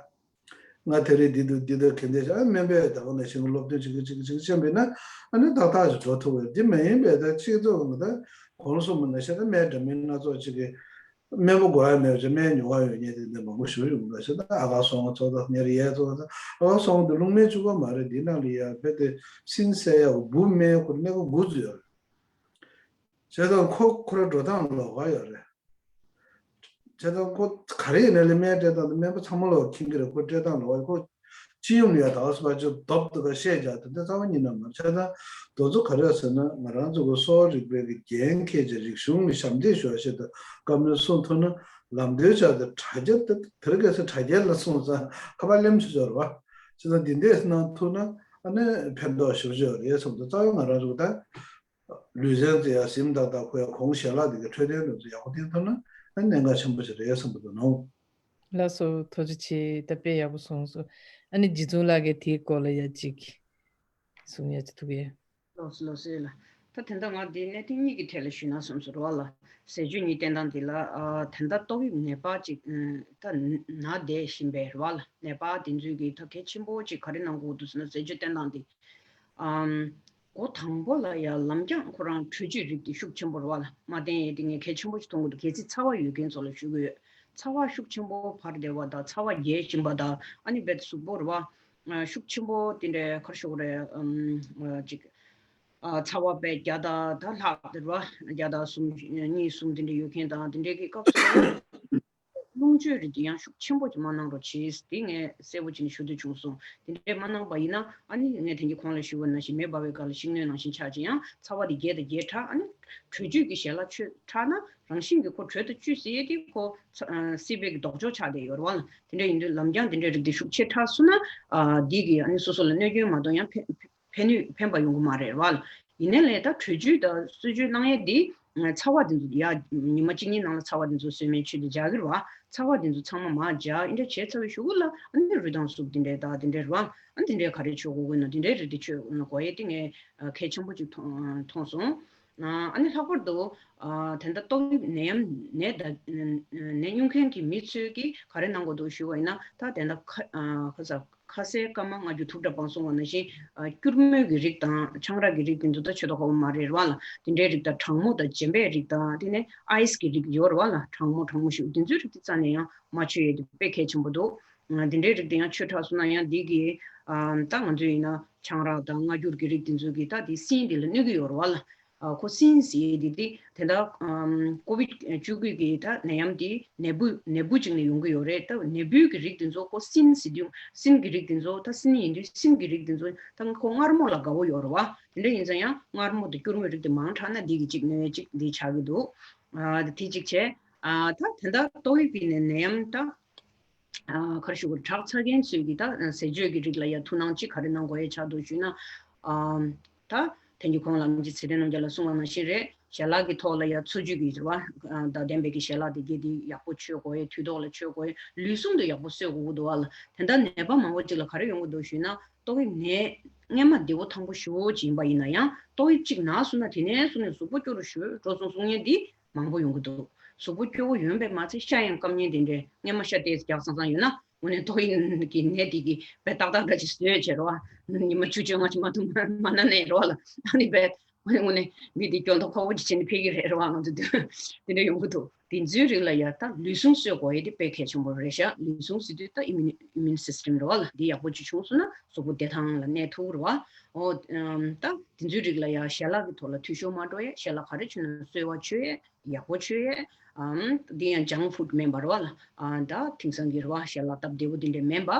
ང་དེ་རེད་འདི་འདུག་འདི་འདུག་གལ་ཏེ་ཨ་སྨན་པས་ད་ག་ནང་བཞིན་སློབ་སྟོན་བྱེད་ཀྱི་བྱེད་ཀྱི་བྱེད་ཀྱི་ཕྱིན་པས་ན། ཨ་ནི་ཏག་ཏག་ཅིག་འགྲོ་ཐུབ་པ་རེད། འདི་མ་ཡིན་པའི་ད་སྤྱི་ཚོགས་ནང་ད་གོང་ལ་གསུངས་པ་ནང་བཞིན་ད་སྨན་འདྲ་མིན་སྣ་ཚོགས་ཅིག་གི་སྨན་པ་དགོས་ཡ་མེད་ཅེས་སྨན་ཉོ་ག་ཡོད་མཁན་དེ་འདྲ་མང་པོ་ཞིག་ཡོང་གི་འདུག་ཟེར། ད་ཨ་ཁ་སོང་ཚོགས་ད་ཉེར་ཡས་ཚོགས་ད་ཨ་ཁ་སོང་དུ་རླུང་མེ་བཅུག་ག་མ་རེད། འདི་ནང་ལ་ཡ་རྦད་དེ་སྲིན་བསད་ཡ་འབུ་སྨན་ཁོ་སྨན་ཁོ་འགོ་བཙུགས་ཡོད་རེད། བྱས་ཙང་ཁོ་ཁོ་ར་འགྲོ་སྟངས་ལོགས་ཀ་ཡོད་རེད། བྱས་ཙང་ཁོ་ག་རེ་ཡིན་ནའི་ལས་སྨན་སྤྲད་སྟངས་དེ་སྨན་པ་ཚང་མ་ལོག་མཁྱེན་གྱི་རེད། ཁོ་སྤྲད་སྟངས་ལོགས་ཀ་ཡོད། ཁོ་སྤྱི་ཡོངས་ལ་ཡ་ད་ག་སོ་པ་ཅིག་རྡོབ་ཏུ་ག་བཤད་རྒྱག་དེ་འདྲ་རྩ་བ་ཉིད་ནས་མ་རེད། བྱས་ཙང་དེ་ཚོ་ག་རེ་ཟེར་ན། ང་རང་ཚོ་གི་གསོ་བ་རིག་པའི་གི་འགན་འཁྱེར་བྱས། རིག་གཞུང་གི་ཞབས་འདེགས་ཞུ་བ་ཞིག་ཏུ་བཀའ་མོལ་གསུང་ཐུབ་ན། ལམ་སྟོན་བྱ་དེ་དྲ་རྒྱ་དེ་དེར་གལ་སྲིད་དྲ་རྒྱ་ལ་སོང་ཙང་ཁ་པར་ལེམ་ཆོག་ཆོག་རེད་བ། བྱས་ཙང་འདི་འདྲས་གནང་ཐུབ་ན་ཨ་ནི་ཕན་ཐོགས་ཞེ་པོ་ཅིག་ཡོད་རེད་བསམ་འདུག་རྩ་བའི་ང་རང་ཚོ་གི་ད་ལུས་རྩལ་དེ་ཡང་ཟིན་ཏག་ཏག་ཁོ་ཡང་གོང་ཞལ་ལག་དེ་གའི་འཕྲོད་བསྟེན་དེ་ཚོ་ཡག་པོ་བསྟེན་ཐུབ་ན་ཨ་ནི་གནད་འགག་ཆེན་པོ་ཞིག་རེད་བསམ་གྱི་འདུག་ནོ། ལགས་སོ། ཐུགས་རྗེ་ཆེ། ད་དཔེ་ཡག་པོ་གསུངས་སོང་། ཨ་ནི་རྗེ་བཙུན་ལགས་ཀྱིས་དེའི་སྐོར་ལ་ཡ་གཅིག་གསུང་ཡ་ཅིག་ཐུག་གི། ལགས་སོ་ལགས་སོ་ལགས། ད་དེ་འདྲ་ང་འདི་གནད་དོན་གཉིས་ཀྱི་ཐད་ལ་ཞུས་ན་བསམ་སོང་རེད་བ་ལ། ཟས་སྤྱོད་གཉིས་བསྟེན་སྟངས་འདི་ལ་ཨ་ད་ལྟ་ཏོག་དབྱིབས་ནད་པ་ཅིག་ཨ་ད་ན་བསྡད་བཞིན་པའི་རེད་བ་ལ། ནད་པ་དེ་ཚོས་ཀྱིས་ད་གལ་ཆེན་པོ་ཅིག་ག་རེ་གནང་དགོས་འདུག་ཟེར་ན། ཟས་སྤྱོད་བསྟེན་སྟངས་འདི་ཨམ། འགོ་དང་པོ་ལ་ཡ་ལམ་རྐྱང་ཁོ་རང་དྲོད་བཅུད་རིགས་དེ་ཤུགས་ཆེན་པོ་རེད་བ་ལ། མ་བསྟེན་ཡས་དེ་ངས་གལ་ཆེན་པོ་ཞིག་མཐོང་གི་འདུག་གལ་སྲིད་ཚ་བ་ཡོད་མཁན་ཚོ་ལ་ཞུ་གི་ཡོད། ཚ་བ་ཤུགས་ཆེན་པོ་འཕར་བསྡད་པ་དང་། ཚ་བ་རྒྱས་བཞིན་པ་དང་། ཨ་ནི་རྦད་དེ་གཟུགས་པོ་རེད་བ། ཤུགས་ཆེན་པོ་དེ་འདྲའི་ག་རེ་ཞུ་དགོས་རེད། ཨམ། ཅིག་ཨ་ཚ་བ་དཔེ་བརྒྱ་དང་ད་ལྷག་དེ་རེད་བ། བརྒྱ་དང་གསུམ་གཉིས་གསུམ་དེ་འདྲ་ཡོད་མཁན་དང་། དེ་འདྲའི་གི་སྐབས་སུ་རླུང་བཅོས་རིགས་དེ་ཡང་ཤུགས་ཆེན་པོ་ཅིག་མ་གནང་རོགས་གྱིས། དེ་ངས་གསལ་པོ་བྱས་ནས་ཞུ་འདོད་བྱུང་སོང་། དེ་འདྲས་མ་གནང་པ་ཡིན་ན། ཨ་ནི་ངས་དེང་གི་གོང་ལ་ཞུས་པ་ནང་བཞིན་མེ་འབར་བའི་སྒང་ལ་ཤིང་སྣོད་ནང་བཞིན་ཆགས་ཀྱི། ཡང་ཚ་བ་དེ་རྒྱས་དང་རྒྱས་དྲགས། ཨ་ནི་དྲོད་བཅུད་ཀྱི་ཞལ་ལག་མཆོད་དྲགས་ན། རང་བཞིན་གྱིས་ཁོ་དྲོད་དང་བཅུད་ཟེར་ཡས་དེ་ཁོ་ཚ་ཨ་སྲིད་པའི་གི་ལྡོག་ཕྱོགས་ཆགས་བསྡད་ཡོད་རེད་བ་ལ། དེ་འདྲ་ཡིན་དུས་ལམ་རྐྱང་དེ་འདྲའི་རིགས་དེ་ཤུགས་ཆེ་དྲགས་སོང་ན། ཨ་འདི་གིས་ཨ་ནི་སོ་སོ་ལ་གནོད་སྐྱོན་མ་གཏོགས་ཡང་ཕན་ཕན་ནུས་ཕན་པ་ཡོང་གི་མ་རེད་བ་ལ། ཡིན་ནའི་ལས་ད་དྲོད་བཅུད་དང་གསོལ་མཆོད་གནང་ཡས་འདི་ཚ་བ་འདི་ཚོ་ཡ་ཉི་མ་གཅིག་གཉིས་ནང་ལ་ཚ་བ་འདི་ཚོ་གསོལ་སྨན་མཆོད་དེ་རྒྱག་གི་རེད་བ། ཚ་བ་འདི་ཚོ་ཚང་མ་མར་རྒྱག་འདི་འདྲ་བྱས་ཚར་བའི་གཞུག་གུ་ལ། ཨ་ནི་རུས་ཐང་སུབ་འདི་འདྲའི་དང་འདི་འདྲའི་རེད་བ། ཨ་འདི་འདྲའི་ག་རེ་མཆོད་དགོས་ཀྱི་ན་འདི་འདྲའི་རིགས་དེ་མཆོད་དགོས་ཡས་དེ་ངས་གལ་ཆེན་པོ་ཅིག་མཐོང་མཐོང་སོང་། ཨ་ནི་ལྷག་པར་དུ་ཨ་ད་ལྟ་ཏོག་དབྱིབས་ནད་ཡམས་ནད་ད་ནད་མྱོང་མཁན་གྱི་མི་ཚོས་ཀྱིས་ག་རེ་གནང་དགོས་འདུག་ཞུས་པ་ཡིན་ན། ད་དེ་འདྲ་ཁ་ཨ་ཁ་ས་ཁ་ཟས་སྐར་མ་ལྔ་བཅུ་དུག་དྲག་སྦང་སོང་བ་ནང་བཞིན། ཨ་སྐྱུར་མོས་ཀྱི་རིགས་དང་ཆང་རག་གི་རིགས་དེ་ཚོ་ད་མཆོད་ཐུབ་ཀྱི་མ་རེད་བ་ལ། དེ་འདྲའི་རིགས་དང་གྲང་མོ་དང་རྗེན་པའི་རིགས་དང་། དེ་ནས་ཨའི་སི་གི་རིགས་ཡོད་རེད་བ་ལ། གྲང་མོ་གྲང་མོ་ཞིག་དེ་ཚོའི་རིགས་དེ་རྩ་ནས་ཡང་མ་མཆོད་ཡས་དེ་དཔེ་གལ་ཆེན་པོ་འདུག་ཨ་དེ་འདྲའི་རིགས་དེ་ཡང་མཆོད་དྲགས་སོང་ན་ཡང་འདི་གི་ཨ་ད་ང་ཚོ་ཡིན་ན་ཆང་རག་དང་སྔ་འགྱུར་གྱི་རིགས་དེ་ཚོ་གིས་ད་དེ་སྲིན་དེ་ལ་གནོད་ཀྱི་ཡོད་རེད་བ་ལ། ཨ་ཁོ་སྲིན་ཟེར་ཡས་དེ་དེ་དེ་འདྲ་ཨམ་ཀོ་བིད་བཅུ་དགུ་གི་ད་ནད་ཡམས་དེ་ནད་འབུ་ནད་འབུ་ཅིག་ནས་ཡོང་གི་ཡོད་རེད། ད་ནད་འབུ་གི་རིགས་དེ་ཚོ་ཁོ་སྲིན་ཟེར་དུས་སྲིན་གི་རིགས་དེ་ཚོ་ད་སྲིན་ཡིན་དུས་སྲིན་གི་རིགས་དེ་ཚོ་ད་ཁོ་མངར་མོ་ལ་དགའ་བོ་ཡོད་རེད་བ། དེ་འདྲ་ཡིན་ཙང་ཡང་མངར་མོ་དང་སྐྱུར་མོའི་རིགས་དེ་མང་དྲགས་ན་འདི་གི་གཅིག་གནོད་ཡས་གཅིག་འདི་ཆགས་ཀྱི་འདུག་ཨ་དེ་གཅིག་བྱས། ཨ་ད་དེ་འདྲ་ཏོག་དབྱིབས་ཀྱི་ནད་ནད་ཡམས་ད། ཨ་ག་རེ་ཞུ་དགོས། དྲག་ཚར་མཁན་ཚོས་ཀྱིས་ད་ཟས་སྤྱོད་ཀྱི་རིགས་ལ་ཡ་ཐུགས་སྣང་ཅིག་ག་རེ་གནང་དགོས་ཡས་ཆགས་འདུག་ཞུས་ན། ཨ་ད་ཐེངས་ཀྱི་གོང་ལ་ཨམ་ཆི་ཚེ་བརྟན་རྣམ་རྒྱལ་ལགས་གསུངས་པ་ནང་བཞིན་རེད། ཞལ་ལག་གི་ཐོག་ལ་ཡ་འཚོ་བཅུད་ཀྱི་རེད་བ། ཨ་ད་ལྡན་པའི་གི་ཞལ་ལག་དེ་གས་དེ་ཡག་པོ་མཆོད་དགོས་ཡས། དུས་ཐོག་ལ་མཆོད་དགོས་ཡས། ལུས་ཟུངས་དེ་ཡག་པོ་གསོ་དགོས་ཀྱི་འདུག་བ་ལ། དེ་འདྲ་ནད་པ་མང་པོ་ཅིག་ལ་ག་རེ་ཡོང་གི་འདུག་ཞུས་ན། ཏོག་དབྱིབས་ནད་སྔན་མ་བདེ་པོ་ཐང་པོ་ཞེ་པོ་ཅིག་ཡིན་པ་ཡིན་ན་ཡང་། ཏོག་དབྱིབས་གཅིག་ན་སོང་ན་དེ་ནས་བཟུང་ནས་གཟུགས་པོ་སྐྱོ་རུ་ཞེ་པོ་འགྲོ་སོང་གསུང་མཁན་འདི་མང་པོ་ཡོང་གི་འདུག་གཟུགས་པོ་སྐྱོ་པོ་ཡོང་པས་མ་ཚད་ཤ་ཡང་སྐམ་མཁན་དེ་འདྲས། སྔན་མ་ཤ་ཏོག་ཙམ་རྒྱགས་ཚང་ཚང་ཡོད་ན། དངོས་གནས་ཏོག་དབྱིབས་ཀྱི་ནད་དེ་གིས་དཔེ་ཏག་ཏག་འདྲ་ཅིག་བཟོས་བྱས་རེད་བ། ཉི་མ་བཅུ་བཅོ་ལྔ་ཅིག་མ་གཏོགས་མ་ན་ནས་རེད་བ་ལ། ཨ་ནི་དཔེ་དངོས་གནས་མི་དེ་སྐྱོན་ཐོག་ཁོག་པོ་ཅིག་བྱས་ནས་ཕེབས་ཀྱི་རེད་རེད་བ། ང་ཚོ་དུས་དེ་འདྲ་ཡོང་གི་འདུག་དེ་ཚོའི་རིགས་ལ་ཡ་ད་ལུས་ཟུངས་གསོ་དགོས་ཡས་དེ་དཔེ་གལ་ཆེན་པོ་རེད་ཤག་ལུས་ཟུངས་ཟེར་དུས་ད་ཨི་མིན་ཨི་མིན་སིས་ཊམ་རེད་བ་ལ། འདི་ཡག་པོ་ཅིག་བྱུང་སོང་ན་གཟུགས་པོ་བདེ་ཐང་ལ་གནས་ཐུབ་རེད་བ། ཨོ་ད་དེ་ཚོའི་རིགས་ལ་ཡ་ཞལ་ལག་གི་ཐོག་ལ་འཐུས་ཤོར་མ་འགྲོ་ཡས། ཞལ་ལག་ག་རེ་མཆོད་ན་སོལ་བ་མཆོད་ཡས། ཡག་པོ་མཆོད་ཡས། ཨམ། འདི་ཡང་ཇང་ཕུཌ་མིན་པ་རེད་བ་ལ། ཨ་ད་དེང་སང་གི་རེད་བ། ཞལ་ལག་སྟབས་བདེ་པོ་འདི་འདྲས་མིན་པ། ཨ་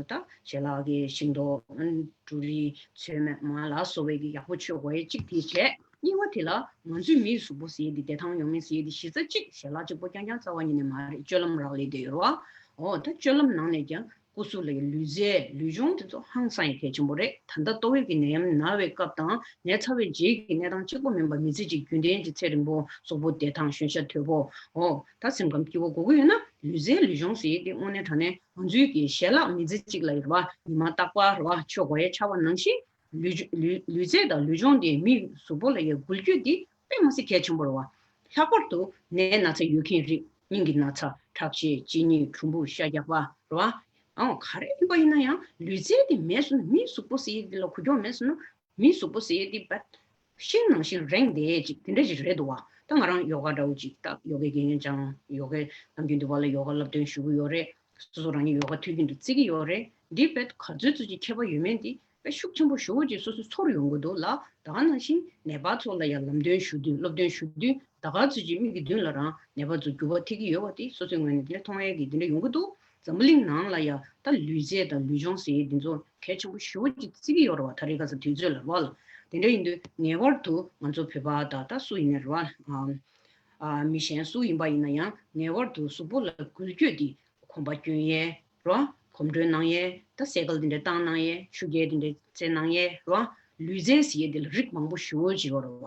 ད་ཞལ་ལག་གི་ཤིང་ཏོག་ཨ་འབྲུ་རིགས་ཚོད་མ་ལ་སོགས་པའི་གི་ཡག་པོ་མཆོད་དགོས་ཡས་གཅིག་དེ་བྱས། གཉིས་པ་དེ་ལ་ང་ཚོའི་མིའི་གཟུགས་པོ་ཟེར་ཡས་འདི་བདེ་ཐང་ཡོང་མིན་ཟེར་ཡས་འདི་གཞི་རྩ་གཅིག་ཞལ་ལག་གཅིག་པོ་རྐྱང་རྐྱང་རྩ་བ་ཉིད་ནས་མ་རེད། སྤྱོད་ལམ་རག་ལས་བསྡད་ཡོད་རེད་བ། འོ་ད་སྤྱོད་ལམ་ནང་ནས་ཀྱང་སྐུ་གཟུགས་ལ་ཡང་ལུས་རྩལ་ལུས་སྦྱོང་དེ་ཚོ་ཧང་སང་ཡང་གལ་ཆེན་པོ་རེད། ད་ལྟ་ཏོག་དབྱིབས་ཀྱི་ནད་ཡམས་ན་བའི་སྐབས་དང་ན་ཚར་བའི་རྗེས་ཀྱི་གནས་སྟངས་གཅིག་པོ་མིན་པ། མི་ཚེ་གཅིག་རྒྱུན་ལྡན་གྱི་ཚེ་རིང་པོ་གཟུགས་པོ་བདེ་ཐང་གཞོན་ཤ་དོད་པོ། འོ་ད་སེམས་ཁམས་སྐྱིད་པོ་དགོས་ཀྱི་ཡོད་ན་ལུས་རྩལ་ལུས་སྦྱོང་ཟེར་ཡས་དེ་དངོས་གནས་དྲང་གནས་ང་ཚོའི་གི་ཞལ་ལག་མི་ཚེ་གཅིག་ལ་ཡོད་རེད་བ། ཉི་མ་རྟག་པར་རེད་བ་མཆོད་དགོས་ཡས་ཆགས་པ་ནང་བཞིན། ལུས་ལུས་ལུས་རྩལ་དང་ལུས་སྦྱོང་དེ་མིའི་གཟུགས་པོ་ལ་ཡང་འགུལ་སྐྱོད་དེ་དཔེ་མི་སྲིད་གལ་ཆེན་པོ་རེད་བ། ལྷག་པར་དུ་ནད་ན་ཚ་ཡོད་མཁན་རིགས། སྙིང་གི་ན་ཚ། ཁྲག་ཤེད། གཅིན་སྙི། གྲུམ་བུ། ཤ་རྒྱགས་པ་རེད་བ། ཨང་། ག་རེ་ཡིན་པ་ཡིན་ན་ཡང་ལུས་རྩལ་དེ་མེད་སོང་ན། མིའི་གཟུགས་པོ་ཟེར་ཡས་དེ་ལ་འགུལ་སྐྱོད་མེད་སོང་ན། མིའི་གཟུགས་པོ་ཟེར་ཡས་དེ་བད་ཤིང་ནང་བཞིན་རེངས་བསྡད་ཅིག་དེ་འདྲ་ཞིག་རེད་འདུག་བ། ད་ང་རང་ཡོ་ག་འདྲ་བོ་ཅིག་ད་ཡོ་གའི་དགེ་རྒན་སྦྱངས། ཡོ་གའི་ནམ་རྒྱུན་དུ་བ་ལ་ཡོ་ག་བསླབ་སྟོན་ཞུ་གི་ཡོད་རེད། སོ་སོ་རང་ཉིད་ཡོ་ག་དུས་རྒྱུན་དུ་རྩེ་གི་ཡོད་རེད། འདི་བད་ག་ཚོད་ཚོད་ཅིག་ཁྱད་པར་ཡོད་མེད་འདི་དཔེ་ཤུགས་ཆེན་པོ་ཞེ་པོ་ཅིག་སོ་སོ་ཚོར་ཡོང་གི་འདུག་ལ། ད་ག་ནང་བཞིན་ནད་པ་ཚོ་ལ་ཡང་ལམ་སྟོན་ཞུ་དུས། སློབ་སྟོན་ཞུ་དུས་ད་ག་ཚོད་ཅིག་མིག་གི་མདུན་ལ་རང་ནད་པ་ཚོ་འགྱུར་བ་ཐེབས་ཀྱི་ཡོད་པ་དེ་སོ་སོའི་ངོས་ནས་དེ་འདྲ་མཐོང་ཡས་ཀྱི་དེ་འདྲ་ཡོང་གི་འདུག་འཛམ་བུ་གླིང་ནང་ལ་ཡང་ད་ལུས་རྩལ་དང་ལུས་སྦྱོང་ཟེར་ཡས་འདི་ཚོ་གལ་ཆེན་པོ་ཞེ་པོ་ཅིག་བརྩི་གི་ཡོད་རེད་བ། ད་རེས་ཁ་སང་དུས་ཚོད་ལ་རེད་བ་ལ། དེ་འདྲ་ཡིན་དུས་ངེས་པར་དུ་ང་ཚོ་བོད་པ་དང་ད་སུ་ཡིན་ནའི་རེད་བ། ཨ་ཨ་མི་གཞན་སུ་ཡིན་པ་ཡིན་ན་ཡང་ངེས་པར་དུ་གཟུགས་པོ་ལ་འགུལ་སྐྱོད་དེ། གོམ་པ་བསྐྱོན་ཡས་རོ། གོམ་བགྲོད་གནང་ཡས། ད་སེ་ཀལ་དེ་འདྲ་བཏང་གནང་ཡས། ཤུགས་རྒྱག་དེ་འདྲ་རྩེད་གནང་ཡས་རོ། ལུས་རྩལ་ཟེར་ཡས་དེ་ལ་རིགས་མང་པོ་ཞེ་པོ་ཅིག་ཡོད་རེད་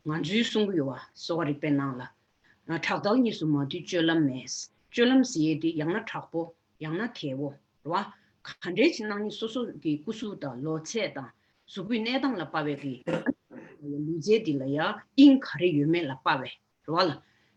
བ། ང་ཚོས་གསུང་གི་ཡོད་བ། གསོ་བ་རིག་པའི་ནང་ལ། ཨ་དྲག་རྟགས་གཉིས་སུ་མ་འདུས་སྤྱོད་ལམ་མེད། སྤྱོད་ལམ་ཟེར་ཡས་དེ་ཡང་ན་དྲག་པོ། ཡང་ན་དལ་པོ་རེད་བ། ག་འདྲས་ཅིག་གནང་ནི་སོ་སོ་གི་སྐུ་གཟུགས་དང་ལོ་ཚད་དང་། གཟུགས་པོའི་གནས་སྟངས་ལ་དཔག་པའི་གི་ལུས་རྩལ་འདི་ལ་ཡང་དབྱིངས་ག་རེ་ཡོད་མེད་ལ་དཔག་པའི། རེད་བ་ལ།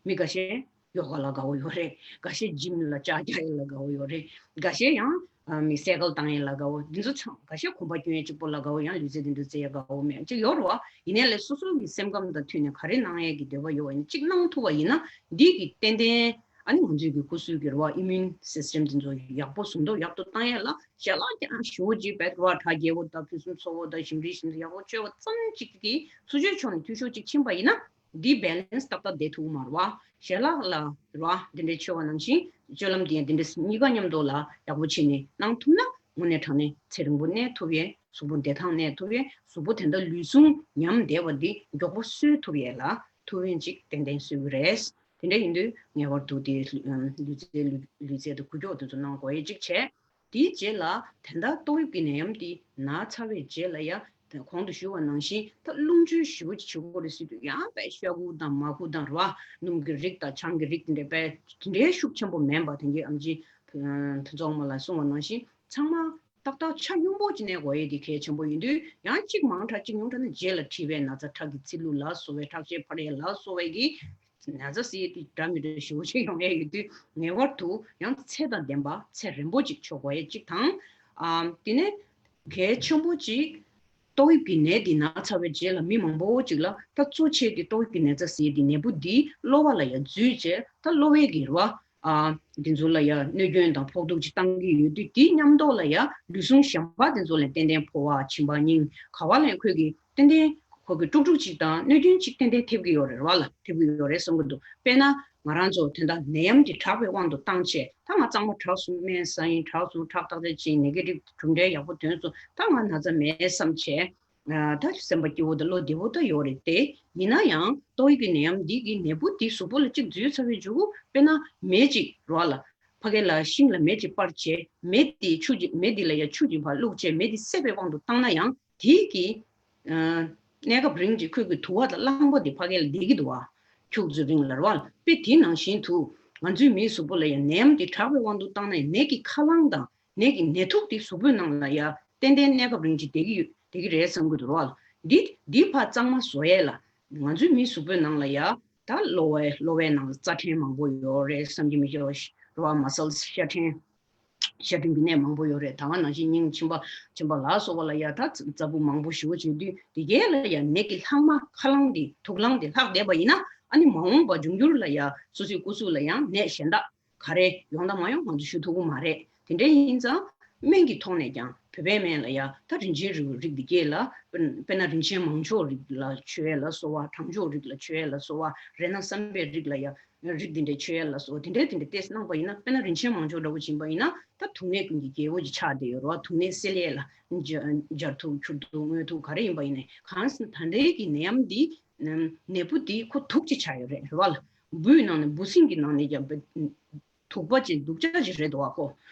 མི་འགའ་ཤས་ཡོ་ག་ལ་དགའ་བོ་ཡོད་རེད། འགའ་ཤས་ཇིམ་ལ་ལྕགས་རྒྱག་ཡས་ལ་དགའ་བོ་ཡོད་རེད། འགའ་ཤས་ཡང་ཨ་མི་སེ་ཀལ་བཏང་ཡས་ལ་དགའ་བོ། འདི་ཚོ་ཚང་། འགའ་ཤས་གོམ་པ་སྐྱོན་ཡས་གཅིག་པོ་ལ་དགའ་བོ། ཡང་ལུས་རྩལ་འདི་འདྲ་རྩེ་ཡས་དགའ་བོ་མེད་ཅིག་ཡོད་རེད་བ། ཡིན་ནའི་ལས་སོ་སོ་གི་སེམས་ཁམས་དང་མཐུན་ནས་ག་རེ་གནང་ཡས་ཀྱི་འདོད་པ་ཡོད་པ་ཡིན་ན་གཅིག་གནང་ཐུབ་པ་ཡིན་ན། འདི་གི་ཏན་ཏན་ཨ་ནི་ང་ཚོའི་གི་སྐུ་གཟུགས་ཀྱི་རེད་བ། ཨི་མིའུན་སིས་ཊམ་འདི་ཚོ་ཡག་པོ་ཟུང་དུ་ཡག་ཏུ་བཏང་ཡས་ལ་ཞལ་ལག་ཀྱང་ཞེ་པོ་ཅིག་བེད་རེད་བ། ཁྲག་རྒྱས་པོ་དང་ཕུན་སུམ་ཚོགས་པོ་དང་ཞིམ་རིལ་ཞིམ་ཚལ་ཡག་པོ་མཆོད་པ་ཙམ་ཅིག་གིས་འཚོ་བཅུད་ཕྱོགས་ནས་འཐུས་ཤོར་ཅིག་ཕྱིན་པ་ཡིན་ན། འདི་བེ་ལེན་སི་ཏག་ཏག་བསྡད་ཐུབ་ཀྱི་མ་རེད་བ། ཞལ་ལག་ལ་རེད་བ། འདི་འདྲའི་མཆོད་པ་ནང་བཞིན་སྤྱོད་ལམ་དེ་ཡང་འདི་འདྲ་གཉིས་ཀ་མཉམ་དུ་ལ་ཡག་པོ་བྱས་ནས་གནང་ཐུབ་ན། དངོས་གནས་དྲང་གནས་ཚེ་རིང་པོ་གནས་ཐུབ་ཡས། གཟུགས་པོ་བདེ་ཐང་གནས་ཐུབ་ཡས། གཟུགས་པོ་དེ་འདྲ་ལུས་ཟུངས་ཉམས་བསྡད་པ་འདི་མགྱོགས་པོ་གསོ་ཐུབ་ཡས་ལ་ཐུགས་ཕན་ཅིག་ཏན་ཏན་གསོས་ཀྱི་རེད། དེ་འདྲ་ཡིན་དུས་ངེས་པར་དུ་དེ་ལུས་རྩལ་ལུས་ལུས་རྩལ་དུ་འགུལ་སྐྱོད་དེ་ཚོ་གནང་དགོས་ཡས་ཅིག་བྱས། དེའི་རྗེས་ལ་དེ་འདྲ་ཏོག་དབྱིབས་ཀྱི་ནད་ཡམས་དེ་ན་ཚར་བའི་རྗེས་ལ་ཡ། གོང་དུ་ཞུས་པ་ནང་བཞིན་ད་རླུང་བཅོས་ཞེ་པོ་ཅིག་བྱེད་དགོས་རེད་ཟེར་དུས་ཡང་དཔེ་ཤ་ཁུ་དང་མར་ཁུ་དང་རེད་བ། སྣུམ་གྱི་རིགས་དང་ཆང་གི་རིགས་དེ་འདྲ་དཔེ་དེ་འདྲའི་ཤུགས་ཆེན་པོ་མིན་པ། དེང་གི་ཨམ་ཆི་ཕུན་ཚོགས་མ་ལགས་གསུངས་པ་ནང་བཞིན་ཚང་མ་ཏག་ཏག་ཆ་སྙོམས་པོ་ཅིག་གནས་དགོས་ཡས་དེ་གལ་ཆེན་པོ་ཡིན་དུས། ཡང་གཅིག་མང་དྲགས་གཅིག་ཉུང་དྲགས་ན་རྗེས་ལ་འཁྲིས་པའི་ན་ཚ། ཁྲག་གི་ཚིལ་ལུ་ལ་སོགས་པའི། ཁྲག་ཤེད་འཕར་ཡས་ལ་སོགས་པའི་གི་ན་ཚ་ཟེར་ཡས་དེ་འདྲ་མི་འདྲ་ཞེ་པོ་ཅིག་ཡོང་ཡས་ཡོད་དུས། ངེས་པར་དུ་ཡང་ཚད་དང་ལྡན་པ་ཚད་རན་པོ་ཅིག་མཆོད་དགོས་ཡས་གཅིག་དང་། ཨ་དེ་ནས་གལ་ཆེན་པོ་ཅིག་ཏོག་དབྱིབས་ཀྱི་ནད་འདི་ན་ཚར་བའི་རྗེས་ལ་མི་མང་པོ་ཅིག་ལ་ད་གཙོ་ཆེ་དེ་ཏོག་དབྱིབས་ཀྱི་ན་ཚ་ཟེར་ཡས་དེ་ནད་འབུ་འདི་གློ་བ་ལ་ཡ་འཛུལ་བྱས། ད་གློ་བའི་གི་རེད་བ། ཨ་འདི་ཚོ་ལ་ཡ་གནོད་སྐྱོན་དང་ཕོག་ཐུག་ཅིག་བཏང་གི་ཡོད་དུས། དེའི་མཉམ་དུ་ལ་ཡ་ལུས་ཟུངས་གཞན་པ་དེ་ཚོ་ལ་ཏན་ཏན་ཕོ་བ། མཆིན་པ། སྙིང་། ག་བ་ལ་ཡང་ཁོས་གི་ཏན་ཏན་ཁོ་གི་དཀྲུག་དཀྲུག་ཅིག་དང་གནོད་སྐྱོན་ཅིག་ཏན་ཏན་ཐེབས་ཀྱི་ཡོད་རེད་བ་ལ། ཐེབས་ཀྱི་ཡོད་རེད་བསམ་གྱི་འདུག་དཔེར་ན་ང་རང་ཚོ་དེ་འདྲ་ནད་ཡམས་དེ་དྲག་པའི་དབང་དུ་བཏང་བྱས། ད་ང་གཙང་མ་དྲག་སོང་། སྨན་ཟ་ཡིན། དྲག་སོང་། ཁྲག་བརྟག་དཔྱད་བྱས་ཡིན། ནད་ཀྱི་རིགས་གྲུབ་འབྲས་ཡག་པོ་ཐོན་སོང་། ད་ང་ན་ཚ་མེད་བསམ་བྱས། ཨ་ད་སེམས་པ་སྐྱིད་པོ་དང་བློ་བདེ་པོ་ད་ཡོད་རེད་དེ། ཡིན་ན་ཡང་ཏོག་དབྱིབས་ཀྱི་ནད་ཡམས་འདི་གི་ནད་འབུ་འདི་གཟུགས་པོ་ལ་གཅིག་འཛུལ་ཚར་བའི་མཇུག་གུ། དཔེར་ན་མེ་གཅིག་རོ་ལ། ཕ་གི་ལ་ཤིང་ལ་མེ་གཅིག་སྤར་བྱས། མེ་དེ་ཆུ་གཅིག་མེ་དེ་ལ་ཡ་ཆུ་གཅིག་ཕར་བླུགས་བྱས། མེ་དེ་བསད་པའི་དབང་དུ་བཏང་ན་ཡང་ དེ་གི་ཨ་གནས་སྐབས་རིང་གཅིག་ཁོས་ཀྱི་དུ་བ་དང་རླངས་པ་དེ་ཕ་གི་ལ་བསྡད་ཀྱི་འདུག་བ། ཁྱུག་ཙམ་རིང་ལ་རེད་བ། དཔེ་དེ་ནང་བཞིན་དུ་ང་ཚོའི་མིའི་གཟུགས་པོ་ལ་ཡང་ནད་ཡམས་དེ་དྲག་པའི་དབང་དུ་བཏང་ནས་ནད་ཀྱི་ཁ་རླངས་དང་ནད་ཀྱི་ནད་དུག་དེ་གཟུགས་པོའི་ནང་ལ་ཡ་ཏན་ཏན་གནས་སྐབས་རིང་གཅིག་བསྡད་ཀྱི་ཡོད་བསྡད་ཀྱི་རེད་བསམ་གྱི་འདུག་རེད་བ། འདི་འདི་ཕར་གཙང་མ་བཟོ་ཡས་ལ་ང་ཚོའི་མིའི་གཟུགས་པོའི་ནང་ལ་ཡ་ད་གློ་བའི་གློ་བའི་ནང་རྩ་ཕྲན་མང་པོ་ཡོད་རེད། བསམ་གྱིས་མི་ཁྱབ་པ་རེད་བ། མ་སལ་ཤ་ཕྲན། ཤ་ཕྲན་གྱི་ནད་མང་པོ་ཡོད་རེད། ད་ག་ནང་བཞིན་སྙིང་མཆིན་པ་མཆིན་པ་ལ་སོགས་པ་ལ་ཡ་ད་རྩ་འབུ་མང་པོ་ཞེ་པོ་བྱེད་དུས་དེ་གས་ལ་ཡ་ནད་ཀྱི་ལྷག་མ་ཁ་རླངས་དེ་དུག་རླངས་དེ་ལྷག་བསྡད་པ་ཡིན་ན་ཨ་ནི་མ་འོངས་པ་འབྱུང་འགྱུར་ལ་ཡ་སོ་སོའི་སྐུ་གཟུགས་ལ་ཡང་ནད་གཞན་དག་ག་རེ་ཡོང་དང་མ་ཡོང་ང་ཚོ་ཞུ་ཐུབ་ཀྱི་མ་རེད། དེ་འདྲ་ཡིན་ཙང་སྨན་གྱི་ཐོག་ནས་ཀྱང་བོད་པའི་སྨན་ལ་ཡ་ད་རིན་ཆེན་རིལ་བུའི་རིགས་འདི་སྐྱེས་ལ་དཔེར་ན་རིན་ཆེན་མང་མཆོག་རིགས་ལ་མཆོད་ཡས་ལ་གསོལ་བ། གྲང་མཆོག་རིགས་ལ་མཆོད་ཡས་ལ་གསོལ་བ། རཏྣ་བསམ་འཕེལ་རིགས་ལ་ཡ་རིགས་འདི་འདྲའི་མཆོད་ཡས་ལ་སོགས་དེ་འདྲའི་དེ་འདྲའི་ཏོག་ཙམ་གནང་པ་ཡིན་ན། དཔེར་ན་རིན་ཆེན་མང་མཆོག་འདྲ་བོ་ཡིན་པ་ཡིན་ན་ད་དུག་ནད་ཀུན་གྱི་རྒྱལ་པོ་ཅིག་ཆགས་བསྡད་ཡོད་རེད་བ། དུག་ནད་སེལ་ཡས་ལ་སྦྱར་དུག་འཁྱུར་དུག་དངོས་དུག་ག་རེ་ཡིན་པ་ཡིན་ནའི་གང་ཟེར་ན་ད་ལྟའི་གི་ནད་ཡམས་འདི་ནད་འབུ་འདི་ཁོ་དུག་ཅིག་ཆགས་ཡོད་རེད་རེད་བ་ལ། འབུའི་ནང་ནས་འབུ་སྲིན་གྱི་ནང་ནས་ཀྱང་དུག་པ་ཅིག་དུག་ཅག་ཅིག་རེད་འདུག་བ་ཁོ།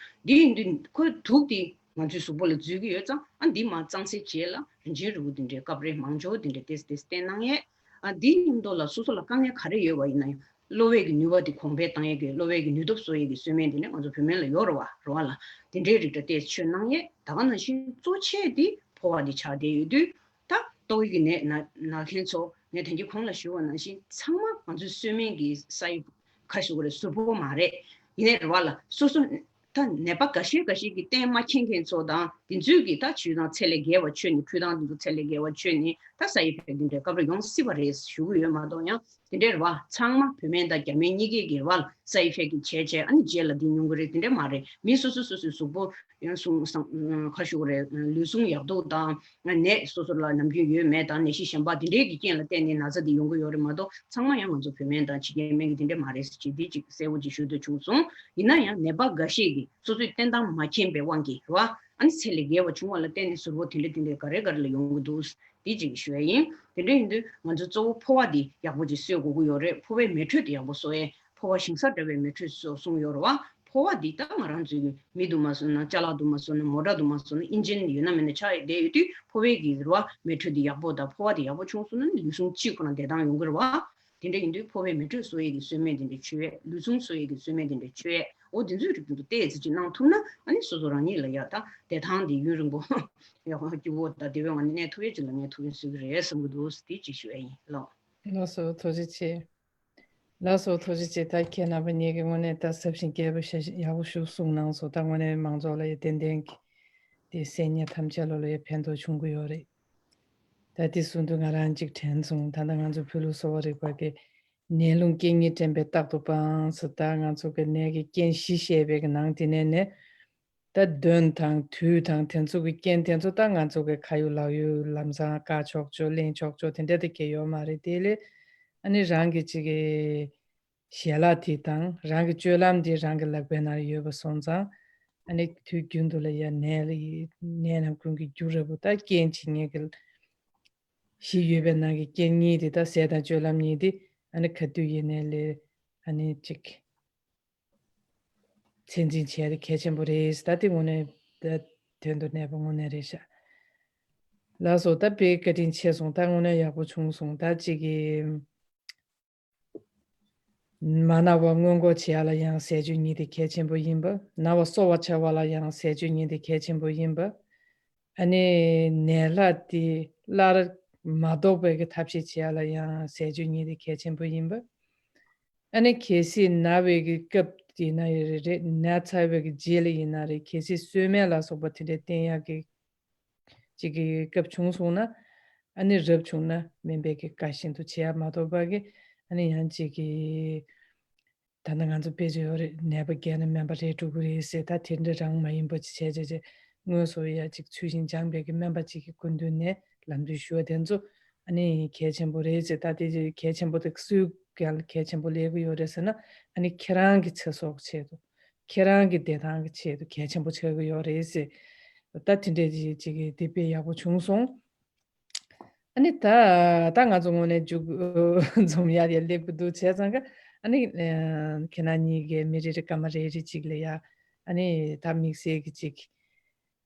འདི་ཡིན་དུས་ཁོའི་དུག་དེ་ང་ཚོའི་གཟུགས་པོ་ལ་འཛུལ་གྱི་ཡོད་ཙང་ཨ་འདི་མར་གཙང་སེལ་བྱེད་ལ་རིན་ཆེན་རིལ་བུ་འདི་འདྲའི་སྐབས་རེ་མང་ཆེ་བ་འདི་འདྲའི་ཏོག་ཙམ་ཏོག་ཙམ་བསྟེན་གནང་ཡས། ཨ་འདིའི་མཉམ་དུ་ལ་སོ་སོ་ལ་དཀའ་ངལ་ག་རེ་ཡོད་པ་ཡིན་ན་ཡང་གློ་བའི་གི་ནུས་པ་འདི་གོང་འཕེལ་བཏང་ཡས་ཀྱི་གློ་བའི་གི་ནུས་སྟོབས་གསོ་ཡས་ཀྱི་གསོལ་སྨན་འདི་ནི་ང་ཚོ་བོད་སྨན་ལ་ཡོད་རེད་བ་རེད་བ་ལ། འདི་འདྲའི་རིགས་འདྲ་ཏོག་ཙམ་མཆོད་གནང་ཡས། ད་ག་ནང་བཞིན་གཙོ་ཆེ་འདི་ཕོ་བ་འདི་ཆགས་བསྡད་ཡོད་དུས། ད་ཏོག་དབྱིབས་ཀྱི་ནད་ན་ན་མཁན་ཚོ་ངས་ད་གིན་གོང་ལ་ཞུས་པ་ནང་བཞིན་ཚང་མ་ང་ཚོའི་གསོལ་སྨན་གྱི་ས་ཡི་ཁ་ཞུ་གི་རེད། ཟུར་ཕོག་མ་རེད། ཡིན་ནའི་རེད་བ་ལ་སོ་སོ་ད་ནད་པ་འགའ་ཤས་འགའ་ཤས་ཀྱིས་གཏན་མ་འཁེལ་མཁན་ཚོ་དང་དེ་ཚོས་ཀྱིས་ད་ཇུས་དང་ཚད་ལས་བརྒལ་བ་མཆོད་ནས་ཕུལ་སྟངས་དེ་ཚོ་ཚད་ལས་བརྒལ་བ་མཆོད་ནས་ད་ས་ཡི་ཕན་དེ་འདྲའི་སྐབས་རེ་ཡོང་སྲིད་པ་རེད་ཞུ་གི་ཡོད་མ་གཏོགས་ཡང་དེ་འདྲའི་རེད་བ། ཚང་མ་བོད་སྨན་དང་རྒྱ་སྨན་གཉིས་ཀས་ཀྱི་རེད་བ་ལ་ས་ཡི་ཕན་གྱི་བྱས་བྱས་ཨ་ནི་རྗེས་ལ་འདི་མྱོང་གི་རེད། དེ་འདྲ་མ་རེད། མི་སོ་སོ་སོ་སོའི་གཟུགས་པོ་ཡང་གསུང་བསམ་ཁ་ཞུ་རེད། ལུས་ཟུངས་ཡག་སྡུག་དང་ནད་སོ་སོ་ལ་ནམ་རྒྱུན་ཡོད་མེད་དང་ནད་གཞི་གཞན་པ་དེ་འདྲའི་གི་རྐྱེན་ལ་བརྟེན་ནས་ན་ཚ་དེ་ཡོང་གི་ཡོད་རེད་མ་གཏོགས་ཚང་མ་ཡང་ང་ཚོ་བོད་སྨན་དང་ཕྱི་རྒྱལ་སྨན་གྱི་དེ་འདྲ་མ་རེད་ཟེར་ཅིག་དེ་ཅིག་གསལ་པོ་ཅིག་ཞུ་འདོད་བྱུང་སོང་། ཡིན་ན་ཡང་ནད་པ་འགའ་ཤས་ཀྱིས་སོ་སོའི་བསྟེན་སྟངས་མ་མཁྱེན་པའི་དབང་གིས་རེད་བ། ཨ་ནི་ཚད་ལས་བརྒལ་བ་བྱུང་བ་ལ་བརྟེན་ནས་ཟུར་པོ་དེ་འདྲ་དེ་འདྲ་ག་རེ་ག་རེ་ལ་ཡོང་གི་འདུག་དེ་ཅིག་ཞུ་ཡ་ཡིན། དེ་འདྲ་ཡིན་དུས་ང་ཚོ་གཙོ་བོ་ཕོ་བ་འདི་ཡག་པོ་ཅིག་གསོ་དགོས་ཀྱི་ཡོད་རེད། ཕོ་བའི་མེ་དྲོད་དེ་ཡག་པོ་གསོ་ཡས། ཕོ་བ་ཞིང་ས་འདྲ་བའི་མེ་དྲོད་གསོ་གསུངས་ཡོད་རེད་བ། ཕོ་བ་འདི་ད་ང་རང་ཚོའི་མི་དུ་མ་སོང་ན་ཅ་ལག་དུ་མ་སོང་ན་མོ་ཊ་དུ་མ་སོང་ན་ཨིན་ཇིན་ཡོད་ན་མེད་ན་ཆགས་ཡས་བསྡད་ཡོད་དུས་ཕོ་བའི་གི་རེད་བ་མེ་དྲོད་འདི་ཡག་པོ་དང་ཕོ་བ་འདི་ཡག་པོ་བྱུང་སོང་ན་ལུས་ཟུངས་གཅིག་ཁོ་ན་བདེ་ཐང་ཡོང་གི་རེད་བ། དེ་འདྲ་ཡིན་དུས་ཕོ་བའི་མེ་དྲོད་གསོ་ཡས་ཀྱི་གསོལ་སྨན་དེ་འདྲ་མཆོད་ཡས། ལུས་ཟུངས་གསོ་ཡས་ཀྱི་གསོལ་སྨན་དེ་འདྲ་མཆོད་ཡས། འོ་དེ་ཚོའི་རིགས་དེ་ཚོ་ཏོག་ཙམ་ཅིག་གནང་ཐུབ་ན་ཨ་ནི་སོ་སོ་རང་ཉིད་ལ་ཡག་ད་བདེ་ཐང་དེ་ཡུན་རིང་པོ་ཡག་སྐྱིད་པོ་དང་བདེ་བའི་ངང་ནས་གནས་ཐུབ་ཡས་ཅིག་ལ་ངས་ཐུགས་ཕན་གསོས་ཀྱི་རེད་བསམ་གྱི་འདུག་དེ་ཅིག་ཞུ་ཡས་ཡིན་ལགས། ལགས་སོ། ཐུགས་རྗེ་ཆེ། ལགས་སོ། ཐུགས་རྗེ་ཆེ། ད་ཁྱེད་རྣམ་པ་གཉིས་ཀྱིས་དངོས་གནས་ད་ཟབ་ཞིང་རྒྱས་པ་ཞེ་ཡག་པོ་ཞིག་གསུངས་གནང་སོང་། ད་དངོས་གནས་མང་ཚོགས་ལ་ཡང་ཏན་ཏན་གྱི་དེ་གསན་མཁན་ཐམས་ཅད་ལ་ལ་ཡང་ཕན་ཐོགས་བྱུང་གི་ཡོད་རེད། ད་དེ་གསུང་དུས་ང་རང་གཅིག་དྲན་སོང་། ད་ལྟ་ང་ཚོ་བོད་ལུགས་གསོ་བ་རིག་པ་གི་ནད་རླུང་རྐྱེན་གཉིས་འདྲེན་པས་རྟག་ཏུ་སྤང་ཟེར། ད་ང་ཚོ་གི་ནད་ཀྱི་རྐྱེན་བཞི་བཤད་པའི་གི་ནང་དེ་ནས་ནས་ད་གདོན་དང་དུས་དང་དེ་ཚོ་གི་རྐྱེན་དེ་ཚོ་ད་ང་ཚོ་གི་ཁ་ཡོད་ལག་ཡོད་ལམ་སང་བཀག་ཆོག་ཆོག་ལེན་ཆོག་ཆོག་དེ་འདྲ་དེ་གས་ཡོད་མ་རེད། དེ་ལས་ཨ་ནི་རང་གི་ཅིག་གི་ཞལ་ལག་དེ་དང་རང་གི་སྤྱོད་ལམ་དེ་རང་གི་ལག་པའི་ནང་ཡོད་པ་སོང་ཙང་ཨ་ནི་དུས་རྒྱུན་དུ་ལ་ཡ་ནད་ལ་ཡི་ནད་རྣམས་ཀུན་གྱི་རྒྱུ་རེད་པོ། ད་རྐྱེན་གཅིག་ངེད་ཀྱི་བཞི་ཡོད་པའི་ནང་གི་རྐྱེན་གཉིས་དེ་ད་ཟས་དང་སྤྱོད་ལམ་གཉིས་དེ་ཨ་ནི་ག་དུས་ཡིན་ནའི་ལས་ཨ་ནི་ཅིག་ཚད་འཛིན་བྱས་ཏེ་གལ་ཆེན་པོ་རེད། ད་དེ་དངོས་གནས་ད་དོན་དུ་གནས་པ་དངོས་གནས་རེད་ཤག་ལགས་སོ། ད་དཔེ་བཀའ་དྲིན་ཆེ་སོང་། ད་དངོས་གནས་ཡག་པོ་བྱུང་སོང་། ད་ཅིག་གི་མ་ན་བ་སྔོན་འགོག་བྱེད་ཡ་ལ་ཡང་ཟས་སྤྱོད་གཉིས་དེ་གལ་ཆེན་པོ་ཡིན་པ། ན་བ་གསོ་བར་བྱ་བ་ལ་ཡང་ཟས་སྤྱོད་གཉིས་དེ་གལ་ཆེན་པོ་ཡིན་པ། ཨ་ནི་ནད་ལྷ་དེ་སླར་མ་ལྡོག་པའི་གི་ཐབས་ཤེས་བྱེད་ཡ་ལ་ཡང་ཟས་སྤྱོད་གཉིས་དེ་གལ་ཆེན་པོ་ཡིན་པ། ཨ་ནི་གལ་སྲིད་ན་བའི་གི་སྐབས་དེ་ན་ཡོད་རེད། ན་ཚར་བའི་གི་རྗེས་ལ་ཡིན་ན་རེད། གལ་སྲིད་གསོལ་སྨན་ལ་སོགས་པ་དེ་འདྲའི་བསྟེན་ཡག་གི་ཅིག་གི་སྐབས་བྱུང་སོང་ན་ཨ་ནི་རབ་བྱུང་ན་སྨན་པའི་གི་བཀའ་བཞིན་དུ་བྱེད་ཡ་མ་གཏོགས་པ་གི་ཨ་ནི་ཡང་ཅིག་གི་ད་ནི་ང་ཚོ་དཔེ་ཆ་ཡོད་རེད། ནད་པ་རྒས་ན་སྨན་པ་རེད་འགྲོ་གི་རེད་ཟེར། ད་དེ་འདྲ་རང་མ་ཡིན་པ་ཅིག་བྱས་བྱས་བྱས་དངོས་སུ་ཡ་ཅིག་ཚུལ་བཞིན་སྦྱངས་པའི་གི་སྨན་པ་ཅིག་གི་སྐུ་མདུན་ནས་ལམ་སྟོན་ཞུ་བ་དེ་ཚོ་ཨ་ནི་གལ་ཆེན་པོ་རེད་ཟེར། ད་དེ་གལ་ཆེན་པོ་དེ་སུས་གལ་གལ་ཆེན་པོ་ལས་ཀྱི་ཡོད་རེད་ཟེར་ན་ཨ་ནི་ཁྱེད་རང་གི་ཚེ་སྲོག་ཆེད་དུ་ཁྱེད་རང་གི་བདེ་ཐང་གི་ཆེད་དུ་གལ་ཆེན་པོ་ཆགས་ཀྱི་ཡོད་རེད་ཟེར། ད་དེ་འདྲའི་ཅིག་གི་དེ་དཔེ་ཡག་པོ་བྱུང་སོང་། ཨ་ནི་ད་ད་ང་ཚོ་དངོས་གནས་མཇུག་འཛོམས་ཡ་དེ་སླེབས་ཀྱི་འདུག་བྱས་ཙང་ཀ་ཨ་ནི་ཨ་ཁྱེད་རང་གཉིས་ཀའི་མི་རེ་རེ་སྐར་མ་རེ་རེ་གཅིག་ལ་ཡ་ཨ་ནི་ད་དམིགས་བསལ་གྱི་གཅིག་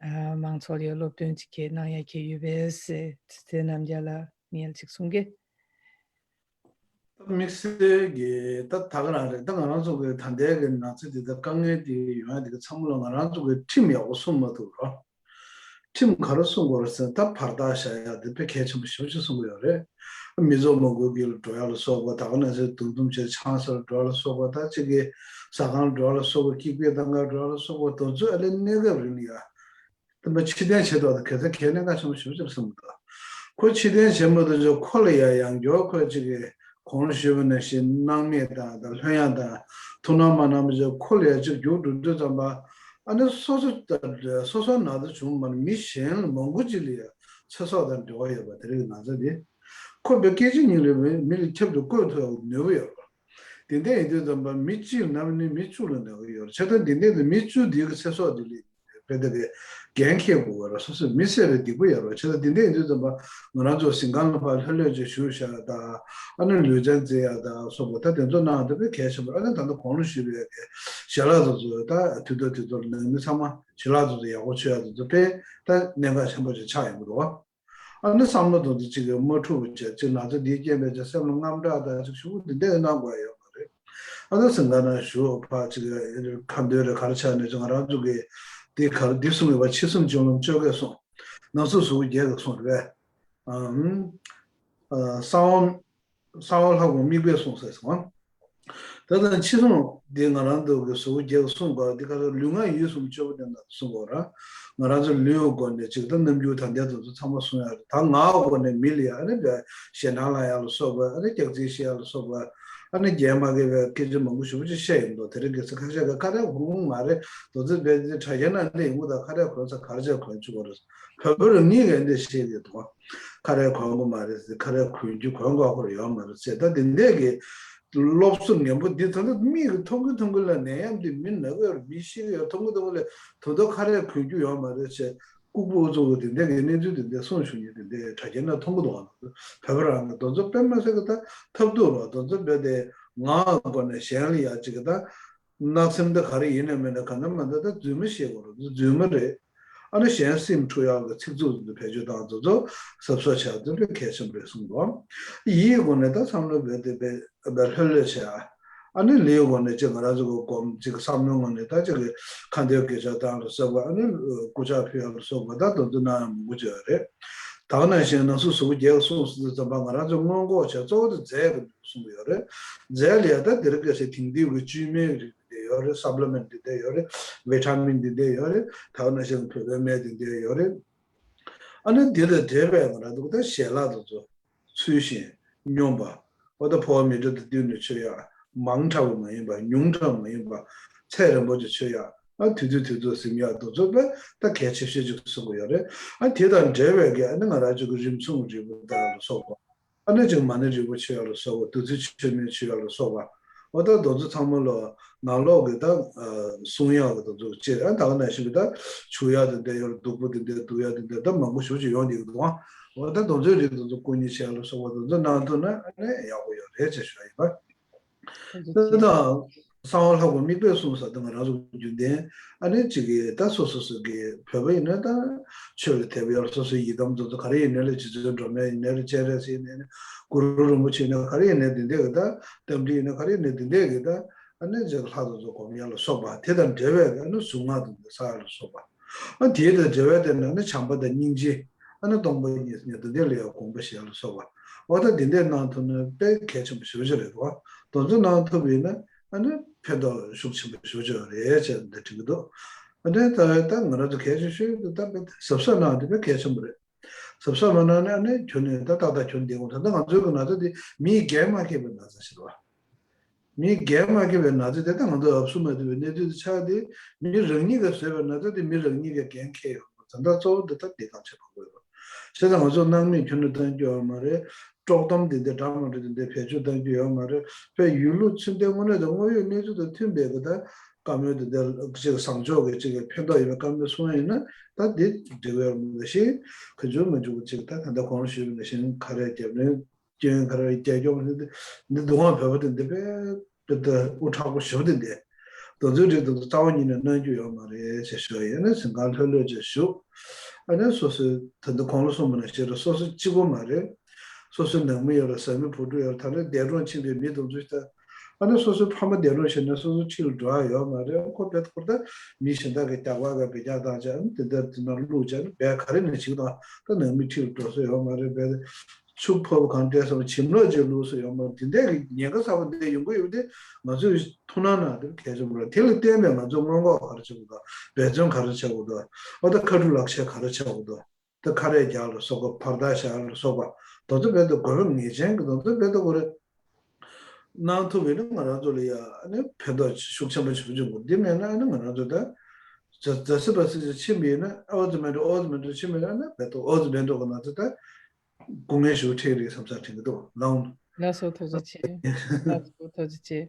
ཨ་མང་ཚོགས་ལ་སློབ་སྟོན་ཅིག་གི་གནང་ཡ་གི་ཡོད་པས་ཟེར་དེ་རྣམས་རྒྱ་ལ་ངས་ཅིག་གསུང་གི། དམིགས་བསལ་གྱི་ད་ད་ག་རང་རེད། ད་ང་རང་ཚོ་གི་ད་ལྟའི་གི་ན་ཚ་འདི་ད་དཀའ་ངལ་འདི་ཡོང་ཡ་འདི་གི་ཚང་མ་ལ་ང་རང་ཚོ་གི་ཁྲིམས་ཡག་པོ་སྲུང་མ་ཐུབ་རོགས། ཁྲིམས་ག་རེ་སྲུང་དགོས་རེད་ཟེར་ན་ད་བར་ཐག་བཞག་ཡ་འདི་དཔེ་གལ་ཆེན་པོ་ཞེ་པོ་ཅིག་གསུང་གི་ཡོད་རེད། མི་ཚོགས་མང་པོ་གི་ལ་འགྲོ་ཡ་ལ་སོགས་པ་ད་ག་ནང་བཞིན་འདུ་འཛོམས་བྱས་ཆང་ས་ལ་འགྲོ་ཡ་ལ་སོགས་པ་ད་གཅིག་གི་ཟ་ཁང་ལ་འགྲོ་ཡ་ལ་སོགས་པ་སྐྱིད་པའི་ཏང་ག་འགྲོ་ཡ་ལ་སོགས་པ་དེ་ཚོ་ཨ་ལེ་གནས་སྐབས་རིང་ལ་ཡ། སྟོན་པ་ཕྱིར་འཐེན་བྱེད་ཐོག་ཏུ་གལ་ཆེ་གལ་གནད་འགག་ཆེན་པོ་ཞེ་པོ་ཅིག་བསམ་གྱི་འདུག་ཁོ་ཕྱིར་འཐེན་བྱེད་མ་ཐུབ་ཚེ་ཁོ་ལ་ཡང་ཡང་བསྐྱར་ཁོས་ཅིག་གིས་གོང་ལ་ཞུས་པ་ནང་བཞིན་སྣང་མེད་དང་དང་ལྷོད་ཡངས་དང་ཐུགས་སྣང་མ་གནང་བ་བྱས་ཁོ་ལ་ཡང་ཅིག་རྒྱུགས་འགྲོ་དུས་ཙམ་པ་ཨ་ནི་སོ་སོ་དང་སོ་སོ་ན་ཚ་བྱུང་མ་མི་གཞན་ལ་མང་པོ་ཅིག་ལ་ཡང་ཚེ་སྲོག་དང་འབྲེལ་བ་ཡོད་པ་དེ་རིགས་ན་ཚ་དེ་ཁོ་བའི་སྐད་ཅིག་ཉིད་ལ་མི་ལ་ཁྱབ་ཏུ་བཀོད་ཐུབ་ཡག་ནུས་པ་ཡོད་པ། དེ་འདྲ་ཡིན་དུས་ཙམ་པ་མི་གཅིག་ན་ནི་མི་བཅུ་ལ་ན་གི་ཡོད་རེད། བྱས་ཙང་དེ་འདྲ་དུ་མི་བཅུ་དེའི་གི་ཚེ་སྲོག་དེ་ལ་དཔེ་དེ་གི་འགན་འཁྱེར་དགོས་པ་རེད། སོ་སོས་མི་བསད་པའི་སྡིག་པ་ཡོད་རེད། བྱས་ཙང་དེ་འདྲ་ཡིན་དུས་ཙམ་པ་ང་རང་ཚོ་གཟིམ་ཁང་ལ་ཕར་ལྷོད་ལྷོད་ཅིག་བཞུགས་བཞག་དང་ཨ་ནི་ལུས་རྩལ་རྩེ་ཡ་དང་སོགས་པ་ད་དེ་ཚོ་གནང་དེ་དཔེ་གལ་ཆེན་པོ། ཨ་ནི་ད་ལྟ་གོང་ལ་ཞུས་པའི་གི་ཞལ་ལག་དེ་ཚོ་ད་དུས་ཐོག་དུས་ཐོག་ལ་ནང་མི་ཚང་མ་ཞལ་ལག་དེ་ཚོ་ཡག་པོ་མཆོད་ཡ་དེ་ཚོ་དཔེ་ད་གནད་འགག་ཆེན་པོ་ཅིག་ཆགས་ཡོང་གི་འདུག་ཨ་ནི་བསམ་བློ་དང་དུ་གཅིག་གིས་མ་འཁྲུག་པ་བྱས་གཅིག་ན་ཚ་འདིའི་རྐྱེན་པས་ཀྱང་སེམས་ལ་དངངས་སྐྲག་དང་གཅིག་ཞུ་འདི་འདྲ་གནང་དགོས་ཡོད་མ་རེད། ཨ་ནི་གཟིམ་ཁང་ནང་བཞུགས་ཕར་གཅིག་ཁ་འདོན་རེ་ག་རེ་ཆགས་ནས་ང་རང་ཚོ་གི་འདི་ག་རེ་འདི་གསུང་ཡོད་པ་ཕྱི་སེམས་སྤྱོད་ལམ་བཅོ་བརྒྱད་གསུངས། ནང་གསེས་གཟུགས་པོ་བརྒྱད་ཀྱི་གསུངས་རེད་པས། ཨ་ཨ་གསང་བ་གསང་བ་ལྷ་སྒོམ་དམིགས་པས་གསུངས་ཟེར་སོང་། ད་ལྟ་ཕྱི་སོང་འདི་ང་རང་ཚོ་གི་གཟུགས་པོ་བརྒྱད་ཀྱི་གསུང་དགོས་འདི་ག་ཚོད་ལུས་ངག་ཡིད་གསུམ་སྤྱོད་པ་དེ་འདྲ་གསུང་དགོས་ར། ང་རང་ཚོ་ལུས་ཀྱི་སྒོ་ནས་ཅིག་ད་རྣམ་འགྱུར་ད་ལྟའི་དེ་ཚོ་ཚང་མ་གསུང་ཡ་རེད། ད་ངག་གི་སྒོ་ནས་མི་ལ་ཡ་ཨ་ནི་བས་ཞེད་སྣང་ལངས་ཡ་ལ་སོགས་པ་ཨ་ནི་སྐྱག་རྫུན་བཤད་ཡ་ལ་སོགས་པ་ཨ་ནི་རྒྱན་མ་གི་བས་སྐད་ཆ་མང་པོ་ཞེ་པོ་ཅིག་བཤད་ཡོང་འདུག་དེ་རིང་གི་ཚེ་ཁ་ཤས་ཀྱི་ཁ་རས་གོན་གོན་མ་རེད། དོ་ཚིགས་བས་དེ་དྲ་རྒྱའི་ནང་སླེབས་ཡོང་གི་ད་ཁ་རས་གོན་ས་ག་རེ་བྱས་གོན་བཅུག་གོ་རེད། བོད་པ་རང་ཉིད་ཀྱིས་འདི་བཤད་ཀྱི་འདུག་ཁ་རས་གོན་དགོས་མ་རེད་ཟེར། ཁ་རས་གོན་རྒྱུ་གོན་དགོས་ཁོ་རང་ཡོད་མ་རེད་ཟེར། ད་འདི་འདྲས་ཀྱི་སློབ་གསོ་ངན་པ་འདི་ད་ལྟ་མིག་གིས་མཐོང་གི་མཐོང་གི་ལ་ནད་ཡམས་འདི་མི་ན་གི་ཡོད་རེད། མི་ཤི་གི་ཡོད་མཐོང་གི་མཐོང་གི་ལ་ད་ལྟ་ཁ་རས་གོན་རྒྱུ་ཡོད་མ་རེད་ཟེར། ལྐུགས་པ་ཨུ་ཚུགས་འདི་འདྲས་ཀྱི་གནས་ཚུལ་འདི་འདྲས་གསུངས་བཞུགས་མཁན་འདི་འདྲས་དྲ་རྒྱའི་ནང་མཐོང་གི་འདུག་བོད་པ་རང་གི་དོ་ཚོ་དཔེ་མ་སྲིད་གི་ད་ཐབས་སྡུག་རོགས་དོ་ཚོ་བོད་དེ་ངག་གི་སྒོ་ནས་གཞན་ལ་ཡ་གཅིག་གི་ད། གནག་སེམས་འདི་ག་རེ་ཡིན་ནའི་མིན་ནའི་གང་ལྟར་མ་ལྟར་ད་རྫུན་མ་བཤད་དགོས་རེད། རྫུན་མ་རེད། ཨ་ནི་གཞན་སེམས་འཁྲུག་ཡག་གི་ཚིག་རྩུབ་འདི་བེད་སྤྱོད་བཏང་ཚོ་ཚོ་གཟབ་གཟབ་བྱ་ཚོ་དཔེ་གལ་ཆེན་པོ་རེད་གསུངས་འདུག་ཡིད་ཀྱི་སྒོ་ནས་ད་བསམ་བློ་བས་དེ་བས་བས་ལྷོད་ལྷོད་བྱས། ཨ་ནི་ལུས་ཀྱི་སྒོ་ནས་ཅིག་ང་རང་ཚོ་གི་སྒོམ་ཅིག་བསམ་བློའི་ངོས་ནས་ད་ཅིག་གི་ཁ་འདོན་དགེ་ཕྱག་བཏང་ལ་སོགས་པ་ཨ་ནི་སྐུ་ཕྱག་ཕུལ་ཡག་ལ་སོགས་པ་ད་དོན་དུ་གནང་ཡག་མང་པོ་ཅིག་ཡོད་རེད། ད་ག་ནང་བཞིན་ནང་གསེས་གཟུགས་པོ་བརྒྱད་གསུངས་སོང་ཙམ་པ་ང་རང་ཚོ་སྔོན་འགོག་བྱས་གཙོ་བོ་དེ་རྫས་ཀྱི་གསུངས་ཡོད་རེད། རྫས་ལ་ཡ་ད་འདིར་གལ་སྲིད་དེང་དུས་ཀྱི་བཅོས་མའི་རིགས་འདི་ཡོད་རེད། སབ་ལི་མེན་འདི་འདྲ་ཡོད་རེད། ཝི་ཊ་མིན་འདི་འདྲ་ཡོད་རེད། ད་ག་ནང་བཞིན་བོད་པའི་སྨན་འདི་འདྲ་ཡོད་རེད། ཨ་ནི་འདི་ལ་འབྲེལ་བའི་ང་རང་ཚོ་ད་ཞལ་ལག་དེ་ཚོ་ཚུལ་བཞིན་སྙོམས་པ། འོ་ད་ཕོ་བ་མི་འདྲ་དང་བསྟུན་ནས་མཆོད་ཡ། མང་དྲགས་པ་མ་ཡིན་པ་ཉུང་དྲགས་མ་ཡིན་པ་ཚད་རན་པོ་ཅིག་མཆོད་ཡ། ཨ་དུས་ཚོད་དུས་ཚོད་ཟིན་ཡ་དེ་ཚོ་དཔེ་ད་གལ་ཆེ་ཤོས་ཅིག་གསུང་གི་ཡོད་རེད། ཨ་དེ་དང་འབྲེལ་བའི་གི་ཨ་ནི་ང་རང་ཚོ་གི་རིམས་སྲུང་རིལ་བུ་དང་ལ་སོགས་པ། ཨ་ནི་ཅིག་མ་ཎི་རིལ་བུ་མཆོད་ཡ་ལ་སོགས་པ་བདུད་རྩི་མཆོད་མེ་མཆོད་ཡ་ལ་སོགས་པ། འོ་ད་དེ་ཚོ་ཚང་མ་ལ་ནང་ལོགས་ཀྱི་ད་སྲུང་ཡ་གི་དེ་ཚོ་སྤྱིར་ཨ་ད་ག་ནང་བཞིན་གྱི་ད་བྱུག་ཡ་དེ་འདྲ་ཡོད་རེད། བདུག་སྤོས་དེ་འདྲ་བདུག་ཡ་དེ་འདྲ་ད་མང་པོ་ཞེ་པོ་ཅིག་ཡོང་བསྡད་ཀྱི་འདུག་འོ་ད་དེ་ཚོའི་རིགས་དེ་ཚོ་སྐུ་མཉེ་བྱས་ལ་སོགས་པ་དེ་ཚོ་གནང་ཐུབ་ན་ཨ་ནི་ཡག་པོ་ཡོད་རེད་ཅེས་ཞུ་ཡ་ཡིན་པ། དེ་དང་གསང་བ་ལྷ་སྒོམ་དམིགས་པས་བསྲུང་ཟེར་དེ་ང་རང་ཚོ་རྒྱུན་ལྡན་ཨ་ནི་གཅིག་གིས་ད་སོ་སོ་སོ་གི་བོད་པ་ཡིན་ན་ད་ཆོས་ལ་དད་པ་ཡོད་རེད། སོ་སོའི་ཡི་དམ་དེ་ཚོ་ག་རེ་ཡིན་ནའི་ལས་རྗེ་བཙུན་སྒྲོལ་མ་ཡིན་ནའི་ལས་སྤྱན་རས་གཟིགས་ཡིན་ནའི་གུ་རུ་རིན་པོ་ཆེ་ཡིན་ནའི་ག་རེ་ཡིན་ནའི་དེ་འདྲས་གི་ད་རྟ་མགྲིན་ཡིན་ནའི་ག་རེ་ཡིན་ནའི་དེ་འདྲས་གི་ད་ཨ་ནི་ཅིག་ལྷ་དེ་ཚོ་སྒོམ་ཡ་ལ་སོགས་པ་དེ་དང་འབྲེལ་བའི་ཨ་ནི་གཟུངས་སྔགས་དེ་ཚོ་བསགས་ཡ་ལ་སོགས་པ། ཨ་དེའི་དང་འབྲེལ་བའི་སྟེང་ནས་ནི་བྱམས་པ་དང་སྙིང་རྗེ། ཨ་ནི་སྟོང་པ་ཉིད་ཉིད་དེ་འདྲ་ལ་ཡང་དགོངས་པ་བཞེས་ལ་སོགས་པ། འོ་ད་འདི་འདྲས་གནང་ཐུབ་ན་དཔེ་གལ་ཆེན་པོ་ཞེ་པོ་ཅིག་རེད་དོ། དེ་ཚོ་གནང་ཐུབ་པ་ཡིན་ན་ཨ་ནི་ཕན་ཐོགས་ཤུགས་ཆེན་པོ་ཞེ་པོ་ཅིག་རེད་ཅེས་འདི་དྲན་གྱི་འདུག་ཨ་ནི་ད་ད་ང་རང་ཚོ་གལ་ཆེ་ཤོས་དེ་ད་དཔེ་གཟབ་གཟབ་གནང་དེ་དཔེ་གལ་ཆེན་པོ་རེད། གཟབ་གཟབ་མ་གནང་ན་ཨ་ནི་ཁྱོན་ནས་ད་ཏག་ཏག་ཁྱོན་འདི་དགོངས་ད་ལྟ་ང་ཚོའི་གི་ན་ཚ་འདི་མིའི་འགན་མ་འཁྱེར་བའི་ན་ཚ་ཞིག་རེད་བ། མི་འགན་མ་འཁྱེར་བའི་ན་ཚ་དེ་ད་ང་ཚོ་ཨབ་སུ་མ་ཐུབ་པའི་གནས་ཚུལ་དུ་ཆགས་ཏེ་མི་རང་ཉིད་ཀྱིས་བཟོས་པའི་ན་ཚ་དེ་མི་རང་ཉིད་ཀྱིས་འགན་འཁྱེར་ཡོང་བ་ད་ལྟ་གཙོ་བོ་འདི་ད་འདི་གང་བྱེད་པ་དགོས་པ། བྱས་ཙང་ང་ཚོ་སྣང་མེད་ཁྱོན་ནས་བཏང་རྒྱུ་ཡོད་མ་རེད། དཀྲོག་གཏམ་འདི་འདྲ་འདྲ་མི་འདྲ་འདི་འདྲ་བེད་སྤྱོད་གཏང་རྒྱུ་ཡོད་མ་རེད། དཔེ་ཡུལ་ལུགས་ཚུལ་ལྡན་དངོས་གནས་དང་དངོས་ཡོད་གནས་ཚུལ་དང་མཐུན་པའི་གི་ད་བཀའ་མོལ་འདི་འདྲ་ཅིག་བཟང་ཕྱོགས་ཀྱི་ཅིག་གི་ཕན་ཐོགས་ཡོད་པའི་བཀའ་མོལ་གསུང་ཡ་ཡིན་ན་ད་འདི་འགྲིག་གི་ཡོད་མ་རེད་ཤི། ག་འཇུ་མ་འཇུ་གི་ཅིག་ད་ད་ལྟ་གོང་ཞུས་པ་ནང་བཞིན་ཁ་རས་རྒྱབ་ནས། རྐྱེན་ག་རེ་རྒྱལ་སྐྱོང་འདི་འདི་འདུག་ཨང་། བོད་པ་དེ་འདི་དཔེ་དཔེ་ད་དབུ་དྲག་པོ་ཞེ་པོ་དེ་འདི། དེ་ཚོའི་རིགས་དེ་ཚོ་རྩ་བ་ཉིད་ནས་གནང་རྒྱུ་ཡོད་མ་རེད་ཟེར་ཞུ་ཡ་ཡིན། ཨ་ནི་གཟིམ་ཁང་ལྷོད་ལྷོད་ཅིག་བཞུགས། ཨ་ནི་སོ་སོའི་ད་ལྟ་གོང་ལ་གསུངས་པ་ནང་བཞིན་རེད། སོ་སོ་གཅིག་པོ་མ་རེད། སོ་སོའི་ནང་མི་ཡོད་རེད། བཟའ་མི་བུ་ཕྲུག་ཡོད་རེད། ད་ལྟ་འདས་གྲོངས་ཕྱིན་པའི་མི་དེ་ཚོ་ད། ཨ་ནི་སོ་སོའི་ཕ་མ་འདས་གྲོངས་བྱས་ན་སོ་སོ་ཁྲིད་ལ་འགྲོ་ཡ་ཡོད་མ་རེད། ཁོ་བེད་ཁོ་ད་མི་གཞན་དག་གི་རྒྱག་པ་ག་བེད་རྒྱག་བཏང་བྱས། ཨ་ནི་དེ་འདྲ་དེ་ནང་བླུགས་བྱས་ཨ་ནི་བེད་ག་རེ་ནས་བྱེད་དང་། ད་ནང་མི་ཁྲིད་ལ་འགྲོ་ས་ཡོད་མ་རེད། བེད་ཆུ་ཕོར་པ་གང་སྤྲད་སོང་། བྱིན་རླབས་ཅིག་བླུགས་ས་ཡོད་མ་རེད། དེ་འདྲ་གི་ཉེན་ཁ་ཚ་བོ་འདི་ཡོང་གི་ཡོད་དེ། ང་ཚོས་ཐུགས་སྣང་གནང་དེ་གལ་ཆེན་པོ་རེད། དེ་ལ་བརྟེན་པའི་ང་ཚོས་སྔོན་འགོག་ག་རེ་བྱེད་དགོས་འདུག་འབད་བརྩོན་ག་རེ་བྱེད་དགོས་འདུག་འོ་ད་མཁའ་འགྲུལ་ལག་ཆས་ག་རེ་བྱེད་དགོས་འདུག་ད་ཁ་རས་རྒྱག་ལ་སོགས་པ། བར་ཐག་བཞག་ལ་སོགས་པ། དེ་ཚོ་བེད་དུ་དགོས་པ་ངེས་ཅན་གྱི་དེ་ཚོ་བེད་དུ་དགོས་རེད། གནང་ཐུབ་པ་ཡིན་ན་ང་རང་ཚོ་ལ་ཡ་ཨ་ནི་ཕན་ཐོགས་ཤུགས་ཆེན་པོ་ཞིག་འབྱུང་དགོས། འདི་མེད་ན་ཨ་ནི་ང་རང་ཚོ་ད་རྫ་རྫ་སི་བ་སི་ཅིག་ཕྱིན་པ་ཡིན་ན། ཨ་འོ་ཙི་མེད་འགྲོ། འོ་ཙི་མེད་འགྲོ། ཕྱིན་པ་ཡིན་ན་ཨ་ནི་བེད་དུ་འོ་ཙི་མེད་འགྲོ་གི་ང་ཚོ་ད་སྐུ་ངལ་ཞིག་འཕྲད་རེད་བསམ་ས་དྲན་གྱི་འདུག་ལགས། ལགས་སོ། ཐུགས་རྗེ་ཆེ། ལགས་སོ། ཐུགས་རྗེ་ཆེ།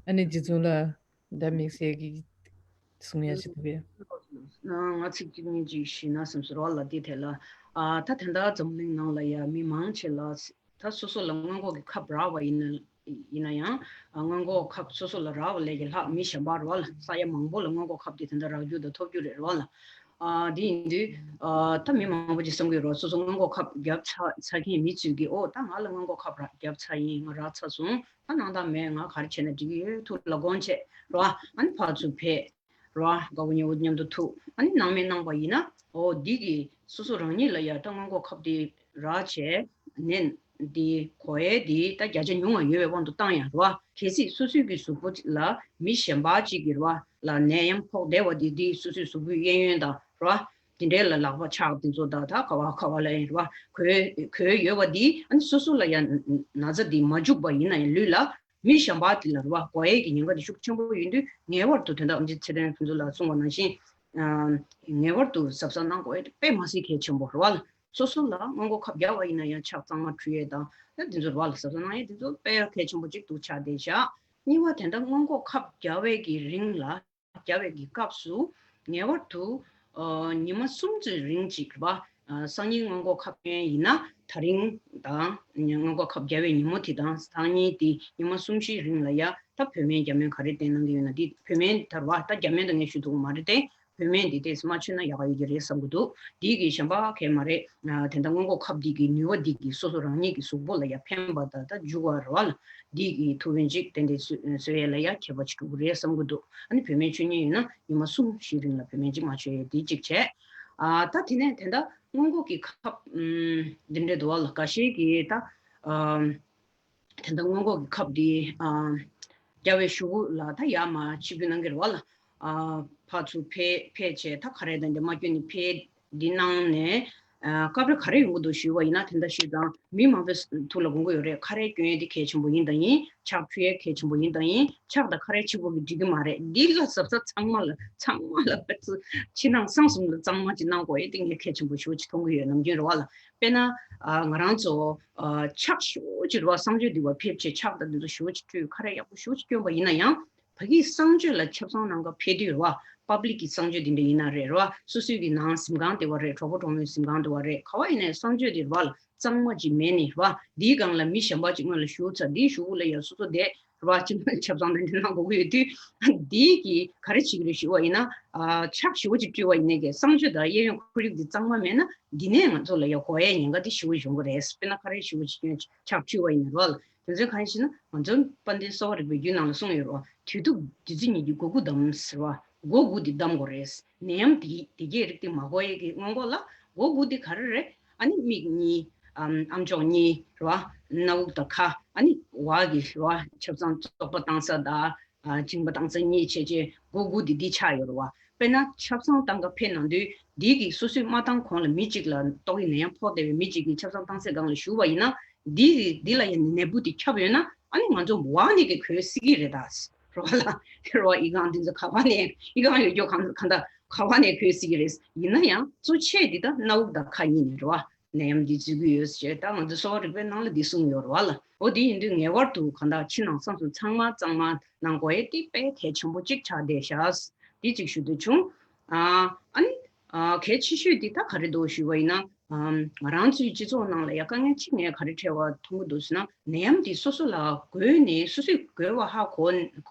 ཨ་ནི་རྗེ་བཙུན་ལགས། ད་དམིགས་བསལ་གྱི་གསུང་ཡ་ཞིག་འདུག་གས། ང་ཚིག་གཅིག་གཉིས་ཅིག་ཞུས་ན་བསམ་སོང་ར་ལ། འདི་ཐད་ལ་ཨ་ད་དེ་འདྲ་འཛམ་གླིང་ནང་ལ་ཡ་མི་མང་ཆེ་ལ་ད་སོ་སོ་ལ་སྔོན་འགོག་གི་ཁབ་རག་པ་ཡིན་ན་ཡིན་ན་ཡང་། ཨ་སྔོན་འགོག་ཁབ་སོ་སོ་ལ་རག་པ་ལས་ཀྱི་ལྷག་མི་གཞན་པ་ར་ལ་ས་ཡ་མང་པོ་ལ་སྔོན་འགོག་ཁབ་དེ་དེ་འདྲ་རག་རྒྱུ་དང་ཐོབ་རྒྱུ་རེད་ར་ལ། ཨ་དེ་ཡིན་དུས་ཨ་ད་མི་མང་པོ་ཅིག་བསམ་གྱི་ཡོད་རེད། སོ་སོ་སྔོན་འགོག་ཁབ་བརྒྱབ་ཚར་ཚར་མཁན་མི་ཚོས་ཀྱིས་ཨོ་ད་ང་ལ་སྔོན་འགོག་ཁབ་རག་བརྒྱབ་ཚར་ཡིན། ང་རག་ཚར་སོང་། ད་སྣང་དག་མེད། ང་ག་རེ་བྱས་ན་འགྲིག་གི་ཡོད། ཐུགས་ལ་དགོངས་བྱས་ར། ཨ་ནི་ཕར་ཚུར་ཕེབས་ར། དགའ་བོ་ཉེ་བོ་མཉམ་དུ་ཐུག་ཨ་ནི་སྣང་མེད་གནང་པ་ཡིན་ན། ཨོ་འདི་གི་སོ་སོ་རང་ཉིད་ལ་ཡ་ད་སྔོན་འགོག་ཁབ་དེ་རག་བྱས་ནས་འདི་གོ་ཡས་འདི་ད་བརྒྱ་ཆ་ཉུང་བ་ཡོད་པའི་དབང་དུ་བཏང་ཡ་ར། གལ་སྲིད་སོ་སོའི་གི་གཟུགས་པོ་ལ་མི་གཞན་པ་ཅིག་གིས་ར་ལ་ནད་ཡམས་ཕོག་བསྡད་པ་དེ་འདི་སོ་སོའི་གཟུགས་པོའི་གཡས་གཡོན་དང་ར། དེ་འདྲའི་ལ་ལག་པ་ཕྱག་དེ་ཚོ་དང་ད་ག་བ་ག་བ་ལ་ཡིན་ར་གོས་གོས་ཡོད་པ་འདི་ཨ་ནི་སོ་སོ་ལ་ཡང་ན་ཚ་འདི་མ་འཇུག་པ་ཡིན་ན་ཡང་ལུས་ལ་མི་གཞན་པ་དེ་ལ་ར་གོ་ཡས་ཀྱི་ཉེན་ཁ་དེ་ཤུགས་ཆེན་པོ་ཡིན་དུས་ངེས་པར་དུ་དོན་དག་ཨམ་ཆི་ཚེ་བརྟན་ཕུན་ཚོགས་ལགས་གསུངས་པ་ནང་བཞིན་ངེས་པར་དུ་གཟབ་གཟབ་གནང་དགོས་ཡས་དེ་དཔེ་མ་སྲིད་གལ་ཆེན་པོ་ར་ལ། སོ་སོ་ལ་སྔོན་འགོག་ཁབ་བརྒྱབ་པ་ཡིན་ན་ཡང་ཕྱག་གཙང་མ་འཁྲུ་ཡས་དང་ད་དེ་ཚོ་ར་ལ་གཟབ་གཟབ་གནང་ཡས་དེ་ཚོ་དཔེ་གལ་ཆེན་པོ་གཅིག་འདུག་ཆགས་བསྡད་བཞག་གཉིས་པ་དེ་འདྲ་སྔོན་འགོག་ཁབ་བརྒྱབ་པའི་གི་རིང་ལ། བརྒྱབ་པའི་གི་སྐབས་སུ་ངེས་པར་དུ་ཨ་ཉི་མ་གསུམ་ཙམ་རིང་ཅིག་རེད་པ། ཨ་སང་ཉིན་སྔོན་འགོག་ཁབ་སྐྱོན་ཡིན་ན་ད་རིང་དང་སྔོན་འགོག་ཁབ་བརྒྱབ་པའི་ཉིན་མོ་དེ་དང་སང་ཉིན་དེ་ཉི་མ་གསུམ་བཞིའི་རིང་ལ་ཡ་ད་བོད་སྨན་རྒྱ་སྨན་ག་རེ་བསྟེན་གནང་གི་ཡོད་ན་དེ་བོད་སྨན་དར་བ་ད་རྒྱ་སྨན་དང་ངས་ཞུ་ཐུབ་ཀྱི་མ་རེད་དེ། བོད་སྨན་འདི་ཏོག་ཙམ་མ་མཆོད་ན་ཡག་ག་ཡོད་ཀྱི་རེད་བསམ་གྱི་འདུག་འདི་གི་གཞན་པ་གང་ཡང་མ་རེད། ཨ་དེ་འདྲ་སྔོན་འགོག་ཁབ་འདི་གི་ནུས་པ་འདི་གི་སོ་སོ་རང་ཉིད་ཀྱི་གཟུགས་པོ་ལ་ཡ་ཕན་པ་དང་ད་འཇུག་པ་རེད་བ་ལ། འདི་གི་ཐུགས་ཕན་ཅིག་ཏན་ཏན་གསོ་གསོ་ཡས་ལ་ཡ་ཁྱད་པར་ཅིག་འགྲོ་གི་རེད་བསམ་གྱི་འདུག་ཨ་ནི་བོད་སྨན་མཆོད་མཁན་ཡོད་ན་ཉི་མ་གསུམ་བཞིའི་རིང་ལ་བོད་སྨན་ཅིག་མ་མཆོད་ཡས་འདི་གཅིག་བྱས། ཨ་ད་དེ་ནས་དེ་འདྲ་སྔོན་འགོག་གི་ཁབ་ཨམ་འདི་འདྲ་འདུག་བ་ལ། འགའ་ཤས་ཀྱིས་ད་ཨམ། དེ་འདྲ་སྔོན་འགོག་གི་ཁབ་འདི་ཨ་རྒྱབ་པའི་གཞུག་གུ་ལ་ད་ཡར་མར་ཕྱིར་འབུད་གནང་གི་རེད་བ་ལ། ཨ་ཕར་ཚུར་ཕེབས་ཕེབས་བྱས་ད་ཁ་རས་དང་འདི་མ་སྐྱོན་ནས་ཕེབས་འདི་གནང་ནས་ཨ་སྐབས་རེ་ག་རེ་ཡོང་གི་འདུག་ཞུས་པ་ཡིན་ན། དེ་འདྲ་ཞུས་ཙང་མི་མང་པོའི་ཐུགས་ལ་དགོངས་ཀྱི་ཡོད་རེད། ཁ་རས་སྐྱོན་ཡས་འདི་གལ་ཆེན་པོ་ཡིན་དང་ཡིན། ཕྱག་ཕུལ་ཡས་གལ་ཆེན་པོ་ཡིན་དང་ཡིན། ཕྱག་དང་ཁ་རས་གཅིག་པོ་གིས་འགྲིག་གི་མ་རེད། འདི་ལ་གཟབ་གཟབ་ཚང་མ་ལ་ཚང་མ་ལ་ཕར་ཚུར་ཕྱི་ནང་གསང་གསུམ་ལ་གཙང་མ་ཅིག་གནང་དགོས་ཡས་འདི་ངས་གལ་ཆེན་པོ་ཞེ་པོ་ཅིག་མཐོང་གི་ཡོད། ནམ་རྒྱུན་རེད་བ་ལ། དཔེར་ན་ཨ་ང་རང་ཚོ་ཨ་ཕྱག་ཞེ་པོ་ཅིག་རེད་བ། གསང་སྤྱོད་འདི་བ་ཕེབས་བྱས་ཕྱག་དང་འདི་ཚོ་ཞེ་པོ་ཅིག་ཕུལ། ཁ་རས་ཡག་པོ་ཞེ་པོ་ཅིག་སྐྱོན་པ་ཡིན་ན་ཡང་། ཕ་གིའི་གསང་སྤྱོད་ལ་ཆབ་གསང་གནང་ག་ཕེབས་དུས་རེད་བ། པབ་ལིག་གི་གསང་སྤྱོད་འདི་འདྲ་ཡིན་ན་རེད་རེད་བ། སོ་སོའི་གི་ནང་གཟིམ་ཁང་དེ་བ་རེད། གྲོགས་པོ་གྲོགས་མོའི་གཟིམ་ཁང་དེ་བ་རེད། ག་བ་ཡིན་ནའི་གསང་སྤྱོད་དེ་རེད་བ་ལ་གཙང་མ་ཅིག་མེད་ནས་རེད་བ། འདིའི་སྒང་ལ་མི་གཞན་པ་ཅིག་སྔོན་ལ་བཞུགས་ཚར། འདིའི་གཞུག་གུ་ལ་ཡ་སོ་སོ་བསྡད་རེད་བ། ཅིག་ཆབ་གསང་དེ་འདྲ་གནང་དགོས་ཀྱི་ཡོད་དུས། འདིའི་གི་ག་རེ་བྱེད་ཀྱི་རེད་ཞུ་བ་ཡིན་ན། ཨ་ཕྱག་ཞེ་པོ་ཅིག་སྤྲུལ་བ་ཡིན་ནའི་གི་གསང་སྤྱོད་དང་གཡས་གཡོན་ཁོར་ཡུག་འདི་གཙང་མ་མེད་ན་འདི་ནས་ང་ཚོ་ལ་ཡ་གོ་ཡའི་ཉེན་ཁ་དེ་ཞེ་པོ་ཡོང་གི་རེད། དཔེར་ན་ཁ་རས་ཞེ་པོ་ཅིག་གྱོན་ཕྱག་ཕུལ་བ་ཡིན་ན་རོ། དེ་ཚོའི་གང་ཞིག་ན་ང་ཚོ་དཔལ་ལྡན་གསོ་བ་རིག་པའི་རྒྱུད་ནང་ལ་གསུངས་ཡོད་རོ། དུས་གདུགས་བདུད་རྩི་གཉིས་ཀྱིས་སྒོ་དགུ་བསྡམས་ཟེར་བ། སྒོ་དགུ་དེ་བསྡམ་དགོས་རེད། ནད་ཡམས་དེ་དེ་གའི་རིགས་དེ་མ་གོ་ཡས་ཀྱི་སྔོན་འགོག་ལ་སྒོ་དགུ་དེ་ག་རེ་རེད། ཨ་ནི་མིག་གཉིས། ཨམ་ཨམ་ཅོག་གཉིས་རེད་བ། སྣ་བུག་དང་ཁ། ཨ་ནི་འོག་གི་རེད་བ། ཆབ་གསང་བཙོག་པ་བཏང་ས་དང་། ཨ་མཇིང་པ་བཏང་ས་གཉིས་བྱས་བྱས་སྒོ་དགུ་དེ་འདི་ཆགས་ཡོད་རེད་བ། དཔེར་ན་ཆབ་གསང་བཏང་ག་ཕེབས་གནང་དུས་འདི་གི་སོ་སོས་མ་བཏང་གོང་ལ་མི་གཅིག་ལ་ཏོག་དབྱིབས་ནད་ཡམས་ཕོག་བསྡད་པའི་མི་གཅིག་གིས་ཆབ་གསང་བཏང་སའི་སྒང་ལ་བཞུགས་པ་ཡིན་ན། འདི་གི་འདི་ལ་ཡང་ནད་འབུ་དེ་ཁྱབ་ཡོད་ན་ཨ་ནི་ང་ཚོ་འོག་ནས་གི་གོས་སྲིད་ཀྱི་རེད་ད། རེད་བ་ལ། རེད་བ། ཨི་ཁང་འདི་ཚོ་ག་བ་ནས་ཨི་ཁང་ཡོད་རྒྱུ་གང་གང་ད་ག་བ་ནས་གོས་སྲིད་ཀྱི་རེད། ཡིན་ན་ཡང་གཙོ་ཆེ་འདི་ད་སྣ་བུག་དང་ཁ་གཉིས་ནས་རེད་བ། ནད་ཡམས་འདི་འཛུལ་གྱི་ཡོད་ཟེར་ད་ང་ཚོ་གསོ་བ་རིག་པའི་ནང་ལ་འདི་གསུངས་ཡོད་རེད་བ་ལ། འོ་འདི་ཡིན་དུས་ངེས་པར་དུ་གང་ལྟར་ཕྱི་ནང་གསང་གསུམ་ཚང་མ་གཙང་མ་གནང་དགོས་ཡས་འདི་དཔེ་གལ་ཆེན་པོ་གཅིག་ཆགས་བསྡད་ཤག་འདི་གཅིག་ཞུ་འདོད་བྱུང་། ཨ་ཨ་ནི་ ཨ་གལ་ཆེ་ཤོས་འདི་ད་ག་རེ་འདུག་ཞུས་པ་ཡིན་ན། ཨམ་ང་རང་ཚོའི་སྤྱི་ཚོགས་ནང་ལ་ཡ་དཀའ་ངལ་གཅིག་ངས་ག་རེ་འཕྲད་པ་མཐོང་གི་འདུག་ཟེར་ན། ནད་ཡམས་འདི་སོ་སོ་ལ་འགོས་ནས་སོ་སོས་འགོས་པ་ཧ་གོ་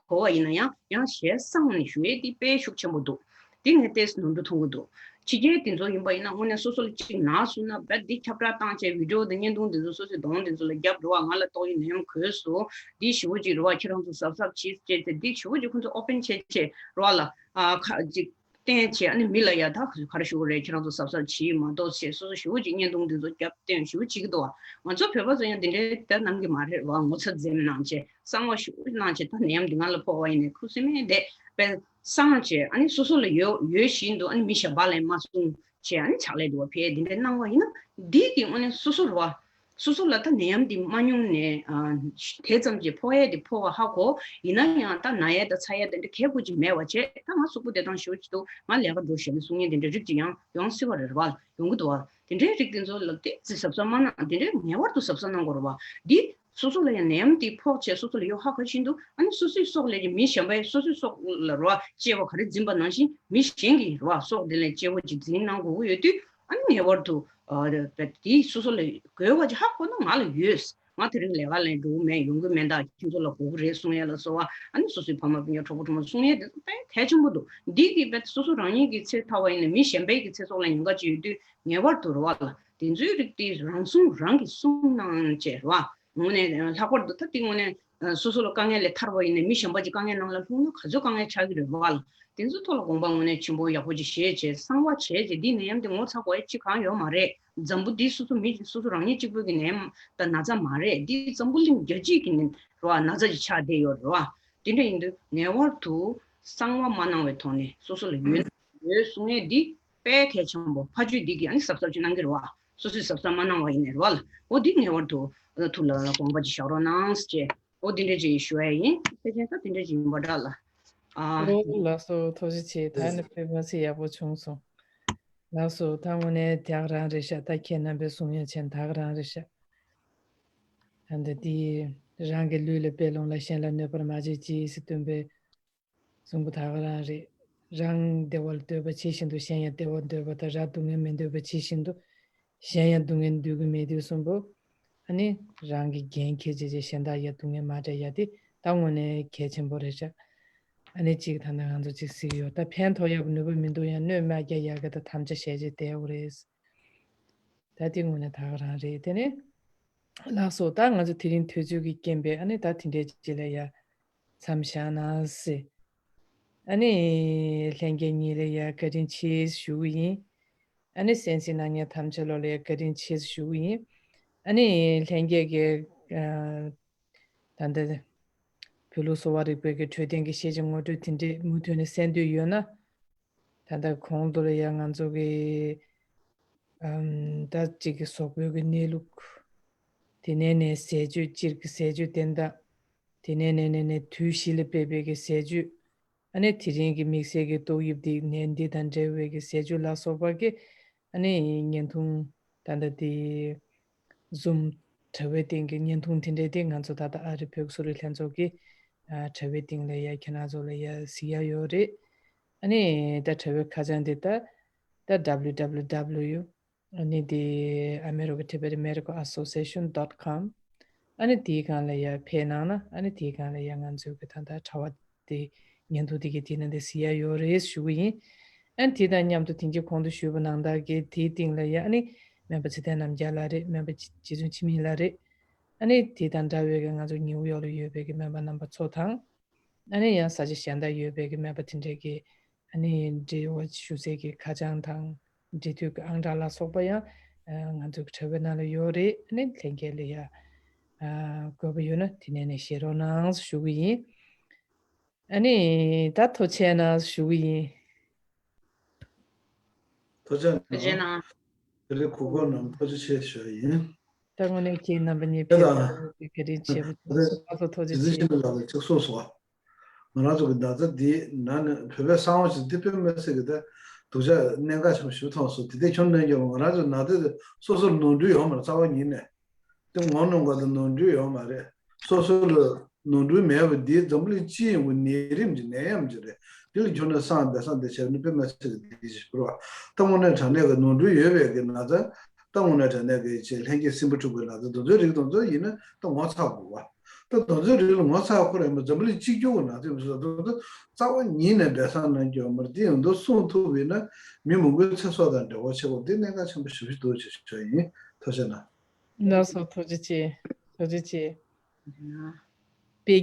གོ་བ་ཡིན་ན་ཡང་ཡང་ཞལ་བསངས་ནས་ཞུ་ཡས་འདི་དཔེ་ཤུགས་ཆེན་པོ་འདུག་འདི་ངས་ཏོག་ཙམ་ནོར་འཁྲུལ་མཐོང་གི་འདུག་ཕྱི་རྒྱལ་དེ་ཚོ་ཡིན་པ་ཡིན་ན་དངོས་གནས་སོ་སོ་ལ་གཅིག་ན་སོང་ན་རྦད་འདི་ཁྱབ་བསྒྲགས་བཏང་བྱས་བི་ཌིའོ་དང་བརྙན་ཐུང་དེ་ཚོ་སོ་སོའི་གདོང་དེ་ཚོ་ལ་རྒྱབ་རེད་བ། ང་ལ་ཏོག་ཙམ་ནད་ཡམས་འགོས་སོང་། འདི་ཞེ་པོ་ཅིག་རེད་བ། ཁྱེད་རང་ཚོ་གཟབ་གཟབ་བྱེད་ཅེས་ཟེར། འདི་ཞེ་པོ་ཅིག་ཁོ་ཚོ་ཨོ་པན་བྱས་བྱས་རེད་བ་ལ། ཨ་ཁ་ཅིག་བསྟན་བྱས། ཨ་ནི་མི་ལ་ཡ་ད་ག་རེ་ཞུ་དགོས་རེད། ཁྱེད་རང་ཚོ་གཟབ་གཟབ་བྱེད་མ་གཏོགས་ཞེས་སོ་སོ་ཞེ་པོ་ཅིག་བརྙན་ཐུང་འདི་ཚོ་རྒྱབ་སྟོན་ཞེ་པོ་བྱེད་ཀྱི་འདུག་བ། ང་ཚོ་བོད་པ་ཚོ་ཡང་འདི་འདྲའི་ད་གནང་གི་མ་རེད་བ། ངོ་ཚ་འཛེམ་གནང་བྱས་གསང་བ་ཞེ་པོ་གནང་བྱས་ད་ནད་ཡམས་འདི་ང་ལ་ཕོག་པ་ཡིན་ནའི་ཁུ་སིམ་མེར་བསྡད་པས་གསང་བྱས། ཨ་ནི་སོ་སོ་ལ་ཡོད་ཡོད་བཞིན་དུ་ཨ་ནི་མི་གཞན་པ་ལ་མ་གསུང་བྱས། ཨ་ནི་ཕྱག་ལས་འདུག་བ། ཕེ་འདི་འདྲའི་གནང་བ་ཡིན་ན་འདི་གི་དངོས་གནས་སོ་སོ་རེད་བ། སོ་སོ་ལ་ད་ནད་ཡམས་འདི་མ་མྱོང་ནས་ཨ་དེ་ཙམ་གྱིས་ཕོག་ཡས་དེ་ཕོག་པ་ཧ་གོ། ཡིན་ན་ཡང་ད་ན་ཡས་ད་ཚ་ཡས་དེ་འདྲ་གལ་དགོས་ཀྱི་མེད་པ་བྱས། ད་ང་གཟུགས་པོ་བདེ་ཐང་ཞེ་པོ་ཅིག་འདུག་ང་ལས་ཀ་འགྲོ་ཤེས་ནས་གསུང་མཁན་དེ་འདྲ་རིགས་ཅིག་ཡང་ཡོང་སྲིད་པ་རེད་བ། ཡོང་གི་འདུག་བ། དེ་འདྲའི་རིགས་དེ་ཚོ་ལ་དེ་ཙི་གཟབ་གཟབ་མ་གནང་། དེ་འདྲའི་ངེས་པར་དུ་གཟབ་གཟབ་གནང་དགོས་རེད་བ། འདི་སོ་སོ་ལ་ཡང་ནད་ཡམས་དེ་ཕོག་བྱས་སོ་སོ་ལ་ཡོད་ཧ་གོ་བཞིན་དུ་ཨ་ནི་སོ་སོའི་སྲོག་ལས་ཀྱི་མི་གཞན་པས་སོ་སོའི་སྲོག་ལ་རེད་བ་གཅེས་པ་ག་རེ་འཛིན་པ་ནང་བཞིན་མི་གཞན་གྱི་རེད་བ་སྲོག་དེ་ལས་གཅེས་པོ་ཅིག་འཛིན་གནང་དགོས་ཀྱི་ཡོད་དུས། ཨ་ནི་ངེས་པར་དུ་ཨ་དེ་སོ་སོ་ལ་དགོས་པ་ཅིག་ཧ་གོ་ན་ང་ལ་ཡོད། ང་དེ་རིང་ལས་ཀ་ལས་འགྲོ་གི་མེད། ཡོང་གི་མེད། ད་ཁྱེད་ཚོ་ལ་དགོས་ཀྱི་རེད་གསུང་ཡས་ལ་སོགས་པ། ཨ་ནི་སོ་སོའི་ཕ་མ་སྤུན་ཀྱག་གྲོགས་པོ་གྲོགས་མོ་གསུང་ཡས་དེ་ཚོ་དཔེ་གལ་ཆེན་པོ་འདུག་འདི་གི་རྦད་སོ་སོ་རང་ཉིད་ཀྱི་ཚེ་ཐར་བ་ཡིན་ནའི་མི་གཞན་པའི་གི་ཚེ་སྲོག་ལ་ཉེན་ཁ་ཅིག་ཡོད་དུས་ངེས་པར་དུ་རེད་བ་ལ་དེ་ཚོའི་རིགས་དེ་རང་སྲུང་རང་གིས་སྲུང་གནང་བྱས་རེད་བ། དངོས་གནས་ལྷག་པར་དུ་ད་དེ་དངོས་གནས་སོ་སོ་ལ་དཀའ་ངལ་ལས་ཐར་བ་ཡིན་ནའི་མི་གཞན་པ་ཅིག་དཀའ་ངལ་ནང་ལ་ལྷུང་ན་ག་ཚོད་དཀའ་ངལ་ཆགས་ཀྱི་རེད་བ་ལ། དེ་ཚོའི་ཐོག་ལ་དགོངས་པ་དངོས་གནས་ཆེན་པོ་ཡག་པོ་ཅིག་བཞེས་བྱས་གསང་བ་བྱས་བྱས་འདི་ནད་ཡམས་དེ་ངོ་ཚ་དགོས་ཡ་ཅིག་གང་ཡོད་མ་རེད། འཛམ་བུ་འདི་སོ་སོ་མི་སོ་སོ་རང་ཉིད་གཅིག་པོའི་གི་ནད་ཡམས་དང་ན་ཚ་མ་རེད། འདི་འཛམ་བུ་གླིང་རྒྱལ་སྤྱིའི་གི་ནི་རེད་བ་ན་ཚ་ཅིག་ཆགས་བསྡད་ཡོད་རེད་བ། དེ་འདྲ་ཡིན་དུས་ངེས་པར་དུ་གསང་བ་མ་གནང་བའི་ཐོག་ནས་སོ་སོ་ལ་ཡོད་ན་ཡོད་གསུང་ཡས་འདི་དཔེ་གལ་ཆེན་པོ། ཕ་ཆོས་འདི་གི་ཨ་ནི་གཟབ་གཟབ་ཅིག་གནང་གི་རེད་བ། སོ་སོས་གཟབ་གཟབ་མ་གནང་བ་ཡིན་ནའི་རེད་བ་ལ། འོ་འདི་ངེས་པར་དུ་ཐུགས་ལ་དགོངས་པ་ཅིག་བཞག་རོགས་གནང་ཟེར་བྱས། འོ་འདི་འདྲ་ཅིག་ཞུ་ཡ་ཡིན། ཕལ་ཆེར་ད་འདི་འདྲ་ཅིག་ཡིན་པ་འདྲ་ལ། ཨ། ཨོ་ལགས་སོ། ཐུགས་རྗེ་ཆེ། ད་ནི་དཔེ་མ་སྲིད་ཡག་པོ་བྱུང་སོང་། ལགས་སོ། ད་དངོས་གནས་དེ་ག་རང་རེད་ཤག་ད་ཁྱེད་རྣམ་པས་གསུང་ཡ་ཆེན་ད་ག་རང་རེད་ཤག་ད་འདི་དེ་རང་གི་ལུས་ལ་དཔེ་ལོངས་ལ་གཞན་ལ་གནོད་པར་མ་བྱེད་ཅེས་ཟེར་སྟོན་པའི་གསུང་པོ་ད་ག་རང་རེད། རང་བདེ་བར་འདོད་པ་ཇི་བཞིན་དུ་གཞན་ཡང་བདེ་བར་འདོད་པ་དང་། རང་སྡུག་བསྔལ་མི་འདོད་པ་ཇི་བཞིན་དུ་གཞན་ཡང་སྡུག་བསྔལ་འདོད་ཀྱི་མེད་དུས་གསུམ་པོ། ཨ་ནི་རང་གི་འགན་འཁྱེར་བྱས་བྱས་གཞན་དག་ཡང་སྡུག་བསྔལ་མ་སྤྲད་ཡ་དེ་ད་དངོས་གནས་གལ་ཆེན་པོ་རེད་ཤག་ཨ་ནི་གཅིག་ད་ནི་ང་ཚོ་གཅིག་གཟིགས་ཡོད། ད་ཕན་ཐོགས་ཡག་གི་ནུས་པ་མི་འདུག་ཡང་གནོད་མ་རྒྱག་ཡག་གི་ད་དམ་བཅའ་བཞེས་བྱས་བསྡད་ཡོད་རེད། ད་དེ་དངོས་གནས་ད་ག་རང་རེད། དེ་ནས་ལགས་སོ། ད་ང་ཚོ་དེ་རིང་དུས་ཚོད་ཀྱི་རྐྱེན་པས་ཨ་ནི་ད་དེ་འདྲའི་ཅིག་ལ་ཡ་མཚམས་བཞག་ན་ཟེར། ཨ་ནི་ལྷན་རྒྱས་གཉིས་ལ་ཡ་བཀའ་དྲིན་ཆེ་ཞུ་གི་ཡིན། ཨ་ནི་གསན་གཟིགས་གནང་མཁན་ཐམས་ཅད་ལོ་ལ་ཡ་བཀའ་དྲིན་ཆེ་ཞུ་གི་ཡིན། ཨ་ནི་ལྷན་རྒྱས་ཀྱི་ཨ་ད་ལྟ་བོད་ལུགས་གསོ་བ་རིག་པའི་གི་འཕྲོད་བསྟེན་གྱི་ཤེས་བྱ་ངོ་སྤྲོད་དེ་འདྲས་མུ་མཐུད་ནས་གསན་འདོད་ཡོད་ན། ད་ལྟ་གོང་དུ་ལ་ཡ་ང་ཚོ་གི་ཨམ་ད་གཅིག་གི་གཟུགས་པོའི་གི་གནས་ལུགས། དེ་ནས་ནས་ཟས་སྤྱོད་སྤྱིར་གྱི་ཟས་སྤྱོད་བསྟེན་སྟངས། དེ་ནས་ནས་ནས་ནས་དུས་བཞི་ལ་འབད་པའི་གི་ཟས་སྤྱོད། ཨ་ནི་དེ་རིང་གི་དམིགས་བསལ་གྱི་ཏོག་དབྱིབས་འདི་ནད་འདི་དང་འབྲེལ་བའི་གི་ཟས་སྤྱོད་ལ་སོགས་པ་གི་ཨ་ནི་བརྙན་ཐུང་ད་ལྟ་དེ་Zoom་དྲ་བའི་སྟེང་གི་བརྙན་ཐུང་དེ་འདྲས་དེ་ང་ཚོ་ད་ལྟ་ཨ་རི་བོད་ཀྱི་གསོ་རིག་ལྷན་ཚོགས་ཀྱི་ཨ་དྲ་བའི་སྟེང་ལ་ཡ་ཁྱེད་རང་ཚོ་ལ་ཡ་གཟིགས་ཡ་ཡོད་རེད། ཨ་ནི་ད་དྲ་བའི་ཁ་བྱང་འདི་ད་ད་www ཨ་ནི་དེ་American Tibetan Medical Association dot com ཨ་ནི་དེའི་སྒང་ལ་ཡ་ཕེབས་གནང་ན་ཨ་ནི་དེའི་སྒང་ལ་ཡ་ང་ཚོའི་གི་ད་ལྟ་དྲ་བ་དེ་བརྙན་ཐུང་དེ་གི་དེ་ནང་དེ་གཟིགས་ཡ་ཡོད་རེད་ཞུ་གི་ཡིན། ཨ་ནི་དེ་དང་མཉམ་དུ་དེང་གི་གོང་དུ་ཞུས་པ་ནང་ལྟར་གི་དེའི་སྟེང་ལ་ཡ་ཨ་ནི་སྨན་པ་ཚེ་བརྟན་རྣམ་རྒྱལ་ལགས་རེད། སྨན་པ་རྗེ་བཙུན་འཆི་མེད་ལགས་རེད། ཨ་ནི་དེ་དང་འདྲ་བའི་གི་ང་ཚོ་ནིའུ་ཡོག་ལ་ཡོད་པའི་གི་སྨན་པ་རྣམ་པ་ཚོ་དང་། ཨ་ནི་ཡང་ས་ཆ་གཞན་དག་ཡོད་པའི་གི་སྨན་པ་དེ་འདྲས་ཀྱི་ཨ་ནི་འབྲེལ་བ་ཞུ་སའི་གི་ཁ་བྱང་དང་འབྲེལ་མཐུད་ཀྱི་ཨང་གྲངས་ལ་སོགས་པ་ཡང་ང་ཚོའི་གི་དྲ་བའི་ནང་ལ་ཡོད་རེད། ཨ་ནི་ལྷན་རྒྱས་ལ་ཡང་དགོས་པ་ཡོད་ན་དེ་ནས་ནས་བཤད་རོགས་གནང་ཞུ་གི་ཡིན། ཨ་ནི་ད་ཐུགས་རྗེ་གནང་ཞུ་གི་ཡིན། ཐུགས་རྗེ་གནང་། ཐུགས་རྗེ་གནང་། དེ་རིང་གོ་སྐབས་གནང་ཐུགས་རྗེ་ཆེ་ཞུ་ཡ་ཡིན། ད་དངོས་གནས་ཁྱེད་རྣམ་པ་གཉིས་དེ་ཕེབས་དང་པ་བཀའ་དྲིན་ཆེ། ད་ལྟ་ཐུགས་རྗེ་ཆེ། ལགས་སོ། ཐུགས་རྗེ་ཆེ། ལགས་ལ་གཅིག་གསུངས་སོང་། ང་རང་ཚོ་གི་ན་ཚ་འདི་ན་ནི་བོད་པའི་གསང་བ་ཞིག་འདི་དཔེ་མི་སྲིད་གི་ད་སྡུག་ཅག་གནད་འགག་ཆེན་པོ་ཞིག་མཐོང་སོང་། དེ་དེ་ཁྱོན་ནས་ཀྱང་ང་རང་ཚོ་ན་ཚ་དེ་སོ་སོར་ནོར་འཁྲུལ་ཡོད་མ་རེད། རྩ་བ་ཉིད་ནས་དེ་ངོ་གནོང་དགོས་དང་ནོར་འཁྲུལ་ཡོད་མ་རེད། སོ་སོ་ལ་ནོར་འཁྲུལ་མེད་པ་འདི་འཛམ་བུ་གླིང་སྤྱི་ཡོངས་ཀྱི་ནད་རིམས་ཀྱི་ནད་ཡམས་ཀྱི་རེད། དེ་ལ་འགྱུར་ན་སངས་རྒྱས་པའི་སངས་དེ་བྱས་ནས་དཔེ་མ་ཚད་ཀྱི་དེ་ཅིག་བོར་བ། ད་དངོས་གནས་དྲང་གནས་ཀྱི་ནོར་འཁྲུལ་ཡོད་པའི་གི་ན་ཚ། ད་དངོས་གནས་དྲང་གནས་ཀྱི་ཅིག་ལྷན་སྐྱེས་སྲིན་བུ་འཁྲུགས་པའི་ན་ཚ་དེ་ཚོའི་རིགས་དེ་ཚོ་ཡིན་ན་ད་ངོ་ཚ་དགོས་པ། ད་དེ་ཚོའི་རིགས་ལ་ངོ་ཚ་ཁོ་རང་མ་འཛམ་བུ་གླིང་གཅིག་གྱུར་གྱི་ན་ཚ་ཡིན་པ་སོགས་དེ་ཚོ་རྩ་བ་ཉིད་ནས་འབྲས་བཟང་གནང་རྒྱུ་ཡོད་མ་རེད། དེ་ཡོང་དུས་གསུངས་ཐུབ་པ་ཡིན་ན་མི་མང་པོའི་ཚེ་སྲོག་དང་འབྲེལ་བ་ཆེ་བོ་དེ་གནད་འགག་ཆེན་པོ་ཞེ་པོ་ཞིག་འདུག་ཅེས་ཞུ་ཡ་ཡིན། ཐུགས་རྗེ་གནང་། ལགས་སོ། ཐུགས་རྗེ་ཆེ། ཐུགས་རྗེ་ཆེ། དཔེ་རྒྱ།